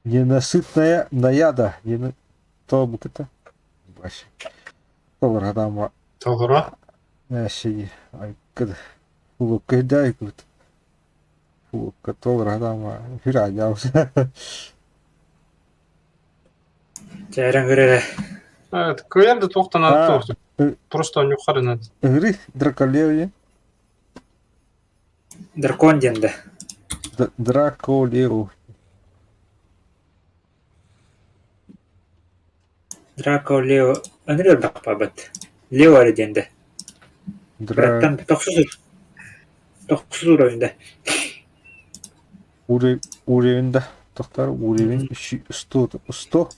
Ненасытная наяда. Нена... Тообуката. Баш. Толор Толоро? Эши айкыд. Улуккайдаайкут. Улукка толор хатама хирааjaus. Чээрэн көрөрө. Кыайан да туохтан Аа. Просто нюхарынан. Ыгыры Драколео Дракон диэн да. Драколео. Драко Лео ыныры элбэх Лео эрэ диэн да. Дра... Быраттан тохсус тохсус уровень да. Уровень да. Тохтар уровень 100 100.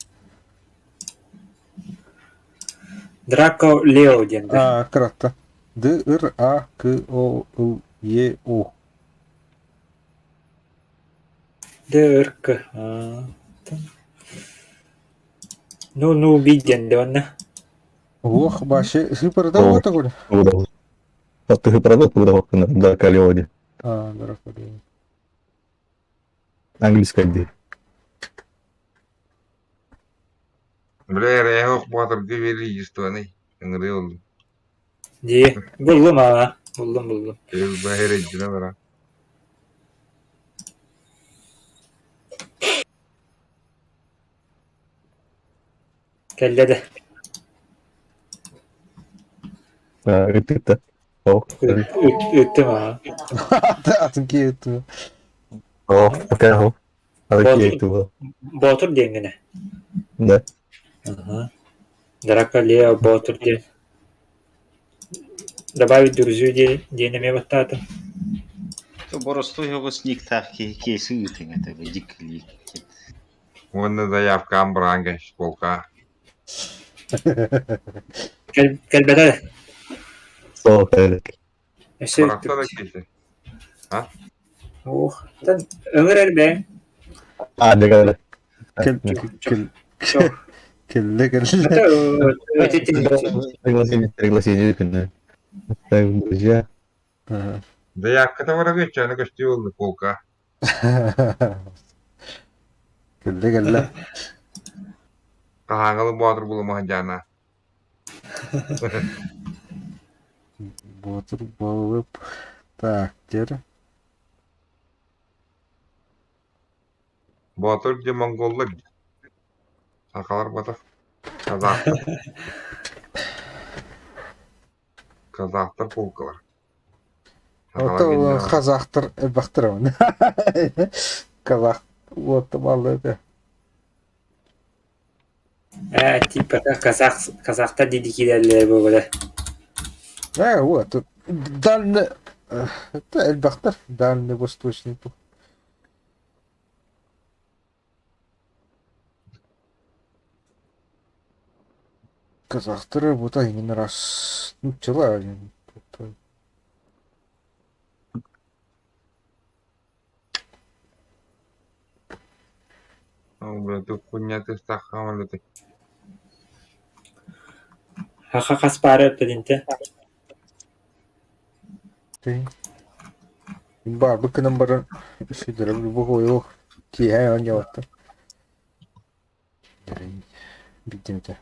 Драко Лео диэн да. А, кратко. Д Р А К О Л Е О. Д Р К. Ну ну виден да онно. Ох, баше сыпарда вот такой. Ты продал, куда Драко Лео ди. А, Драко Лео. Английская где? Бля, я ох батыргы величественный. Ыҥырыы Дии. Буллум аа. Буллум буллум. Баһыр бара. Кэллэ да. Ыттыта. Ыттым аа. Атын киэту. О, окей. Боотур, Боотур диэҥҥинэ? Да. Аха. Драка Лео Боотур диэн. Добавить друзью диэн, диэн эмиэ баттаатым. Боростуой оҕус никтаах киһи киэси ыытыҥ этэ диккилии. Уонна заявкам быраан кэс полка. Кэлбэтэ. Сол кэлик. Өссө Барахса да киһи. А? Ох, өҥөр эрбэҥ. А, дегеле. Кэл кэл кэллэ кэллэ. Пригласение, пригласение күнне. Так, друзья. Заявката барабы чаны көстүү болду полка. Кэллэ кэллэ. Хаһааҥылы боотур булумаһын дьаана. Боотур буолуп. Так, теперь. Боотур дьэ монголлар сахалар батах казахтар казахтар полкалар Ото казахтар элбэхтэр Казах вот баллы Ээ, типа казах, казахтар дии киирэллэр буолар. Ээ, вот дальний элбэхтэр дальний восточный Казахтары бута именно раз нуччалар Хаха хас паара эппитинтэ? Баарбыт гынан баран сидэрэ бу киэһэ оонньообуттар. Биирдэ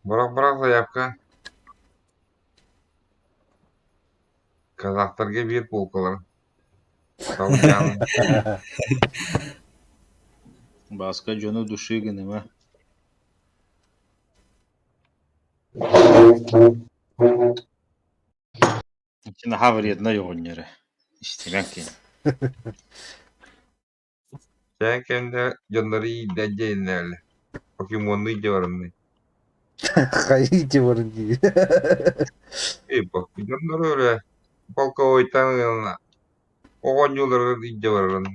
Бырах-бырах заявка. Казахтарга биир полкалар. Бааска дьону души гыныма. Наһаа вреднай оҕонньоро. Истимэҥ кини. Чээн кэмҥэ дьоннору иирдэн дьиэлэнэллэр, покемоннуу илдьэ бараннар Хайыы дьэ баран дии. Эй, дьоннору эрэ полковойтан ыалына оҕонньууларыгар илдьэ барарын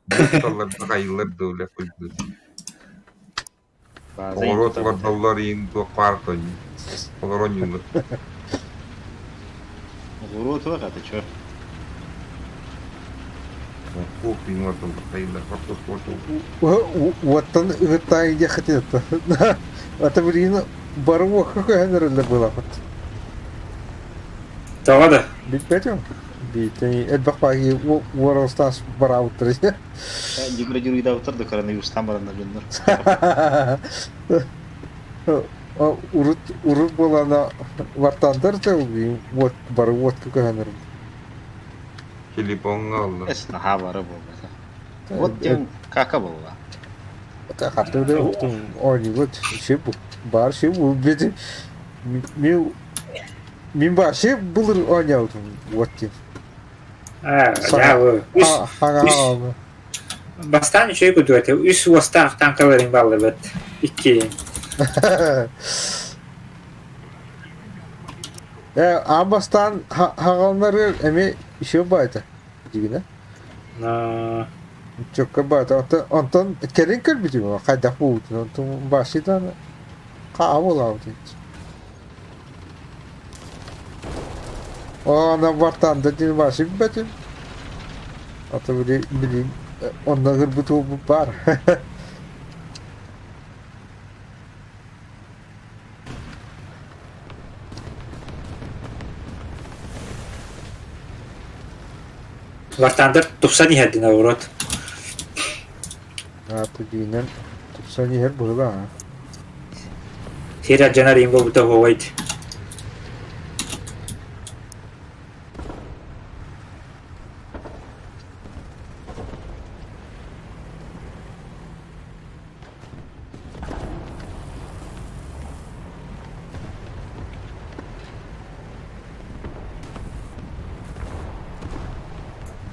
Дьахталларга хайыыллар да үлэ куйгун. Оҕуруот олордоллор иһин туох баар тонньу. Олорон ньуулар. Оҕуруот туох ата чё? Кухня олордоллор хайыыллар хортуоска Уоттан ыгыттаайы диэххитин это. Ата билигин бары уокка көһөн эрэллэр буолаахпыт. Тоҕо да? Билбэтим. Биитэ элбэх баайы уоралстаас бараабыттар. Деградируйдаабыттар да коронавирустаан бараннар дьоннор. Урут урут буолана вартандар да уот бары уотка көһөн эрэллэр. Телефоҥҥа оллор. Эс наһаа бары буолбата. Вот диэн кака буолла. Оонньуубут шип баар шип бити мин мин баар шип былыр оонньообутум вот диэн. Аа, Бастаан үчүгэй курдук этэ. Үс уостаах танкаларыҥ бааллыбыт. Икки. Э, аан бастаан хаҕалнары эмиэ еще баайта дигинэ. Чөккө баата. Онтон, онтон кэлин көрбүтүм, хайдах буолбутун. Онтон баасыйдаан хаа буолаабыт. Ана бартаанда диэн баасы билбэтим. Ата били билин онно ырбыт уолбут баар. Вартаандар тупсан иһэрдин оҕуруот. Аата диинэн тупсан иһэр быһыылаах. Сир алдьанар иһин буолбута буолуой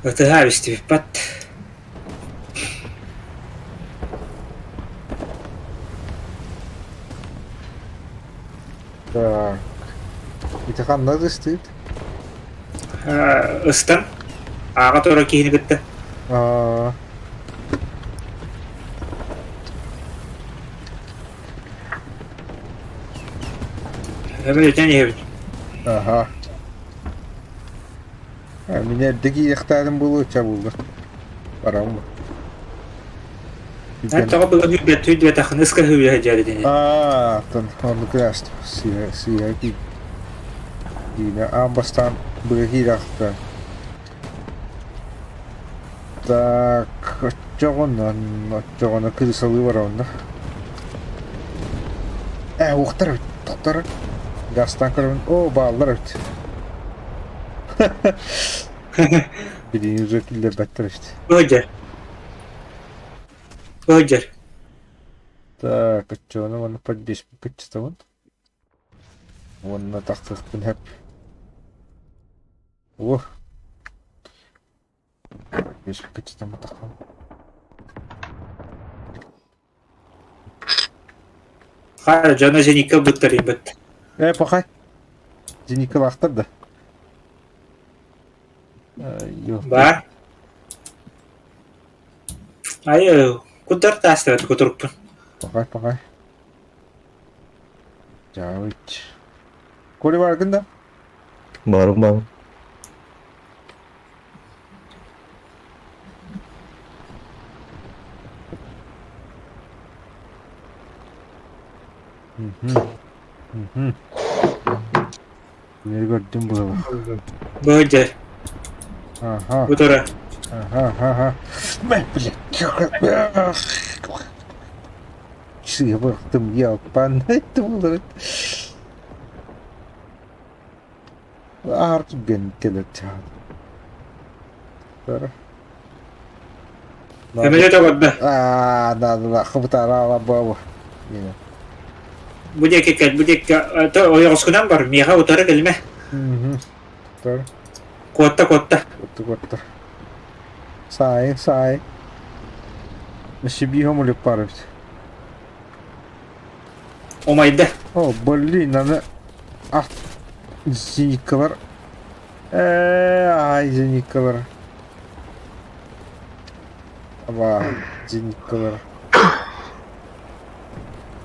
Ытыһа истибиппэт. Так. Ити ханна ытыстыыт? Ыстан. Ааҕа турар киһини кытта. Аа. Өтөн иһэбит. Аха. Мин эрдэ киириэхтээҕим буолуо, ча буолла. Бараммын. Тоҕо былыр үрбэт үрдүбэтэххин ыска сүүрэ сылдьар итини. Аа, оттон оннук ыраастым. Сыыһа сыыһа киир. Киинэ аан бастаан быга киирэхтэ. Так, оччоҕуна, оччоҕуна кырыысалыы барабын да. Ээ, уохтар эбит, тохтор. Газтаан көрөбүн. Оо, бааллар эбит. Билигин уже киллэрбэттэр эбит. Сылдьар. Сылдьар. Так, оччоҕуна уонна поддержка кыччатабын. Уонна тахсыахпын сөп. О! Поддержка кыччатамматахпын. Хара дьоно зеникка ылбыттар Э, пахай. Зеникалаахтар да. Бар. Айы, кудар таастыбат кутурукпун. Пахай, пахай. Дьаабыч. Коля баргын да? Барым барым. Мин көрдүм быһылах. Быдьар. Аха. Бу тура. Аха, аха. Мэ, блядь. Сыа бырахтым, ялпан. Тулары. Аар түгэн кэлэр чаат. Самолет оҕордо. Аа, да, да, хабытара баба. Бу диэки кэл, бу диэки ойоҕоскунан бар, миэхэ утары кэлимэ. Утары. Куотта, куотта. Куотта, куотта. Саай, саай. Өссө биир самолет баар эбит. Умайда. О, блин, аны ах, зениткалар. Э, ай, зениткалар. Аба, зениткалар.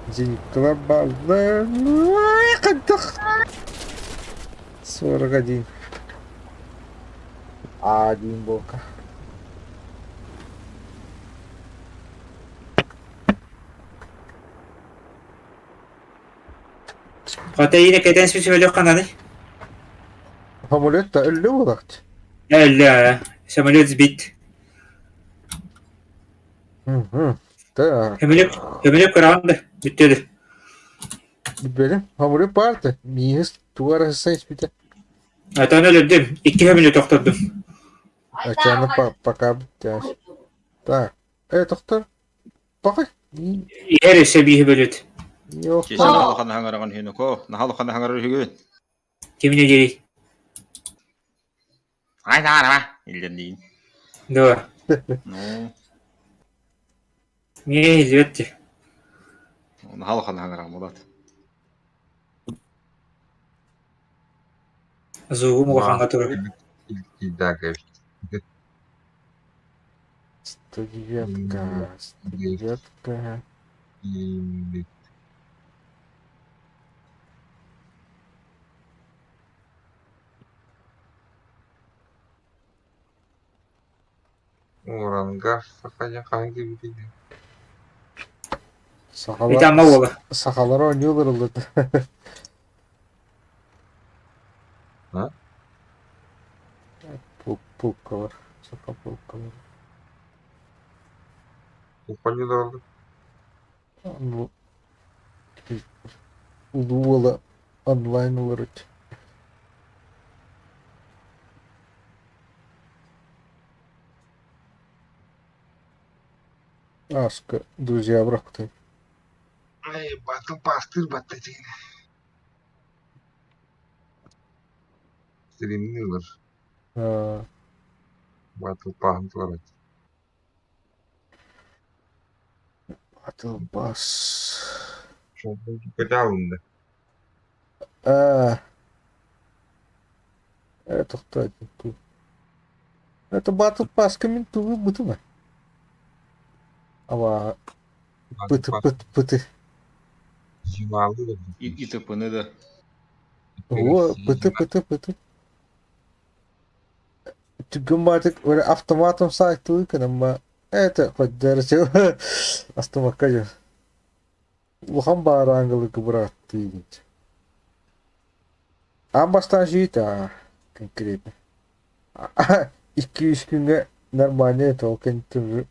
Зениткалар бааллар. Хайдах? 41. Один бока. Хата иинэ кэтэн сүсүбэлэх хананый? Самолет да өллө буолаҕыт. Өллө, самолет сбит. Так. Самолет, самолет кыраҕан да бүттү. Билбэтим. Самолет баар да. Миигин тугу эрэ сыссан испитэ. Атан өлөрдүм. Икки самолет тохтордум. Оччоҕуна пока бүттэ. Так. Э, тохтор. Пахай. Иһэр өссө бииһи бөлүт. Чиэсэ наһаа хаҥараҕын үһүнүко, наһаа улахан хаҥарар үһүгүн. Кимне диэрий? Ай наара, иллэнниин. Дуо. Ну. Миэ иһиллибэт дии. Наһаа улахан хаҥараҕын булат. Зугум улахаҥҥа турар. 109, 109. Урангар саха дьэ хаһан кэлбитий Сахалар, Ити ама уола. сахалар оонньуулар ыллыт. А? Пулкалар, саха пулкалар. Оонньуулар Ну, улуу уола онлайн олорут. Аска, друзья, бырахпытай. Ай, батыл пастыр батта Стримнилар. Аа. Батылпааһын турар Атылбас. Кытаалынна. А, это кто это? Это Battle Pass мин тугу бытыма. Ава пыты пыты пыты. ИТП-ны да. О, пыты пыты пыты. Түгэн баатык автоматом саайтылыы гынамма это поддерживаю автомакка дьон. Улахан баараангылыгы бырааттыы Аан бастаан сүүйтэ конкретно. Икки-үс күҥҥэ нормальный это ол кэнниттэн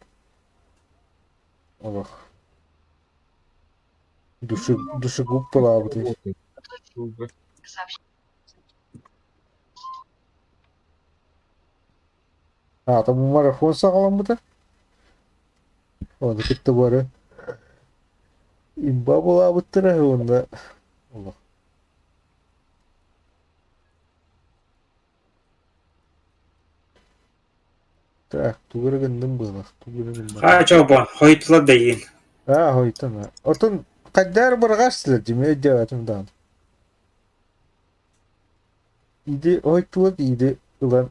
олох душегуб буолаабытый. Аата бу марафон саҕаламмыта. Ону кытта бары имба буолаабыттара уонна олох Так, тугу эрэ гынным быһыылаах, тугу эрэ гымматым. Хаача хойутла дайын. Аа, хойтон аа. Отон хайдаар быраҕаастылар дии, өйдөөбөтүм даҕаны. Иди хойтулар иди ылан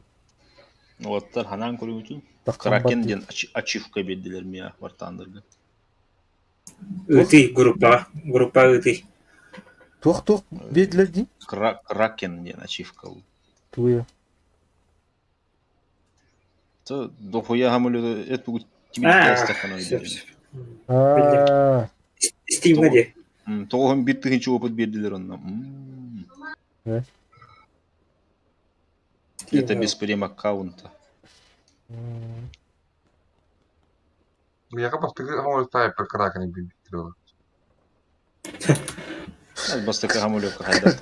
Уолаттар ханаан көрүҥүтүн таххан Кракен бардыбыт. диэн ачивка биэрдилэр миэхэ вартааннарга. Ыытый группаҕа, группа ыытый. Туох-туох биэрдилэр дии? Кракен диэн ачивка ыллым. Тугуй? То дохуя самолета это Аа, сөп сөп. Аа, Стимҥа диэ. Тоҕуһун биир тыһыынча опыт биэрдилэр онно. Это без прем-аккаунта. Миэхэ бастакы самолеттаайпар Кракены билбиттэр олор. Бастакы самолекка хайдах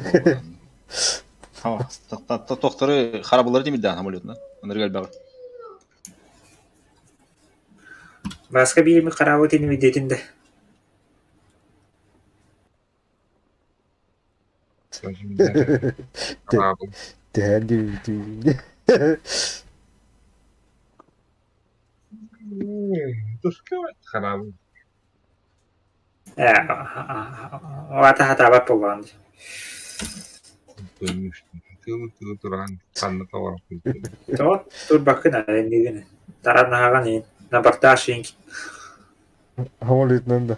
Тохторы харабыллары тимирдээн самолетна. Оннук элбэҕи. Бааска биир эмит хараабыт ини видеотын да. Тэһэн диэбитим. Хараабыл. Ээ, аата хатаабат буоллаҕын дии. Тылы туран ханна тоҕорохпун. Тоҕо турбаккын аа иннигин тараннаһаҕын иһин на бортаж иһин Самолетынан да.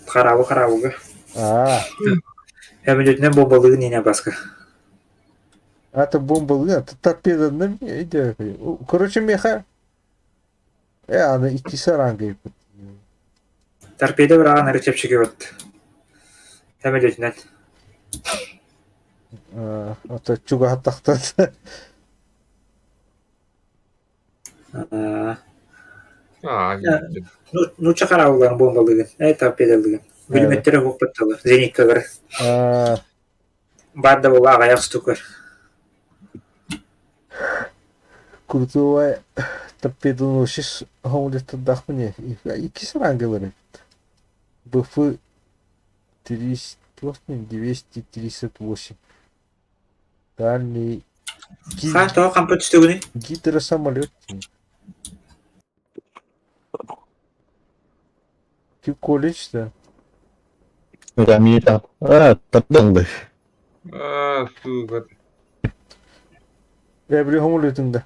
хараабы хараабыга Аа, Сөмөлүөтүнэн буомбалыгын иһинэ баска это бомбалыы, это торпеданным Короче, меха Э, аны иккис араангайбыт. Торпеда быраҕан эрэ чэпчэки бат. Сөмөлүөтүнэн. Ото чугаһаттахтан. Нуучча хараабыларын буомбалыгын, э торпедалыгын. Бүлүмэттэрэ уһукпатталар, зениткалары. Баар да буолла аҕыйах штука. Крутовая торпедоносец хоҥулеттардаахпын иккис рангалар эбит. БФ 238. Дальний Ха, тоҕо хампа түстүгүнүй? гидросамолет. Ты колледж, да? Рамира. А, тардан А, сука. Эбри хоҥулетын да.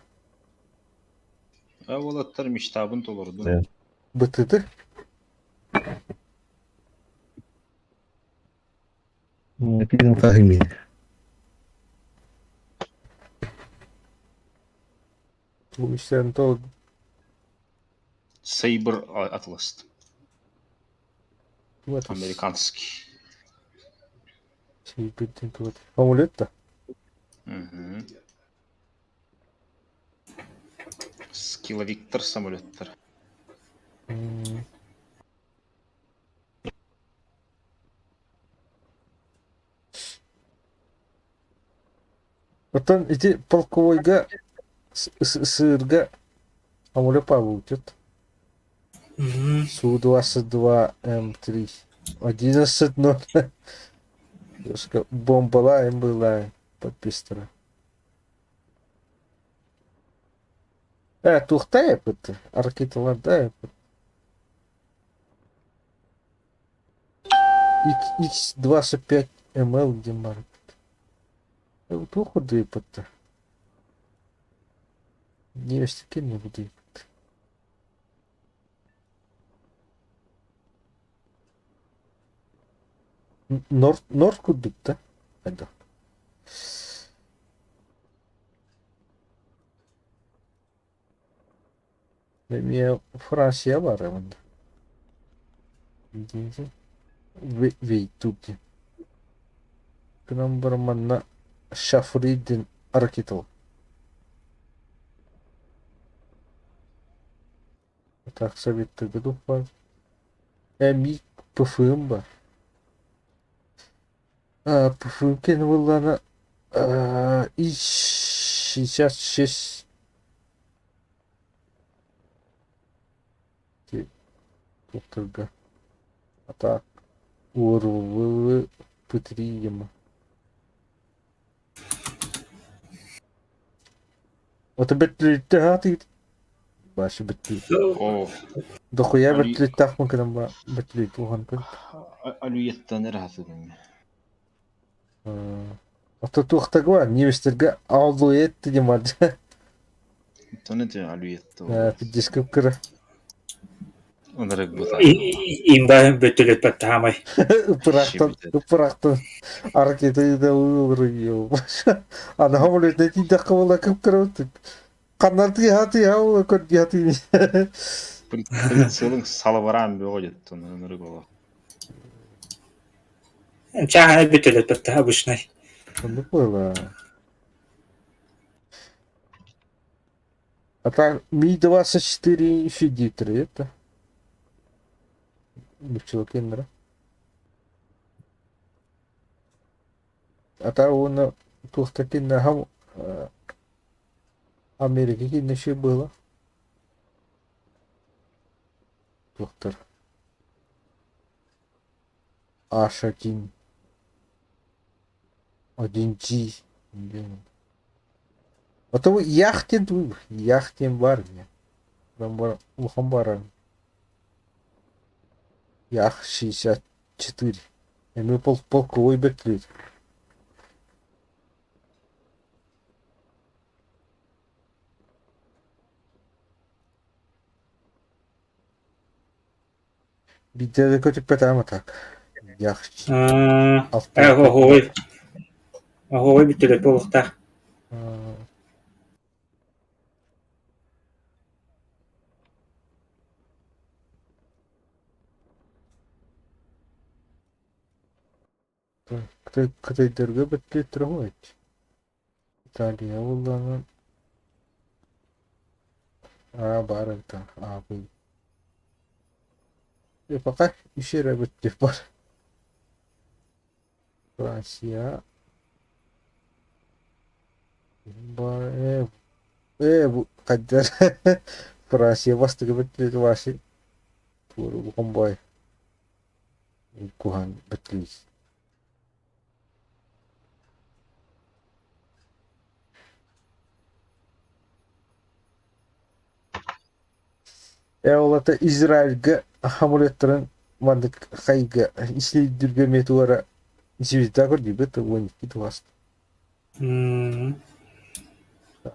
А уолаттар мечтабын толордум. Бытыты. Написан хахми. Бу истэн то Сейбр Атлас. Американский. Амулет да? Угу. Скиловиктор самолеттар. Оттон ити полковойга сыырга амулет получит. Су-22 М3. 11-0. Бомбалаем была подписана. Туохтай эппит? Ракеталарда эппит. X25 ML диэн баар эбит. Туох курдук Невестикин будуйбут. Норд, Норд курдук да? Хайдах? Эмиэ Франция баар манна. Вейтук диэн. Гынан баран манна Шафри диэн ракета Так Советтарга туох баар? Эмиий ПФМ баар. ПФМ кэннэ буоллаҕына И-66 туохтарга а так УРВ П3 Ото бэтлиттэ хаатыгыт Башы бэтлит. О, Дохуя Али- бэтлиттаахпын кынан ба бэтлит ухан кын. Алюеттан эрэ хатыгын. Ото туохтага немецтерге алует диэн бар. Тон это алюетта. Пиздец кыра. Онарык бута. Имба бөтөлөт баттаамай. Ыпырахтан ыпырахтан ракета да ылыр Ана хамолет не тиидахха була кып-кыра Ханнар тыаһа була көрдү Прицелын салабараан бөҕө деттон онарык ола. Чааһына бөтөлөт баттаха обычный. Оннук буола. А так Ми-24 Федитры это? Нучилкиннера. А так уонна туохтакинна хам Америка киннеши было. Туохтар. H1 1G диэн. А то яхтен яхтен бар мне. Улахан баран. Ях 64. Эми пол полковой бөтлүт. Биирдэ көтүппэтэ так. Ях Оһуой. Оһуой бүттүлэр буолуохтаах. Кытайдарга бөттүөттөрө хоет. Италия буоллаҕына аа баар эбит аа Пока еще эрэ бөттүөх бар. Франция бар бу хайдар Франция бастакы бөттүөт Ваши туору бой куһан бөттүлүс. Олата Израильга самолеттарын маннык хайга ислейдүргэ метуара звезда көрдүбэт 12 туһаст.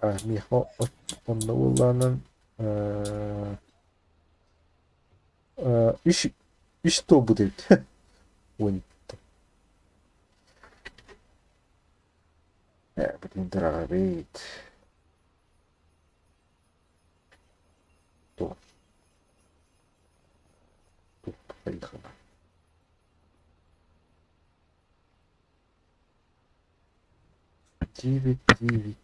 А михо онно булланан үш үш тобу дейт. 12. Блин, дорогой. То. Тут поехали. 9, 9.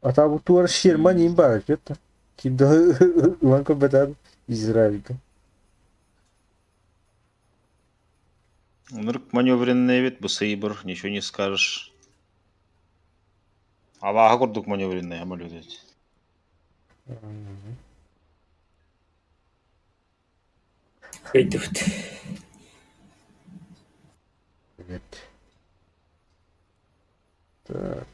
А там туар Шерман им бар, это. Ким да ылан көбөтөн Израильга. Онырык маневренный бит, бу сыйбыр, ничего не скажешь. Абааһы курдук маневренный самолет эти. Өйдүбүт. Нет. Так.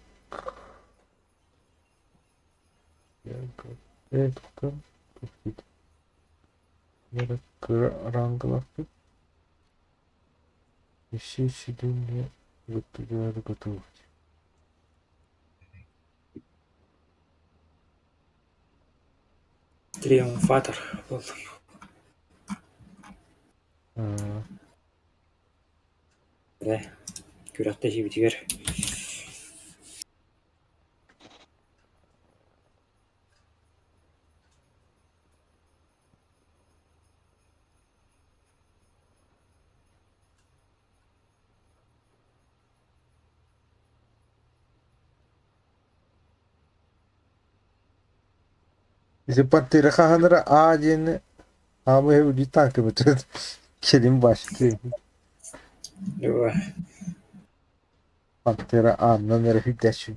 Кыра араҥгалаахпыт. Ищи сиденье готовить. Триумфатор буоллум. Эрэ күрэхтэһиибитигэр Ити Пантера хаһан эрэ А диэни аамы эһэбилии таҥкыбытын кэлин баштыы. Дуо. Пантера аанынан эрэ сүүрдээччи.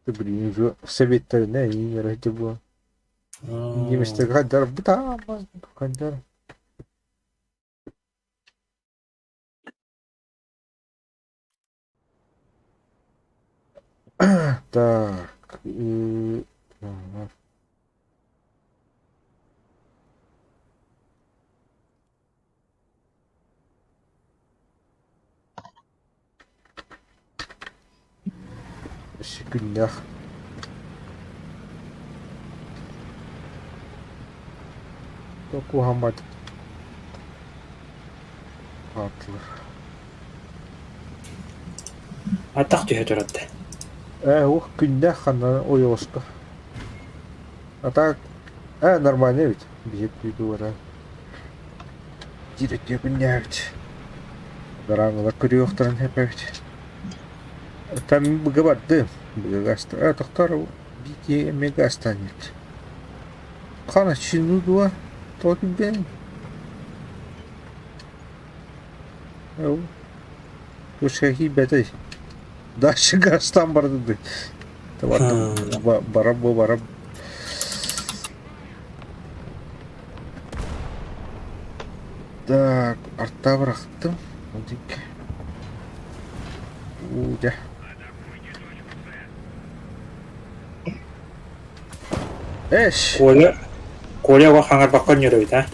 Блин, уже советтарына эйиин эрэ буо. Немецтергэ хайдар бытаама хайдар. Так, ага. Өссө күннээх. Куһаҕан Ааттылар. Атах түһэ турар да. Ээ, ух, күннээх ханна ойоҕоско. А так, нормально эбит. Биһиэт түү Диир өттүө күннээбит. Дараҥылар көрүөхтэрин сөп эбит. Там быга бардым. Быга гаста. Тохтоор, биити эмиэ гастанет. Хана чину дуо? Тоҕо килбиэн? Туша киирбэтэй. Дальше газтан барды. Барам бу барам. Так, арта бырахтым. Одик. Удя. Эш! Коля, Коля оҕо хаҥарбакка өнньөрөбүт а?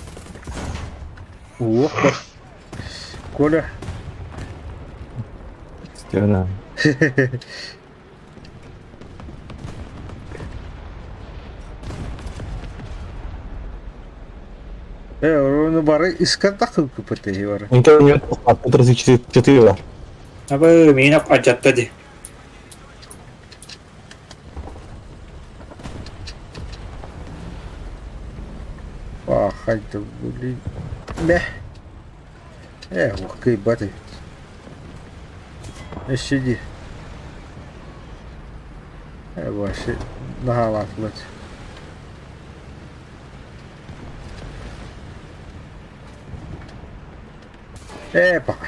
Уох Коля. Стена. Э, бары искан такыл кыпыты бары. Интернет 34. Абы миин алдьатта дии. Пахать блин. Мeh. Э, ух, кыйбат эбит. Өссө дии. Э, вообще наһаалаатылар. Э, пока.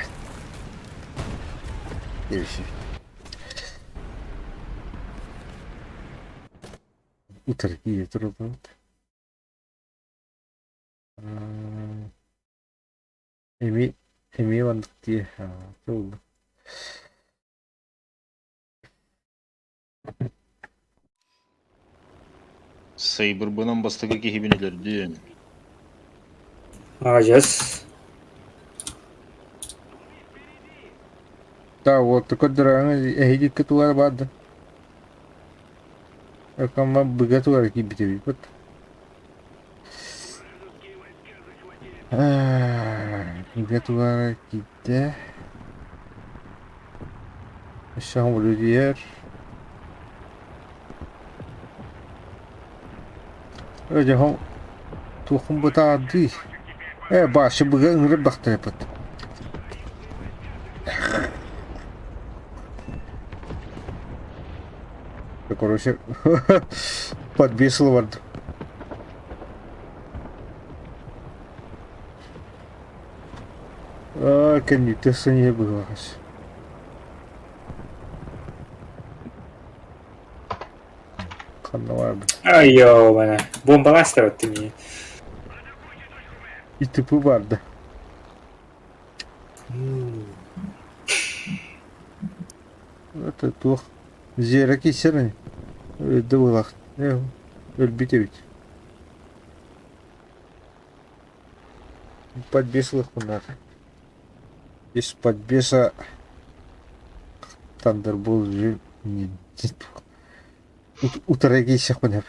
Утары киирэ турабыт. Эми эмиэ маннык дии туолла. Сайбырбынан бастакы киһибин өлөрдүм. Маладьыас. Да, вот көрдөрөҥ эһиги тугар баар Акама быга тугар киирбит эбиппит. Быга тугар киирдэ. Өссө үлүдүйэр. Өдьөһөм туохум бытаардыы. Э, башы быга ыҥырып бахтарыппыт. Короче, подвесил барды. Кэнниттэн сынья быһыылаах. Ханна баарбыт? Айоо, бана. Бомбалаастабат миигин. ИТП барды. Это туох Зера киссэрин өлдө буолах өлбүт эбит. Подбес ылыахпын Из подбеса Thunderbolt утары киирсэхпин сөп.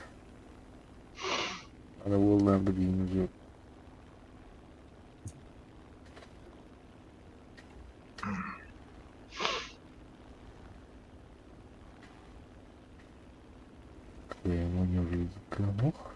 Аны уоллаан билигин уже Я не увидел мух.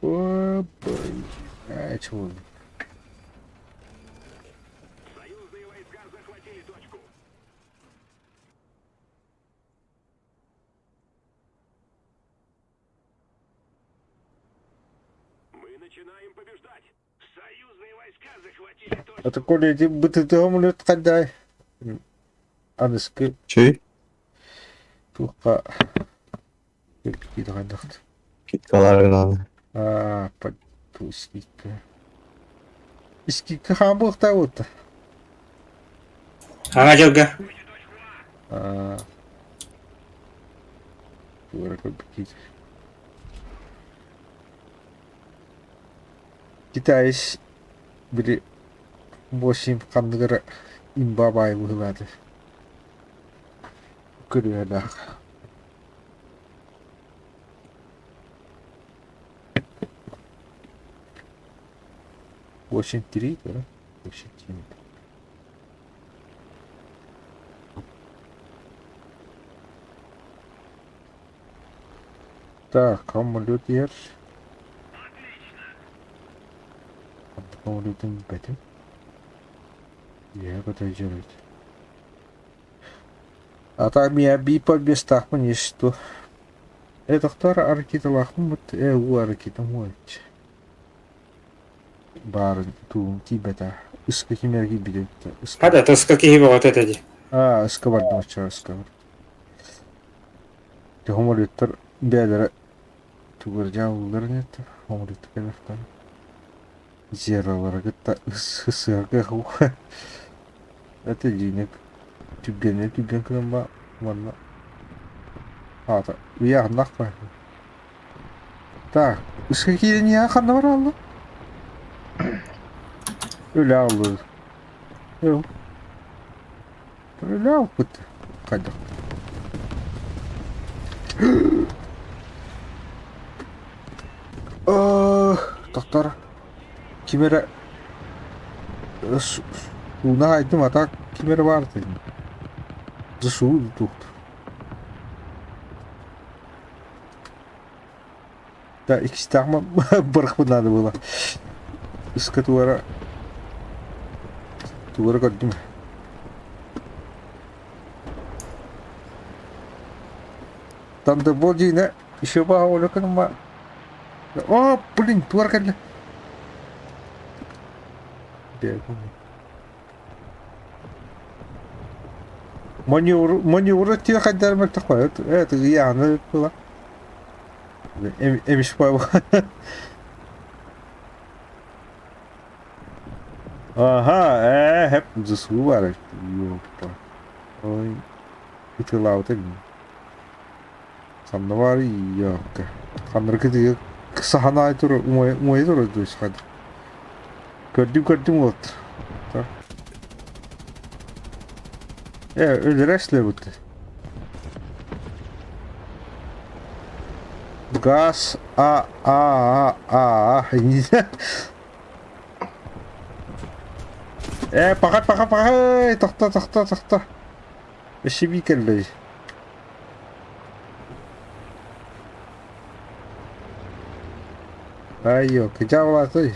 О, а, чего? Это Коля, иди бы ты омлет хаддай. Аныскы Чүй? туохха киирдэх Киткаларынан. Аа, скидка. Скидка хаан буолуохтаах Аҥа дьылга. Аа. Туора көрбүт Китаец били восемь ханныгар имба баай быһыылаата. Көрүөлээх. 8-3, да? 8-7. Так, самолет иһэр. Самолетын билбэтим. Иһэ көтө дьөрүт. А так меня би подбестахпын есть Э, тохтор аракиталаахпын бут э уу аракитам уолч. Баарын туум тиийбэтэ. Ыска кимэр киирбитэ ыска. Хата, тоска киһи бөҕөтө этэ дии. Аа, ыска бардым оччоҕо ыска бар. Самолеттар бэйэлэрэ тугу эрэ дьаалыллар ини самолеттар кэлиэхтэрэ. Зералары кытта ысыарга Это дьиҥэ түргэнинэн түргэн гынан ба уонна аата ыйааһыннаах баар. Так, ыска киирэн иһэ ханна бараалла? Өлө ааллыы. Өлө аалбыт. Хайдах? Тохтор. Ким эрэ сууна хаайдым, а так ким эрэ баар ЗСУ тут. Да, иккистээх бырахпыт надо было. Ыска туора туора көрдүм. Thunderbolt дьиҥэ еще баҕа гыныма О, блин, туора кэллэ. Маневр, маневр тиэ хайдар мөлтөх Это ыйааны была. Эмиш Ага, хэп ЗСУ бар. Ёпта. Ой, ытылаабыта Ханна баарый ёпта. Ханнарыкы тыгы сахан аай тура умайа турар дуо хадыр. Көрдүм көрдүм вот. Э, өлөрөслөр бутта. Газ А А А А Э, пока пока пока тохто тохто тохто. Өссө бии кэллэй. Ай, ёлка, дьаабылаатый.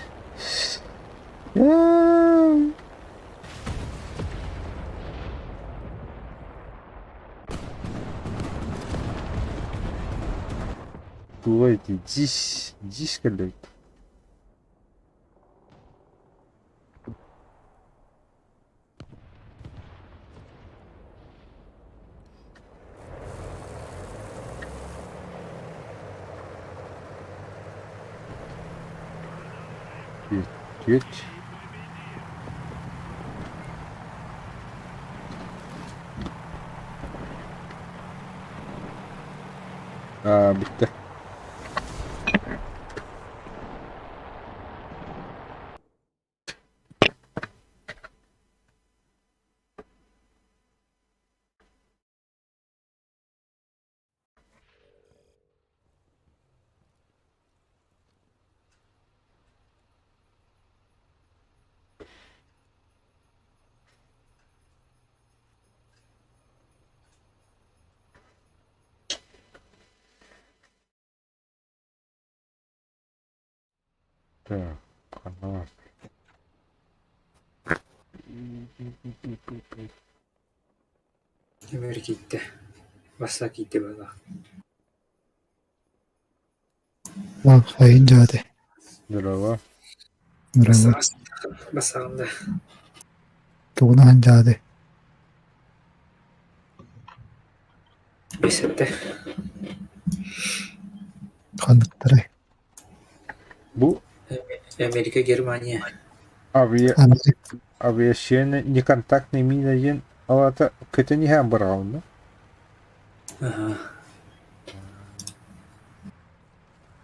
Туой ити дьис, дьис кэллэбит. Түөрт. Аа, бүттэ. Так, ханна Эмэр киирдэ, басса киирдэ быһыылаах. Хайын дьааты. Здорово. Здорово. Бассаҕында. Тугунаһан дьааты. Бэсэтэ. Ханныктарай? Бу Америка, Германия. Авиа авиационный неконтактный мина диэн ол аата көтөн иһэн быраҕылынна. Аха.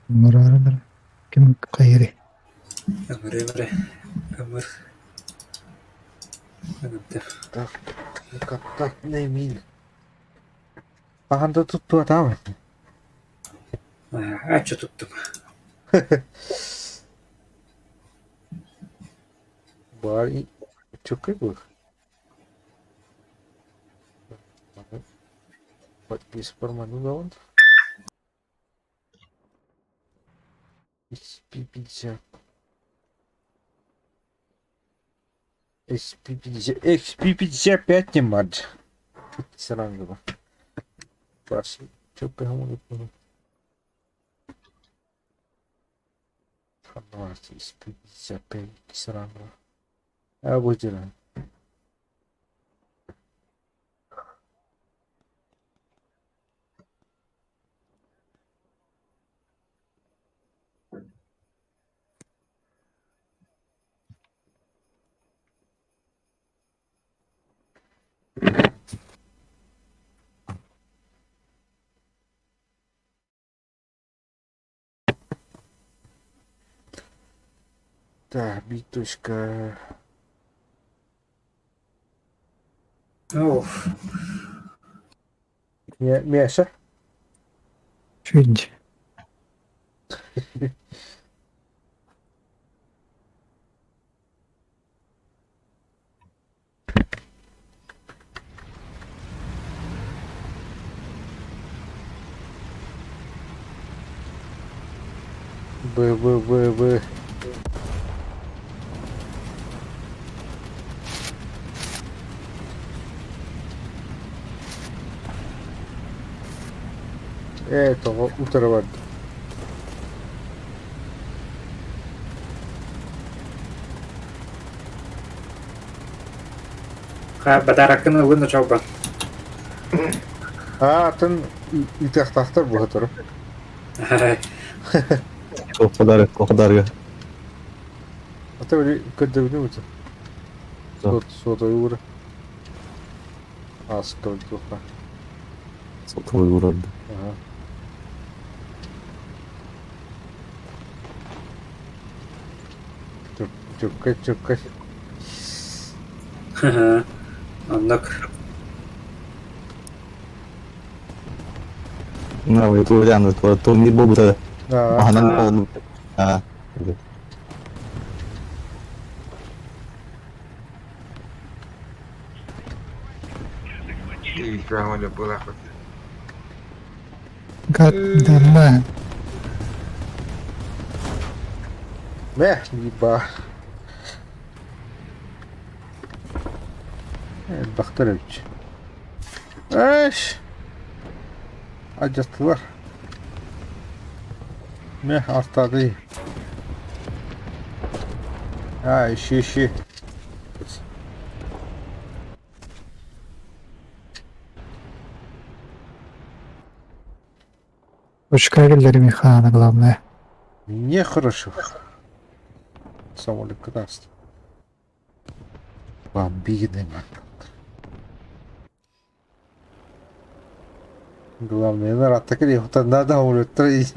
Мураарынар ким хайырый? Ымыр ымыр ымыр ымырда. Так, неконтактная мина. Хаһан да туттуатаабын. Ачча туттум. Баар чөкөй буолар. Подпись форманы даҕаны. XP50. XP50. XP55 не мат. Сарангова. Чөкөй хомуйбут. XP55 Сарангова. А бу дьэ. Так, биточка. Оф. Мясо? Чуть. Б, В, В, В. Ээ, тоҕо утары барда. Бадараккын ылын да чолбон. Аа, атын ыытыахтаахтар буһа Подарок, подарок. Ата били көрдөбүнү буту. Сотовый ура. Аска туха. Сотовый уран. Ага. Чөккө чөккө. Оннук. На, вы туурян, турнир буолбута. Аһанан аа. God damn man. Мэ, еба. Элбэхтэр эбит. Эш! Адьаттылар. Мэ, артады. А, ищи, ищи. Очка кэллэрим Михаана главное. Нехорошо. Самолет катастрофа. Бомбины. Главное, народ так надо улетать.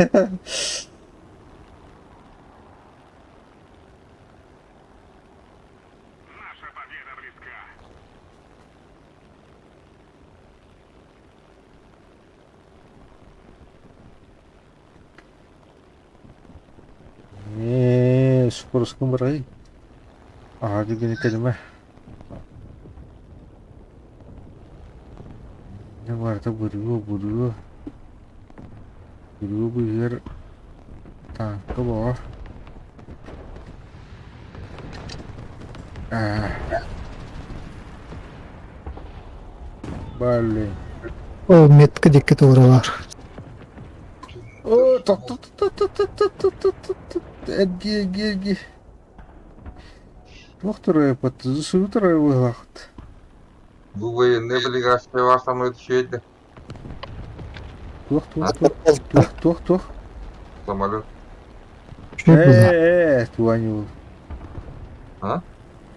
Ээ, скоростным барай. Аха, дигини кэлимэ. Не барыта буруо, буруо. Буруо быыһыгар тааҥка бөҕө. Аа. Блин. Ол метка диэки туора баар. О, тот тот тот тот тот тот тот тот тот эргий эргий эргий. Туох туруйаппыт, суу туруйабыһылаахыт. Бу военный облигация бар самолет үчүгэй Туох туох туох туох туох туох. Самолет. Ээ, туаню. А?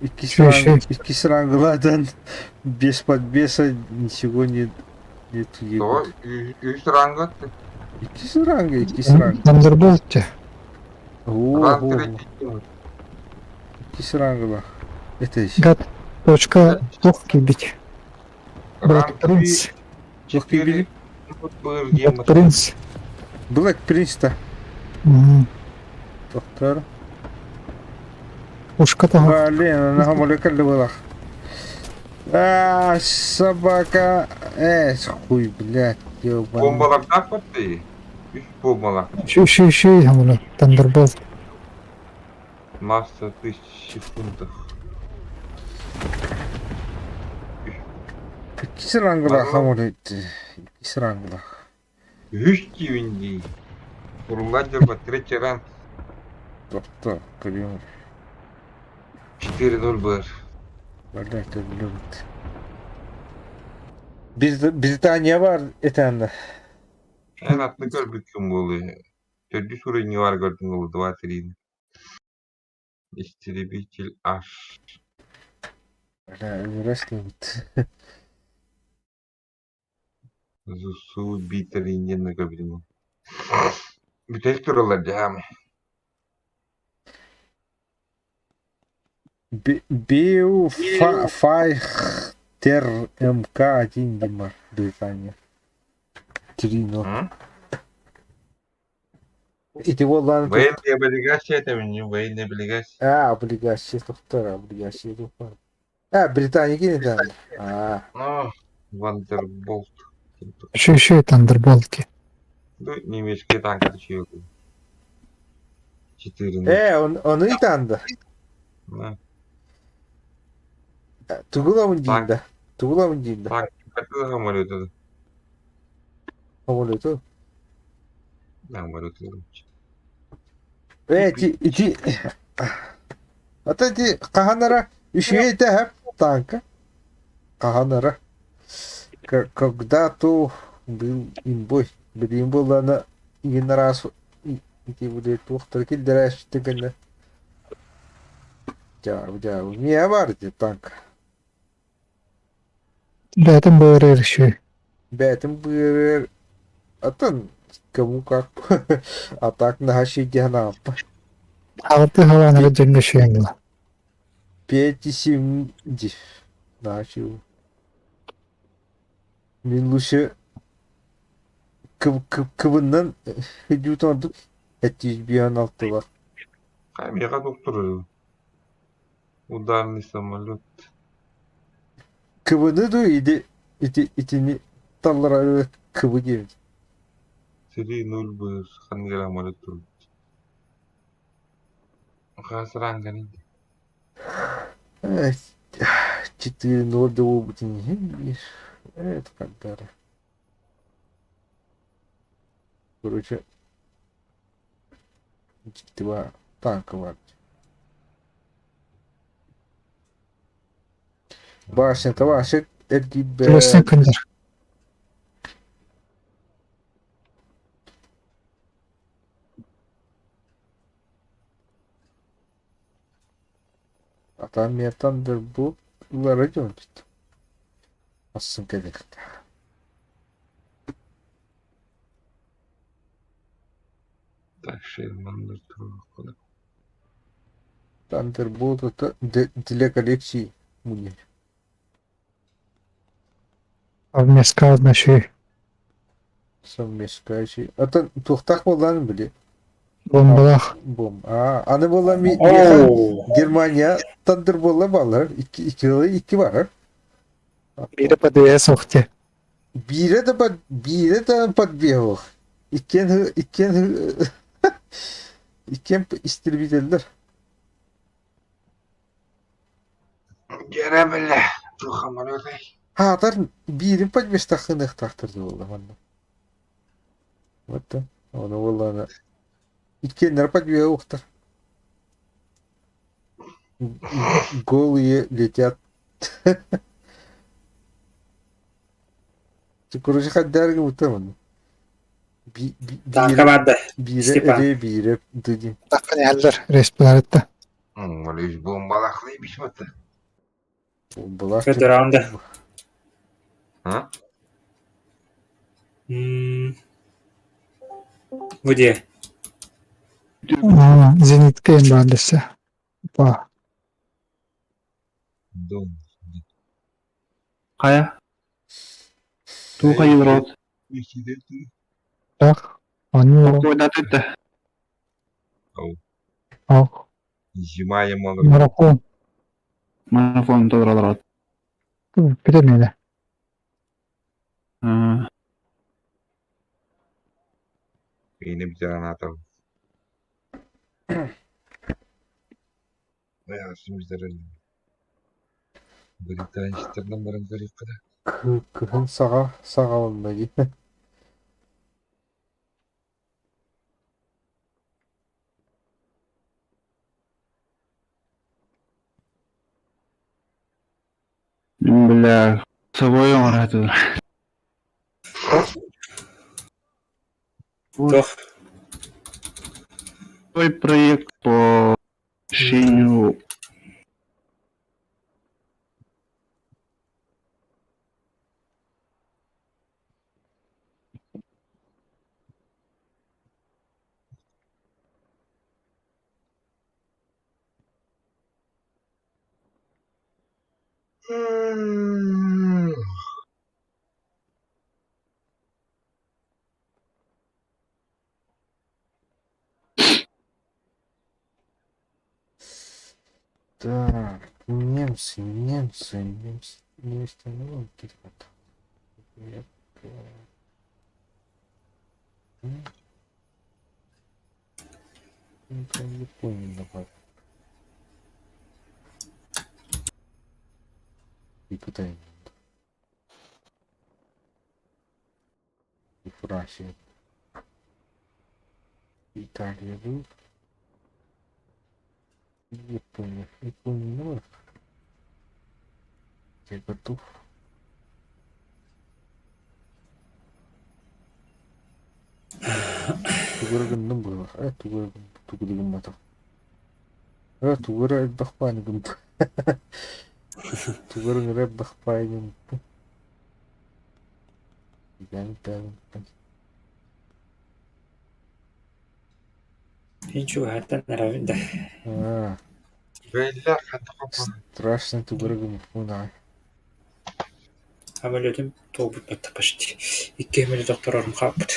Иккис ранг, иккис рангладан без подбеса ничего не нету Того үс ранга. Иккис ранга, иккис ранг. Тандерболт Ранг О, третий. иккис ранглах. Это еще. Гад. Точка плохо кибить. Black Ранг Prince. 4. Black Prince. Black Prince-то. Мгм. Доктор. Пушка того. Блин, она молекулы была. А, собака. Э, хуй, блядь, ёбаный. Бомбалардаах баттый. Үс бомбалар. Еще, еще, еще, хамула. Тандерболт. Масса тысячи фунтов. Иккис ранглах хамула. Иккис ранглах. Үс тиюн дии. Уруллан дьарба третий ранг. Доктор, прием. 4-0 бар. Блядь, это блядь. Британия бар этэннэ. Эн атын көрбүккүн буолуо. Төрдүс уровень бар көрдүҥ ол 2-3. Истребитель H. Бля, өлөрөс ЗСУ битер иннинэ көрбүтүм. Бүтэһик тураллар дьаамай. Биу Файхтер МК-1 Дима, Британия. 3-0. Ити буоллаан Военная облигация это не военная облигация. А, облигация тохтор, облигация тохтор. А, Британия кинетэн. А, Ну, Вандерболт. Еще, еще Тандерболтки. Ну, немецкий танк это 4 э, он он и танда. Да. Тугуламын диин да. Тугуламын диин да. Танк. Это самолет это. Самолету. Самолет. Э, ити ити Ата ити хаһан эрэ үчүгэй этэ танка. Хаһан эрэ. Когда-то был имбой. Билигин буоллаҕына игин араас ити блядь туохтара киллэрээччитин кэннэ дьаабы дьаабы миэхэ баар ити танк. Бэйэтин быарыыр еще. Бэйэтин быарыар атын кому как а так наһаа диэн ааппа. Аҕаты халаанара дьоҥҥо үчүгэйин 5,7 дии. Наһаа үчүгэй. Мин лучше кыбыннан идют ордук эттиз алтылар. Миэхэ доктор ударный самолет. Кыбыны ду иди ити итини таллара кыбы диэбит. 3-0 быр ханнык самолет турбут. Хас ранганы? 4-0 буолбутун иһин биир. Это хардара. Короче, два танка бар. Башня вообще Плюсный эргийбэт. күннэр. А там я Thunderbolt ылара дьон Асын кэлиэхтээх. Так, Шерман туох Thunderbolt это для коллекции мунньар. Совместка шүй. Совмещающий. Это туохтаах буоллаан били. Бомбалаах. Бом. А, аны буолла ми Оу. Германия Thunderbolt баллар. Икки икки икки бар. Биирэ ПДС охте. Биирэ да под биирэ да подбегох. Иккен иккен иккен истребителлер. Дьэрэ бile, туох самолетай? Хаатар биирин подбестахыныахтаахтар буолла манна. Вот да. Оны буоллаана иккиэннэр подбегохтар. Голые летят. Короче, хаддарга бутамын. Танка барда. Биирэ Степан. эре биирэ дыди. Таххан иһэллэр респиларытта. Үс бомбалахлый бишматы. Бомбалах. Федеранда. А? Где? Зенитка им баандысы. Па. Дом. Хайа? Туха йылрот. Так. Они Койдат это. Ау. Ау. Зима яман. Марафон. Марафон тодоролорот. Пирамида. Yine bir tane atalım. Bizler Британецтерден баран көрүөххэ Кыһын саҕа саҕаланна дии. Бля, собой оҥоротулар. Туох? Свой проект по решению. Так, немцы, немцы, немцы, немцы, ну, какие-то. Не понял, давай. И куда им надо? И Франция. Италия был. Япония. Япония, ну, я готов. Тугурагынным было. А тугурагын тугурагын А тугура бахпанигым. Тугурагын рэп бахпанигым. Ничего, это нравится. А, Бэллэр хатта страшно тугурагын фуна. Самолетым туолбут батта почти. Икки самолет охторорум хаалбыт.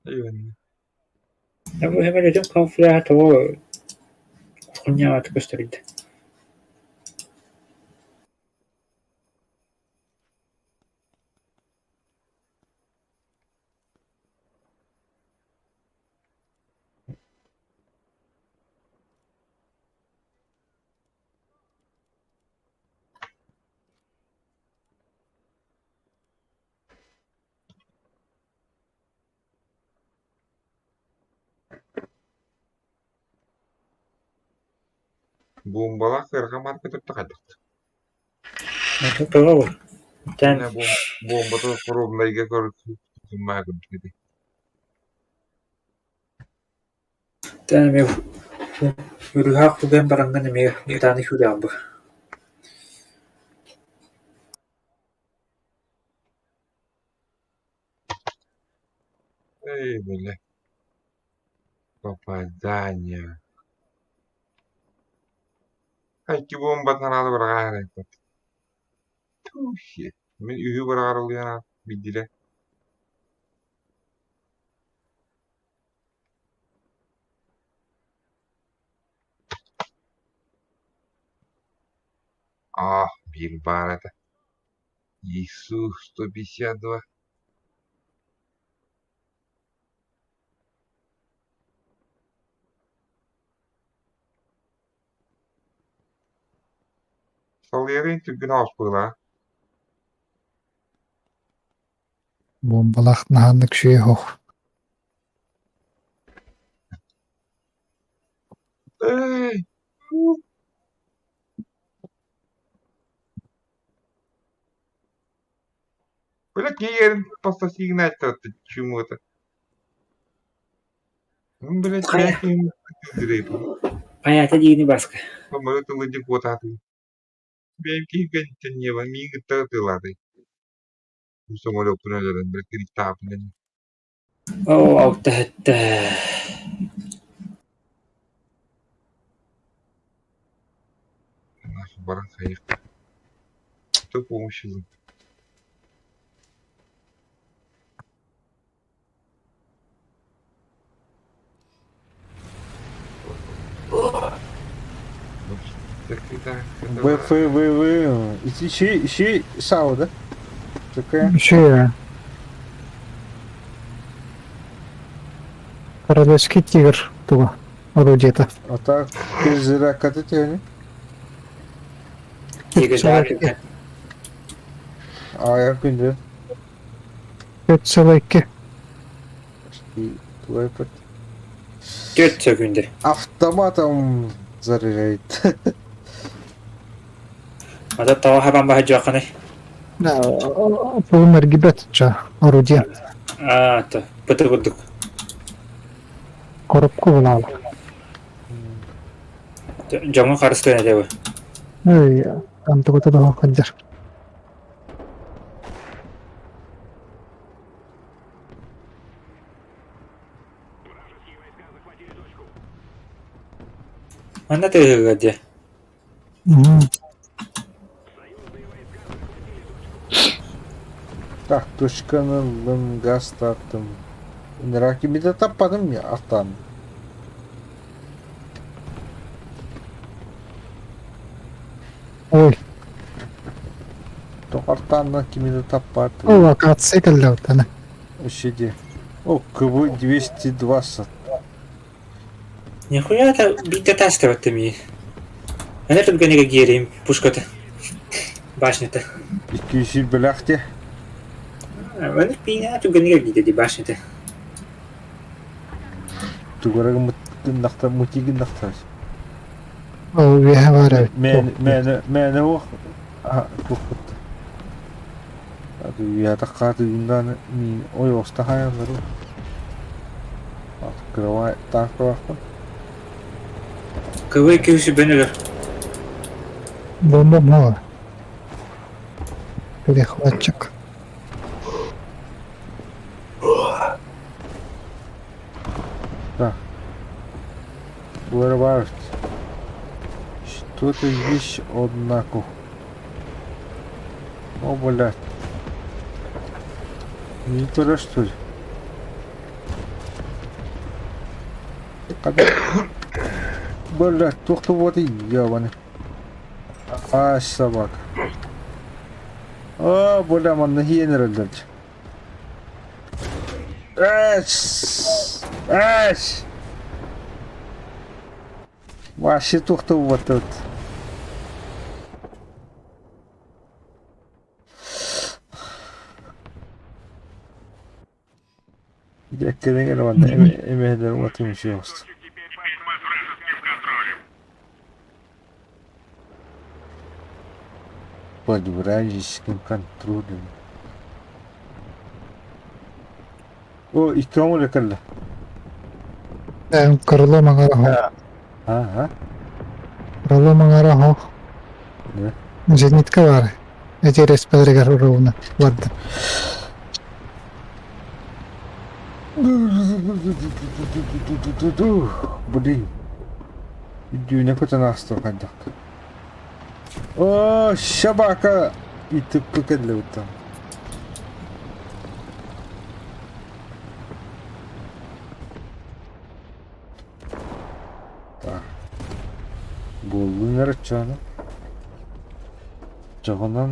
Айван. Бу самолетым камуфляжа тоҕо куркунньаҕата көстөрүйдэ. Буомбалаах ыарахан марка төптө хайдах? Тоҕо Тэн Буомбата хоруобунайга көрү курдук ити. Тэн эмиэ ыарыһах түгэн бараҥҥын эмиэ бытааны күүрээҕин Эй, бля. Попадание. Хайки буомбатын араада быраҕаа эрэ. Туһи. Мин үһү быраҕар ылыан билдилэр. А, биир баар этэ. Иисус 152. Салыырын түргэн ааспыла. Буомбалаах наһааннык үчүгэй оһох. Эй! Бля, киэрин просто сигнать-то чему-то. Ну, блядь, Хайа. я Хайата диини баска. Самолет ылыдьык уотаатын. Бэйэм киһи кэнниттэн ньыба миигин кытта ытыалаатый. Самолеппун өлөрөн били кириктааппын Оо, алта сэттэ. Нахуй баран хайых. Кто помощи ылын. Б, Ф, В, В. Ищи, ищи САУ, да? Такая. Үчүгэй. Королевский тигр туга орудиета. А так, перезарядка ты Тигр А, я күндү. 4,2. Твой пот. Түөрт сөкүндэ. Автоматом заряжает. Ата тоҕо хабан баһа дьуохханый? Тугун эргибэт ча орудие. Аа, то быты курдук. Коробку булаалы. Дьоҥҥо харыстыан этэ бу. Эй, антыгыта да хаддар. Манна тыаһыга дьэ. Так, точканы ыллым, газ тартым. Ракемиде таппадым я аттан. Ой, Тоқартанна кимиде таппаты. ол локация кэллэ оттана. Ощеди. О, КВ 220. Нихуя это биитэ таастабат эмиэ. Аны түргэнигэ гиэриим пушката. Башнята. 200 беляхте. Аны пиинэ түргэнигэ гиидэ ди башнята. Тугара мутгыннахта мутигиннахта. Ол үөһэ баар эбит. Мен мен мен ох тухпут. Аты юндан мин ой оста хаялары. Открывай танковахпын. КВ күүсү бөнөлөр. Бомба мало. Перехватчик. Так. Вырывают. Что-то здесь однако. О, блядь. Не то что ли? Блядь, тухту вот и ебаный. А, собака. А, бля, манна хиенер Эс! Эс! Вообще тухту вот тут. Дьэккэни манна эмэһэлэр уотун үчүгэй. Под вражеским контролем. О, икки кэллэ. Крыло маҥара Ага. Крыло маҥара Да. Зенитка баар. Эти респелеригэр ровно барда. Блин. Дүүнэ көтөн ааста хайдах. О, собака итиппи кэллэбиттэн. Так. Буоллун эрэ чаана. Дьоҕунан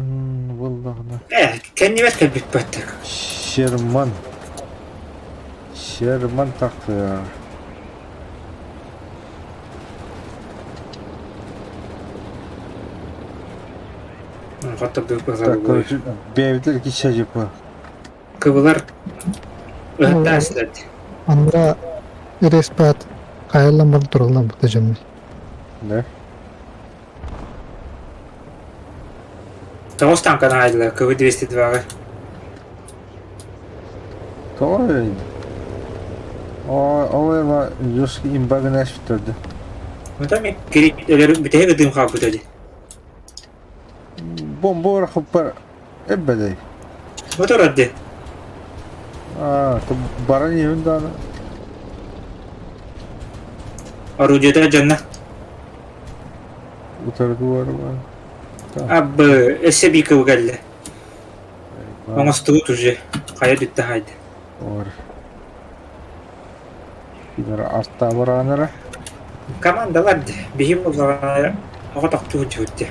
буоллаҕына. Э, кэннибэр кэлбит баттык. Шерман. Шерман тахтыа. Хотто Так, короче, бэйэбитигэр киччэ дьыппа. Кыбылар ыһыктаастар. Андра респат хайаллан баран тураллан бутта дьоммут. Да? Тоҕус танканы аайдылар, кыбы 202-ҕа. Тоҕо öyle? Ол эва жесткий имба гына эспиттерди. Онтон мен өлөр бүтэһик ытыым хаалбыта дии. Бомба ырахыппар эббэдэй. Мотор дии. Аа, баран иһин дааны. Орудиета дьонно. Утары дуары бар. Абы, өссө биир кыбы кэллэ. Оҥостубут уже. Хайа бүттэ хайды. Ор. Кинилэр артаабараанара. Командалар дии. Биһи буоллаҕына оҕо тохтуу дьүһүт дии.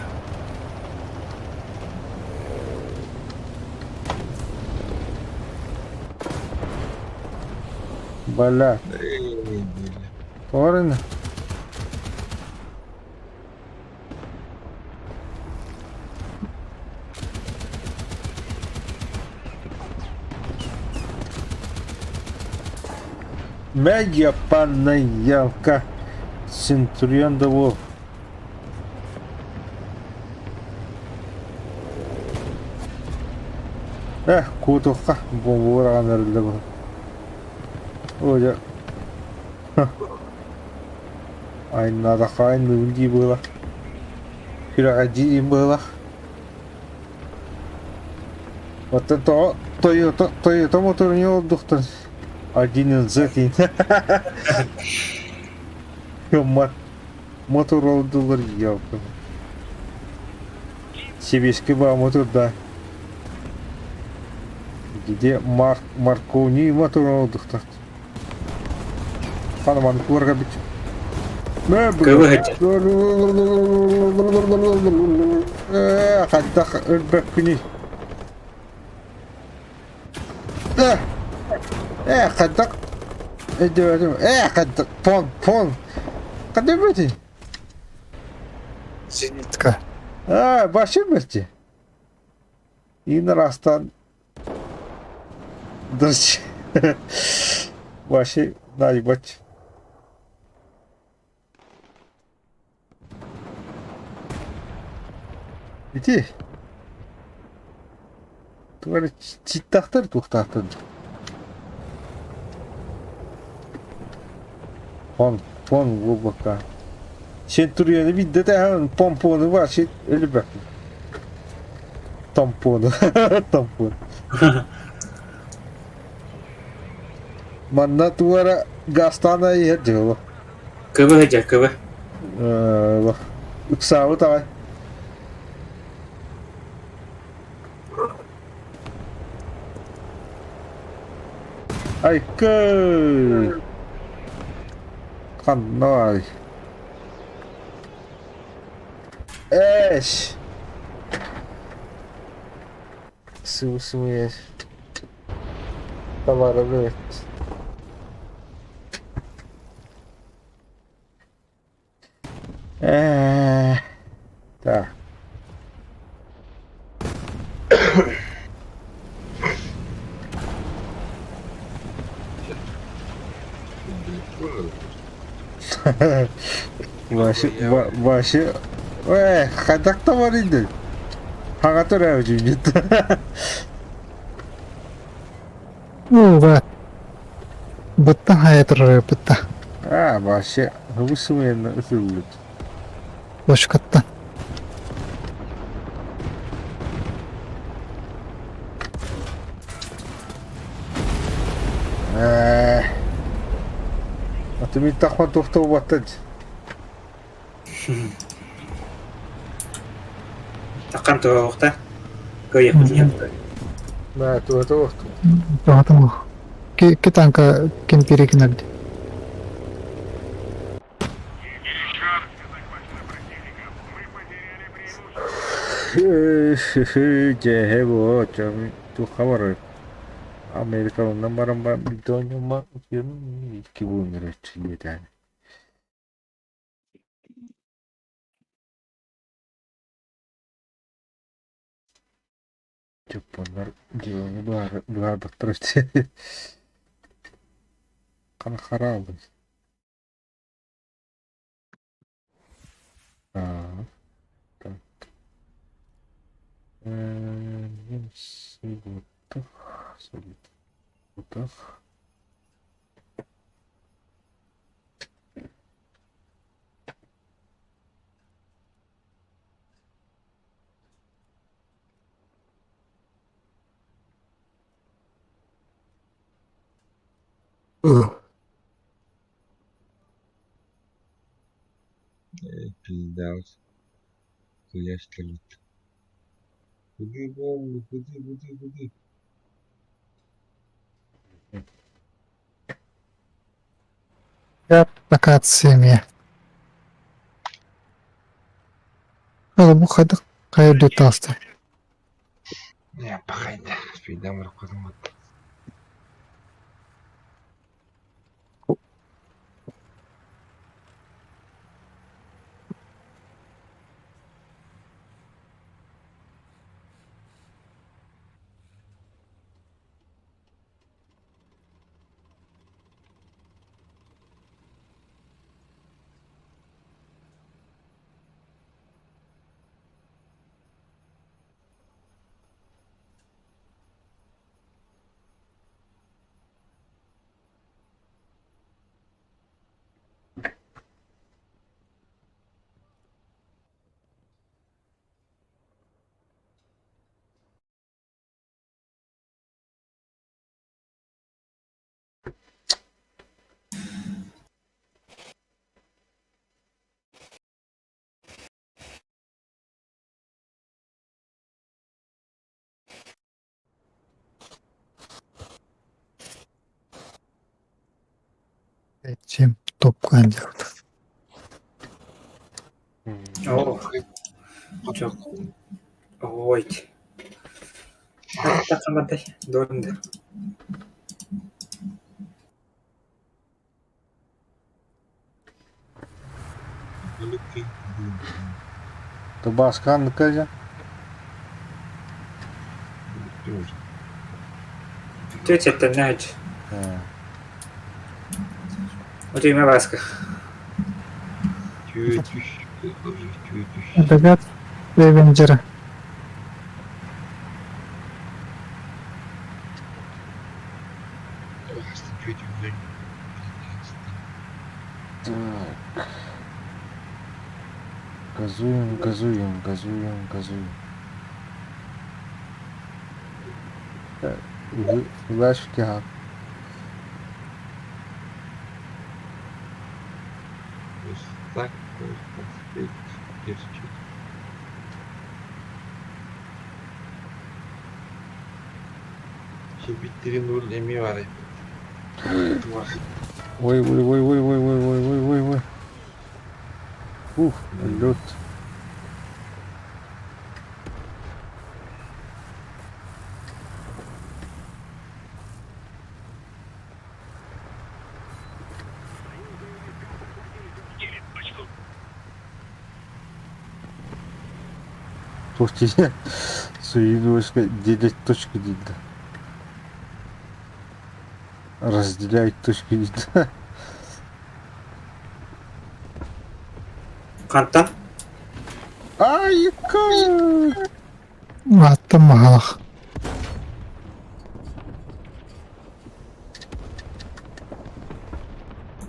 Бля. Торын. Мегапанна Центурион да буол. Эх, куутухха бомбугар аҕан эрэллэ бу. О, дьэ. Айнаатахха айныыбын дии быһыылаах. Күрэҕэлдьиир быһыылаах. Оттон тоҕо Toyota Toyota моторун олордухтан один Z Кыммат мотор олордулар елка. Себески баа мотор да. Где Марк Маркони мотор олордухтар. Ханаман куорга бит. Хайдах өлбөккүнүй? Э, хайдах өйдөөтүм. Э, хайдах пон пон. Хайдах бити? Зенитка. А, башым бити. Ин растан Дырч. Башы наебать. Ити. Тугар читтахтар туохтаахтар. Пон, пон буолбакка. Сентурияны бидде тэһэн помпону вообще өлбөккүн. Тампону. Тампон. Манна туара газтаана иһэр дьыала. Кыбы сылдьар, кыбы. Ыксаабыт аҕай. Айкы! Ханна баарый? Эш! Суу-суу Товары Э, так. Вообще, вообще, э, хайдах бар инде. Хаҥа төрөөбүт үүнүт. Ууга. Быттан хайа турар бытта. А, вообще, высумен ытыллыт. Бочкаттан. Э, а ты мин тахман туохта Таккан туһуохта. Кыайыахпыт Да, туһата уохту. Туһата Ки танка кемпири кинерди. Дьэ, бу туохха барар? Америкалынан баран баран икки буолан диэтээн. Дьоппуоннар дьыаланы быһаарбаттар эбит. Хана хараалый? Аа, так. Субботах. Пиздец. Хуя что ли? Куды бомбу, куды, куды, куды? Локация эмиэ. Ол бу хайдах хайа үрдүк таҕыста? Не, пахайда. Пиздам рукозумат. Чем топкан дьарыт. Оо, чок. Ой. Тахаматай, дорнда. Табаскан кэлэ? Тетя Надь. Вот имя Васка. Дагат Ревенджера. Так. Газуем, газуем, газуем, газуем. Флешки. Так, Биттирин эми бар. Ой, ой, ой, ой, ой, ой, ой, ой, ой, ой. Ух, лед. Туох Соединилось делить точки дейді. Разделяет точки дейді. Хантан? Айка! Ааттан маһалах.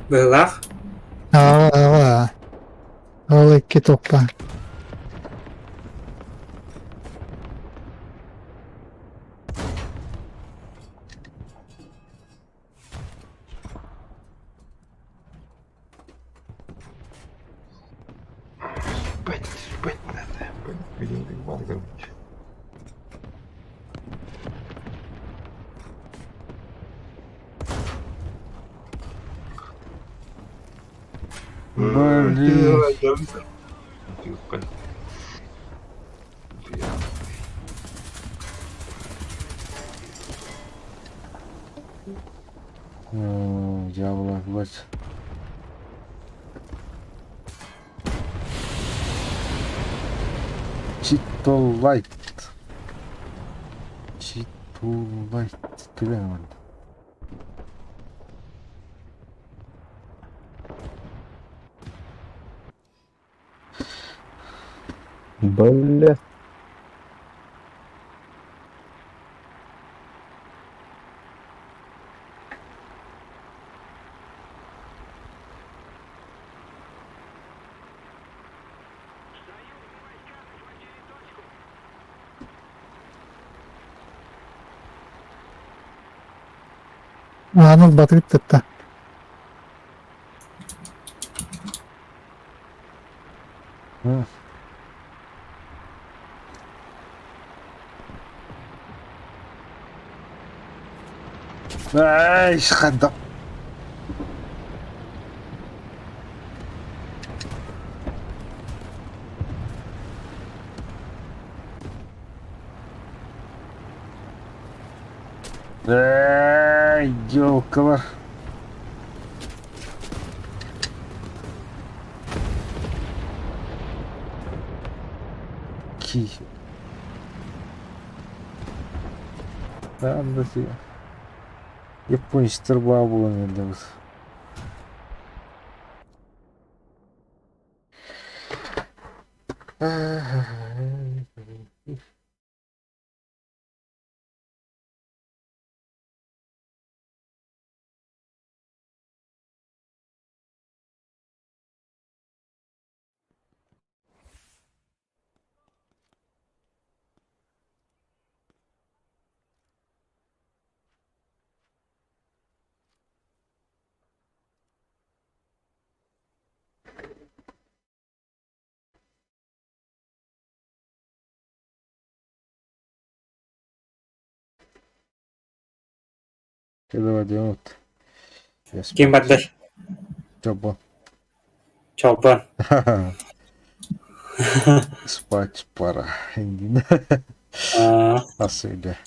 Быһылаах. Аҕа, аҕа. Ол икки топпа. Спать, спать надо. Блин, Иван короче. Блин. О, дьявола, блядь. Чито лайт. Чито лайт. Түгэн барда. Бля. Ааныл батыгыт тытта. Ай, хайдах Эй, елкалар. Ки. Да, Японецтар баа буолан эрдэбит. Кэлэбэ Ким бардай? Чобон. Чолбон. Спать пора. Асыля.